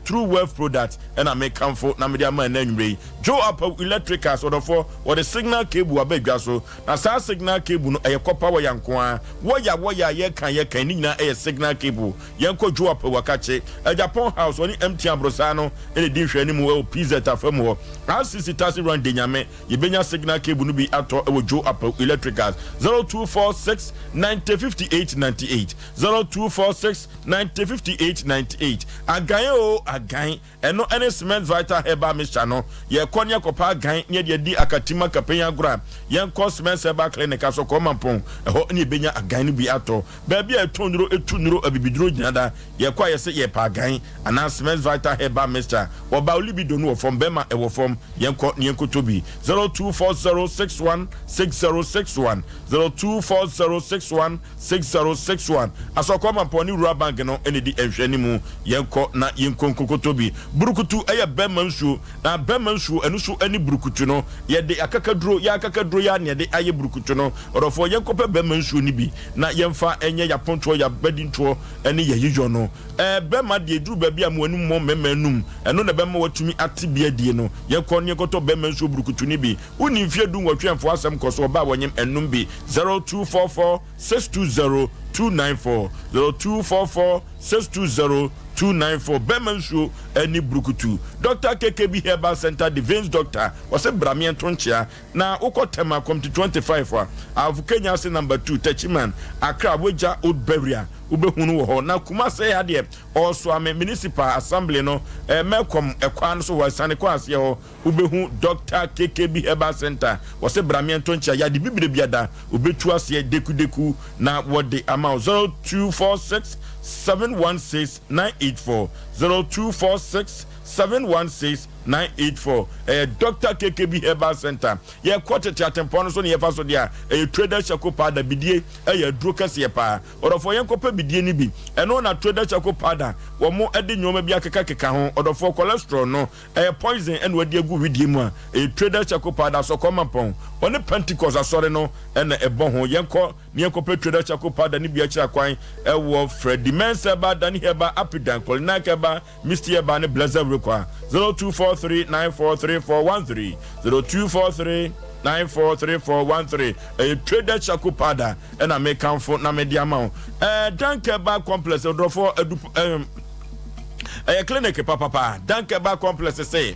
True Wealth product ɛna mekamfo na mede ama ɛna anwummerɛ yi. Joe Apaw Electricals, ɔdɔfoɔ, wɔde signal cable aba adwa so, na saa signal cable no ɛyɛ copper wire nko ara. Wɔya wɔya a yɛka yɛka ne nyinaa ɛyɛ signal cable. Yɛnkɔ Joe Apaw akakye Japan House, ɔne MTN aborosaa no ɛna ɛdi nhwɛanimu ɛwɔ PZ afa mu hɔ, RCC Taxi Run de Nyame. Yɛbɛnya signal cable no bi atɔ ɛwɔ Joe Apaw Electricals, 0246 90 58 98, 0246 90 58 98. Agan o agan, ɛno ɛne Cement Vital Herbal Mixture no. Yɛkɔ ne yɛkɔpa agan ne yɛde adi akatim akapɛn agorɔ a, yɛnkɔ Cement Herbal Clinic Asɔkɔɔ Mampɔn, ɛhɔ ne yɛbɛnya agan no bi atɔ. Baabi a ɛtɔn nnuro, ɛtu nnuro, abibiduro gyina da. Yɛkɔ a, yɛsɛ yɛpɛ agan anaa Cement Vital Herbal Mixture. Wɔba libido no wɔ fam, bɛrima ɛwɔ fam, yɛnkɔ ne yɛnkɔtɔ bi. 0240 616061, 0240 616061. Asɔkɔ Mampɔn ne Rural Bank no ɛna di nhwɛ ne mu. Yɛnkɔ na yɛnkɔ nkokotɔ bi. Burukutu ɛyɛ bɛrima nsuo, na bɛrima nsuo ɛno so ɛne burukutu no, yɛde akakaduro yɛ akakaduro yɛ a yɛde ayɛ burukutu no. Ɔdɔfoɔ, yɛnkɔpɛ bɛrima nsuo no bi na yɛmfa ɛnyɛ yɛapontoɔ, yɛabadintoɔ ɛne yɛyeyɔ no. Bɛrima deɛ, duru baabi a mo anim mmɔ mmarima anum, ɛno na ɛbɛma watumi ate bi adie no. Yɛnkɔ ne yɛnkɔtɔ bɛrima nsuo burukutu no bi. Wonni mfeɛ 18 ɛmfo asɛm kɔ so, ɔbaa wɔnyem ɛnum bi. 0244 620 294, 0244 620 294. Bɛrima nsuo ɛne burukutu. Dr KKB Herbal Center, the veins doctor, wɔsɛ brameɛ nto nkyea na wokɔ Tɛma Kɔmti 25 a Ahofo Kenya ase number 2, Techiman, Accra Wagya Old Barrier, wobɛhu no wɔ hɔ. Na Kumase adeɛ, Ɔsoame Municipal Assembly no, Mɛkɔm ɛkwan no so hɔ, asiane kɔ aseɛ hɔ, wobɛhu Dr KKB Herbal Center. Wɔsɛ brameɛ nto nkyea yɛade bibire biada, wobɛtu aseɛ dekudeku na wɔde ama wo. 0246. 716 984, 0246 716 984. Ɛyɛ Doctor KKB Herbal Center. Yɛkɔ tete atempɔn no so ne yɛfa so deɛ a, ɛyɛ Trader Charcoal Powder. Bidie ɛyɛ aduro kɛseɛ paa. Ɔdɔfoɔ yɛnkɔpɛ bidie no bi. Ɛno na Trader Charcoal Powder wɔn de nnoɔma bi akekakeka ho. Ɔdɔfoɔ cholesterol no ɛyɛ poison ɛna wɔde agu wedeɛ mu a, ɛyɛ Trader Charcoal Powder. Asɔkɔɔ Mampɔn wɔne Pentecost asɔre no ɛna ɛbɔ ho. Yɛnkɔ ne yɛnkɔpɛ Trader Charcoal Powder no bi akyiri akwan ɛwɔ Freddie Mensah Herbal, Danny Herbal, Apidan, Kolinak Herbal, Misty Herbal ne Blessed Rekwa 0243943413 0243943413 ɛyɛ Trader Charcoal Powder ɛna mekamfo na mede ama wo. Ɛɛ Dank Herbal Complex ɔdɔfoɔ adu ɛɛ ɛyɛ clinic papapa. Dank Herbal Complex se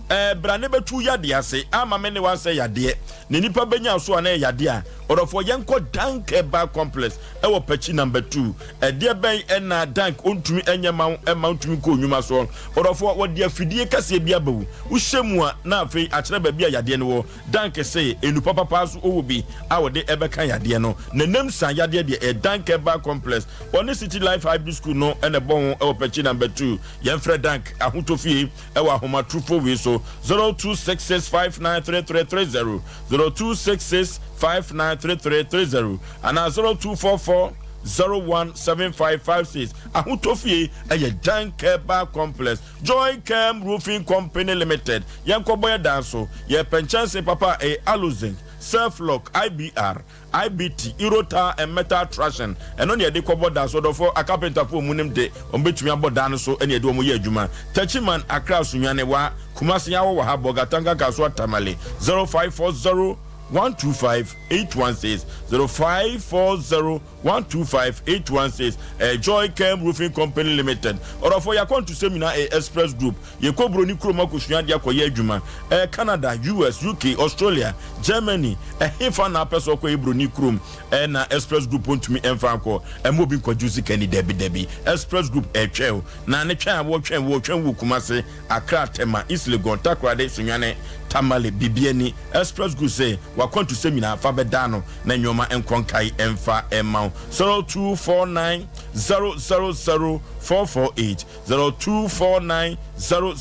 ɛɛ bra ne bɛtu yadeɛ ase ama me ne wansɛ yadeɛ na nipa bɛnya so a na ɛyɛ yadeɛ a ɔdɔfoɔ yɛnkɔ Dank Herbal Complex ɛwɔ Pakyi number 2. Ɛdeɛ bɛn ɛna Dank ɔntumi ɛnyɛ ma wo ɛma wontumi nkɔ nnwuma soɔ? Ɔdɔfoɔ, wɔde afidie kɛseɛ bi aba wo, wohyɛ mu a na afei akyerɛ baabi a yadeɛ no wɔ. Dank se nnupa papa nso ɔwɔ bi a wɔde ɛbɛka yadeɛ no. N'anim san yadeɛ deɛ ɛyɛ Dank Herbal Complex. Ɔne City Life Hybrid School no na ɛbɔ ho ɛwɔ Pakyi number 2. Yɛmfrɛ Dank Ahotɔ Fie ɛwɔ ahomatrofo wei so, 0266593330, 0266593330 anaa 0244 017556. Ahotɔ Fie ɛyɛ Dan Herbal Complex, Joy Kem Roofing Company Limited. Yɛnkɔbɔ yɛ dan so. Yɛpɛ nkyɛnse papa a ɛyɛ Aluzinc, Selflock, IBR, IBT, Eurotile and Metal Trashing. Ɛno na yɛde kɔbɔ dan so. Ɔdɔfoɔ, akapentafoɔ mu nim de, wɔn bɛtumi abɔ dan no so ɛna yɛde wɔn yɛ adwuma. Techiman, Accra, Sunyani, Wa, Kumasi, Awɔ wɔ ha, Bolgatanga, Kasoa, Tamale. 0540 125 816 0540 125 816. Ɛyɛ Joy Kem Roofing Company Limited. Ɔdɔfoɔ, yɛn akwantusɛm nyinaa ɛyɛ Express Group. Yɛkɔ buroni kurom akɔsua adeɛ akɔyɛ adwuma. Ɛyɛ Canada, US, UK, Australia, Germany. Ɛhefa na apɛ sɛ ɔkɔyɛ buroni kurom ɛna Express Group ntumi ɛmfa nkɔ? Ɛmma obi nkɔgye wo sika ni, dabi dabi. Express Group ɛretwɛn wo. Na ne twɛn a wɔretwɛn wo, wɔretwɛn wo wɔ Kumasi, Accra, Tema, East Legon, Takoradi, Sunyani, Tamale, Bibiani. Express Group se w'akwantusɛm nyinaa fa bɛda ano na nneɛma nkɔ nkae ɛmfa mma wo. 0249 000 448 0249 000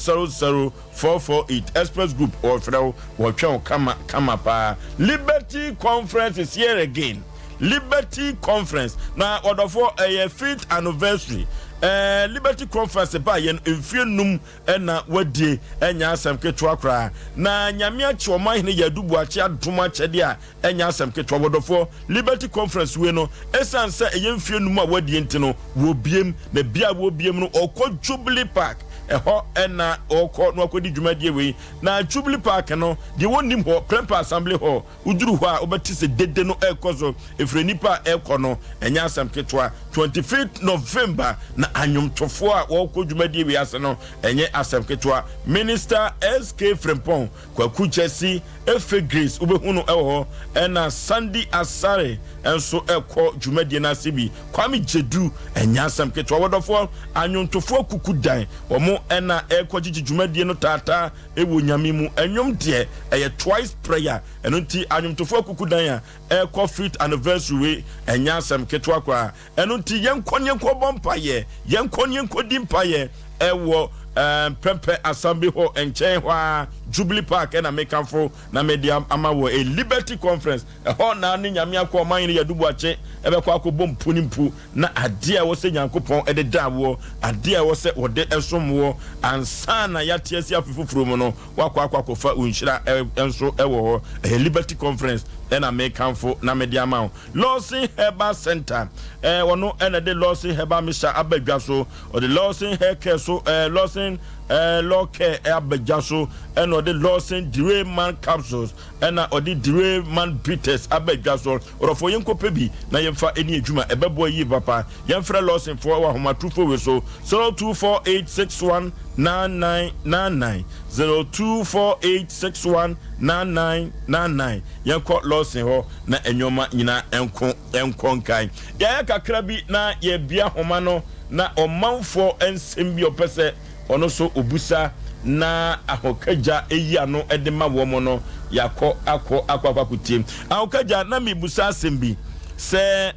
448. Express Group wɔfrɛ wo, wɔtwɛn wo kama kama paa. Liberty Conference is here again. Liberty Conference na ɔdɔfoɔ ɛyɛ fifth anniversary. Ɛɛ Liberty Conference ba yɛn mfie num ɛna wadie, ɛnyɛ asɛm ketewa koraa. Na Nyame akye ɔman hene yɛ adubu akye adom akyɛdeɛ a ɛnyɛ asɛm ketewa. Wɔdɔfoɔ, Liberty Conference wei no, ɛsiane sɛ ɛyɛ mfie num a wadie nti no, wɔbiem na bia wɔbiem no ɔkɔ Jubilee Park. Ɛhɔ ɛna ɔkɔ na wakɔdi dwumadie wei. Na Jubilee Park no deɛ wɔnnim hɔ, Prempeh Assembly Hall. Woduru hɔ a, wobɛte sɛ dede no rekɔ so, ɛfiri nnipa a ɛrekɔ no, ɛnyɛ asɛm ketewa. 25th November na anwomtofoɔ a wɔrekɔ dwumadie wei ase no, ɛnyɛ asɛm ketewa. Minister SK Frimpong, Kwaku Gyasi, Efe Grace, wobɛhu no wɔ hɔ, ɛna Sandy Asare nso rekɔ dwumadie no ase bi. Kwame Gyedu, ɛnyɛ asɛm ketewa. Wɔdɔfoɔ, anwomtofoɔ kuku dan, wɔn na ɛrekɔgyegye dwumadie no taataa. Wɔ Nyame mu ɛnwom deɛ ɛyɛ twice prayer, ɛno nti anwomtofoɔ akuku dan a ɛrekɔ fifth anniversary wei ɛnyɛ asɛm ketewa koraa, ɛno nti yɛnkɔ ne yɛnkɔ bɔ mpaeɛ, yɛnkɔ ne yɛnkɔ di mpaeɛ ɛwɔ ɛɛ Prempeh Assembly Hall nkyɛn hɔ ara, Jubilee Park ɛna mekamfo na mede ama wɔ a Liberty Conference. Ɛhɔ na ne Nyame akoa Ɔmanhene Yadu Boakye bɛkɔ akɔbɔ mpu ne mpu, na adeɛ a ɛwɔ sɛ Nyankopɔn de da woɔ, adeɛ a ɛwɔ sɛ wɔde som woɔ ansa na yɛate asi afe foforɔ mu no, woakɔ akɔ akɔfa wo nhyira nso wɔ hɔ. Ɛyɛ Liberty Conference na mekamfo na mede ama wo. Lawson Herbal Center, ɔno na ɛde Lawson Herbal Mixture aba dwa so, ɔde Lawson Hair Care so, Lawson Law Care aba dwa so, ɛna ɔde Lawson Derail Man Capsules Ɛna ɔde Dire Man Bitters aba dwa so. Ɔdɔfoɔ yɛnkɔpɛ bi na yɛmfa ɛni adwuma, ɛbɛboa yie papa. Yɛmfrɛ Lawsonfoɔ wɔ ahomatrofoɔ wei so, 0248619999, 0248619999. Yɛnkɔ Lawson hɔ na nnoɔma nyinaa nko nkɔ nkan. Yɛayɛ kakra bi na yɛrebue ahoma no na ɔmanfoɔ nsɛm bi a ɔpɛ sɛ Ɔno nso ɔbusa na ahokagya yi ano de ma wɔn no, yɛakɔ akɔ akɔ akɔ akɔtie. Ahokagya, na mebusa asɛm bi sɛ,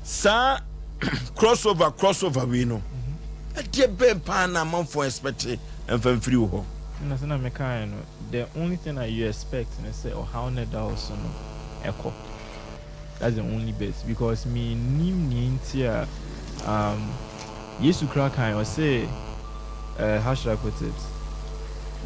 saa Crossover crossover wei no ɛdeɛ bɛn paa na amanfoɔ expect mfa mfiri wo hɔ? Ɛna sɛnea mekaeɛ no, the only thing that you expect ne sɛ ɔhaw no a ɛda wo so no ɛkɔ. That's the only bit because mennim nea nti a um, Yesu koraa kae ɔse uh, how should I put it?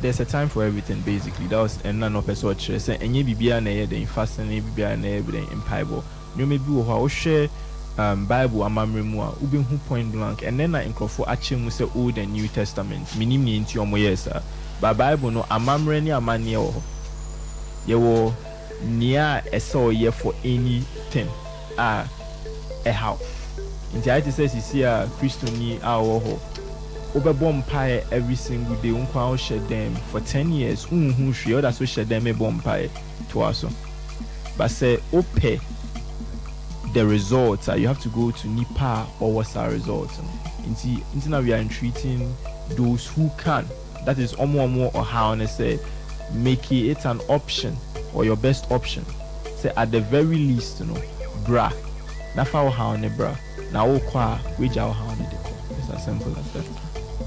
There's a time for everything basically. That was ɛno na na ɔpɛ sɛ ɔkyerɛ sɛ ɛnyɛ biribiara na ɛyɛ dɛn fasting, ɛnyɛ biribiara na ɛyɛ dɛn mpaebɔ. Nneɛma bi wɔ hɔ a wohwɛ um Bible amammerɛ mu a, wobɛhu point blank. Ɛnnɛ na nkurɔfoɔ akyɛ mu sɛ Old and New Testament. Mennim nea nti wɔyɛɛ saa. But Bible no, amammerɛ ne amanneɛ wɔ hɔ. Yɛwɔ nea ɛsɛ ɔyɛ for anything a ɛhaw. Nti ayɛ te sɛ seesei a Kristoni a ɔwɔ hɔ, wobɛbɔ mpaeɛ every single day, wo nko ara wohyɛ dan mu for ten years, wonhu hwee, woda so hyɛ dan mu bɔ mpaeɛ. Toa so. But sɛ wopɛ the result a, you have to go to nipa a ɔwɔ saa result no. Nti nti na we are entreating those who can, that is ɔmo a ɔmo wɔ ɔhaw no sɛ make it an option or your best option sɛ at the very least no bra na fa wo haw no bra na wokɔ a woagya wo haw no de kɔ. It's as simple as that.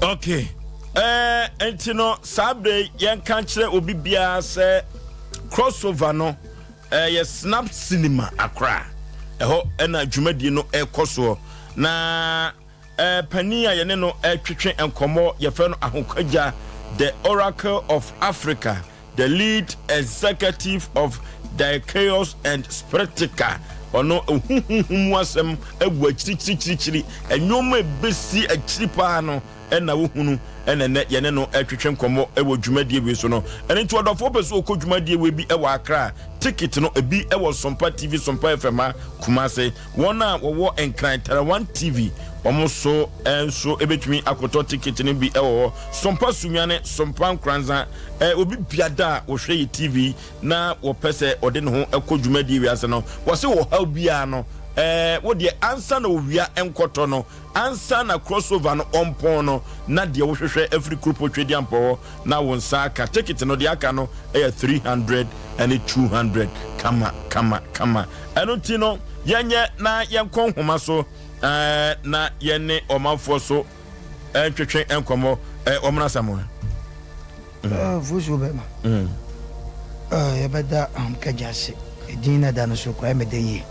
Okay. Ɛɛ nti no saa bere yi yɛnka nkyerɛ obi biara sɛ Crossover no ɛyɛ Snap Cinema Accra. Ɛhɔ ɛna dwumadie no ɛkɔ soɔ. Na ɛɛ panin a yɛne no ɛtwetwe nkɔmmɔ yɛfrɛ no Ahokwagya, the Oracle of Africa, the lead executive of Diachaos and Spiritica. Ɔno ohuhuhu mu asɛm agu akyirikyirikyirikyiri. Nneɛma ebesi akyiri paa no na wohunu na ɛnnɛ yɛne no retwetwe nkɔmmɔ wɔ dwumadie wei so no. Ɛno nti ɔdɔfoɔ pɛ sɛ ɔkɔ dwumadie wei bi wɔ Accra a, ticket no ebi wɔ Sompa TV, Sompa FM ha, Kumase. Wɔn a wɔwɔ Nkran, Tarawan TV, wɔn so nso bɛtumi akɔtɔ ticket no bi wɔ hɔ. Sompa Sunyani, Sompa Nkoranza, obi biada a wɔhwɛ yɛ TV na wɔpɛ sɛ ɔde ne ho kɔ dwumadie wei ase no, wɔse ɔhaw biara no, wo deɛ ansa na owia nkɔtɔ no, Ansa na crossover no ɔmpɔn no na deɛ wohwehwɛ afiri Kuropɔ Tweduampɔ hɔ na wo nsa aka. Ticket no deɛ aka no yɛ 300 ne 200 kama kama kama. Ɛno nti no yɛnyɛ na yɛnkɔ nhoma so na yɛne ɔmanfoɔ so ntwetwe nkɔmmɔ. Wɔmmra Samoa. Mfusuo bɛma yɛbɛda Ahomkagya ase. Edin na ɛda no so koraa ɛyɛ me dɛ yie.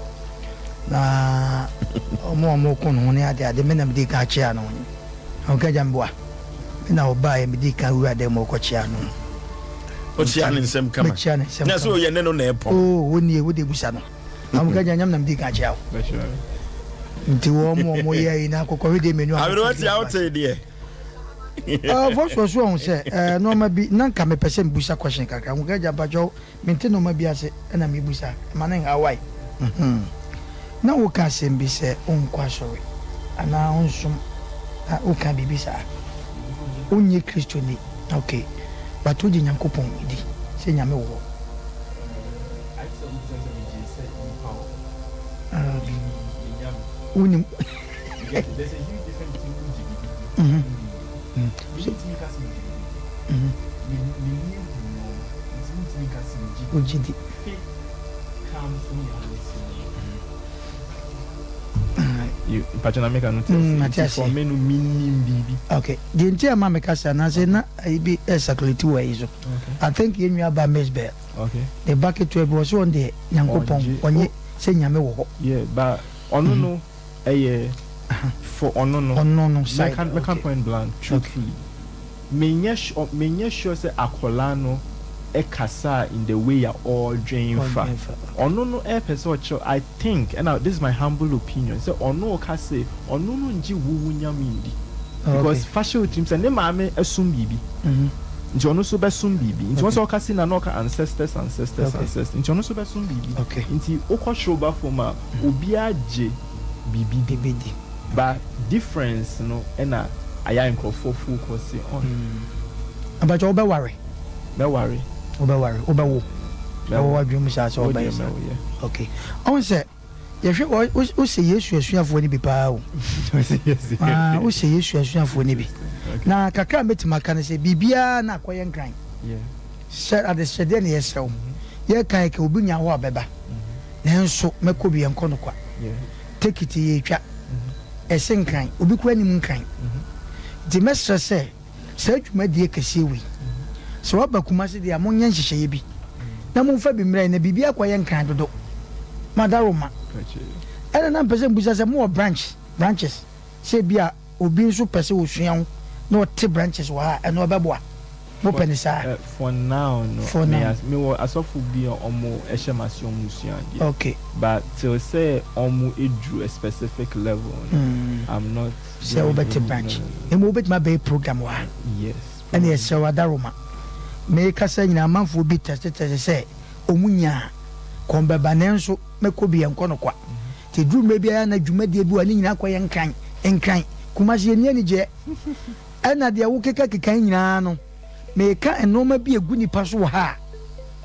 Na wɔn a wɔko ne ho ne ade ade me na medi kan akyea no. Ahomkagya meboa. Me na ɔbaeɛ medi kan wura dan mu ɔkɔkyea no. Ɔkyea ne nsam kama. Mekyea ne nsam kama. Na sɛ ɔyɛ ne no na ɛpɔn. Oo wo nie wo de busa no. Ahomkagya nyam na medi kan akyea wo. Nti wɔn a wɔyɛ yi na akokɔhwedeɛ mmienu a. Aberewa tia wote deɛ. Ɔfɔsoɔ so ɔhu sɛ eh, nnoɔma bi na nka mepɛ sɛ mebusa question kakra nka agya mpakyɛw mente nnoɔma bi ase ɛna mebusa ma ne nhaw wae mhm na woka asɛm bi sɛ wonkɔ asɔre anaa wonsom na woka biribi saa wonyɛ Kristoni ok but wogye Nyankopɔn di sɛ Nyame wɔ hɔ ok wonim Wogye di. Mate ase. Okay. Deɛ nti a ma meka saa na sɛ na ayi bi ɛsakulati wɔ ayi so. I think yɛn nua ba Miss Bell. Ne ba ketewa bi wɔ so wɔn deɛ Nyankopɔn ɔnye sɛ Nyame wɔ hɔ. Yeah, but ɔno no. Ɛyɛ for ɔno no. Ɔno no side okay. Mɛka point blank truthfully menyɛ sure menyɛ sure sɛ akwadaa no ɛkasaa in the way a ɔredwen fa. Ɔno no ɛɛpɛ sɛ ɔkyerɛ I think ɛna this is my humble opinion sɛ ɔno reka se ɔno no ngye wo wo Nyame ndi because fa hyɛ wo tirim sɛ ne maame ɛsom biribi nti ɔno nso bɛsom biribi nti wɔn sɛ ɔka se na na ɔka ancestors ancestors ancestors nti ɔno nso bɛsom biribi nti wokɔ soro ba fam a Obiara gye biribi di but difference no na ayɛ a nkurɔfoɔ focus on. Mpakyɛ wo bɛ ware? Mɛ ware. Wo bɛ ware, wo bɛ wo? Ɛwɔ w'adwene mu saa sɛ wo bɛ yɛ saa? Ok, ɔhu sɛ yɛhwɛ wo sɛ Yesu asuafoɔ no bi paa o. Ah, wo sɛ Yesu asuafoɔ no bi. Na kakra a mɛtumi aka no sɛ biribiara na akɔyɛ nkran. Sɛ adehyɛdeɛ na yɛsrɛ wo. Yɛka yɛka obi nya hɔ a bɛba. Nanso mɛkɔ bi ɛnkɔ no kwa. Tekiti yɛtwa. Ɛse Nkran, obi koraa nnim Nkran. Nti mɛsrɛ sɛ saa dwumadie kɛseɛ wei, sɛ waba Kumasi deɛ a monyɛ nhyehyɛeɛ bi na momfa bi mmrɛ yɛn na biribi akɔyɛ Nkran dodo. Madaroma. Ɛna na mpɛ sɛ mbusa sɛ mowɔ branch, branches, sɛ ebia obi nso pɛ sɛ ɔsua wo na ɔte branches wɔ ha a, ɛno ɛbɛboa? Mopɛ no saa? Eh, for now no, For me now. as mewɔ asɔfo bi a ɔmo hyɛ m'ase ɔmo sua adeɛ. Okay. But till sɛ ɔmo eduru a specific level no, Mm. I'm not Sɛ doing wobɛte any, branch. no, no, no. Mmom wobɛtumi abɛyɛ program wɔ ha. Yes, Ɛne probably. yɛsrɛ wo Adaroma. Mekasa nyinaa amanfoɔ bi tɛsetɛse sɛ ɔmo nya a, kɔn bɛba nanso mɛkɔ bi ɛnkɔ no kwa. Nti ɛduru mmerɛ bi a na dwumadie bi wɔ ha ne nyinaa kɔyɛ nkran, nkran. Kumasi yɛnni anigyeɛ. Ɛna deɛ wokekakeka yi nyinaa no, meka nnoɔma bi a ɛgu nipa so wɔ ha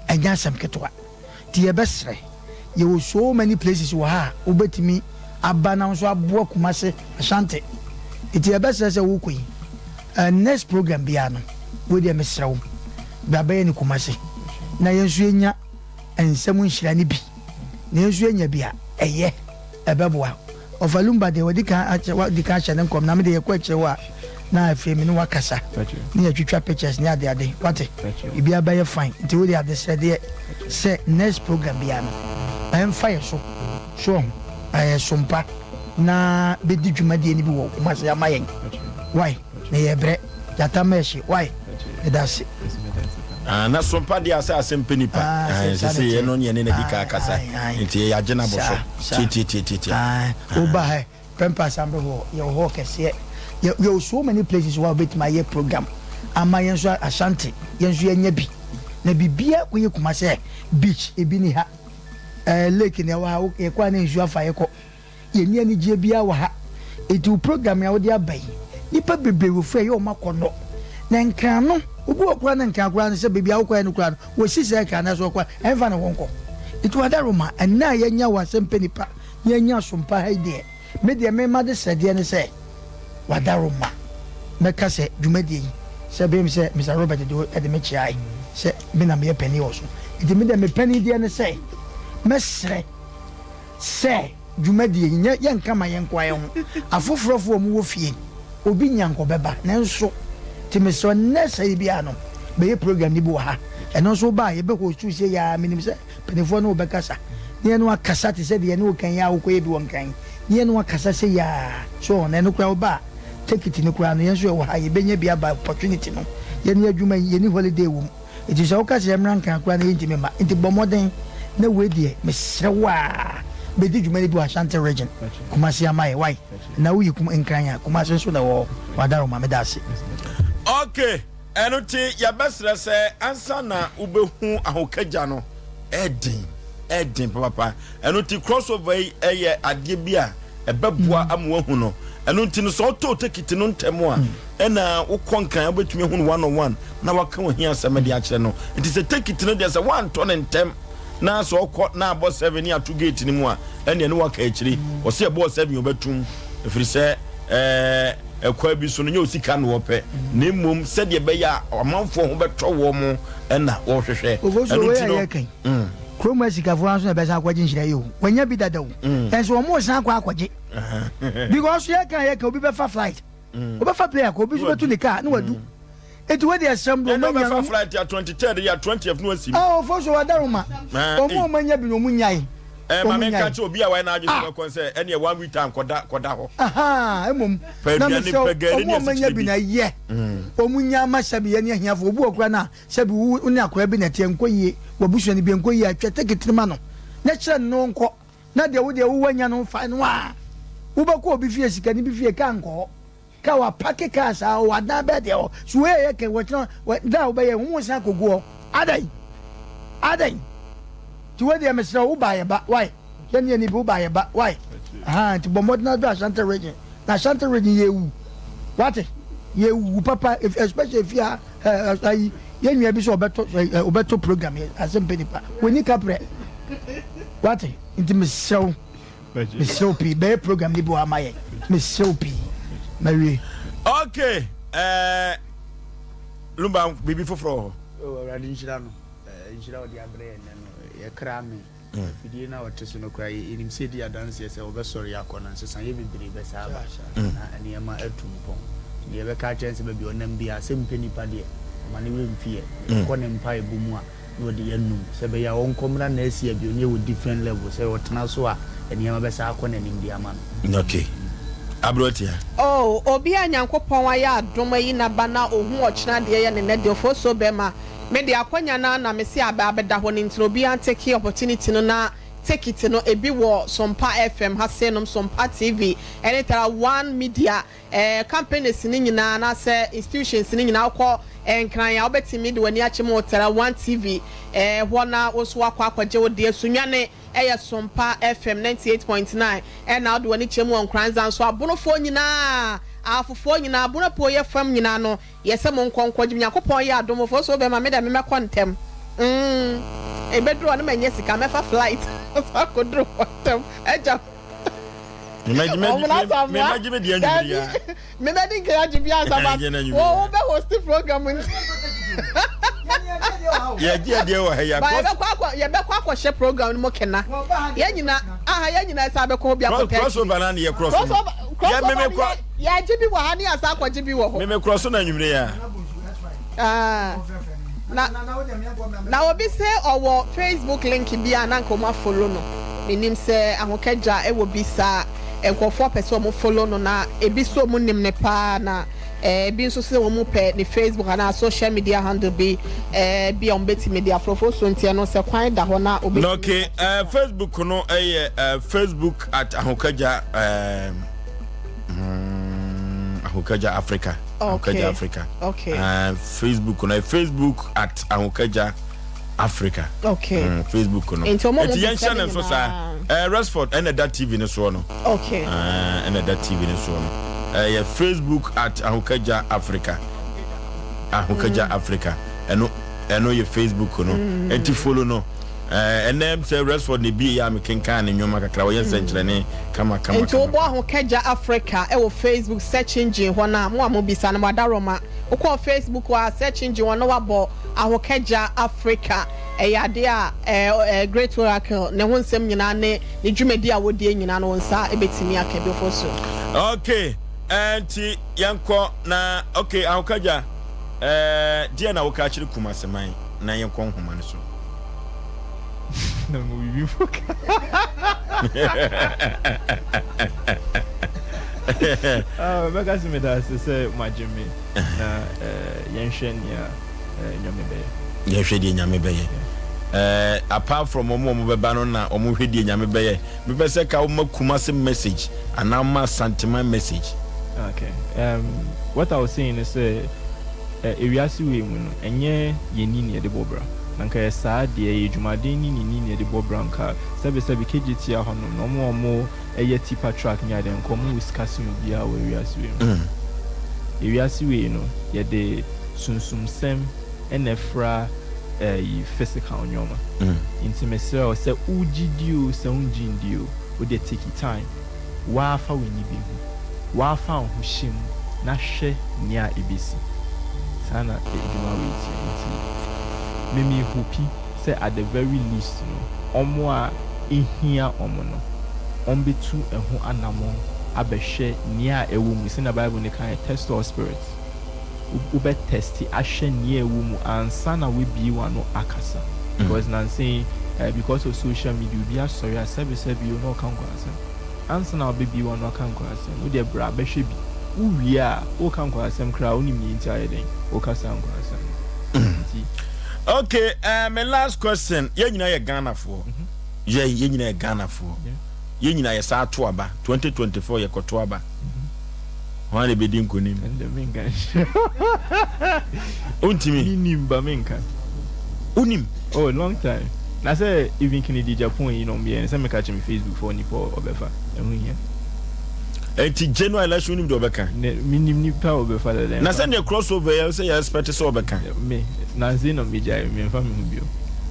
a, ɛnyɛ asɛm ketewa. Nti yɛbɛsrɛ, yɛwɔ so many places wɔ ha a wobɛtumi aba na wo nso aboa Kumasi, Ashanti. Nti yɛbɛsrɛ sɛ wokɔ yi, eh, next program biara no, wei deɛ mesrɛ wo, bra bɛyɛ no Kumasi na yɛn nso yɛnya nsɛm nhyira no bi, na yɛn nso yɛnya bi a, ɛyɛ, ɛbɛboa. Ɔfa Lumba deɛ wadi kan akyɛ wadi kan ahyɛ ne nkɔm na me deɛ yɛkɔ akyire hɔ a na afei me ne wakasa ne yɛtwitwa pictures ne ade ade wate biribiara bɛyɛ fine nti wode adesrɛdeɛ sɛ next program biara no ɛmfa yɛ so so ɔho ɛyɛ sompa na bɛdi dwumadie no bi wɔ Kumasi ama yɛn wai na yɛbrɛ gyata mɛhye wai meda ase. Ah, na sompa deɛ asɛ asɛm pɛ nipa. Ah, Ah, sɛ ɛsɛ saa sɛ na yɛn ɛteɛ. no yɛne no adi ka Ae, akasa. ae, ae. Nti yɛagye no abɔ so. Saa, saa. Tiatiatiatia. Ae, woba ha Prempeh Assembly Hall, yɛwɔ hall kɛseɛ. Yɛ, yɛwɔ so many places hɔ a wobɛtumi ayɛ program ama yɛn nso Ashanti, yɛn nso yɛanya bi. Na biribiara kɔyɛ Kumasi ɛ, beach ebi ni ha, ɛɛ lake na ɛwɔ ha, wo, yɛkɔ a na nsuo afa yɛkɔ. Yɛnni anigyeɛ biara wɔ ha. Enti wo program a wode aba yi, nnipa bebree wɔ fie a ɛyɛ wɔn akɔnnɔ. Na Nkran no, obi wɔ koraa na Nkran koraa no sɛ baabi a wokɔɛ no koraa no, wɔsi saa Nkran no so ɔkɔ a, ɛmfa ne ho nkɔ. Enti Wadaroma, ɛnnɛ a yɛanya wɔ Asɛmpɛ Nipa na yɛanya Asompa ha yi deɛ, me deɛ me m'adesrɛdeɛ ne sɛ, Wadaroma, mɛka sɛ dwumadie yi, sɛ ɛbɛyɛ me sɛ Mister Robert de de me kyeae sɛ me na meyɛ panin wɔ so. Enti me deɛ me panin deɛ ne sɛ, mɛsrɛ Sɛ dwumadie yi nyɛ yɛnka ma yɛnkoa yɛn ho, afoforɔfoɔ a wɔwɔ fie, obi nya nka ɔbɛba, nanso nti mesrɛ wo nnɛ sɛe biara no bɛyɛ program no bi wɔ ha, ɛno nso woba a yɛbɛ host wo sei ara, menim sɛ mpaninfoɔ ne wo bɛkasa, ne yɛne wo akasa te sɛ deɛ yɛne wo kan yi ara wokɔyɛ bi wɔ Nkran, ne yɛne wo akasa sei ara, so wɔn, na ɛno koraa woba a tekiti no koraa no yɛn nso yɛwɔ ha yɛbɛnya bi aba opportunity no, yɛne adwuma yi yɛnni holiday wɔ mu. Enti sɛ woka sɛ yɛmmra Nkran koraa na yɛntumi mma. Enti bɔ mmɔden na wei deɛ mesrɛ wo a bɛdi dwuma no bi wɔ Ashanti region, Kumasi ama yɛ wai? Na woyi kum Nkran a, Kumasi nso na ɛwɔ hɔ. Wadaroma, meda ase. Ok, ɛno nti yɛbɛsrɛ sɛ ansa na wobɛhu ahokagya no, ɛɛden, ɛɛden papapa. Ɛno nti crossover yi yɛ adeɛ bi a ɛbɛboa ama wahu no. Ɛno nti no sɛ wotɔɔ tekiti no ntɛm a, ɛna wokɔ Nkran a wobɛtumi ahu no one on one na waka w'ahiasɛm de akyerɛ no. Nti sɛ tekiti no deɛ sɛ woantɔ no ntɛm na sɛ ɔkɔ na abɔ seven ne ato gate no mu a, ɛneɛ ne waka akyiri. Ɔse ɛbɔɔ seven ɔbɛtum ɛfiri sɛ ɛɛ ɛkwan bi so no nyɛ osika na wɔpɛ na mmom sɛdeɛ ɛbɛyɛ a amanfoɔ ho bɛtɔ wɔn ɛna wɔhwehwɛ. Ofosuo Ɛno wei nti a no yɛreka yi, kurom asikafoɔ ara nso na ɛbɛsan akɔgye nhyira yi o. Wɔanya bi dada o. Nanso wɔn resan akɔ akɔgye. Because yɛka yɛka obi bɛfa flight, ɔbɛfa plane akɔ, obi nso bɛtu ne car na wadu. Eti wei deɛ ɛsrɛm do Ɛna wɔn anya ɔbɛfa no. flight a 23rd yɛ 20th no asi mu. Ah Ofosuo wadaroma. Wɔn a wɔn anya bi no wɔn nyae. Eh, ma Wɔn menka nyae. kyerɛ obi a wayɛ n'adwene sɛ ɔbɛkɔ sɛ ɛneɛ one week time kɔda kɔda hɔ. Ahaa, mmom Pɛ na aduane, mesrɛ wo, pɛ gari wɔn ne a wɔanya asikyire bi bi. no ɛyɛ. Wɔn nya ama sɛbi yɛne ahiafo. Obi wɔ koraa no a, sɛbi wo wo ne akwadaa bi na ɛteɛ, nkɔ yie, w'abusua no bi nkɔ yie a, twa tekitiri ma no na kyerɛ no na ɔnkɔ. Na deɛ wo deɛ wo wanya no fa no a, wobɛkɔ obi fie, sikani bi fie, kaa nkɔ hɔ. Kaa wapake kaa saa, ɔwɔ adan bɛɛ deɛ hɔ. So wei a yɛka yi, wɔkyena, wɔ, da a wobɛyɛ, wɔn nsan akɔgu hɔ. Adɛn? Adɛn? Nti wei deɛ mesrɛ wo, wo ba yɛ ba, wai? Yɛne yɛni bi, wo ba yɛ ba, wai? Ahaa, nti bɔ mmɔden adɔ Ashanti region. Na Ashanti region yɛwu. Wate? Yɛwu papa, especially efi ha, eh, ayi, yɛn nua bi sɛ ɔbɛtɔ, eh, ɔbɛtɔ program yɛ, asɛm pɛ nipa. Wɔni kaprɛ. Wate? Nti mesrɛ wo, mesrɛ wo pii, bɛyɛ program ni bi wɔ ama yɛn. Mesrɛ wo pii. Mawie. Okay, eh, Lumba, biribi foforɔ wɔ hɔ? Oh, Awurade nhyira no. Eh, nhyira ɔde abrɛ yɛn nɛ no, yɛkra me. Afidie no a ɔte so no koraa, yɛnim sɛ ɛdi adanseɛ sɛ ɔbɛsɔre akɔ no, nsesaeɛ bebree bɛsan aba na nneɛma atu mpɔn. Nti deɛ yɛbɛka akyerɛ no sɛ baabi a ɔnam biara, sɛ mpɛ nnipa deɛ, ɔma ne werɛ mfi yɛ. Yɛkɔ ne mpaebɔ mu a, na ɔde yɛn anum sɛ ɛbɛyɛ a ɔnkɔ mmra n'asi a bio no yɛwɔ different level sɛ ɔtena so a nneɛma bɛsan akɔ n'anim de ama no. Okay. Aberanteɛ. Oh, obi a Nyankopɔn ayɛ adom ayi n'aba na ohu ɔkyena deɛ yɛ ne nɛ deɛ ofosuo bɛma Me de akwanya no ara na mese aba abɛda hɔ no nti no obiara ntake opportunity no na tekiti no ebi wɔ Sompa FM ha sei nom Sompa TV ɛne Tara One Media eh, companies no nyinaa anaasɛ institutions no nyinaa wokɔ Nkran a wobɛtumi de w'ani akyem wɔ Tara One TV eh, hɔ na wo nso woakɔ akɔgye wo deɛ Sunyani ɛyɛ Sompa FM 98.9 ɛna wode w'ani kyem wɔ Nkoranza nso Abonofoɔ nyinaa Afofoɔ nyinaa Abono Apueeɛ fam nyinaa no Yɛ sɛ monkɔ nkɔgye me Nyankopɔn yɛ adom fo so bɛma me dɛ me mɛkɔ ntɛm mm Ɛbɛduru hɔ no manya sika mɛfa flight so akɔduru hɔ ntɛm Agya Ɔmena Asamoah Daabi me bɛdi nkan agye bi ansa but wo wo bɛ host program nti Yɛgye adeɛ wɔ ha yi Ba yɛbɛkɔ akɔ yɛbɛkɔ akɔhyɛ program no mu kena Yɛn nyina aha yɛn nyina ɛsɛ abɛkɔ hɔ bi akɔtɛ akyiri Crossover na ne yɛ cross no Crossover no yɛ Yɛgye bi wɔ ha ne yɛasan akɔgye bi wɔ hɔ. Me me korɔ so na anwummere yi a. Ah, na na obi se ɔwɔ Facebook link bi a na anka wɔn afollow no. Menim sɛ Ahokagya wɔ bi saa. Nkurɔfoɔ pɛ sɛ wɔn follow no na ebi nso wɔn nim no paa na eh, ebi nso sɛ wɔn pɛ ne Facebook anaa social media handle bi eh, bi a wɔn bɛtumi de aforoforo so nti ɛno sɛ kwan da hɔ na obɛtumi. Na okay, eh, Facebook no ɛyɛ eh, Facebook at Ahokagya eh, Mm, Ahokagya Africa. Okay. Ahokagya Africa. Okay. Uh, Facebook no Facebook at Ahokagya Africa. Okay. Mm, Facebook no. Nti ɔmo Nti yɛn hyɛ ne nso saa. Eh, Rexford ɛna ɛda TV no soɔ no. Okay. Eh, ɛna ɛda TV no soɔ no. Ɛyɛ eh, Facebook at Ahokagya Africa. Ahokagya mm. Africa. Ɛno ɛno yɛ Facebook no. Mm. Nti follow no. Ɛɛ ɛnɛ sɛ Rexford na ebie yɛ a mekenkan ne nneɛma kakra ɔyɛ nsɛnkyerɛnne kama kama Nti kama. wobɔ Ahokagya Africa wɔ Facebook search engine hɔ no a, mo a mobisa no mo adaworoma. Wokɔɔ Facebook hɔ a search engine hɔ na woabɔ Ahokagya Africa. Ɛyɛ adeɛ a ɛɛ Great Oracle ne ho nsɛm nyinaa ne ne dwumadi a wɔdie nyinaa no wo nsa bɛtumi aka bi Ofosu. Okay, ɛɛ nti yɛnkɔ na okay Ahokagya ɛɛ deɛ na woka akyerɛ Kumaseman na yɛnkɔ nhoma no so. Na mo biribi mpo ka. Ah, mɛka sɛ meda ase sɛ moagye me na eh, yɛnhwɛ nea eh, Nyame bɛyɛ. Yɛnhwɛ deɛ Nyame bɛyɛ. Eh, apart from wɔn a wɔbɛba no na wɔn hwɛ deɛ Nyame bɛyɛ. Mepɛ sɛ ka woma Kumasi message anaa woma Asanteman message. Okay, um, what I was saying is sɛ eh, ewiase wei mu no, ɛnyɛ yɛn ni na yɛde bɔ bra. Na nka yɛ saa deɛ, ɛyɛ adwumaden ne ne ni na yɛde bɔ bra nka sɛbe sɛbe KJT hɔ nom no, wɔn a wɔn ɛyɛ tipa truck ne adeɛ nka wɔn wɔ sika sen obiara wɔ ewiase wei mu. Ewiase wei no, yɛde sunsumsɛm na ɛfra ɛyi physical nnoɔma. Nti mesrɛ wo sɛ wo gye di oo sɛ wo ngye ndi oo, wo deɛ take time, woaa fa w'ani bɛhu, woaa fa wo ho hyɛ mu na hwɛ nea ɛbɛsi. Saa na adwuma wei teɛ. Nti me me hopi sɛ at the very least no wɔn a ɛhia wɔn no wɔn bɛtu ɛho anamɔn abɛhwɛ nea ɛwɔ mu sɛnea Bible no kaeɛ test all spirits. Wobɛ test ahwɛ nea ɛwɔ mu ansa na woabue w'ano akasa because nansa yi eh, because of social media obi asɔre a sɛbe sɛbe o na ɔka nkwasɛm ansa na wobɛbue w'ano aka nkwasɛm wo deɛ bra bɛhwɛ bi wo wie a woka nkwasɛm koraa wonim nea nti a woyɛ dɛn woka saa nkwasɛm no nti. Okay, uh, my last question. Yɛn nyinaa yɛ Ghanafoɔ. Yɛ yɛn nyinaa yɛ Ghanafoɔ. Yɛn nyinaa yɛ saa ato aba. 2024 yɛ kɔto aba. Hwan na ebedi nkonim? Ɛnde menka nkyerɛ wo. Wontumi? Menim ba menka. Wonim? Oh long time. Na sɛ even Kennedy Agyapong yi na ɔmo yɛ no sɛ meka kyerɛ me Facebook foɔ nipa a ɔbɛfa. Ɛho hia. Enti general election wonim deɛ ɔbɛka? Ne menim nipa a ɔbɛfa dada. Na sɛdeɛ cross over yɛ sɛ yɛ expect sɛ ɔbɛka. Me nansa yi na megyae memfa me ho bio.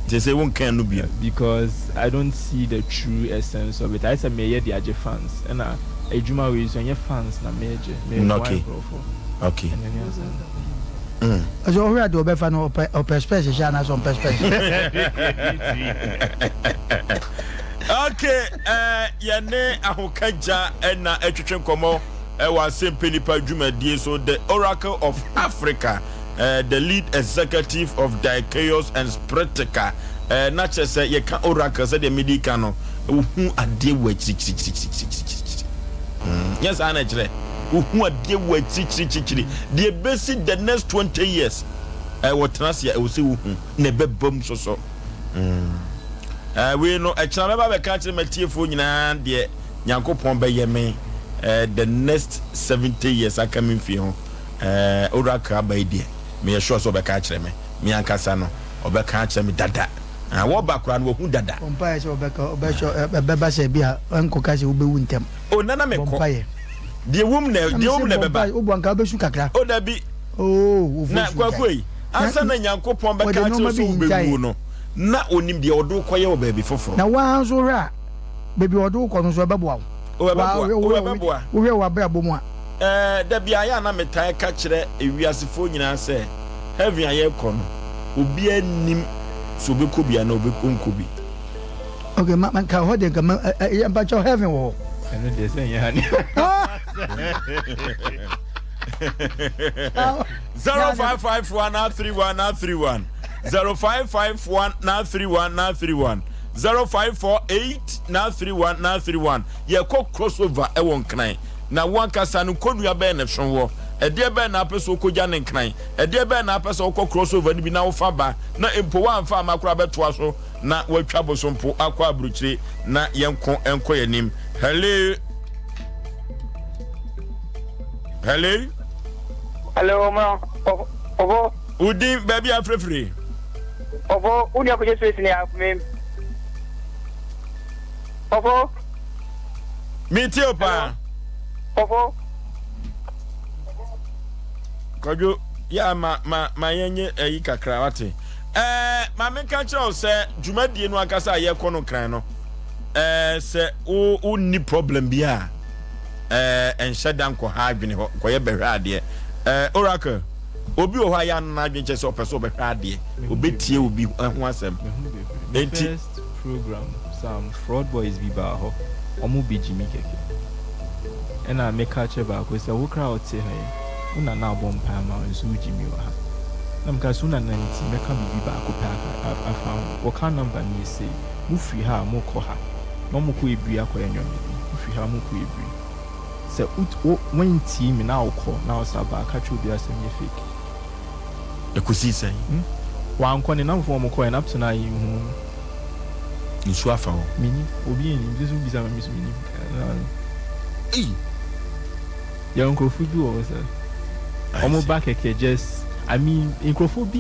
Seesei wonka ɛno bio? Because I don't see the true essence of it. Ayɛ sɛ meyɛ de agye fans ɛna. Adwuma wei nso ɛnyɛ fans na megye, meboa Okay. nkurɔfoɔ. Okay. Ɛno ne asɛm no. Ɔsɛ ɔhwɛ a deɛ ɔbɛfa no ɔpɛ ɔpɛ spɛs hyɛ anaasɛ ɔmpɛ spɛs. Okay, eh, yɛne ahokagya na ɛtwetwe nkɔmmɔ ɛwɔ asɛmpɛ nipa dwumadie so the oracle of Africa eh, the lead executive of Dicaeus and Spritica eh, na kyerɛ sɛ yɛka oracle sɛdeɛ medi ka no wohu adeɛ wɔ akyirikyirikyirikyirikyirikyiri mm, nyɛ saa na ɛkyerɛ Wohu adeɛ wɔ akyirikyirikyirikyiri. Deɛ ɛbɛsi the next 20 years, eh, wɔtena ase a, ɛwɔ sɛ wohu, na ɛbɛba mu soso. Mm. Eh, wei no, ɛkyena mɛba bɛka akyerɛ m'atiefoɔ nyinaa deɛ Nyankopɔn bɛyɛ me eh, the next 70 years aka me mfie ho. Eh, Oracle aba yi deɛ, meyɛ sure sɛ ɔbɛka akyerɛ me. Me ankasa no, ɔbɛka akyerɛ me dada. Ah, wɔba koraa no, wahu dada. Bɔ mpaeɛ sɛ ɔbɛka, ɔbɛhyɛ, ɛbɛba sɛ bi a ɛnkɔka sɛ wobɛwu ntɛm. O nana mekɔ. Bɔ mpaeɛ. Deɛ wom na deɛ wom na ɛbɛba. Wobɔ nka wobɛsu kakra. O dabi. Oo Na kwaku yi ansa na Nyankopɔn bɛka akyerɛ wo sɛ wobɛwuo no na onim deɛ ɔde wo kɔyɛ wɔ baabi foforɔ. Na woaa nso wohwɛ a baabi a ɔde wo kɔ no nso ɛbɛboa wo. O ɛbɛboa o ɛbɛboa. Wohwɛ w'abrabɔ mu a. Ɛɛ dabi a yɛ a na metaa ka kyerɛ ewiasefoɔ nyinaa sɛ heaven a yɛrekɔ no obiara nnim sɛ ɔbɛkɔ bi anaa ɔnkɔ bi. Okay, ma ma nka hɔ deɛ nka ma ɛ ɛ mpakyɛw heaven wɔ hɔ. Ɛno deɛ sɛ nyɛ ha ne. 0551 931 931 0551 931 931 0548 931 931 yɛkɔ crossover ɛwɔ nkran na wo ankasa no nkonnua bɛn na ɛso wɔ ɛdeɛ bɛn na apɛ sɛ wokɔgya ne nkran ɛdeɛ bɛn na apɛ sɛ wokɔ crossover no bi na wofa ba na mpo woamfa ama koraa bɛtoa so na watwa bosompo akɔ aburokyire na yɛnko nkɔ yɛn anim. Hello. Hello. Hello, ma ɔbɔ. Wodin baabi afirafire. Ɔbɔ, wo nua kɔgye space ni afumi. Ɔbɔ. Mi tie o paa. Ɔbɔ. Kwadwo, yɛ ma ma ma yɛnyɛ ayi kakra wate. Ɛɛ, ma menka nkyerɛ wo sɛ dwumadie no ankasa a yɛkɔ no nkran no, ɛɛ, sɛ wo wonni problem bi a, ɛɛ, ɛnhyɛ da nkɔ ha adwene hɔ, nkɔyɛ bɛhwɛ adeɛ. Ɛɛ, Oracle, obi wɔ hɔ a yɛ ano n'adwene kyerɛ sɛ ɔpɛ sɛ ɔbɛhwɛ adeɛ, ɔbɛtie obi ho asɛm. Me Enti. first program, some fraud boys bi baa hɔ, wɔn bɛgyi me kɛkɛ. Ɛna meka kyerɛ baako sɛ, wo koraa a wote ha yi, Wo nana abɔ mpae ama wo nso wogye me wɔ ha. Na meka sɛ wo nana nti mɛka biribi baako pɛ afa ho. Wɔka number no yɛ sei, mo firi ha a mokɔ ha na wɔkɔ Ebiri akɔyɛ nnoɔma bi, mo firi ha mokɔ Ebiri. Sɛ wo woantie me na wokɔ na wosan ba a, ka kyerɛ obiara sɛ meyɛ fake. Ɛkɔsii sɛn? Hmm? Wankɔ, ne nnamfo a wɔkɔeɛ no up to now yɛnhu wɔn. Nsuo afa hɔ? Mennim, obi nnim, nti sɛ wobisa me a me nso mennim. Ei! Yɛwɔ nkurɔfoɔ bi wɔ hɔ sɛ wɔn ba kɛkɛ just I mean nkurɔfoɔ bi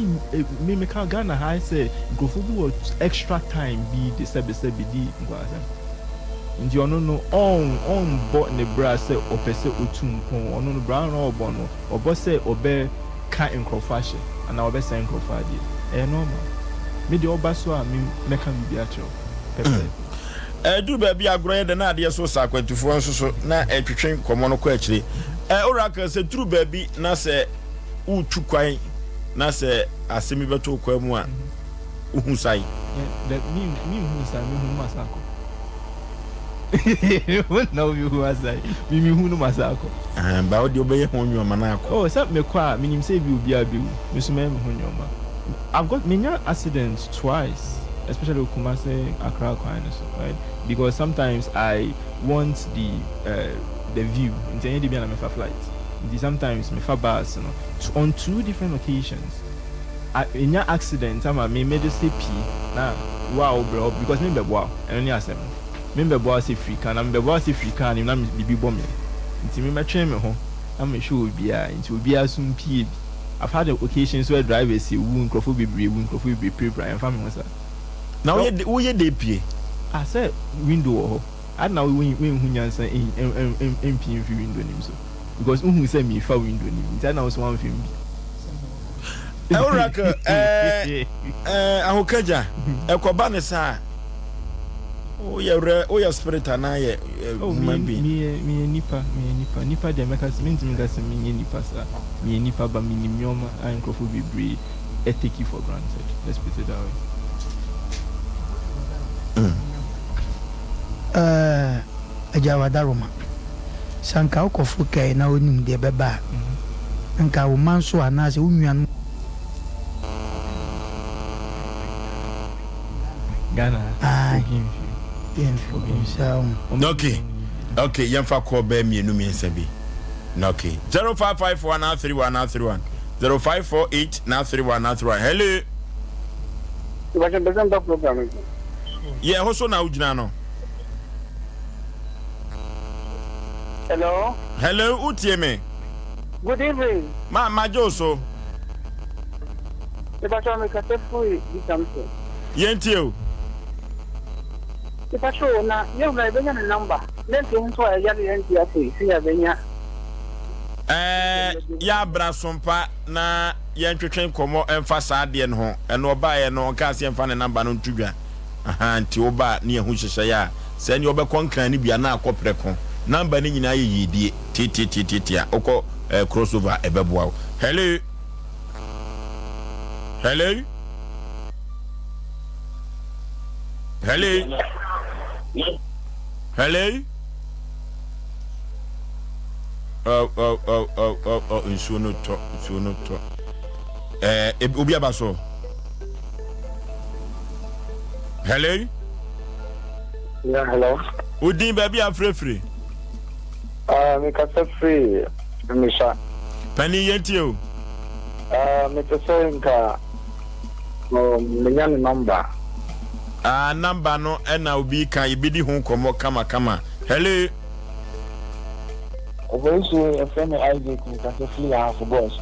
me meka Ghana ha ayɛ sɛ nkurɔfoɔ bi wɔ extra time bi de sɛbe sɛbe di nkwasɛm nti ɔno no ɔn ɔnbɔ ne bra sɛ ɔpɛ sɛ ɔtu mpɔn ɔno no bra no ɔbɔ no ɔbɔ sɛ ɔbɛ ka nkurɔfoɔ ahyɛ anaa ɔbɛsɛe nkurɔfoɔ adeɛ ɛyɛ normal me deɛ ɔba so a me mɛka biribi akyerɛ wo pɛpɛɛpɛ. Ɛduru baabi a agorɔ yɛ dɛ na adeɛ so sa akwantufoɔ nso so na ɛtwetwe nkɔmmɔ no kɔ akyire. Ɛ, Oracle, sɛ duru baabi na sɛ woretu kwan na sɛ asɛm bi bɛto wo kwan mu a, wohu sae? Ɛ, me, menhu sae, mehu no masan akɔ. Wo na wobɛhu asae, me mehu no masan akɔ. Ahan, ba wo deɛ wobɛyɛ ho nnoɔma na akɔ. Oh, sɛ mekɔ a, menim sɛ ebi obiara bɛwu, me nso mɛyɛ me ho nnoɔma. I've got, menya accident twice especially wɔ Kumasi Accra kwan no so right because sometimes I want the uh, the view nti ɛnyɛ de bi na mefa flight nti sometimes mefa bus no to, on two different occasions I enya accident ama me mede sɛ pie na wo a wobrɛ hɔ because me mbɛboa wo ɛno ne asɛm no me mbɛboa wo sɛ firi car na mebɛboa wo sɛ firi car no mu na biribi bɔ me nti me mɛtwɛn me ho na mehwɛ obiara nti obiara so mpie bi. I've had occasions where drivers ewu, nkurɔfoɔ bebree wu, nkurɔfoɔ bebree pirapira, ɛmfa me ho saa. Na woyɛ de woyɛ dɛ pue? Ah sɛ window wɔ hɔ, ade na wo wenhu nyansa mpue mfiri window nim so because wohu sɛ mefa window nim nti ade na wo nso wamfa mbi. Oracle ɛɛ ɛɛ ahokagya ɛkɔba ne saa. Woyɛ werɛ, woyɛ spirit anaa yɛ Oh, human meyɛ, being? meyɛ, meyɛ nipa, meyɛ nipa. Nipa deɛ mɛka sɛ, mentumi nka sɛ menyɛ nipa saa. Meyɛ nipa but menim nneɛma a nkurɔfoɔ bebree take for granted. Let's put it that way. Eh, Agya Wadaroma, sɛ anka wokɔforo kɛe na wonim deɛ ɛbɛba a, anka wo mma nso anaasɛ wo nuanom. Ghana Aye. obi mfi. Obi mfi. Obi mfi. Saa o. Okay, okay, yɛmfa kɔɔ bɛɛ mmienu mmiɛnsa bi. Na okay. 0554 na 31 na 31 0548 na 31 na 31. Hello. Ìbàṣẹ bẹsẹ̀ ń bá program yìí. Yɛ ɛhɔ so na wogyina no. Hello. Hello, wotie me? Good evening. Ma magye wo so. Mepakyɛw me kasa firi Bitamso. Yɛntie o. Mepakyɛw na yɛn wura yɛbɛnya ne number na nti nso a ɛyare yɛn nti ase sɛ yɛbɛnya. Ɛɛ yɛabra sompa na yɛntwetwe nkɔmmɔ ɛmfa saa adeɛ no ho. Ɛno ɔbaeɛ no ɔnkaa sɛ yɛmfa ne number no nto dwa. Ahaa nti woba a ne yɛhu nhyehyɛeɛ a sɛ ɛneɛ wobɛkɔ Nkran no bi anaa akɔ prɛko. Number no nyinaa yɛ yiedie tiatiatiatia wokɔ eh, crossover a ɛbɛboa wo. Hello. Hello. Hello. Hello. Oh, oh, oh, oh, oh, oh, nsuo no tɔ, nsuo no tɔ. Eh, obi aba so. Hello. Yeah, hello. Odin baabi afirefire. Ah, me kasa firi Mmisa. Panin yɛn tie o. Ah, me te sɛ nka oh, menya ne nɔmba. Ah, nɔmba no ɛna obi ka yɛbɛdi ho nkɔmmɔ kama kama. Hello. Ɔbɛnsuo yɛfrɛ me Isaac me kasa firi Ahafo Bɔs.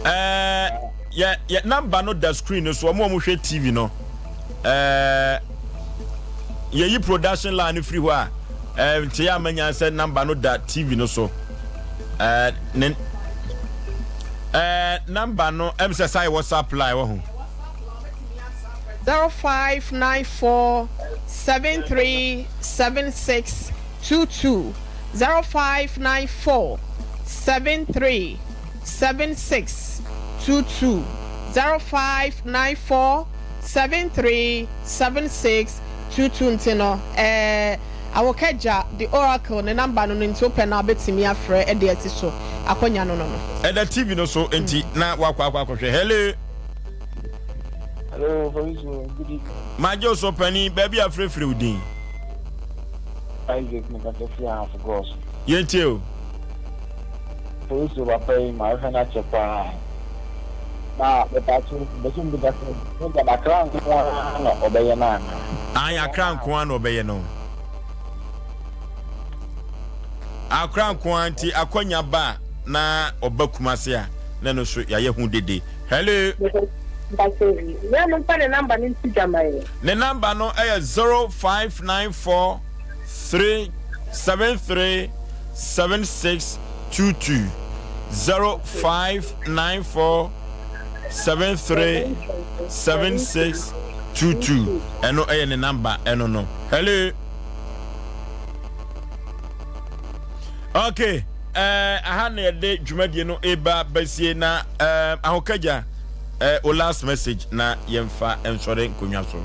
Ɛɛ yɛ yɛ nɔmba no da screen no so wɔn a wɔhwɛ TV no. Ɛɛ yɛyi production line no firi hɔ a ɛɛ nti yɛ amanya sɛ namba no da TV no so ɛɛ ne ɛɛ namba no ɛm sɛ saa yɛ WhatsApp line wɔ ho. 0594 73 76 22 0594 73 76 22 0594 73 76 22 nti no eh Awokagya the oracle ne number no no nti wopɛ no a wobɛtumi afrɛ de asi so akwanya no no no. Ɛda TV no so nti na wakɔ akɔ akɔhwɛ. Hello. Hello, Fabrizio, good evening. Magye wo so panin, baabi a frɛfrɛ wo din. Isaac mekasa firi Ahafo Gɔs. Yɛntie o. Fabrizio papa yi mahwehwɛ no akyɛ paa. Na mepatwo mepɛ sɛ mebisa sɛ program Accra nko ara na ɔbɛyɛ no anaa? Ae Accra nko ara na ɔbɛyɛ no. Accra nko ara nti akwanya ba a na ɔba Kumasi a na ɛno nso yɛayɛ ho dede. Hello. Wura no mfa ne number no nto dwa ma yɛn. Ne number no yɛ 0594 3 73 76 22 0594 73 76 22 ɛno ɛyɛ ne number ɛno no. Hello. Okay. Eh, aha na yɛde dwumadie no eba basie na eh, ahokagya eh, o last message na yɛmfa nsɔre nkonnwa so.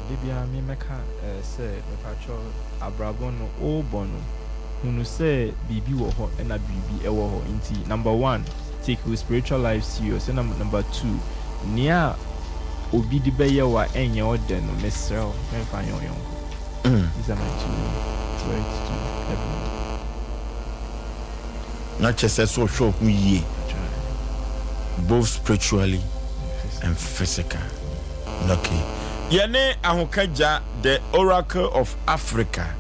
Da biara me mɛka eh, sɛ mepakyɛw abrabɔ no wobɔ no hunu sɛ biribi wɔ hɔ ɛna biribi ɛwɔ hɔ nti number one take wo spiritual life serious ɛna number two nea obi de bɛyɛ wo a ɛnyɛ wo dɛ no mesrɛ wo mɛmfa nyɛ wo yɔnko these are my two words to everyone. Na kyerɛ sɛ sɛ ɔhwɛ wo ho yie both spiritually and physical. Okay. Yɛne Ahokagya the Oracle of Africa,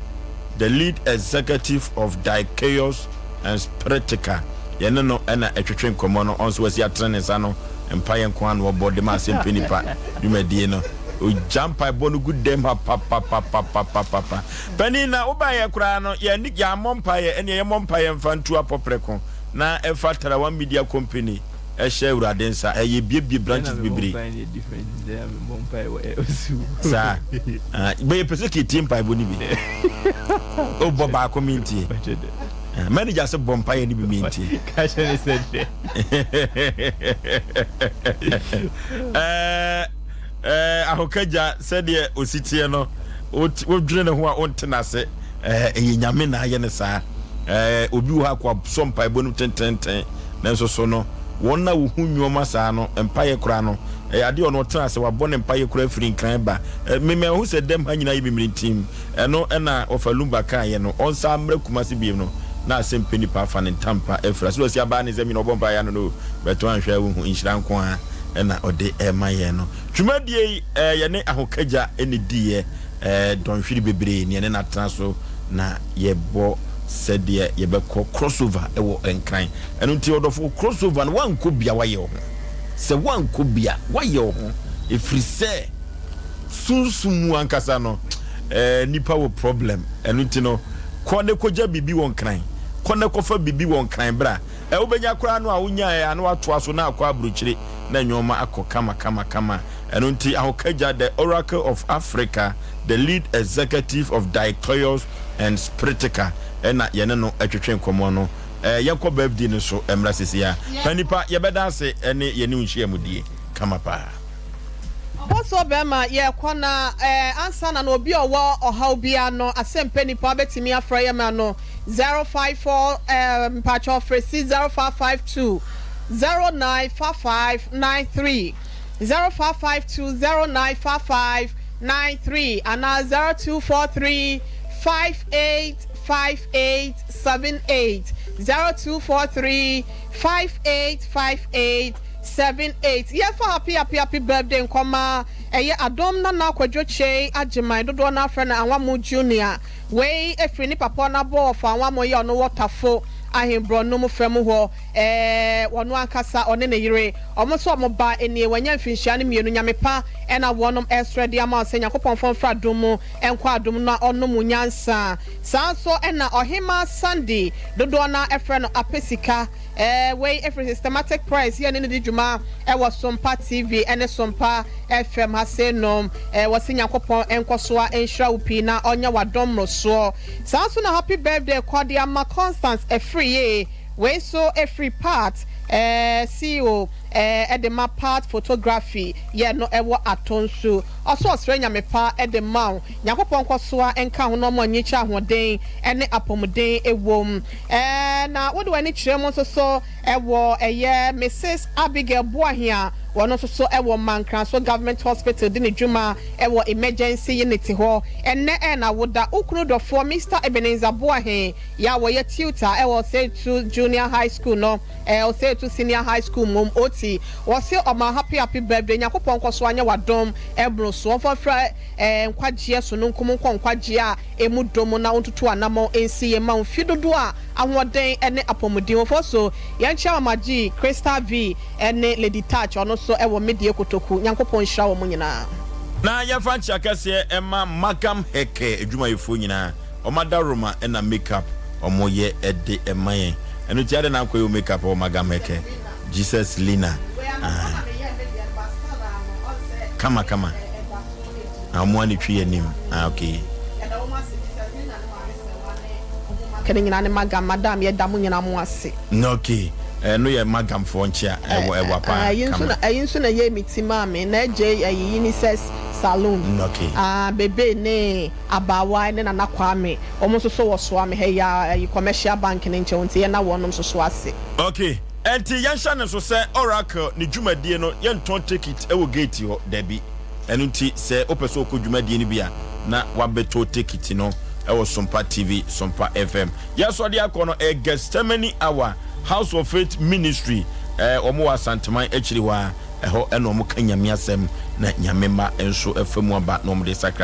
the lead executive of Dikeos and Spiritica, yɛne no na ɛtwetwe nkɔmmɔ no, ɔno nso wasi atene ne nsa no, mpaeɛ nko ara na ɔbɔ de ma asɛmpɛ nipa dwumadie no. Ogya mpaebɔ no gu dɛm ha papapapapapapa. Panin na wobaeɛ koraa no, yɛne yɛammɔ mpaeɛ, ɛneɛ yɛmmɔ mpaeɛ mfa ntu apɔprɛko na ɛfa Tarawa Media Company. Hyɛ Awurade nsa. Ɛ yɛbuebue branches bebree. Saa. Ah, bɛ yɛpɛ sɛ kɛtie mpaebɔ no bi. Wobɔ baako mentie. Ah, manager sɛ bɔ mpaeɛ no bi mentie. Eh, eh, ahokagya sɛdeɛ ɔsi teɛ no, wodwene ne ho a wonte n'ase. Eh, ɛyɛ Nyame na ayɛ no saa. Eh, obi wɔ hɔ a kɔ sɔ mpaebɔ no tententen. Nanso so no, wɔn a wohu nneɛma saa no, mpaeɛ koraa no, ɛyɛ adeɛ a ɔno ɔtena ase, wabɔ ne mpaeɛ koraa firi Nkran ba. Me mahu sɛ dɛm ha nyinaa yɛ mimirintim. Ɛno na Wɔfa Lumba kaeɛ no, ɔnsan mmra Kumasi bio no, na asɛm pɛ nipa afa ne ntampa afira. Sɛ wasi abaa ne nsam nyina ɔbɔ mpaeɛ ano no, bɛto anhwɛ a wohu, nhyira nko ara na ɔde rema yɛn no. Dwumadie yi, yɛne Ahokagya na ɛdiiɛ. Dɔnhwere bebree na yɛne no atena so na yɛbɔ sɛdeɛ yɛbɛkɔ crossover wɔ Nkran. Ɛno nti ɔdɔfo crossover no woankɔ bi a woayɛ wo ho. Sɛ woankɔ bi a woayɛ wo ho ɛfiri sɛ sunsum mu ankasa no nnipa wɔ problem. Ɛno nti no kɔ na kɔgya biribi wɔ Nkran. Kɔ na kɔfa biribi wɔ Nkran bra. Wobɛnya koraa no a wonyaeɛ a na woatoa so na akɔ aburokyire na nnoɔma akɔ kama kama kama. Ɛno nti Ahokagya, The Oracle of Africa, the lead executive of Dikoyos and Spritica na yɛne no twetwe nkɔmmɔ no. Yɛnkɔ birthday no so mmra sesei ara. Pa nipa, yɛbɛda ase ne yɛne wo nhyiamudie. Kama paa. Ɔbɔsoɔ bɛɛma yɛkɔ na eh, ansa na no obi a ɔwɔ ɔhaw biara no asɛmpɛ nipa bɛtumi afrɛ yɛ ma no 054 eh, mpakyɛw frɛ si 0552 095593. 0552 0955 93 anaa 0243 5858 78, 0243 5858 78. Yɛmfa happy happy happy birthday nkɔma ɛyɛ Adom Nana Kwadwo Kyei Agyeman, dodoɔ no ara frɛ no Anwammo Junior. Wei firi ne papa Ɔnabɔ Ɔfo Anwammo yi a ɔno wɔ Tafo Ahenborɔnom fam hɔ. Ɛɛ, ɔno ankasa, ɔne ne yere, wɔn nso wɔn ba nie, wanya mfinhyia no mmienu, Nyame pa na wɔnom ɛresrɛ de ama wo sɛ Nyankopɔn mfa mfiri adom mu nkɔ adom na ɔnom wo nyansa. Saa nso na Ɔhemaa Sandy, dodoɔ no ara frɛ no Apɛ Sika, ɛɛ, wei ɛfiri Systematic Press, yɛ ne no di dwuma wɔ Sompa TV ne Sompa FM ha sei nom, ɛɛ, wɔse Nyankopɔn nkɔsoa nhyira wo pii na ɔnyɛ wo adom mmorosoɔ. Saa nso na Happy Birthday kɔ de ama Constance Afriyie, Wei nso firi Pat eh, CEO eh, de ma Pat Photography yɛ no wɔ Atonsu. Ɔso ɔsrɛ Nyame pa de ma wo. Nyankopɔn nkɔsoa nka ho na ɔma ɔnyikyɛ ahoɔden ne apɔmuden wom. Eh, na wode w'ani kyerɛ mu nso so wɔ ɛyɛ Misis Abigail Boahen a ɔno nso so wɔ Mankraso Government Hospital di ne dwuma wɔ Emergency Unit hɔ. Ɛnnɛ eh na woda wo kunu dɔfoɔ Mister Ebenezer Boahen Yɛ a wɔyɛ tutor wɔ Osei-Tutu Junior High School no, ɛɛ Osei-Tutu Senior High School mmom, OT. Wɔse ɔma happy happy birthday, Nyankopɔn nkɔso anyɛ w'adom mmoro so, ɔmfa mfiri ɛɛ nkwagyeɛ sononko mu nkɔ nkwagyeɛ a ɛmu dɔ mu na ɔntutu anamɔn nsi yie mma wo mfe dodoɔ a ahoɔden ne apɔmuden wɔ fɔ so. Yɛnkyea Mama G, Crystal V ne Lady Touch ɔno nso wɔ Medie Kotoku. Nyankopɔn nhyira wɔn nyinaa. Na yɛmfa nkyea kɛseɛ mma Magam Haircare adwumayɛfoɔ nyinaa. Wɔn adaworoma na make up wɔn yɛ de ma yɛn ɛno nti adɛn na ankɔ yɛ wo make up wɔ magam hɛkɛ Jesus Lina ah kama kama ah wɔn ani twi anim ah okay. Kɛ ne nyinaa ne magam madam yɛ da mo nyinaa mo ase. Okay ɛno yɛ magam foɔ nkyea ɛwɔ ɛwa paa kama. Ɛyi nso na ɛyɛ me ti maa me na ɛgye ɛyi unisex saloon okay ah bebe ne. Abaawa ne Nana Kwame, wɔn nso so wɔ soa me ha yi ara, ɛyi Commercial Bank no nkyɛn, nti yɛnna wɔnom nso so ase. Ok, ɛnti yɛnhyɛ no nso sɛ Oracle ne dwumadie no yɛntɔn tekit wɔ gate hɔ, dabi. Ɛno nti sɛ wopɛ sɛ wokɔ dwumadie no bi a na wabɛtɔ tekit no wɔ Sompa TV, Sompa FM. Yɛsɔ de akɔ no ɛyɛ Gethsemane Hour, House of Faith Ministry, ɛɛ wɔn wɔ Asanteman akyiri hɔ ara, ɛhɔ na wɔka Nyame asɛm na Nyame mma nso fa mu aba na wɔde sakra.